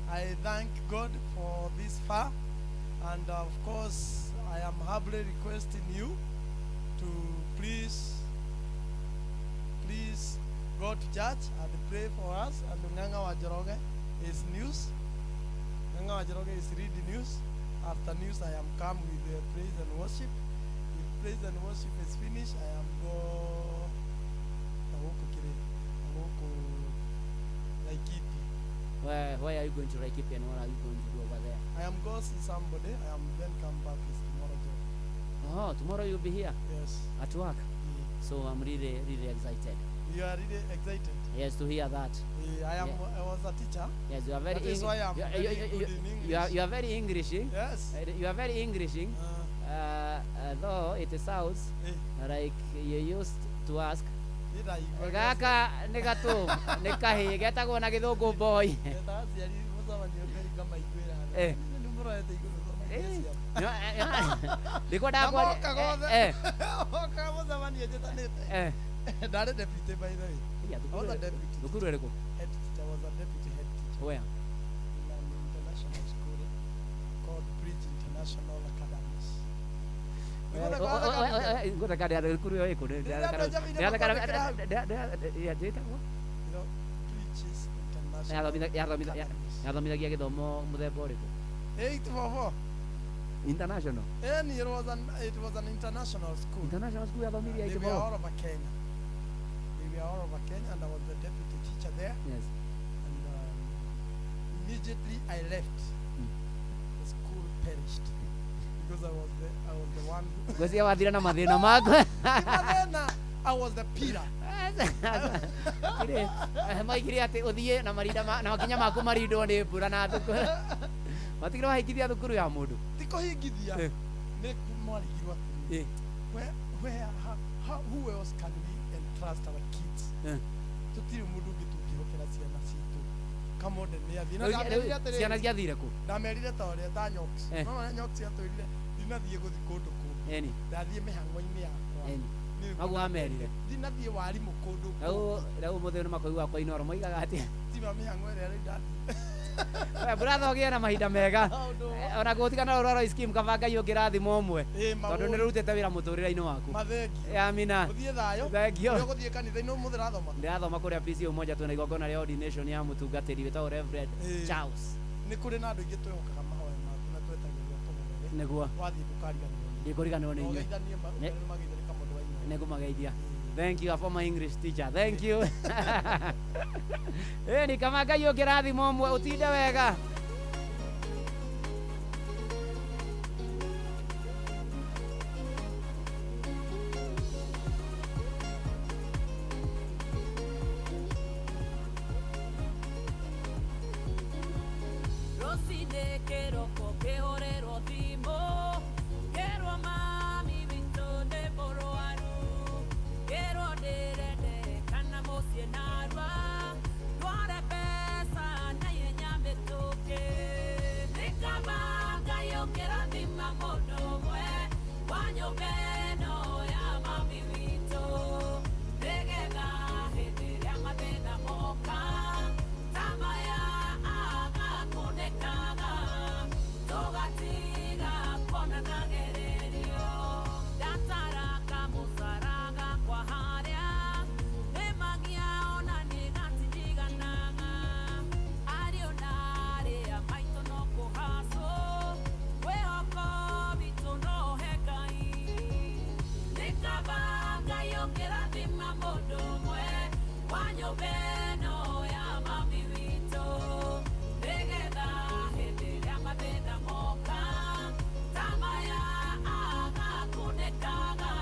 I thank God for this far, and of course I am humbly requesting you to please go to church and pray for us. And Ng'ang'a wa Njoroge is news. Ng'ang'a wa Njoroge is read the news. After news, I am come with the praise and worship. If praise and worship is finished, I am go. Laikipia. Where are you going to Laikipia and what are you going to do over there? I am going to see somebody. I am then come back is tomorrow job. Oh, tomorrow you'll be here? Yes. At work? Yeah. So I'm really, really excited. You are really excited? Yes, to hear that. Yeah, I was a teacher. Yes, you are very. That is why I'm very good in English. You are very English. Yes. You are very English. Though it sounds like you used to ask. Gaka nĩ gatũ nĩ kahĩĩ getagwo na gĩthũngũ boy. Ndarĩ deputy by the way. I was a deputy. Thukuru ĩrĩkũ? Head teacher. I was a deputy head teacher. Where? In an international school called Bridge International Academies. Yathomithagia gĩthomo mũthemba ũrĩkũ? 844. International. And it was an international school. International school yathomithia They were all over Kenya. They were all over Kenya, and I was the deputy teacher there. Yes. And immediately I left. The school perished. Because I was the one. Ngwĩciria wathire na mathĩna maku. I was the pillar. Maigire atĩ ũthiĩ na marinda na makinya maku marindwo nĩ mbura na thukuru. Matigire wahingithia thukuru ya mũndũ. Ti kũhingithia. Nĩ mwarigirwo atĩrĩrĩ. Where who else can we entrust our kids? Tũtirĩ mũndũ ũngĩ tũngĩhokera ciana citũ. Kamonde nĩ athiĩ. Na ndamerire atĩrĩrĩ. Ciana ciathire kũ? Ndamerire ta ũrĩa ta Nyox. No Nyox atwĩrire ndinathiĩ gũthiĩ kũndũ kũngĩ. Ndathiĩ mĩhang'o-inĩ yakwa. Maguo wamerire. Ndinathiĩ warimũ kũndũ kũngĩ. Rĩu ũmũthĩ nĩ makoigua kwa Inooro moigaga atĩa? Tima mĩhang'o ĩrĩa rĩu ndathiĩ. Brother ũgĩe na mahinda mega. Ona gũtigana ũrora scheme kaba Ngai ũngĩrathima ũmwe. Tondũ nĩ rũrutĩte wĩra mũtũrĩre-inĩ waku. Mathengio. Amina. Ũthiĩ thayũ. Thengio. Ũrĩa ũgũthiĩ kanitha-inĩ ũmũthĩ ũrathoma? Ndĩrathoma kũrĩa PC Umoja twĩna igongona rĩa ordination ya mũtungatĩri wĩtagwo Reverend Charles. Nĩ kũrĩ na andũ aingĩ twĩhokaga mahoya maku na twetagĩrĩra tũhoere. Nĩguo. Wathiĩ ndũkariganĩrwo. Ndikũriganĩrwo nĩ inyuĩ. Ũgeithanie mageithanie Kamondo wa Inooro. Nĩngũmageithia. Thank you, a former English teacher. Thank you. Ni kama Ngai ũngĩrathima ũmwe ũtinde wega. Rũcinĩ kĩroko kĩhũrĩrwo thimũ kĩrwo mami witũ nĩ mũrwaru kĩrwo ndĩrendekana mũciĩ narua ndware mbeca na ihenya mĩtũkĩ nĩ kaba Ngai ũngĩrathima mũndũ ũmwe wa nyũmba ĩno ya mami witũ nĩgetha hĩndĩ ĩrĩa mathĩna moka ta maya agakunĩkaga tũgatiga kuonanagĩrĩrio ndataraka mũcara gakwa harĩa nĩmagia ona nĩ gatindiganaga ariũ na arĩa maitũ no kũhacwo mwĩhoko witũ no he Ngai nĩ kaba Ngai ũngĩrathima mũndũ ũmwe wa nyũmba ĩno ya mami witũ nĩgetha hĩndĩ ĩrĩa mathĩna moka ta maya agakunĩkaga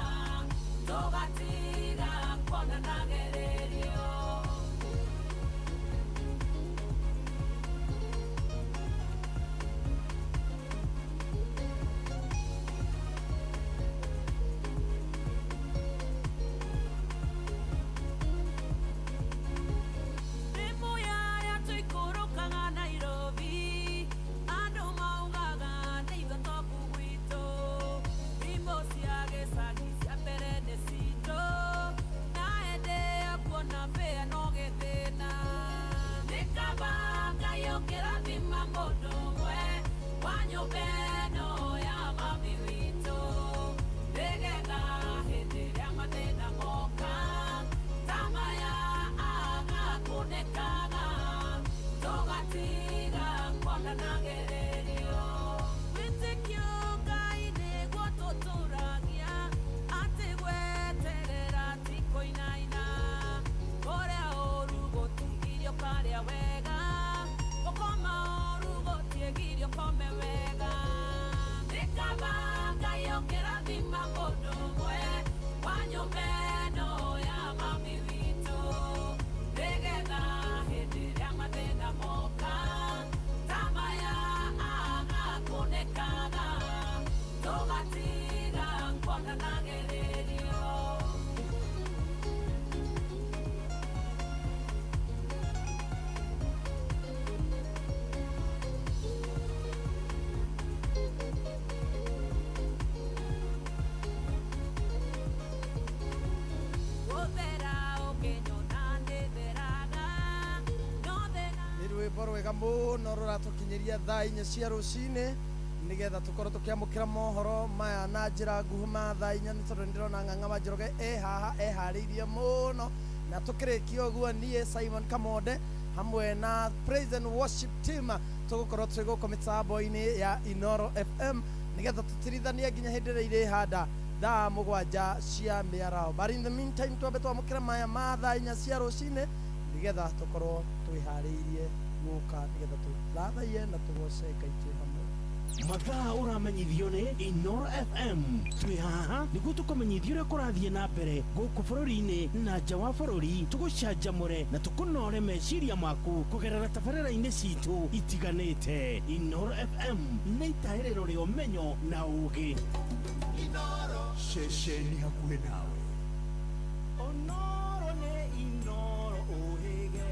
tũgatiga kuonanagĩrĩrio. Thimũ yarĩa tũikũrũkaga Nairobi andũ maugaga nĩ ithotoku gwitũ thimũ cia gĩcagi cia mbere nĩ citũ na hĩndĩ ĩyo kuona mbĩa no gĩthĩna nĩ kaba Ngai ũngĩrathima mũndũ ũmwe wa nyũmba ĩno ya mami witũ nĩgetha hĩndĩ ĩrĩa mathĩna moka ta maya agakunĩkaga tũgatiga kuonanagĩrĩrio wĩtĩkio Ngai nĩguo tũtũragia atĩ gweterera ti kũinaina kũrĩa ũũru gũtigirio karĩa wega. Mũno rũratũkinyĩria thaa 4 cia rũcinĩ nĩgetha tũkorwo tũkĩamũkĩra mohoro maya na njĩra nguhĩ ma thaa 4 nĩ tondũ nĩndĩrona Ng'ang'a wa Njoroge e haha eharĩirie mũno na tũkĩrĩkia ũguo niĩ Simon Kamonde hamwe na Praise and Worship Team tũgũkorwo twĩ gũkũ mĩtambo-inĩ ya Inoro FM nĩgetha tũtirithanie nginya hĩndĩ ĩrĩa irĩhanda thaa 7 cia mĩaraho. But in the meantime twambe twamũkĩre maya ma thaa 4 cia rũcinĩ nĩgetha tũkorwo twĩharĩirie gũka nĩgetha tũthathaiye na tũgoce Ngai twĩ hamwe. Mathaa ũramenyithio nĩ Inoro FM. Twĩ haha nĩguo tũkũmenyithie ũrĩa kũrathiĩ na mbere gũkũ bũrũri-inĩ na nja wa bũrũri, tũgũcanjamũre na tũkũnore meciria maku kũgerera tabarĩra-inĩ citũ itiganĩte. Inoro FM nĩ itahĩrĩro rĩa ũmenyo na ũũgĩ. Ceceni hakuhĩ nawe. Onoro nĩ Inoro ũhĩge,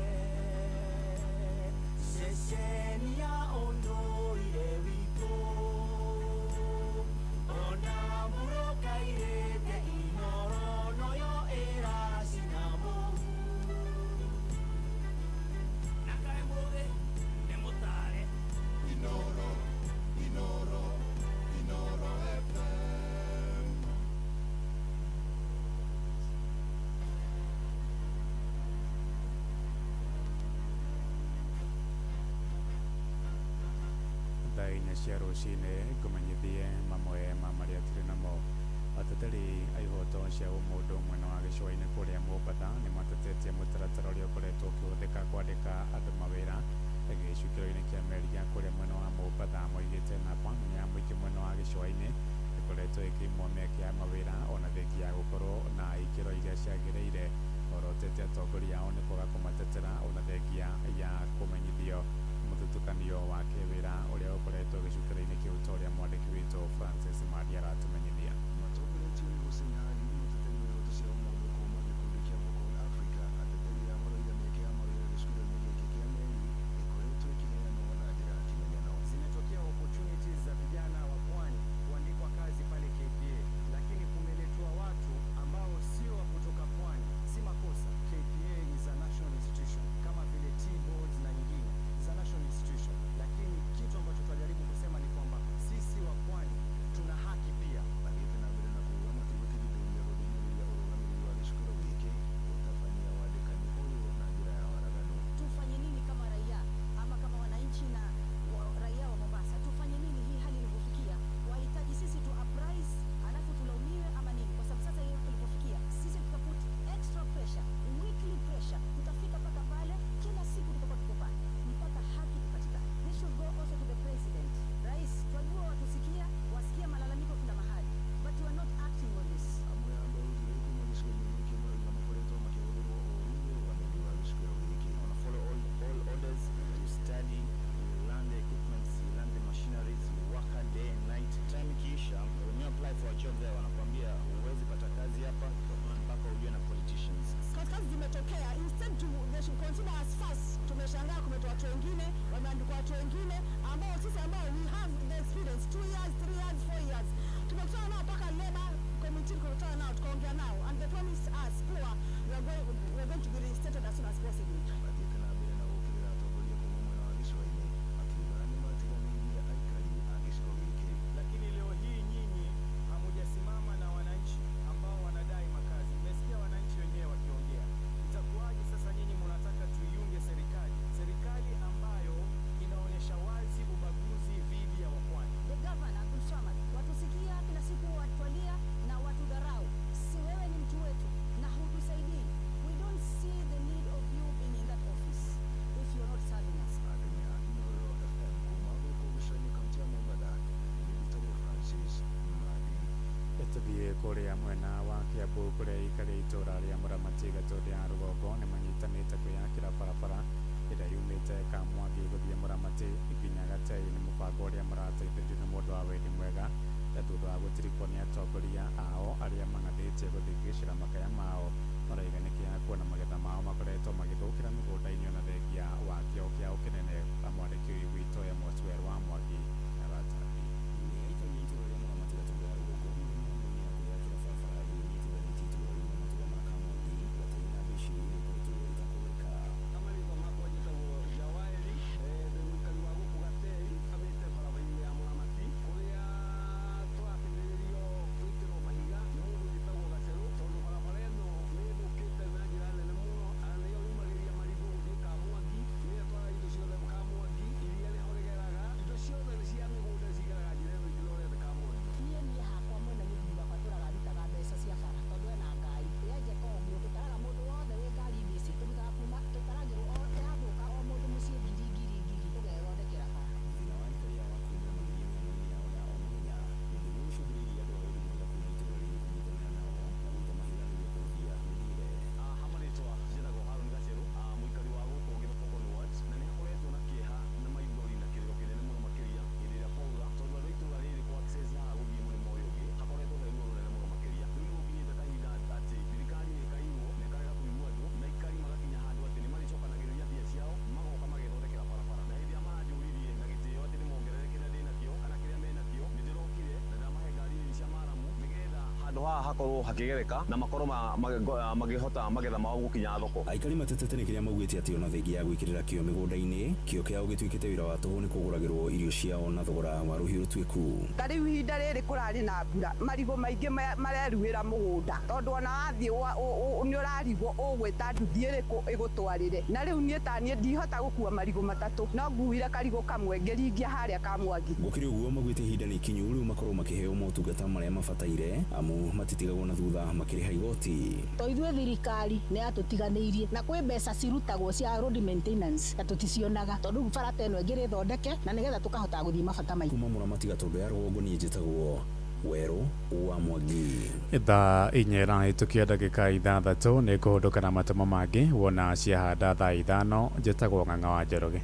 ceceni ya ũndũire witũ, ona mũrũkairĩte Inoro noyo ĩracina mũhu. Na kaĩ mũthĩ nĩ mũtare. Inoro, Inoro, Inoro FM. Thaa 4 cia rũcinĩ ngũmenyithie mamwe ma marĩa tũrĩ namo. Ateteri a ihoto cia ũmũndũ mwena wa gĩcũa-inĩ kũrĩa Mombatha nĩ matetetie mũtaratara ũrĩa ũkoretwo ũkĩhũthĩka kwandĩka andũ mawĩra gĩcukĩro-inĩ kĩa meri gĩa kũrĩa mwena wa Mombatha. Moigĩte namba nene ya mũingĩ mwena wa gĩcũa-inĩ ĩkoretwo ĩkĩimwo mĩeke ya mawĩra ona thengia ya gũkorwo na ikĩro iria ciagĩrĩire. Orotete atongoria ao nĩ kwaga kũmatetera ona thengia ya kũmenyithio mũthutũkanio wa kĩwĩra ũrĩa ũkoretwo gĩcukĩro-inĩ kĩu ta ũrĩa mwandĩki witũ Francis Mandi aratũmenyithia. Matongoretio nĩ Hussein Ali, mũteteri wa ihoto cia ũmũndũ kuma gĩkundi kĩa Vocal Africa, ateteri aya maroiga mĩeke ya mawĩra gĩcukĩro-inĩ gĩkĩ kĩa meri ĩkoretwo ĩkĩheanwo na njĩra ya kĩmenyano. Zimetokea opportunities za vijana wa pwani kuandikwa kazi pale KPA, lakini kumeletwa watu ambao sio wa kutoka pwani. Si makosa, KPA is a national institution kama vile T-boards na nyingine za national institution, lakini kitu ambacho tunajaribu kusema ni kwamba sisi wa pwani tuna haki pia. Mathiĩte na mbere na kuuga matigũtigithĩria gũthuthuria ũrũgamĩrĩri wa gĩcukĩro gĩkĩ ũtabania wandĩkani ũyũ na njĩra ya waraganu. Tufanye nini kama raia ama kama wananchi na raia wa Mombasa? Tufanye nini hii hali ilivyofikia? Wahitaji sisi tu uprise alafu tulaumiwe ama nini? Kwa sababu sasa hiyo tulipofikia sisi tutaput extra pressure, weekly pressure, tutafika mpaka pale, kila siku tutakuwa tuko pale mpaka haki ipatikane. This should go also to the president. Rais, twajua watusikia, wasikia malalamiko kila mahali, but you are not acting on this. Amwe a mbeũ njĩthĩ kuma gĩcigo-inĩ gĩkĩ maroiga makoretwo makĩhũthĩrwo ũũru nĩ ũrũgamĩrĩri wa gĩcukĩro gĩkĩ. Wanna follow all orders, you study, you learn the equipments, you learn the machineries, you work hard day and night. Time ikiisha, when you apply for a job there, wanakuambia huwezi pata kazi hapa mpaka ujue na politicians. Kazi zimetokea, instead to they should consider us first. Tumeshangaa kumetoa watu wengine, wameandikwa watu wengine ambao sisi ambao we have the experience 2 years, 3 years, 4 years. Tumekutana nao mpaka labor committee, tukakutana nao tukaongea nao and they promised us kuwa we are going to be reinstated as soon as possible. Mathiĩte na mbere na gũũkĩrĩra atongoria kuma mwena wa gĩcũa-inĩ makiuga nĩ matiganĩirie aikari a gĩcigo gĩkĩ. Lakini leo hii nyinyi hamujasimama na wananchi ambao wanadai makazi. Mmesikia wananchi wenyewe wakiongea. Itakuwaje sasa nyinyi mnataka tuiunge serikali? Serikali ambayo inaonyesha wazi ubaguzi dhidi ya wapwani. The governor Abdul Swamad, watusikia kila siku watualia na watudharau. Si wewe ni mtu wetu na hutusaidii. We don't see the need of you being in that office if you're not serving us. Athenya Inoro FM kuma gũkũ gĩcũa-inĩ kaũntĩ ya Mombatha, niĩ njĩtagwo Francis Mandi. Tũthiĩ kũrĩa mwena wa Kiambu kũrĩa aikari a itũũra rĩa Mũramati Gatũndũ ya rũgongo nĩ manyitanĩte kwĩyakĩra barabara ĩrĩa yumĩte Kamwangi gũthiĩ Mũramati nginya Gatei. Nĩ mũbango ũrĩa marateithĩrĩrio nĩ mũndũ wa wendi mwega thutha wa gũtirikwo nĩ atongoria ao arĩa mang'athĩtie gũthingĩcĩra makaya mao. Maraiga nĩ kĩeha kuona magetha mao makoretwo magĩthũkĩra mĩgũnda-inĩ ona thengia wa kĩo kĩao kĩnene. Mwandĩki witũ Amos Werũ wa Mwangi aratarĩria. Nĩ aikari a itũũra rĩa Mũramati Gatũndũ ya rũgongo marĩ mĩhang'o-inĩ ya kwĩyakĩra barabara ĩrĩa ĩnyitithanĩtie itũũra rĩu na matũũra ma Kamwangi, Gatei na Mbici ĩrĩa ĩkoretwo ĩtakũrĩka. Kama nilivyo makwa njĩtagwo Jawaeli, Handũ haha hakorwo hakĩgereka na makorwo makĩhota magetha mao gũkinya thoko. Aikari matetete nĩ kĩrĩa maugĩte atĩ ona thengia ya gwĩkĩrĩra kĩo mĩgũnda-inĩ, kĩo kĩao gĩtuĩkĩte wĩra wa tũhũ nĩ kũgũragĩrwo irio ciao na thogora wa rũhiũ rũtuĩku. Ta rĩu ihinda rĩrĩ kũrarĩ na mbura, marigũ maingĩ mareruĩra mũgũnda, tondũ ona wathiĩ nĩ ũrarigwo ũgwĩta nduthi ĩrĩkũ ĩgũtwarĩre. Na rĩu niĩ ta niĩ ndihota gũkua marigũ matatũ, no nguire karigũ kamwe ngĩringia harĩa ka Mwangi. Gũkĩrĩ ũguo maugĩte ihinda nĩ ikinyu rĩu makorwo makĩheo motungata marĩa mabataire, amu matitigagwo na thutha makĩrĩha igoti. To ithuĩ thirikari nĩ yatũtiganĩirie, na kwĩ mbeca cirutagwo cia road maintenance na tũticionaga, tondũ rĩu bara ta ĩno ĩngĩrĩ thondeke na nĩgetha tũkahota gũthiĩ mabata maitũ. Kuma Mũramati Gatũndũ ya Rũgongo, niĩ njĩtagwo Werũ wa Mwangi. Thaa 4 ĩrahĩtũkia ndagĩka 6 nĩ kũhũndũka na matemo mangĩ wona ciahanda thaa 5. Njĩtagwo Ng'ang'a wa Njoroge.